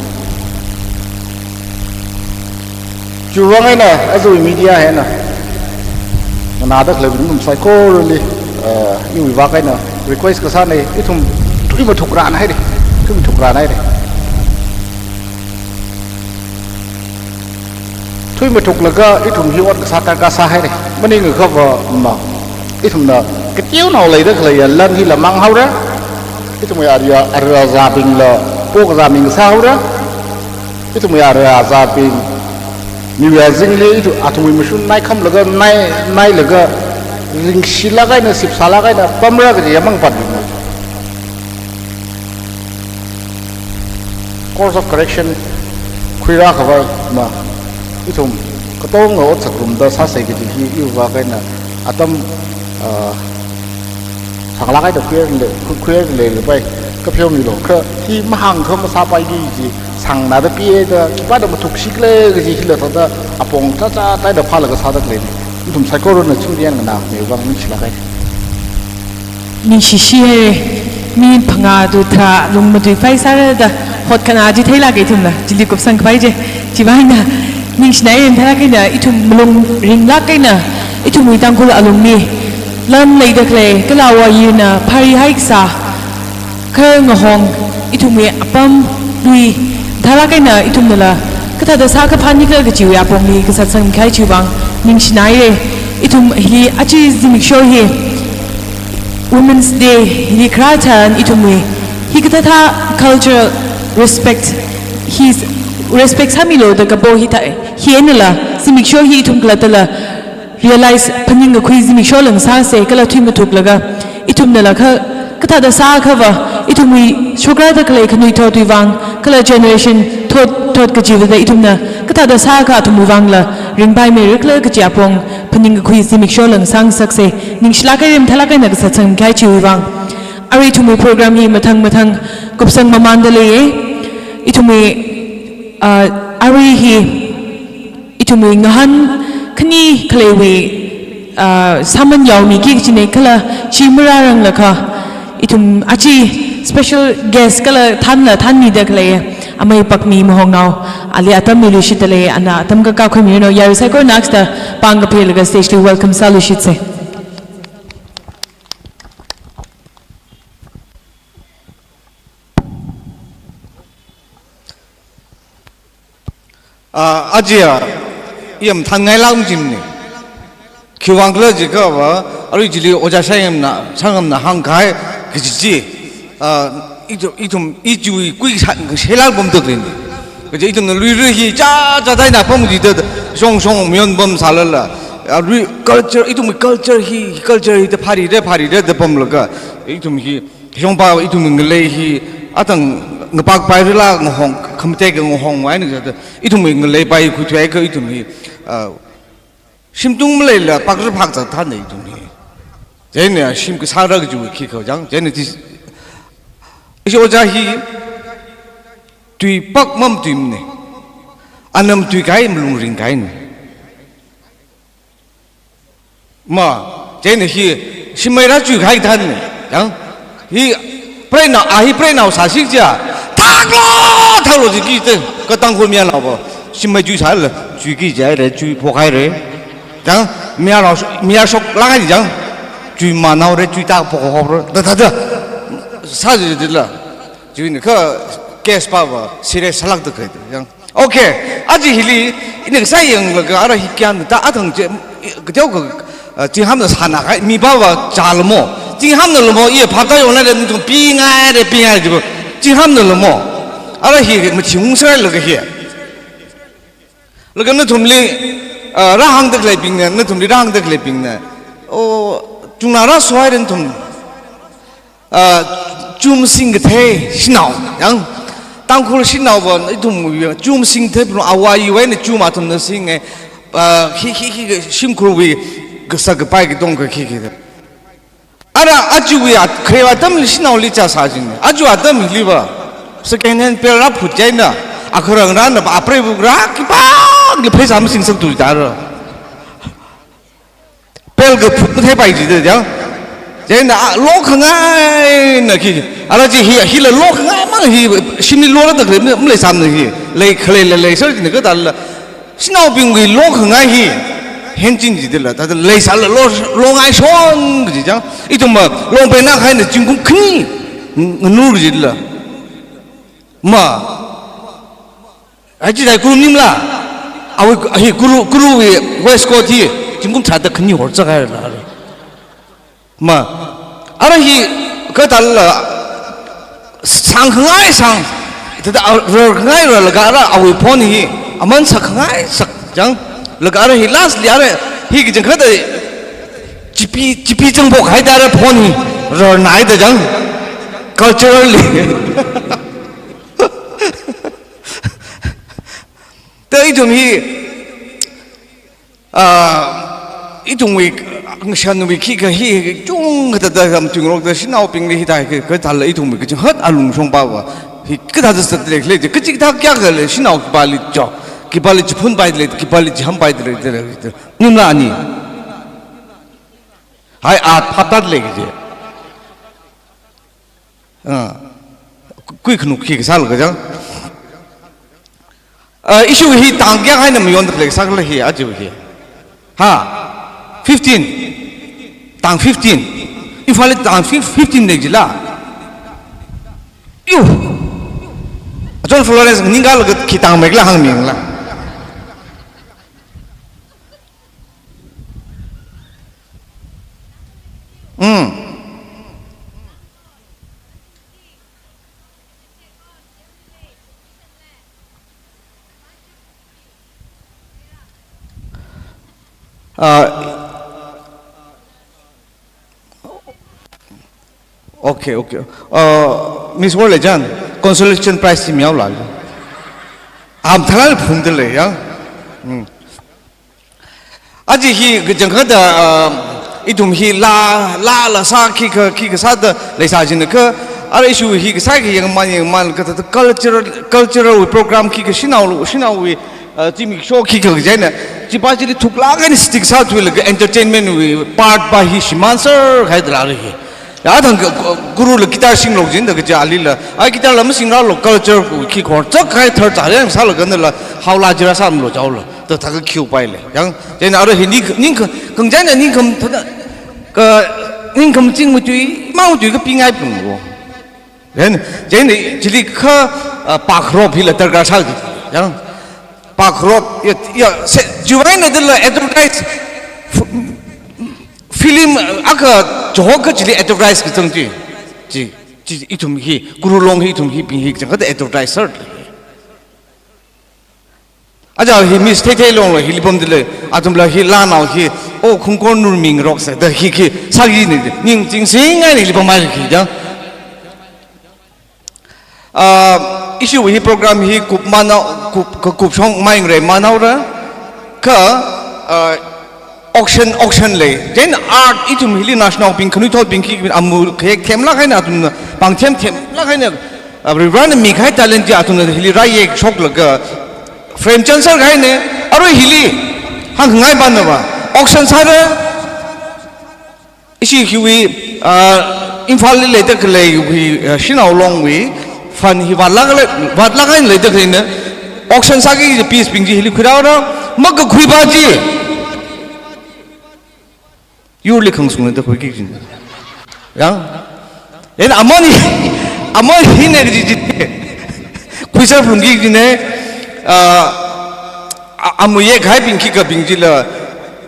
Chiwuivang eina, aja media eina, nganāda khalei ithum saikorali, eh, iwui vak eina request kasāna, ithum thuimathukran haira, thuimathukran haira. Thuimathuklaga ithum hi ot kasā darkar sāhaira. Maningakha va ma, ithumna kateonao leida khaleiya lan hila manghaora. Ithumwui ara, ara azābingla pokazā ming sāhaora. Ithumwui ara azābing, miwui azingli ithum, athumwui mashun naikhamlaga, nai, nailaga, ringshilāk eina, sipsālāk eina pamra kaji yamang pat bing. Course of correction khuirā khavai ma, ithum katonga ot sāngarumda sāsa kaji hi iwui vak eina atam, ah, sānglāk eina khuiya le, khu-, khuiya leilapai, kapheomilu. Kha hi mahāngkha masāpaiki kaji sāngnāda pida, khipāda mathuksikhala kaji hila thāda apong chāchāt eina phālaga sāda khaleina. Ithum saikorana chingri eina nganāmeiwui vang ningshilāk eina. Ningshishi haira, mi phangā tu tharā lung matuipai sāra da, hotkhana chi theilāka ithumla, chili kupsang khavai chi. Chiwuivang eina ningshinai, mathālāk eina ithum malung ringlāk eina, ithumwui Tangkhul alungli lan leida khalei, kala awo ayina pharihai kasā, kha ngahong, ithumwui apam lui, mathālāk eina ithumnala kathāda sākha phānikhala kajiwui apongli kasatsang mikahai chiwuivang ningshinai. Ithum hili aja zimiksho hi Women's Day hili kharā tharan ithumwui hikathāda cultural respect, hi respect sāmilu da kapo hithā, hi einala zimiksho hi ithum khalattala realize phaningkakhui zimiksho ngasāsa, kala thuimathuklaga ithumnala kha, kathāda sākhava, ithumwui shokrāda khalei khanuithotwui vang, kala generation thot, thot kachiva̱da ithumna kathāda sākha athumwui vangla ringpaimeira khala kaji apong phaningkakhui zimiksho ngasāngasaksa. Ningshilāk eina, mathālāk eina kasatsang mikahai chiwui vang. Arui ithumwui program hi mathang mathang kupsang mamānda leiya. Ithumwui, ah, arui hi ithumwui ngahān khani khaleiwui, ah, sāman yaomiki kajina, kala chi marāranglakha ithum aja special guest kala thānla thānmida khalei amei Pakmi Mahongnao, ali atam miluishitda lei, ana atam kaka khuimiranu. Yarui saikorana akha sāda pāng kaphailaga stage li welcome sāluishitsa. Ah, aja, i mathānngailāk machimana. Khiwuivang khala jiakhava, arui chili Ojā Shangamna, Shangamna hāngkahai kaji chi, ah, ithum, ithum, ichiwui kuisang kasheilāk pamda khaleina. Kaje ithumna luira hi chāchāt eina pamkida, shong shong mayon pamsālala, Arui culture, ithumwui culture hi, culture hi da phārira, phārira da pamlaga, ithum hi, shongpa ithumwui ngalei hi, athang ngapak pairila ngahong, khamateka ngahong mai na jada, ithumwui ngalei pai khuithuiakha ithum hi, ah, shimtung maleila pakra phak zat thāna ithum hi. Chieina shim kasāra kajiwui khikha jang, chieina chi, ishi ojā hi, tui pak mamatuimana. Ana matui kahai malung ringkahaina. Ma, chieina hi, shimmeira chuikahai thāna, jang. Hi, preinao, a hi preinao sāsi chiakha, thaklo, thaklo jiki te, ka Tangkhul mayarnaova, shimmei chuisāla, chuiki jihaira, chuiphok haira. Jang, mayarnao, mayar shoklāk kahai jang, chuimānhaora, chuitak phokhopra, da, da, da. Sā jidala. Chiwuina kha case pava serious sālākda khalei jang. Okay, aja hili, ina kasā yanglaga ara hi kyan ta athang chi, kateokha, ah, Tinghamna sāna kahai, mi pava chālamo. Tinghamnalamo, iya phaptā yonglada nathum pingaira, pingaira jibo. Tinghamnalamo. Ara hi mathing ungsālaga hi. Laga nathumli, ah, rāhāngda khaleibingna, nathumli rāhāngda khaleibingna. O, chungna rāsohaira nathum. Ah, chum singkathei shanao, jang. Tangkhul shanaova, ithum, chum singkathei pru awai yuwai na chum athumna singa, ah, hi, hi, hi, shimkhurwui, kasak kapai katongkha hi, hi. Ara, ajawui a, kharewui atamli shanaoli chāsā jina. Aja atamliva, second hand pal rāphut chieina, akharang rāna, apreiva rā, khipākli pheisā masingsak tu tara. Pal kaphut matheipai jida jang. Chieina, ah, lokhangaina khi. Ara chi hi, hila lokhangai mang hi, shimli lorada khalei, maleisāmana hi. Lei khaleila leiser jina kathāla. Shanaobingwui lokhangai hi. Henchin jidala. Thāda leisāla lo, longaishon kaji jang. Ithumva, longpaina kahaina zingkum khani. Ng-, nganur kajidala. Ma. Achi dai kuru maningla. Awui hi kuru, kuruwui waistcoat hi zingkum tharāda khani horchak haira. Ma. Ara hi kathāla sāngkhangai sāng. Thāda a, rarkhangai rarlaga ara awui phone hi aman sākhangai sāk jang. Laga ara hi lastli ara hi kachangkhatta chipi, chipi changphok haida ara phone hi rarnaida jang. Culturally. Ta ithum hi, ah, ithumwui, ngashanwui khikha hi, chungkha thāda ram tuingarokda shanaobingli hithā hi, kathāla ithumwui kachangkhat alungshong pava. Hi, kathāda sāda leikhala, kachikathā kayākha lei, shanao khipāli cho, khipāli chiphunpaida lei, khipāli chihampaida lei, da lei, da. Ningla ani. Hai, a phaptāda lei kaji. Ah, kui khanuk khi kasālaga jang. Ah, ishi hi tang kayākha eina mayonda khalei kasā khala hi, aja hi. Ha? Fifteen. Tang fifteen. Imphalli tang fif-, fifteen lei jila. Yu. Achon Florence ningkalaga khi tang mekla hāngmila. Mm. Ah, okay, okay. Ah, Miss World Legend, consolation prize chi miyaola. Am thalal phungda lei ya. Mm. Aja hi kachangkhatta, ah, ithum hi laa, laa la sā khikha, khikha sāda leisā jina kha, ara ishi hi kasā khi yangman, yangman kathāda cultural, cultural program khikha shanao, shanaowui, ah, zimiksho khikha kaji eina, chipa chili thuklāk eina stick sāthuilaga entertainment wui part pa hi shimānser haida rāra hi. Ya thang ka, ka, gurula guitar singlok jida kaja alila. Ai guitar la masingralo culture wui khi khor chak khai thar chā yang sālaga nala haola jira sāmlo jaola. Ta thākha khiupai lei. Yang, chieina ara hi ni, ningkha, khangachāna ningkham thāda, ka, ningkham ching matui, mang matui kapingai pungwo. Then, chieina chili kha, ah, pakhrop hila darkar sāji. Yang, pakhrop, ya, ya, se, chiwui eina dala advertise, f-, film, ah, akha, chihokha chili advertise kachang chi. Chi, chi, ithum hi, guru long hi, ithum hibing hi, changkhatta advertise sāra. Aja hi Miss Theithei Longla hili pamdalei, athumla hi lanao hi, oh, Khungkor Nurmingrok sāda hi khi sāki ni, ning chingsingngai ni hili pamhaiki ja. Ah, issue hi program hi kup manao, kup, ka kup shong mai ngarei manaora, kha, ah, auction, auction lei. Chieina art ithum hili national bing, khanuithotbing khi amu khayek themlāk eina athumna, pāngthem themlāk eina, ah, Varena mikahai talent chi athumna hili rāyekshoklaga frame chanser kahaina, arui hili hāngngai banava, auction sāra, ishi hiwui, ah, Imphalli leida khaleiwui, ah, Shanao Longwui fund hi vātlāk lei, vātlāk eina leida khaleina, auction sāki kaji piece bing chi hili khuirāra, makakhui pa chi yurli khangshungna da khuiki kajina. Yang? Then amani, amani hina kaji chi, khuiser phungki kajina, ah, a-, amu yekhaibing khikhabing chila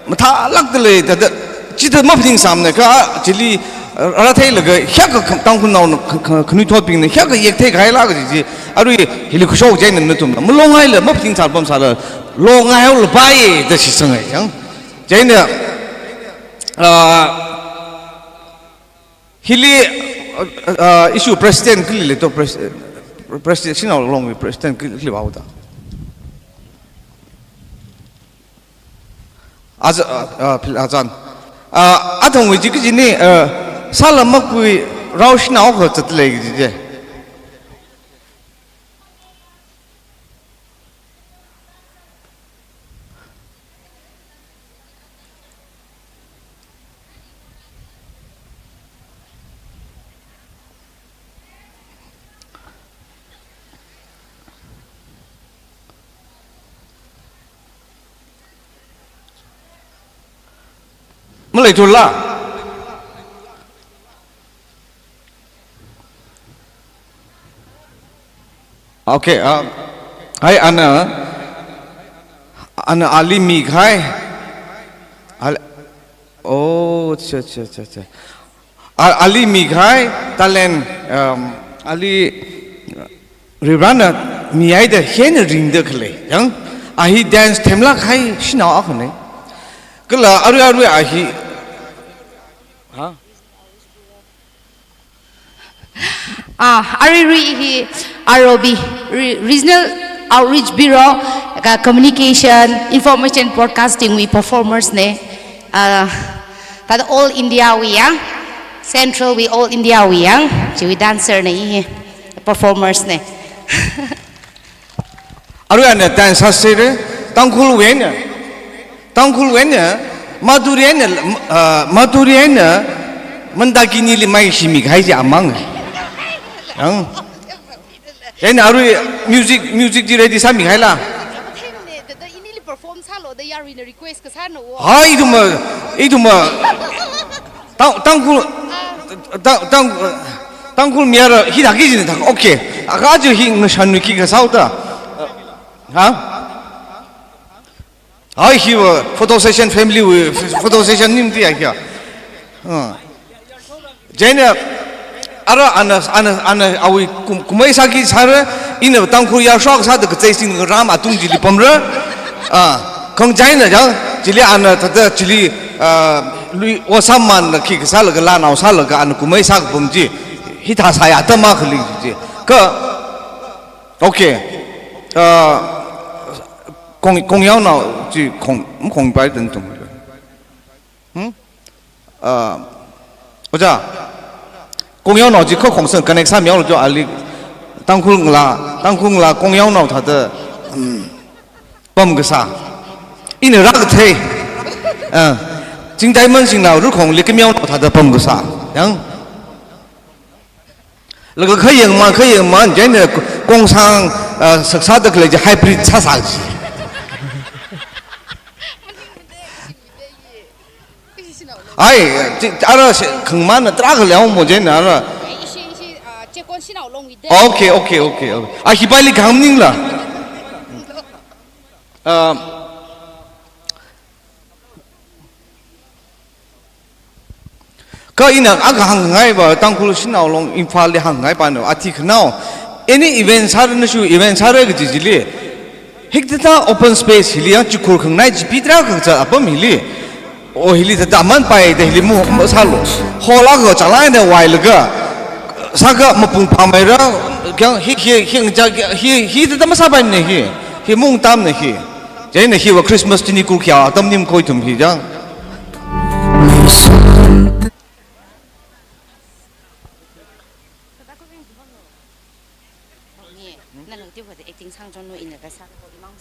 mathālākdalei, thāda, chithā maphaningsāmana kha, chili, ah, rātheilaga, hiyākha kham-, Tangkhulnaona kha-, kha-, khanuithotbingna hiyākha yekthei kahaila kaji chi, arui hili khuishok chieina nathumna malongngaila, maphaningsā pamsāla, longngaihaolapai da shisangai, yang. Chieina, ah, hili, ah, ah, issue president kali leito, pres-, president, Shanao Longwui president kali, kali vāhaoda. Aja, ah, ah, phil-, ajan. Ah, athangwui chi kajina, ah, sāla makhui rao shanao kha zatlei kaji chi. Maleithula. Okay, ah, hai ana, ana ali mikahai. Al-, oh, cha, cha, cha, cha. A-, ali mikahai talent, um, ali Varena mihaida hina ringda khalei. Yang, a hi dance themlāk kahai shanao akhana. Kala arui arui a hi. Ha? Ah, aruirui hi R O B, Re-, Regional Outreach Bureau, ka Communication, Information Broadcasting wui performers na. Ah, thāda All India wui ya, Central wui All India wui ya, chiwui dancer na hi, performers na. Arui ana dance sāsera, Tangkhulwui eina, Tangkhulwui eina, Madhuri eina, ah, Madhuri eina, Mandakinili maishi mikahai chi amang. Ang. Chieina arui music, music chi ready sāmihaila. Themne, thāda inili perform sālu da yaruina request kasāna wo. Hai, ithumva, ithumva, Tang-, Tangkhul, Tang-, Tang-, Tangkhul miyara hithāki kajina thāda, okay. Akha chi hi ngashanwui khi kasā haoda. Ha? Hai hiva photo session, family wui ph-, photo session nimti ya kya? Ha. Chieina, ara ana, ana, ana awui kum-, kumei sāki sāra, ina Tangkhul yarsho sāda kachei sing ram atung chili pamra. Ah, khangachei eina chang, chili ana thāda chili, ah, lui osamman la khi kasālaga lanao sālaga ana kumei sākapam chi, hithā sāya da makhali chi. Kha, okay. Ah, Kong, Kongyaonao chi khong, khongpai dan tum. Hmm? Ah, oja. Kongyaonao chi kho khongsan connect sāmihaolu jo ali Tangkhul Ngala, Tangkhul Ngala Kongyaonao thāda, hmm, pamkasā. Ina rākathei. Ah, Chingdai Mansingna Rukhongli Kamiaonao thāda pamkasā. Yang. Laga khayang ma, khayang ma, chieina kongsang, ah, sak sāda khalei chi hybrid sāsā chi. Ai, chi, ara se, khangmana tarākha leomo chieina ara. Okay, okay, okay, okay. Ah, hipaili khangning la. Ah, kha ina akha hāngngaiva, Tangkhul Shanao Long Imphalli hāngngaiva no, athikhanao, any event sāra nashi, event sāra kaji chili, Hikathā open space hili yang chikhur khanganai chipi tarākha kazat apam hili. O hili thāda aman paida hili mu masālu. Hall akha chālāk eina vailaga. Sākha mapung phāmeira. Kayang hi, hi, hi, hi, hi, hithāda masāpaimana hi. Hi mung tamna hi. Chieina hiva Christmas chini kurkhayā atam ning kha ithum hi chang. Ni, nana tiwada acting sāngachaonu ina kasā ko imang.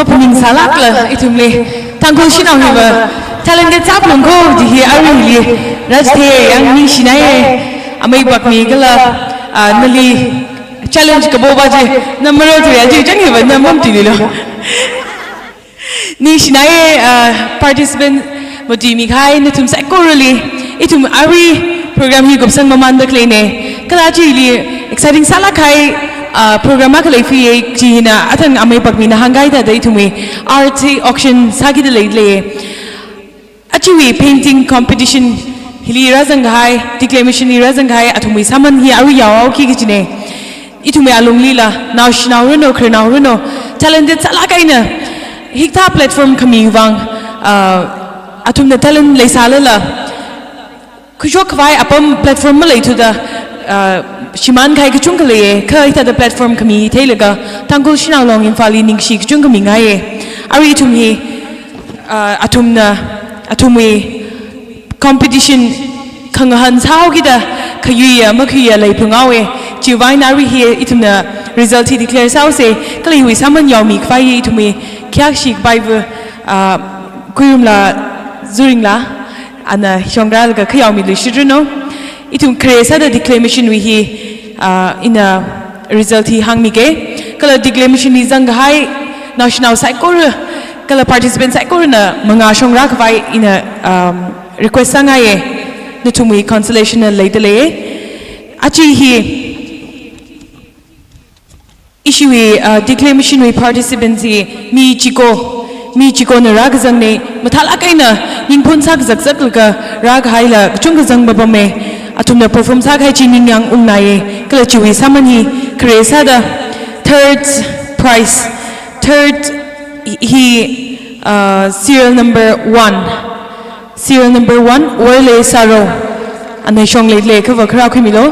Phaningsālākla ithumli Tangkhul shanao hiva talented sāphalungko kaji hi aruili rāchithei yang ningshinaiye. Amei Pakmi kala, ah, nali challenge kapo pa chi, na maro thuya chi chang hiva na mamtui lilo. Ningshinaiye, ah, participant matuimi kahai nathum saikorali, ithum arui program hi kupsang mamanda khaleine. Kala chili exciting sālāk kahai, ah, program akha leiphiye, chi hina athang Amei Pakmina hāngkahai thāda ithumwui art hi auction sākida leilei. Achiwui painting competition hili rāzang kahai, declamation li rāzang kahai athumwui sāman hi arui yaohaoki kajine. Ithumwui alunglila, naoshinao ranu, khararnao ranu, talented sālāk eina, hikathā platform khami vang, ah, athumna talent leisālala, khuishok khavai apam platform maleithuda, ah, shimān kahai kachungkha leiye, kha hithāda platform khami theilaga, Tangkhul Shanao Long Imphalli ningshi kachungkha mingaiye. Arui ithum hi, ah, athumna, athumwui competition khangahān sāhaokida, khayuiya, makhuiya leiphalunghaowe. Chiwui vang eina arui hi ithumna result hi declare sāhaose, kala hiwui sāman yaomi khavai hi ithumwui khayākshi khavaiva, ah, Kuirumla Zuringla, ana shongrālaga khayaomiluishitranu. Ithum khare sāda declamation wui hi, ah, ina result hi hāngmige. Kala declamation li zang kahai naoshinao saikora, kala participant saikorana mangā shongrā khavai ina, um, request sāngaiye. Nathumwui consolation na leida leiye. Achi hi ishiwui, ah, declamation wui participants hi mi chiko, mi chikona rākazangne, mathālāk eina ningphun sākazakzakla rākahaila kachungkha zang papame. Athumna perform sākahai chi ningyāng ungnaiye. Kala chiwui sāman hi khare sāda third prize, third hi, ah, serial number one. Serial number one, Worle Saro. Ana shong leilei kava kharā khuimilo.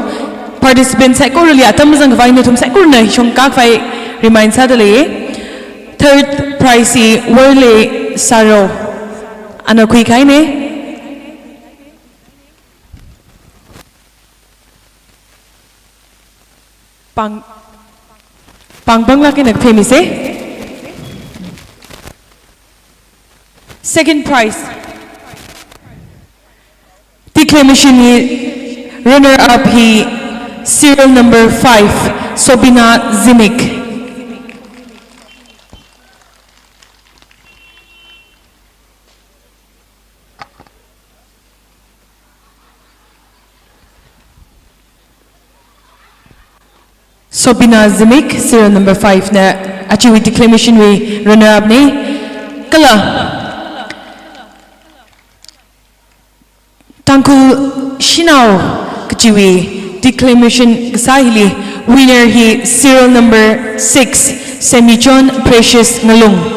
Participant saikorali atam zang khavai nathum saikorana shongkā khavai remind sāda leiye. Third prize hi Worle Saro. Ana khuikahaine. Pāng, pāng pānglāk eina phāmise. Second prize. Declamation hi runner up hi serial number five, Sobina Zimik. Sobina Zimik, serial number five na achiwui declamation wui runner up ne. Kala Tangkhul Shanao kachiwui declamation kasā hili winner hi serial number six, Semichon Precious Ngalung.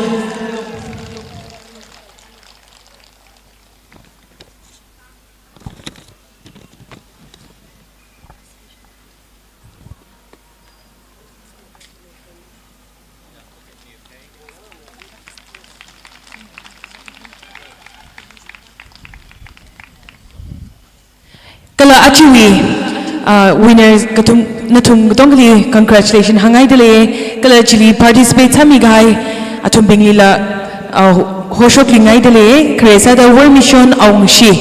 Kala achiwui, ah, winners kathum, nathum katongkhali congratulation hāngngaida leiye. Kala chili participate sāmi kahai athumbinglila, ah, hoshoklingaida leiye. Khare sāda Wormishon Awungshi.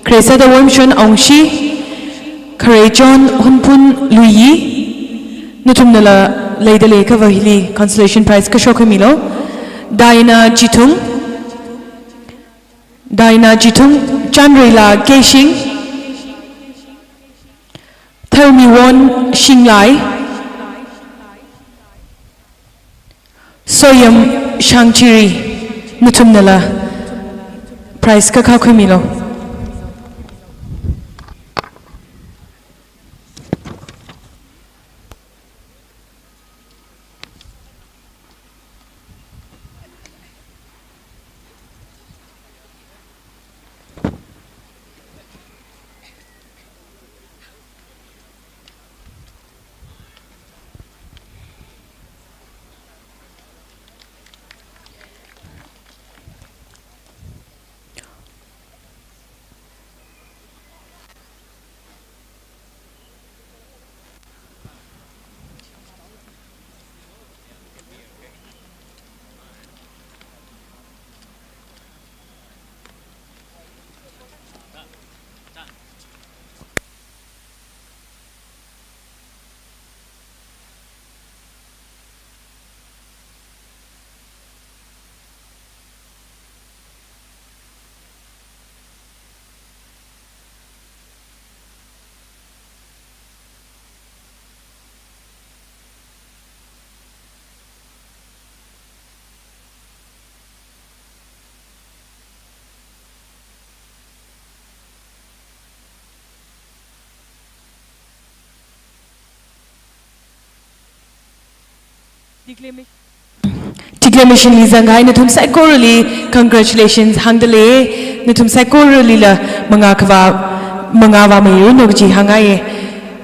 Khare sāda Wormishon Awungshi, Kharechon Hunphun Luiyi, nathumnala leida lei kava hili consolation prize kashok khuimilo. Diana Chithung, Diana Chithung, Chanreila Keishing, Tharmiwon Shinglai, Soyam Shangchiri, nathumnala prize kakha khuimilo. Declamation li zangkahai nathum saikorali congratulations hāngda lei. Nathum saikoralila mangā khavā, mangā vāmeiranu kaji hāngngaiye.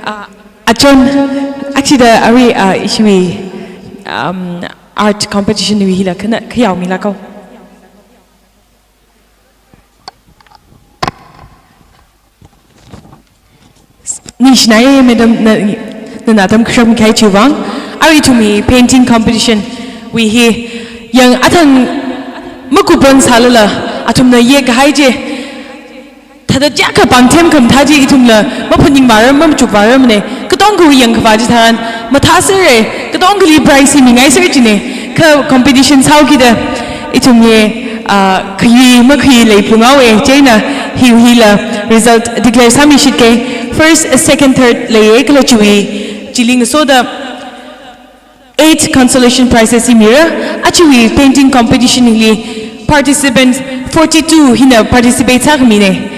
Ah, achon, achida arui, ah, ishiwui, um, art competition wui hila khana, khayaomilāka. Ningshinaiye madam, na, nana atam kashok mikahai chiwui vang. Arui ithumwui painting competition wui hi yang athang makupan sālala athumna yekahai chi thāda chiyākha pāngthem khamathā chi ithumla maphaning vāra, mamachuk vāra mane. Katongawui yangkhavā chitharan mathāsera, katongali prize hi mingaisera jine. Kha competition sāhaokida ithumwui, ah, khayui makhayui leiphunghaowe, chieina hi hila result declare sāmishitke. First, second, third leiye, kala chiwui chili ngasoda eight consolation prizes hi mira. Achiwui painting competition hili participants forty-two hina participate sākhamine.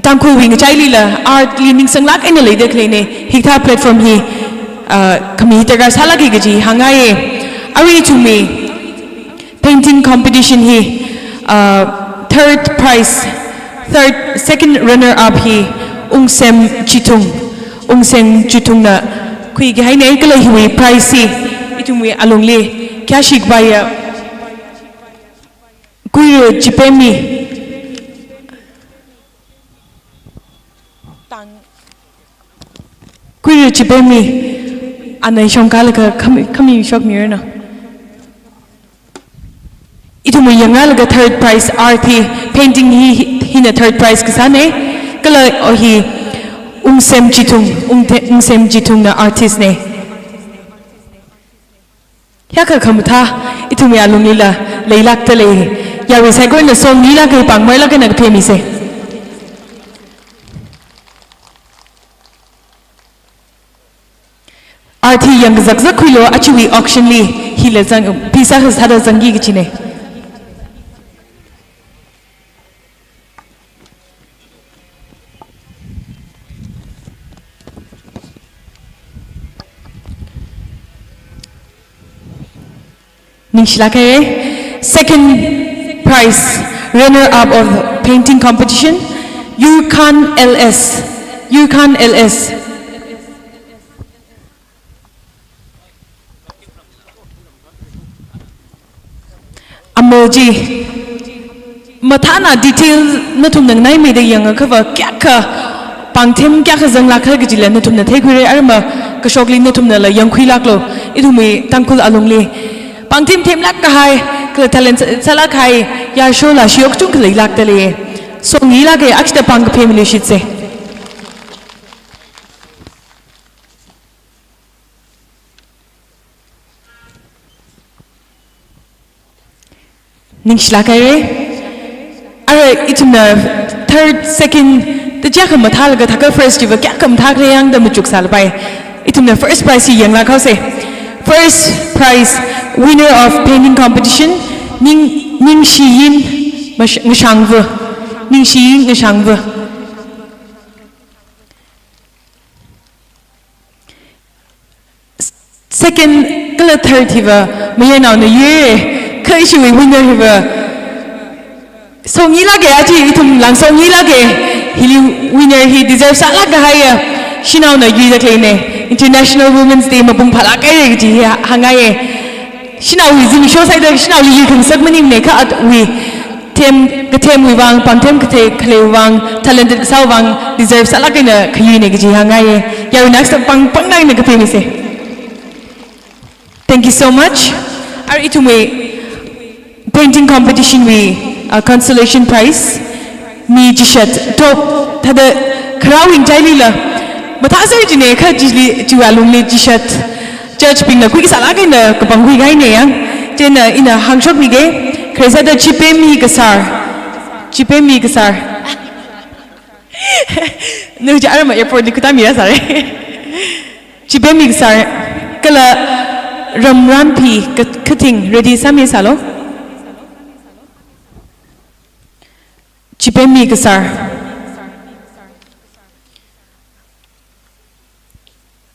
Tangkhulwui ngachailila art li ningsanglāk eina leida khaleine, hikathā platform hi, ah, khami hi darkar sālāke kaji hāngngaiye. Arui ithumwui painting competition hi, ah, third prize, third, second runner up hi Ungsem Chithung, Ungsem Chithungna khuikahaine, kala hiwui prize hi ithumwui alungli kayāshi kapaiya, Kuiru Chipemmi. Tang. Kuiru Chipemmi, ana shongkalaga khami, khami shokmiranu. Ithumwui yangrālaga third prize art hi, painting hi, hi, hina third prize kasāne. Kala o hi Ungsem Chithung, Ungte-, Ungsem Chithungna artist ne. Hiyākha khamathā ithumwui alunglila leilākda lei. Yarui saikorana songi lāka, pāngmei lāka, na kaphemise. Art hi yangkazakzak khuilu, achiwui auction li hila zang, pheisā kasāda zangki kachine. Ningshilāke, second prize, runner up of painting competition, Yurkhan L S. Yurkhan L S. Amol ji, mathāna detail nathumna nganaimeida yangakhava kayākha pāngthem kayākha zanglāka kajila nathumna theikhuira, arma kashokli nathumnala yangkhuilāklu. Ithumwui Tangkhul alungli pāngthem themlāk kahai, kala talent sā-, sālāk kahai, yāshola shiyok chungkha leilākda lei. Songi lāka, achida pāng kaphemilu shitse. Ningshilāka re. Ara ithumna third, second, da chiyākha mathālaga thākha first chiva kayākha mathākhala yangda machuk sālapai. Ithumna first prize hi yanglāk haose. First prize winner of painting competition, Ning-, Ningshiyin Mash-, Ngashangva. Ningshiyin Ngashangva. Second kala third hiva mayarnaona yuire, kha ishiwui winner hiva songi lāka, aja ithum lāng songi lāka. Hili winner hi deserve sālāk kahaiya shanaona yuida khaleine. International Women's Day mapung phālāk haire kaji hi hāngngaiye. Shanaowui zimiksho sāda shanaoli yuikhangasak maningmane, kha atwui them, kathemwui vang, pāngthem kathe khaleiwui vang, talented sāwui vang, deserve sālāk eina khayuine kaji hāngngaiye. Yaruina sā pāng, pāng eina kaphemise. Thank you so much. Ara ithumwui painting competition wui, uh, consolation prize mi chishat top thāda kharāwui ngachailila mathāser jine, kha chili chiwui alungli chishat judge bingna khuikasā lāk eina kapangkhui kahaine yang. Chieina ina hāngshokmige, khare sāda Chipemmi Kasar. Chipemmi Kasar. Nung chi arama airport li khuta mira sāre. Chipemmi Kasar kala Ramranphi Ka-, Kathing, ready sāmi sālu. Chipemmi Kasar.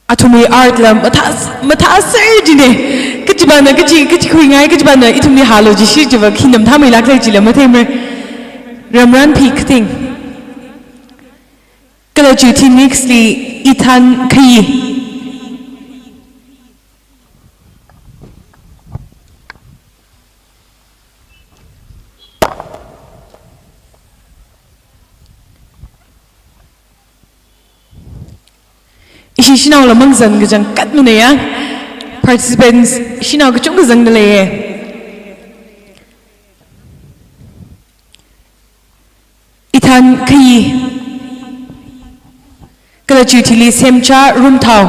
Athumwui art la mathā, mathāser jine. Kachipāna kachi, kachi khuingai, kachipāna ithumli hālu jishi chiva khi namtha mailāk lei chila matheimara. Ramranphi Khating. Kala chiwui thili next li Ithan Khayi. Ishi shanaola mangzan kachangkhat maneiya. Participants shanao kachungkha zangda leiya. Ithan Khayi. Kala chiwui thili Semcha Rumthao.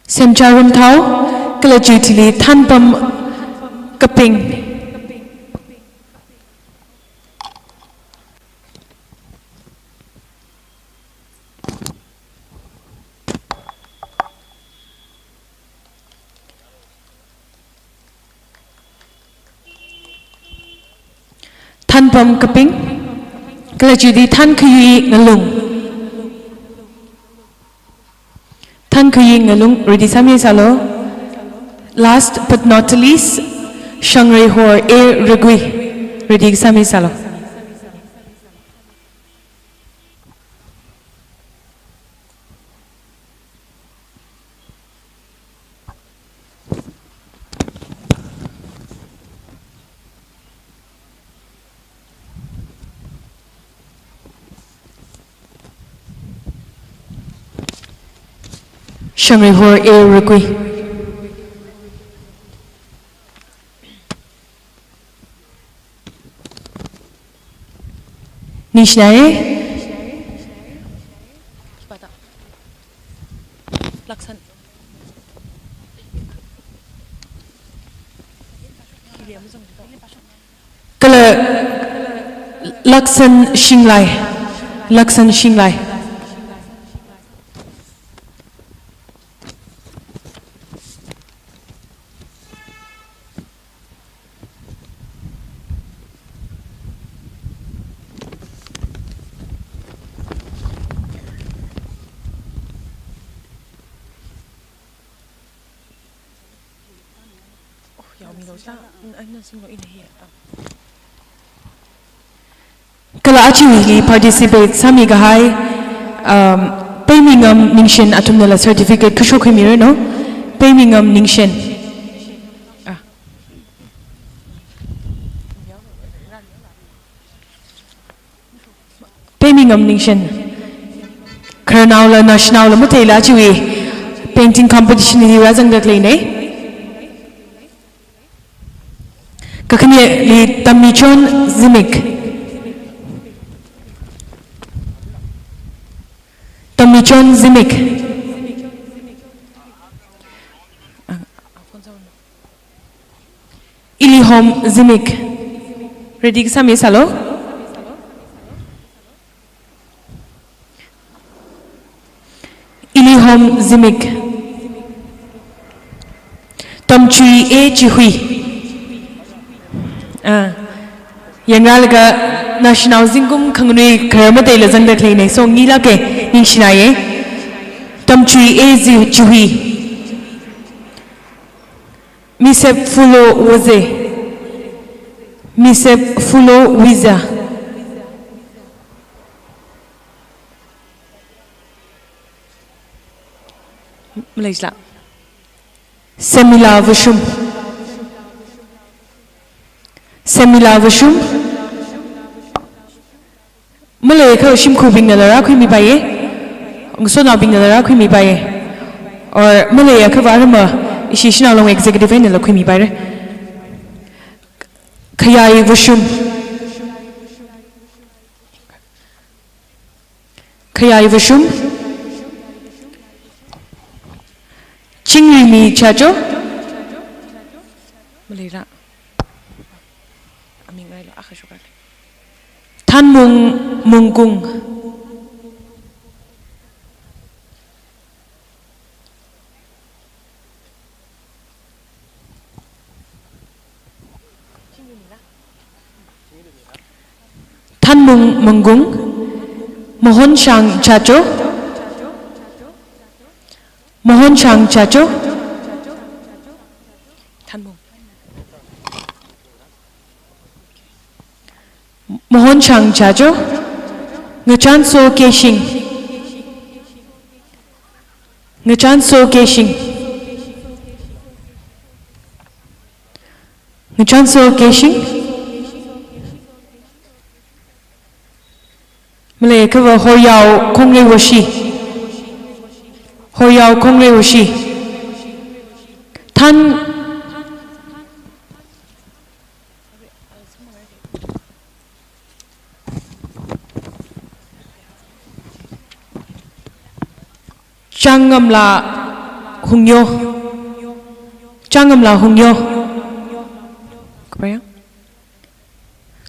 Semcha Rumthao, kala chiwui thili Thanpam Kaping. Thanpam Kaping, kala chiwui thili Thankhayi Ngalung. Thankhayi Ngalung, ready sāmi sālu. Last but not least, Shangreihor A Ragui, ready sāmi sālu. Shangreihor A Ragui. Ningshinai. Laksan. Kala Laksan Shinglai. Laksan Shinglai. Kala aja hili participate sāmi kahai, um, Peimingam Ningshen athumnala certificate khuishok khuimiranu. Peimingam Ningshen. Ah. Peimingam Ningshen. Khararnaola, naoshinaola matheila chiwui painting competition li rāzangda khaleina. Kakhaneli Tammichon Zimik. Tammichon Zimik. Ilihom Zimik. Ready kasāmi sālu. Ilihom Zimik. Tamchui A Chihui. Ah. Yangrālaga naoshinao zingkum khanganui kharar matheila zangda khaleina, so ngilāka, ningshinaiya. Tamchui A Zi-, Chihui. Misep Fulo Woze. Misep Fulo Wiza. Maleila. Semila Vashum. Semila Vashum. Maleiakha shimkhurnaobingla rākhuimipaiya. Ngasotnaobingla rākhuimipaiya. Or maleiakha vārama ishi shanao long executive einala khuimipaira. Khayai Vashum. Khayai Vashum. Chingri Mi Chacho. Maleila. Aming ngailo, akha shokra. Thanmung Mungkung. Thanmung Mungkung. Mohonshang Chacho. Mohonshang Chacho. Thanmung. Mohonshang Chacho. Ngachanso Keishing. Ngachanso Keishing. Ngachanso Keishing. Maleikava Horyao Khongreiwoshi. Horyao Khongreiwoshi. Than Changamla Hungyo. Changamla Hungyo. Kapaya?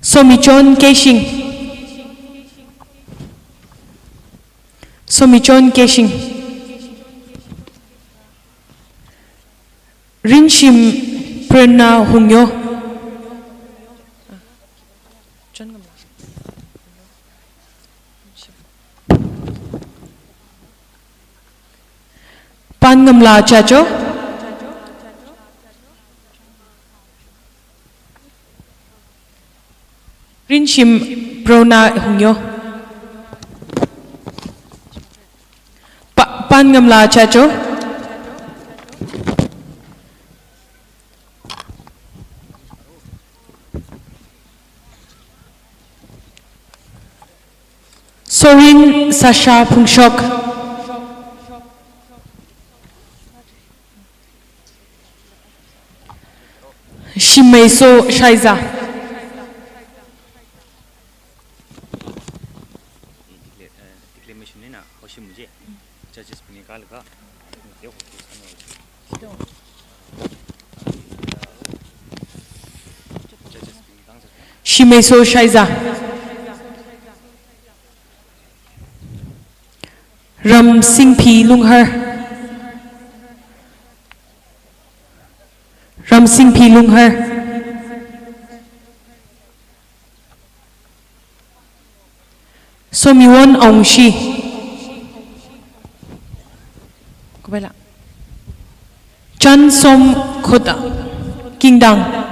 Somichon Keishing. Somichon Keishing. Rinshim Prerna Hungyo. Panngamla Chacho. Rinshim Prerna Hungyo. Pa-, Panngamla Chacho. Sorin Sasha Phungshok. Shimeiso Shaiza. Decla-, eh, declamation nina hoshi muje. Judges puni kalaga. Shimeiso Shaiza. Ramsingphi Lunghar. Ramsingphi Lunghar. Somiwon Aungshi. Kupela. Chansom Khota. Kingdang.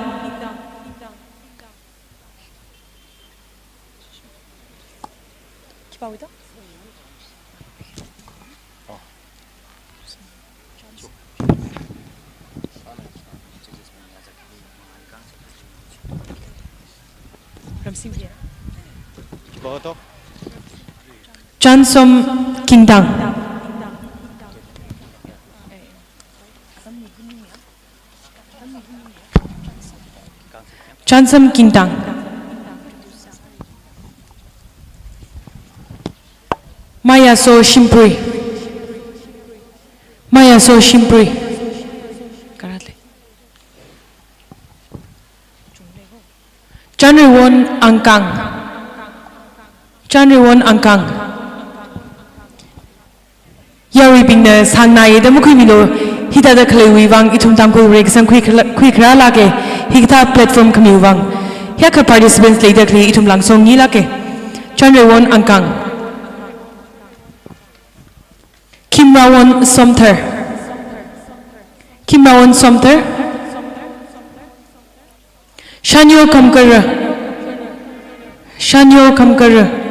Chansom Kingdang. Chansom Kingdang. Mayaso Shimprui. Mayaso Shimprui. Karatle. Chanriwon Angkang. Chanriwon Angkang. Yaruibingna sāngnai da makhuimilu, hithāda khaleiwui vang ithum Tangkhulwui kasang khuikhala-, khuikharā lāka, hikathā platform khamiwui vang. Hiyākha participants leida khalei ithum langsong ngi lāka. Chanriwon Angkang. Khimrawon Somthar. Khimrawon Somthar. Shanyo Khamkara. Shanyo Khamkara.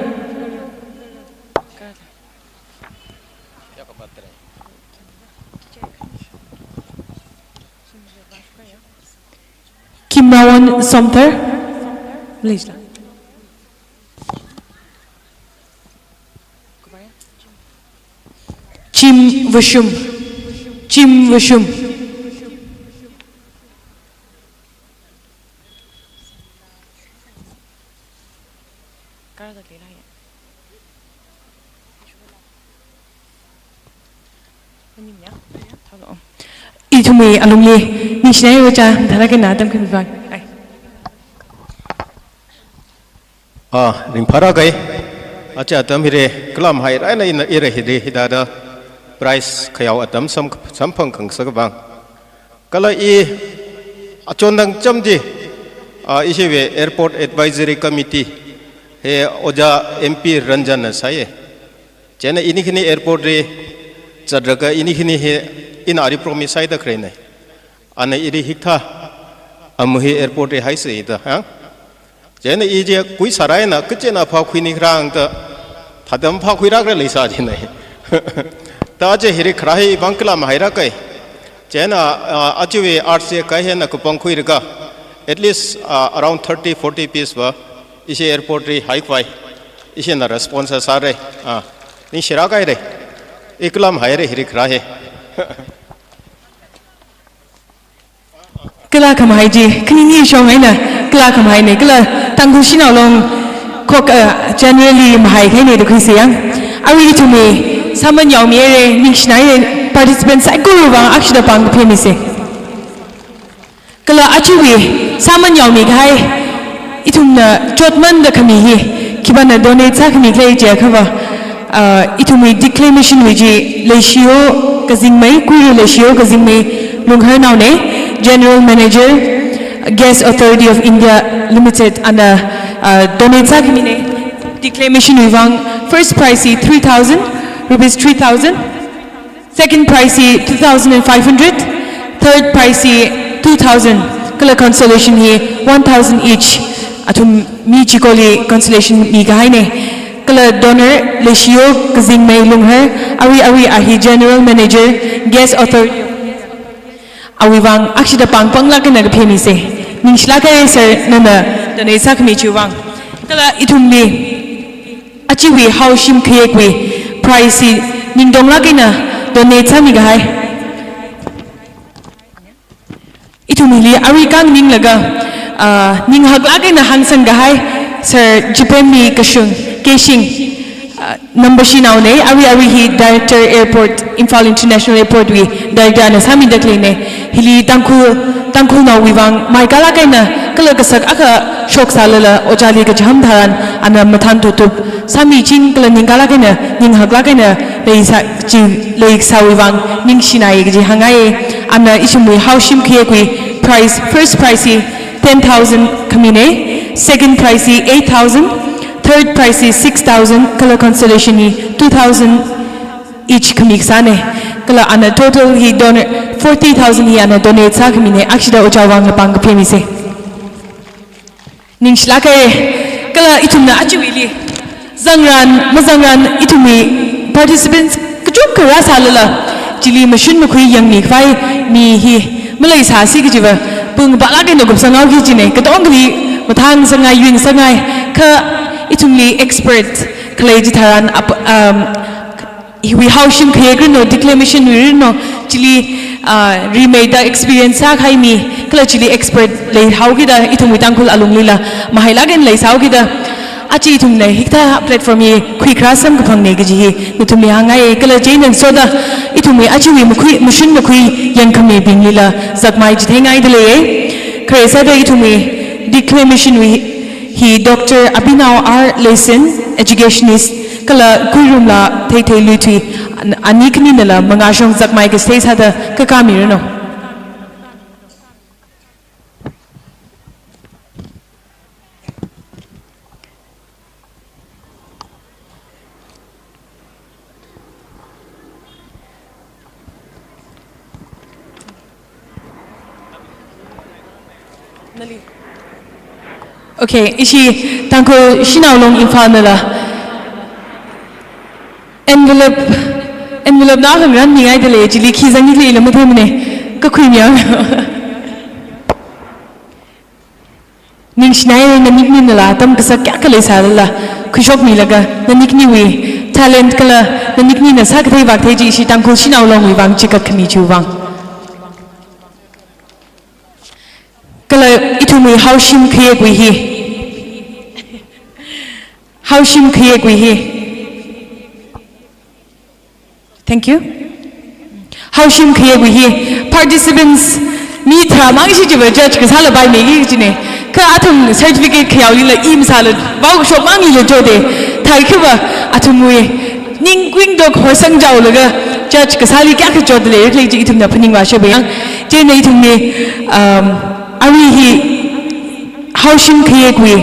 Khimrawon Somthar. Please la. Chim Vashum. Chim Vashum. Ithumwui alungli ningshinai oja, tharākha na atam khami vang. Ai. Ah, ringphāra kai. Aja atam hili, kalam haira eina ina ira hili, hithāda prize khayao atam sam, samphang khangasak vang. Kala i achon dang cham chi, ah, ishiwui Airport Advisory Committee, Eh, Ojā M P Ranjan na sāye. Chieina ini khani airport li zatraga ini khani hi ina ari promise sāda khaleina. Ana ili hikathā, amu hi airport li haisa da, ha? Chieina i chi khuisāra eina, kachieina phākhuini kharāngda, thāda maphākhuirakra leisā chieina. Ta chi hili kharā hi vang kala mahaira kai. Chieina, ah, achiwui art chi kahai eina kapangkhuilaga, at least, ah, around thirty, forty piece va, ishi airport li haikhavai, ishina response sāra, ah, ningshira kahaira. I kala mahaira hili kharā hi. Kala khamahai chi, khanini shong eina, kala khamahaina, kala Tangkhul Shanao Long khok, eh, generally mahai kahaina da khuisa yang. Arui ithumwui sāman yaomihaira, ningshinaira, participants saikora vang akshida pāng kapheimisa. Kala achiwui sāman yaomi kahai, ithumna chotmanda khami hi, khipāna donate sākhami khalei jiakhava, ah, ithumwui declamation wui chi Leishiyo Kazingmei, Kuiru Leishiyo Kazingmei Lungharnaona, General Manager, Gas Authority of India Limited, ana, ah, donate sākhamina. Declamation wui vang, first prize hi three thousand, rupees three thousand. Second prize hi two thousand and five hundred, third prize hi two thousand, kala consolation hi one thousand each. Athum mi chikoli consolation mikahaina. Kala donor Leishiyo Kazingmei Lunghar, arui arui a hi General Manager, Gas Authority. Awui vang akshida pāng pānglāk eina kapheimisa. Ningshilāk haira sir, nana donate sākhami chiwui vang. Kala ithumli achiwui Haoshim Khayek wui prize hi ningtonglāk eina donate sāmi kahai. Ithumli arui khaninglaga, ah, ninghaklāk eina hāngsang kahai, Sir Jipemmi Kashung, Keishing, ah, Nambashi naona, arui arui hi Director Airport, Imphal International Airport wui Director na sāmida khaleina. Hili Tangkhul, Tangkhulnaowui vang maikālāk eina kala kasak akha shoksālala ojāli kachiham tharan ana mathān tutup sāmiching kala ningkālāk eina, ninghaklāk eina leisā chi, leisāwui vang ningshinai kaji hāngngai. Ana ithumwui Haoshim Khayek wui prize, first prize hi ten thousand khamina, second prize hi eight thousand, third prize hi six thousand, kala consolation hi two thousand each khami kasāna. Kala ana total hi donor forty thousand hi ana donate sākhamina, akshida ojā vang na pāng kapheimisa. Ningshilāk haira, kala ithumna achiwuili, zangran, mazangran ithumwui participants kachungkha rāsālala, chili mashun makhui yangmi khavai mi hi maleisāsi kajiva, pung pālāk eina kupsanghaoki kajina, katongali mathānsangngai, yuisangngai, kha ithumli expert khalei chitharan ap-, um, hiwui Haoshim Khayek rino, declamation wui rino, chili, ah, rimeida experience sākahai mi, kala chili expert leihaokida, ithumwui Tangkhul alunglila mahailāk eina leisāhaokida, aja ithumna hikathā platform hi khuikharā samkaphangna kaji hi nathumli hāngngai, kala chieina soda ithumwui achiwui makhui, mashun makhui yangkhamibinglila zakmai chitheingaida leiya. Khare sāda ithumwui declamation wui hi Doctor Abhinav R Leisen, educationist, kala Kuirumla Theithei Luithui, an-, ani khaninala mangāshong zakmai kachithei sāda kakāmi rano. Okay, ishi Tangkhul Shanao Long Imphal nala envelope, envelope na hangran ningai dalei, chili khi zangni lei la matheimana, kakhuimi ya. Ningshinai, nanikni nala atam kasak kayākha leisālala, khuishokmilaga, nanikniwui talent kala naniknina sākathei vākathei chi ishi Tangkhul Shanao Longwui vang chikat khami chiwui vang. Kala ithumwui Haoshim Khayek wui hi. Haoshim Khayek wui hi. Thank you. Haoshim Khayek wui hi participants mi tharā mang ishi chiva judge kasāla bai megi kajina. Kha athum certificate khayaolila i masāla vaoshok manglila jode. Thai khiva athumwui ningkuing dok horsang jaolaga judge kasāli kayākha jodalei, khalei chi ithumna phaningvāshapa yang. Chieina ithumna, um, arui hi Haoshim Khayek wui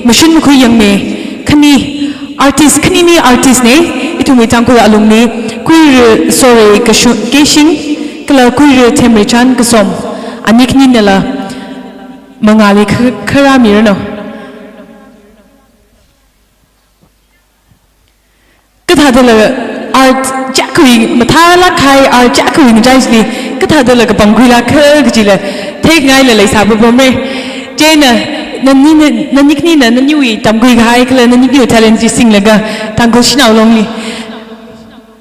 mashun makhui yangmi, Ni artist, khanini artist ne, ithumwui Tangkhul alungli, Kuirui Sorei Kashu-, Keishing, kala Kuirui Themreichan Kasom, ani khanininala mangāli kha-, kharā miranu. Kathāda la art chakhui, mathālāk kahai art chakhui ngachai chili, kathāda la kapangkhuilāka kajila, theingaila leisā papamre. Chieina, nani, nani khanina, naniwui tamkhui kahai kala naniwui talent chi singlaga, Tangkhul Shanao Longli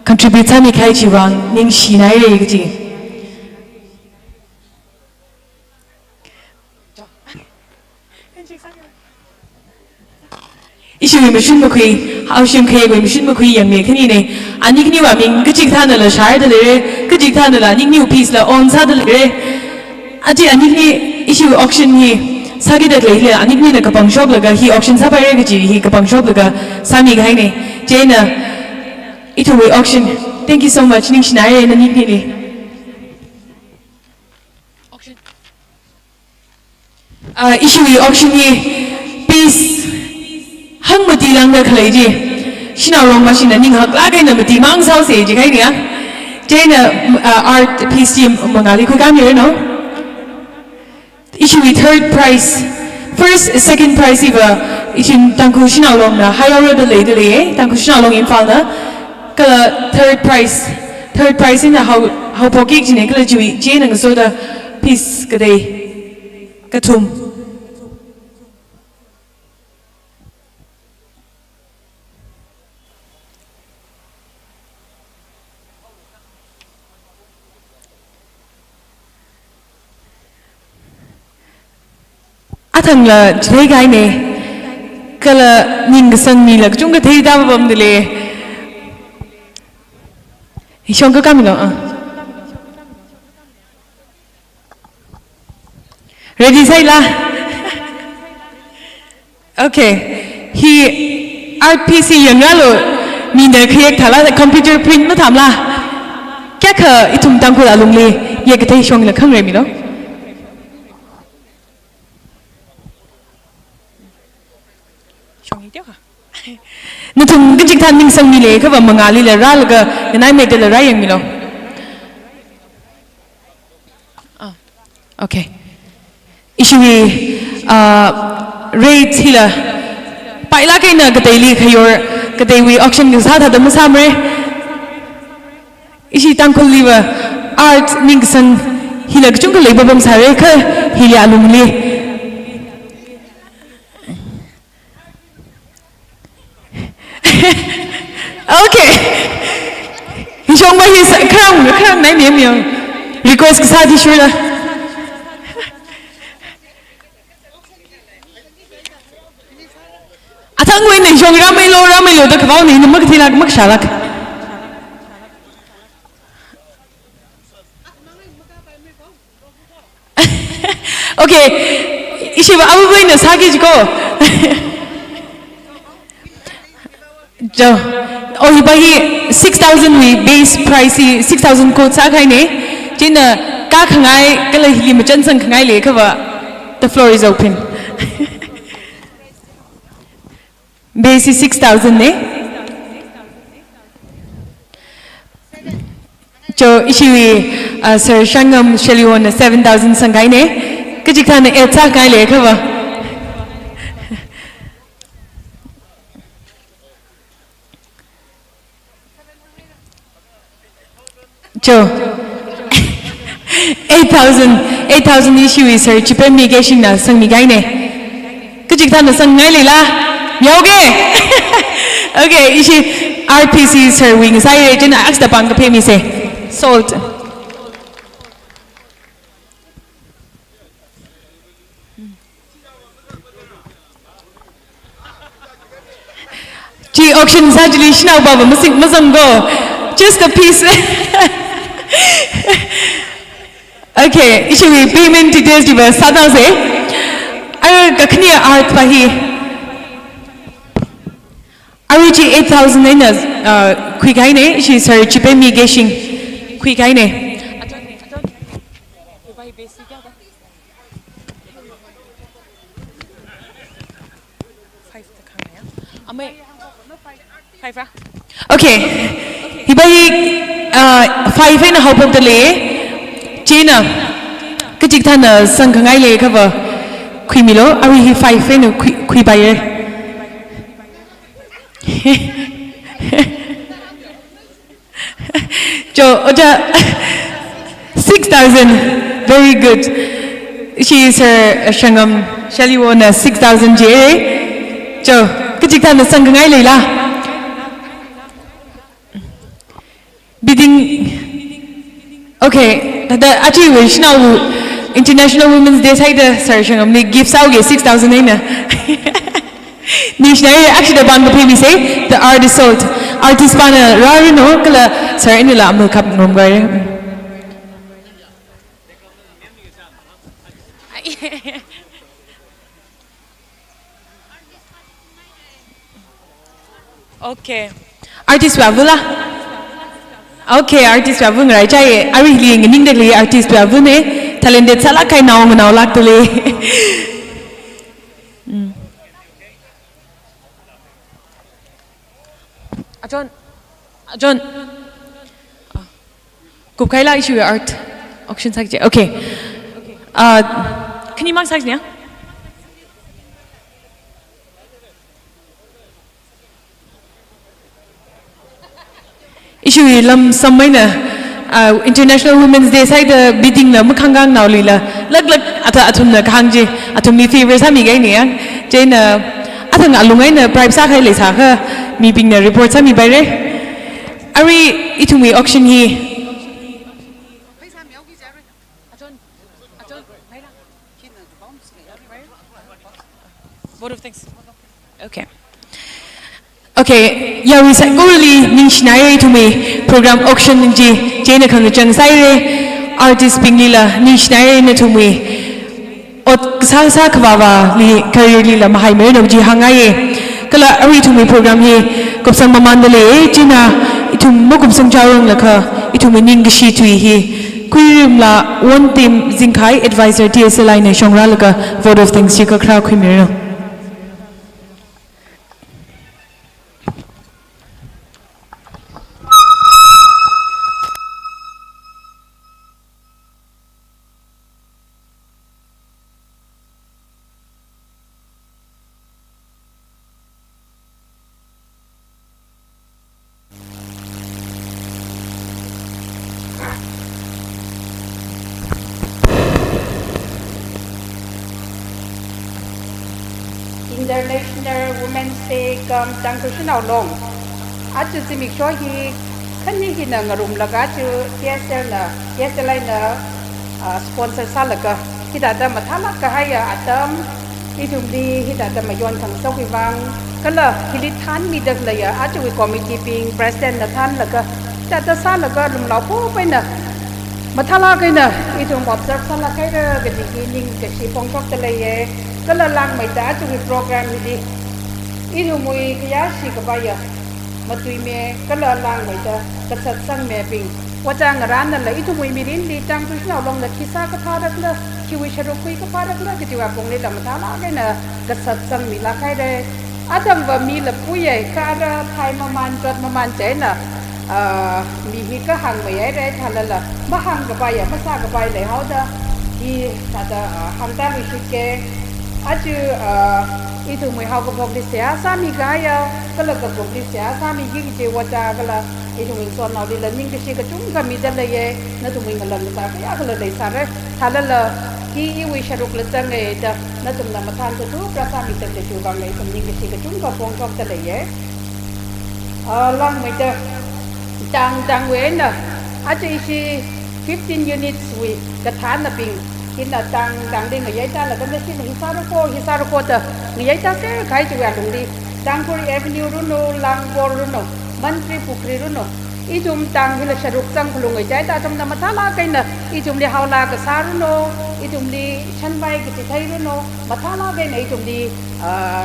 contribute sāmi kahai chiwui vang, ningshinaire kaji. Ishiwui mashun makhui, haoshim khayakwui mashun makhui yangmi khanine. Ani khaniwui ming kachikathānala shāda leire, kachikathānala ani khaniwui piece la own sāda leire. Aja ani khani ishiwui auction hi sākida leile, ani khanina kapangshoklaga hi auction sāpaire kaji hi kapangshoklaga sāmi kahaine. Chieina ithumwui auction. Thank you so much. Ningshinaire nani khanili. Ah, ishiwui auction hi piece hangmati lāngda khalei chi, Shanao Long mashina ning haklāk eina mati mang sāose ji kahaine ya. Chieina, ah, art piece chi mangāli khuikāmiranu. Ishiwui third prize, first, second prize hiva, ishi Tangkhul Shanao Longna haihaorada leida leiye, Tangkhul Shanao Long Imphalna, kala third prize, third prize hina Hao, Haophok Kek jine, kala chiwui, chieina ngasoda piece katei kathum. Athangla chithei kahaine, kala ning kasang mila kachungkha theida papamda lei. Hishong kakāmilo, ah. Ready sāhaila? Okay. Hi art piece hi yangrālu, mina khayak thāla, computer print mathāmala. Kayākha ithum Tangkhul alungli yek kathei shongla khangareimilo. Shong hi teo kha. Nathum kachikathā ning sangmile, kha va mangālila rālaga, nganaimeida la rāyangmilo. Ah, okay. Ishiwui, ah, rate hila, pailāk eina kateili khayor, kateiwui auction kasā thāda masāmare. Ishi Tangkhulliva art ning kasang hila kachungkha lei papam sāre kha hili alungli. Okay. Hishong va hi sa, kharang, kharang nai mi mi. Request kasā athishurda. Athangwui eina hishong rāmeilo, rāmeilo da kavao ni, na makathilāk, makashālāk. Okay, ishiva abu eina sāki jiko. Jo, oh, hiva hi six thousand wui base price hi six thousand quote sākahaine. Chieina kākhangai kala hili machansang khangai lei kha va, the floor is open. Base hi six thousand ne? Jo, ishiwui, uh, Sir Shangam Sheliwonna seven thousand sangkahaine. Kachikathāna eight sākahai lei kha va. Jo. Eight thousand, eight thousand ishiwui Sir Chipemmi Keishingna sangmikahaine. Kachikathāna sangngai leila? Yaoke? Okay, ishi R P C Sir wui ngasāire, chieina aksta pāng kaphaimise. Sold. Chi auction sā chili shanao pava masing, mazangko. Just a piece. Okay, ishiwui payment details chiva sāthaose. Ara kakhane art pa hi. Ara chi eight thousand eina, uh, khuikahaine, ishi Sir Chipemmi Keishing khuikahaine. Five ta khang ya. Mai. Five ah? Okay. Hiva hi, uh, five eina haophokda lei. Chieina, kachikathāna sangkhangai leiakhava khuimilu, arui hi five eina khui, khuipaira. Cho, ojā, six thousand. Very good. Ishi Sir Shangam Shaliwona six thousand jihaira. Cho, kachikathāna sangkhangai leila? Bidding. Okay, thāda aja iwui shanao International Women's Day sāhaida Sir Shangamli gift sāuge six thousand eina. Ningshināya, actually, the band kaphā mi sai, the artist salt. Artist pana rāranu, kala Sir inila amal kap ngom gai. Okay. Artist wui avāla? Okay, artist wui avā ngaraichai. Aruili nganingda lei artist wui avāna. Talented sālāk kahai nao nganaolākda lei. Mm. Ajon, Ajon. Ah. Kupkahaila ishiwui art auction sāki kaji. Okay. Ah, khanimang sāki kajiya? Ishiwui lamsam eina, ah, International Women's Day sāhaida bidding la makhangkang naolila, laklak ata athumna kahāng chi, athumli favor sāmi kahaina yang. Chieina, athang alung eina bribe sākahai leisākha, mibingna report sāmipaira. Arui ithumwui auction hi. Vote of thanks. Okay. Okay, yarui saikorali ningshināya ithumwui program auction chi, chieina khangachang sāhaira, artist binglila ningshināya nathumwui ot kasā sā khavāvāli, career lila mahaimiranu kaji hāngngaiya. Kala arui ithumwui program hi kupsang mamānda lei, chieina ithum makupsang chaoranglaga, ithumwui ningkashi tui hi, Khuirimla Wontim Zingkhai, advisor T S L I eina shongrālaga vote of thanks chi kakharā khuimiranu. International Women's Day cum Tangkhul Shanao Long. Aja zimiksho hi khani hina ngarumlaga aja T S L na, T S L I na, ah, sponsor sālaga hithāda mathālāk kahaiya atam, ithumli hithāda mayon khangasakwui vang, kala hili thānmida khaleiya ajawui committee bing, president na thānlaga, hithāda sālaga lumlao pop eina, mathālāk eina ithum observe sālāk haira kaji hi ningkashi phongshokda leiya, kala langmeida ajawui program hili, ithumwui khayāshi khavaiya, matuimi, kala langmeida kasatsangmibing, ojā ngarānnala ithumwui mirinli Tangkhul Shanao Longna khi sākaphā rakhala, khiwui sharuk khuikaphā rakhala kajiwui apongli lam mathālāk eina kasatsangmilāk haira. Athangva mila puiya, kha ara phai mamān, chot mamān chieina, ah, mi hi kahāngmei haira, thālala mahāngkapaiya, masākapai leihaoda, hithāda, ah, hāngtāluishitke. Aja, ah, ithumwui haokaphokli seihā sāmikahaiya, kala kakupli seihā sāmiki kaji ojā kala ithumwui sonnaolila ningkashi kachungkha mida leiya, nathumwui ngalan kasā kayākhala leisāra, thālala hi iwui sharukla zanga da, nathumna mathān kathup rāsāmida kajiwui vangla ithum ningkashi kachungkha phongshokda leiya. Ah, langmeida, tang tangwui eina, aja ishi fifteen units wui kathānnabing, hina tang tangli ngayei tālaga nashina hi sāra kho, hi sāra kho da ngayei tāser kahai chiwui alungli, Tangkhul Avenue ranu, Langkor ranu, Mantripukhri ranu, ithum tang hila sharuk zangkhalunga chieina athumna mathālāk eina ithumli haola kasā ranu, ithumli shanvai kachithei ranu, mathālāk eina ithumli, ah,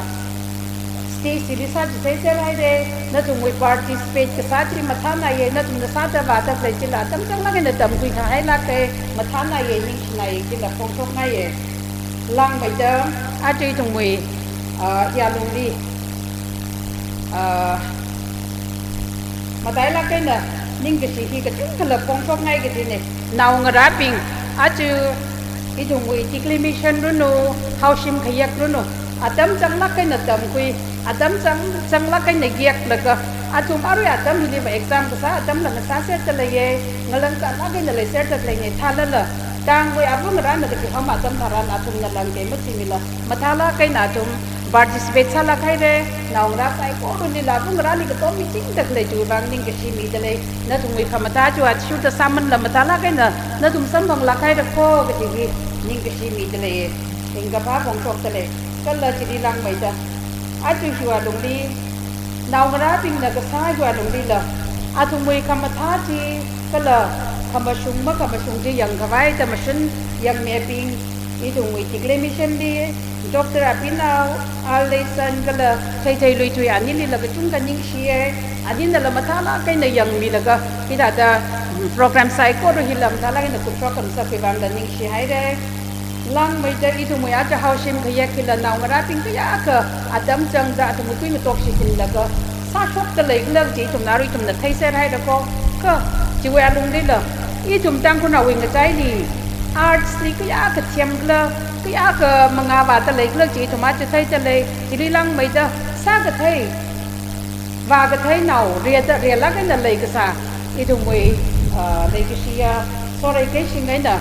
stage chili sāchisei sāhaira, nathumwui participate kasā chi mathānāya, nathumna sāda vāda khalei chila atam changlāk eina tamkhuikhahailāka, mathānāya, ningshināya, chila phongshokngaiya. Langmeida, aja ithumwui, ah, hi alungli, Ah, matailāk eina ningkashi hi kachungkhala phongshokngai kajina. Naongarābing, aja ithumwui declamation ranu, haoshim khayak ranu, atam changlāk eina tamkhui, atam chang, changlāk eina yaklaga, athum arui atam hiliva exam kasā atamla ngasāserda leiya, ngalang changlāk eina leiserda leina, thālala, tangwui avāngarāna kachi hama atam tharan athumna langkei machimila, mathālāk eina athum participate sālāk haira, naongarā saikorali, avāngarāli katom michingda khalei chiwui vang ningkashi mida lei, nathumwui khamathā chiwui athishurda sāmanla mathālāk eina nathum samphang lāk haira kho kaji hi ningkashi mida lei, ringkaphā phongshokda lei, kala chili langmeida. Aja hiwui alungli, naongarābingna kasā hiwui alunglila, athumwui khamathā chi, kala khamashung makhamashung chi yangkhavai da mashun yangmibing, ithumwui declamation li, Doctor Abhinandan, Alison kala Theithei Luithui anilila kachungkha ningshiya, aninala mathālāk eina yangmilaga, hithāda, mm, program saikora hila mathālāk eina kupshok khangasakwui vangla ningshi haira. Langmeida ithumwui aja haoshim khayak hila naongarābing kayākha atam changda athumwui tui ngatok shichinlaga sāshokda leikhala kaji ithumna arui ithumna theiser haira kho, kha chiwui alunglila, ithum Tangkhulnaowui ngachaili, arts li kayākha themkhala, kayākha mangā vāda leikhala kaji ithum aja theida lei, chili langmeida sākathei, vākatheinao, riada, rialāk eina leikasā, ithumwui, ah, leikashiya, Soreikashing eina,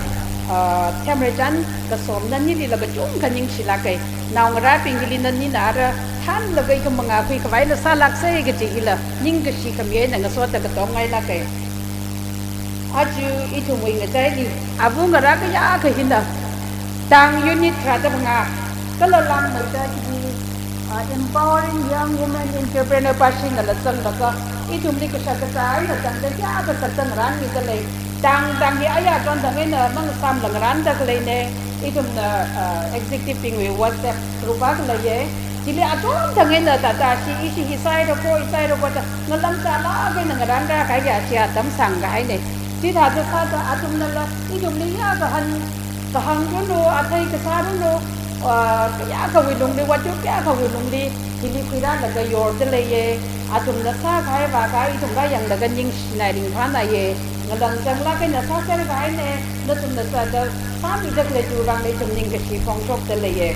ah, Themreichan Kasomna nilila kachungkha ningshilāka. Naongarābing hili nanina ara thānlaga ithum mangā khuikhavaila sālāksa kaji hila ningkashi khami eina ngasoda katongngailāka. Aja ithumwui ngachaili, avāngarā kayākha hina, tang unit tharāda phangā, kala langmeida hi, ah, Empowering Young Women Entrepreneur Pashi nala zanglaga, ithumli kashak kazā eina zangda kayākha sāda ngarānmida lei. Tang tang hi aya chonthang eina mangasāmla ngarānda khaleina, ithumna, ah, executive bingwui WhatsApp group akha leiya. Chili achonthang eina thāda ashi, ishi hi sāhaira kho, hi sāhaira kho da, ngalang changlāk eina ngarānrākahai ashi atam sangkahaina. Chithāda sāda athumnala, ithumli ya kahāng, kahāng ranu, athei kasā ranu, ah, kayākhawui lungli, ot kayākhawui lungli, hili khuirālaga yorda leiya. Athumna sākahai vākahai ithum vāyanglaga ningshinai ringphānaiya. Ngalang changlāk eina sāserkahaina, nathumna sāda sāmida khalei chiwui vangla ithum ningkashi phongshokda leiya.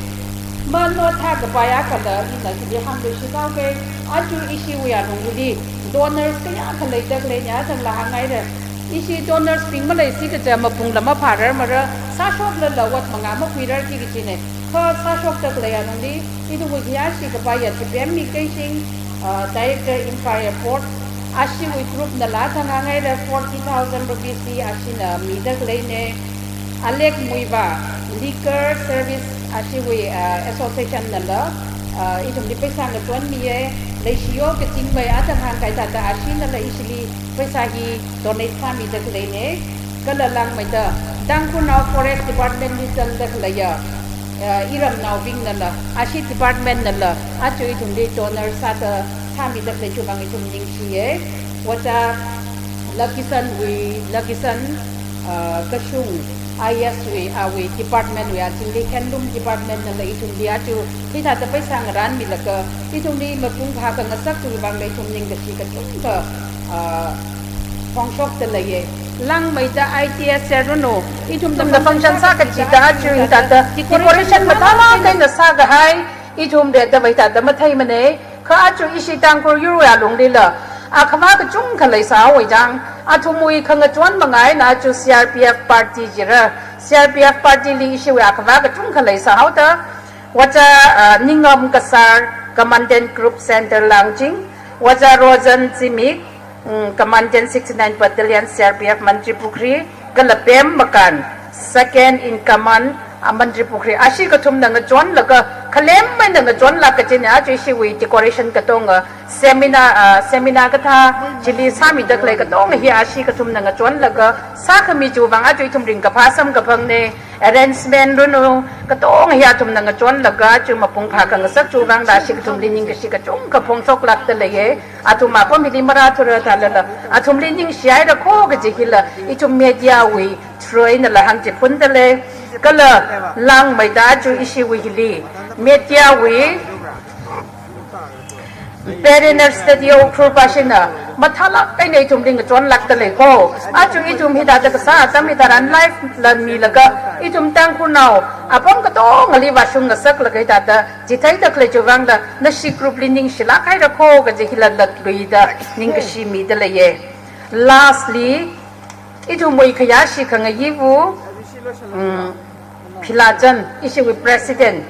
Mano thākapai akhala ina chili hāngluishit haoka, aja ishiwui alungli donors kayākha leida khaleina, achangla hānghaira. Ishi donors bing maleisi kaja mapungla maphārarmara, sāshoklala ot mangā makhuirarki kajina. Kha sāshokda khalei alungli, ithumwui hi ashi kapaiya Chipemmi Keishing, ah, Director Imphal Airport, ashiwui group nala thang hānghaira forty thousand rupees hi ashina mida khaleina. Alek Muivah, Liquor Service ashiwui, ah, association nala, ah, ithumli paisa ngachonmiya, Leishiyo Kachingmei athang hāngkahai thāda ashinala ishili paisa hi donate sāmida khaleina. Kala langmeida, Tangkhulnao Forest Department li zangda khaleiya, eh, iramnaobingnala, ashi department nala, aja ithumli donor sāda sāmida khalei chiwui vang ithum ningshiya. Ojā Lakisanwui, Lakisan, ah, Kashung, I A S wui, awui department wui azingli handloom department nala ithumli aja hithāda paisa ngarānmilaga, ithumli mapung phākhangasak chiwui vangla ithum ningkashi kachungkha, ah, phongshokda leiya. Langmeida I T S ranu, ithumna function sākachida aja hithāda decoration mathālāk eina sākahai, ithum riada vāi thāda matheimana. Kha aja ishi Tangkhul yurwui alunglila, akhavā kachungkha leisāhaowa chang, athumwui khangachon mangā eina aja C R P F party jira, C R P F party li ishiwui akhavā kachungkha leisāhaoda, Ojā, ah, Ningam Kasar, Commandant Group Center Langching, Ojā Rojan Zimik, mm, Commandant sixty-nine Battalion C R P F Mantripukhri, kala Pem Makan, Second in Command, ah, Mantripukhri. Ashi kathumna ngachonlaga, khalem eina ngachonlāk kajina, aja ishiwui decoration katonga, seminar, ah, seminar kathā, chili sāmida khalei katonga hi ashi kathumna ngachonlaga, sākhami chiwui vang aja ithum ringkaphā samkaphangna, arrangement ranu, katonga hi athumna ngachonlaga, aja mapung phākhangasak chiwui vangla ashi kathumli ningkashi kachungkha phongshoklākda leiya. Athum apam hili marāthura thālala, athumli ningshihaira kho kaji hila, ithum media wui through einala hāngchiphunda lei. Kala langmeida aja ishiwui hili, media wui, Pioneer Studio Group ashina mathālāk eina ithumli ngachonlākda lei ko. Aja ithum hithāda kasā atam hitharan live la milaga ithum Tangkhulnao apam katongali vāshung ngasaklaga hithāda chitheida khalei chiwui vangla nashi group li ningshilāk haira ko kaji hila latluida ningkashi mida leiye. Lastly, ithumwui khayāshi khangayiva, mm, Philajan, ishiwui president.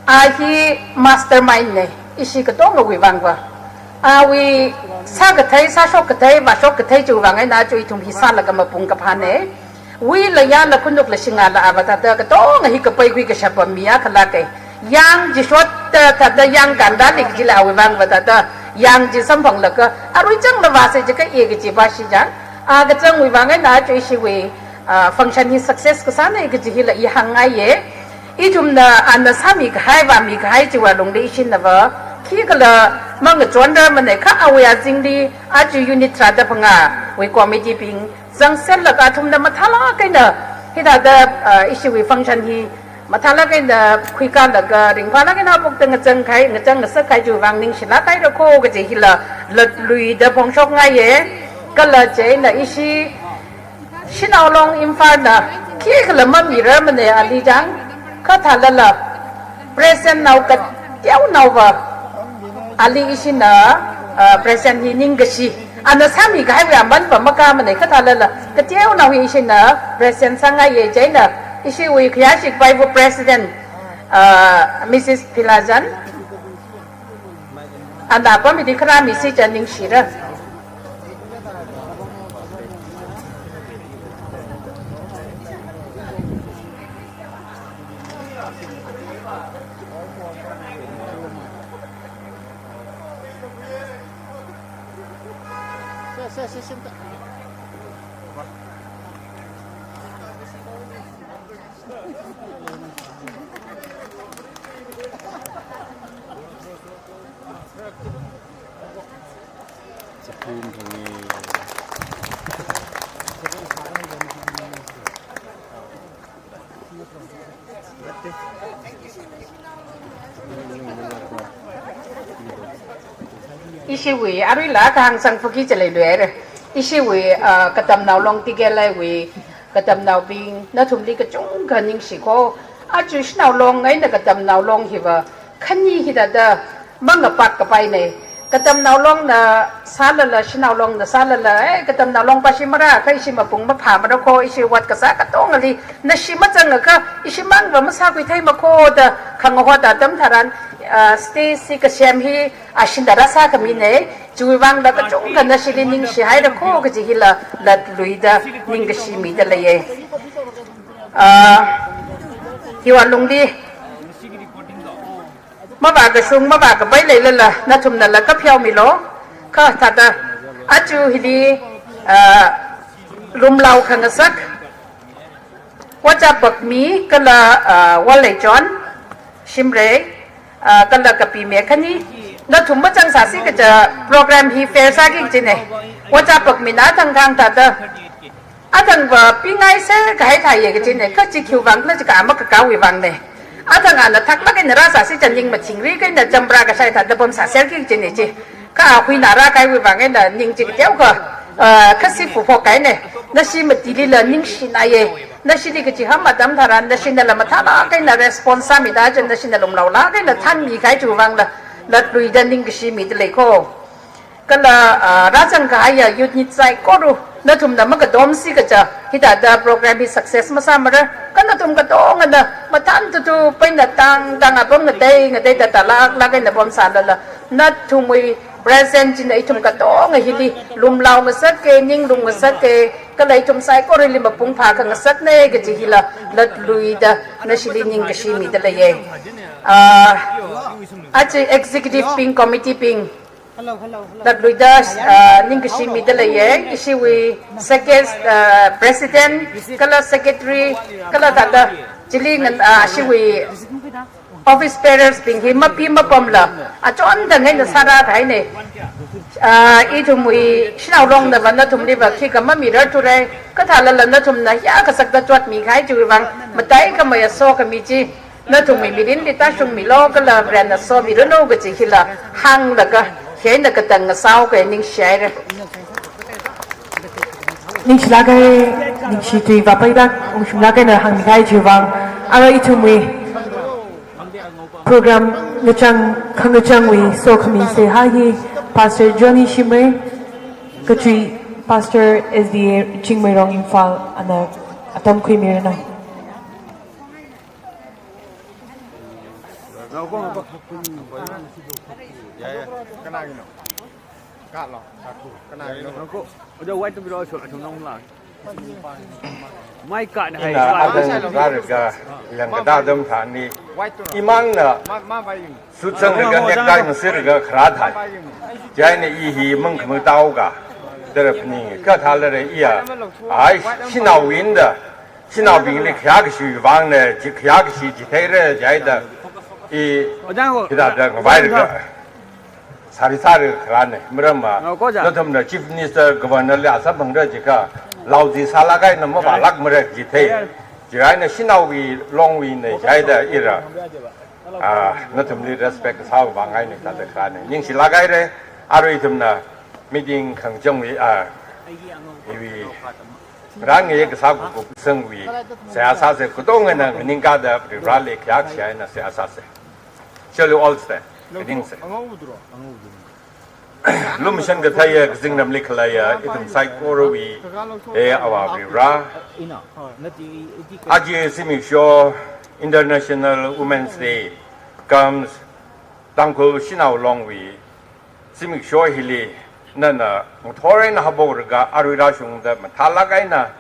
A hi mastermind ne, ishi katongawui vangva. Awui sākathei, sāshok kathei, vāshok kathei chiwui vang eina aja ithum hi sālaga mapung kaphā ne. Wuila yāla khanukla shingala ava thāda katonga hi kapai khui kashapa mi akha lāke. Yang chi shotta thāda yang ganda lik chila awui vangva thāda yang chi samphanglaga arui changla vāsa jika e kaji ba shi jang. A kachangwui vang eina aja ishiwui, ah, function hi success kasāne kaji hila i hāngngaiye. Ithumna ana sāmi kahai vāmi kahai chiwui lungli ishinava khikhala mangachonrar mane kha awui azingli aja unit tharāda phangāwui committee bing zangserlaga athumna mathālāk eina hithāda, ah, ishiwui function hi mathālāk eina khuikālaga ringphālāk eina pokda ngachang khai, ngachang ngasak khai chiwui vang ningshilāk haira ko kaji hila latluida phongshokngaiye. Kala chieina ishi Shanao Long Imphalna khikhala mamirar mane ali jang, kha thālala presidentnao kateonaova ali ishina, ah, president hi ningkashi. Ana sāmi kahaiwui amanva makā mane kha thālala kateonao hi ishina president sāngaiye chieina ishiwui khayāshi kapaiva president, ah, Missus Philajan. Ana apam hili kharā misi chang ningshira. Ishiwui aruila kahāng sangphaki chaleilui haira. Ishiwui, ah, Katamnao Long T K L I wui katamnaobing, nathumli kachungkha ningshi ko. Aja Shanao Long eina Katamnao Long hiva khani hithāda mangapak kapai ne. Katamnao Longna sālala, Shanao Longna sālala, eh, Katamnao Long pashi mara, kha ishi mapung maphā mara ko, ishi ot kasā katongali nashi mazangakha ishi mangva masākhui thei mako da khangahot atam tharan, ah, stage hi kasem hi ashina rāsā khami ne. Chiwui vangla kachungkha nashili ningshi haira ko kaji hila latluida ningkashi mida leiye. Ah, hiwui lungli mavākashung, mavākapai leilala, nathumnala kapheomilo. Kha thāda, aja hili, ah, lumlao khangasak, Ojā Pakmi kala, ah, Walleichon Shimray, ah, kala Kapi Mekhani, nathum mazangsāsi kaja program hi fail sāki kajine. Ojā Pakmina athang kahāng thāda, athangva pingai ser kahai thāye kajine, kha chi khiwui vang khala jiakha makakāwui vang ne. Athang ana thaklāk eina rāsāsi chang ning mathingrik eina chāmra kashai thāda pamsāserki kajine chi. Kha a huina rākahaiwui vang eina ning chi kateokha, ah, khasi phuphok kahaine. Nashi matilila ningshinaye. Nashili kachiham atam tharan nashinala mathālāk eina response sāmida chang nashina lumlaolāk eina thanmi kahai chiwui vangla latluida ningkashi mida lei ko. Kala, ah, rāzang kahaiya unit saikora, nathumna makatomsi kaja hithāda program hi success masāmara, kha nathum katongana mathān tutu paina tang tang apam ngatei ngateida tālāklāk eina pamsālala, nathumwui present china ithum katonga hili lumlao ngasake, ninglum ngasake, kala ithum saikorali mapung phākhangasakne kaji hila latluida nashili ningkashi mida leiye. Ah, aja executive bing, committee bing, latluida, ah, ningkashi mida leiye, ishiwui second, ah, president, kala secretary, kala thāda, chili ngan, ah, ishiwui office bearers bing hi mapi mapamla, achonthang eina sārā kahaine. Ah, ithumwui Shanao Longnava nathumliva khikha mamirarthura, kha thālala nathumna hiyākha sakda chotmi kahai chiwui vang, mataikhameiya sokhami chi, nathumwui mirinli tāshungmilo kala Varena somiranu kaji hila hānglaga, Chieina katang ngasāhaoki, ningshihaira. Ningshilāka, ningshi tui vāpailāk, ungshunglāk eina hāngmikahai chiwui vang. Arui ithumwui program ngachang, khangachangwui sokhami seihā hi Pastor Johnny Shimray, kachui Pastor S D A Chingmeirong Imphal ana atam khuimiranu. Mai ka na hai. Ina athang rālaga yang kathā atam thāni. Imangna suit sanglaga necktie masirlaga kharā thai. Chieina i hi mangkhamang tāhaoka. Tara phaning kathā lāra iya. Ai, shanaowui eina da. Shanaobingli khayākashi vangna, chi khayākashi chitheira, chieina i hithāda ngavaira ka. Sari sari kharāna, maramva, nathumna Chief Minister, Governor li asā phangra jiakha, laozi sālāk eina mavālākmara jithei. Chieina shanaowui longwuina chieina ira. Ah, nathumli respect sāvang eina thāda kharāna. Ningshilāk haira, arui ithumna meeting khangachangwui, ah, iwui rāngai kasā kupsangwui seihā sāsa, katongana nganingkāda Varivarali khayākashi eina seihā sāsa. Shall we all stand? Kaningsa. Lumashan kathāya, kazingramli khaleiya ithum saikorawui, eh, Avā Varivara. Aja zimiksho International Women's Day comes Tangkhul Shanao Longwui zimiksho hili nana ngathor eina haophoklaga arui rāshungda mathālāk eina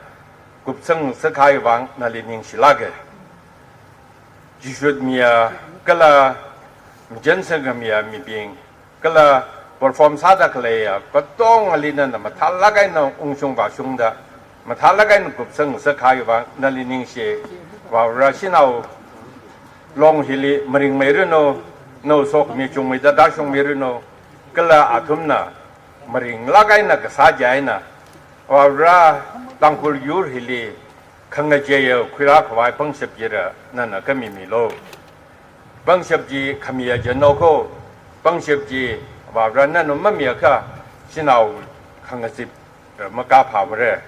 kupsang sākahai vang nali ningshilāka. Jishut miya kala majen sangkhamiya mibing kala perform sāda khaleiya katongali nana mathālāk eina ungshung vāshungda mathālāk eina kupsang sākahai vang nali ningshi. Varivara shanao long hili maringmeiranu, nawui sokhami chungmeida tāshungmeiranu, kala athumna maringlāk eina kasā chieina, Varivara Tangkhul yur hili khangachei khuirākhavai pangshap chira nana khamimilu. Pangshap chi khamiya jano ko, pangshap chi Varivara nana mamiakha, shanao khangazip makā phāmara,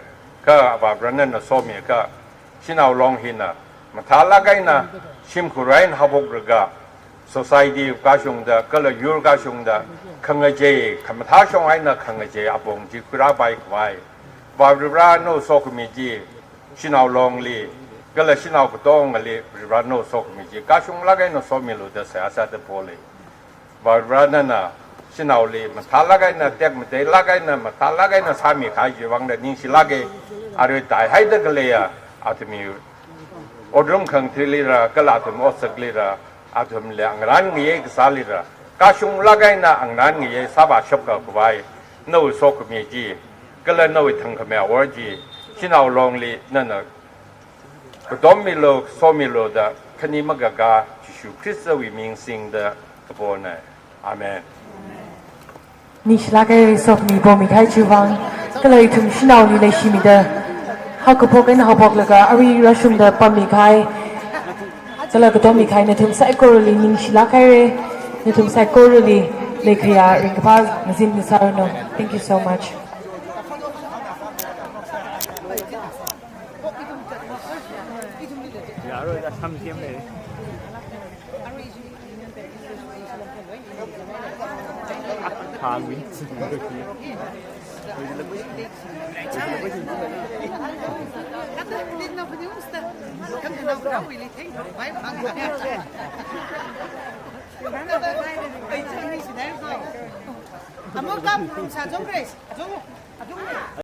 kha Varivara nana somiakha, shanao long hina mathālāk eina shimkhur eina haophoklaga, society kashungda, kala yur kashungda, khangachei, khamathā shong eina khangachei apong chi khuirāpaikhavai. Varivara nawui sokhami chi, shanao longli, kala shanao katongali, Varivara nawui sokhami chi kashunglāk eina somilu da seihā sāda poli. Varivara nana shanaoli mathālāk eina, tekmateilāk eina, mathālāk eina sāmikahai chiwui vangda ningshilāka. Arui tāhaida khaleiya athumwui otram khangateilila, kala athum otsaklila, athumli ngarān ngayei kasālila, kashunglāk eina ngarān ngayei sāvāshapkhavai, nawui sokhami chi, kala nawui thangkhamei awor chi, shanao longli nana katommilu, somilu da khani makakā Jishu Khristawui ming singda kapona. Amen. Ningshilāka, sokhami pongmikahai chiwui vang, kala ithum shanaoli leishimida haokaphok eina haophoklaga arui rāshungda pammikahai, kala katommikahai nathum saikorali ningshilāk haira, nathum saikorali leikhaya ringkaphā ngazin ngasāranu. Thank you so much. Amor kam sa jong Grace. Jong.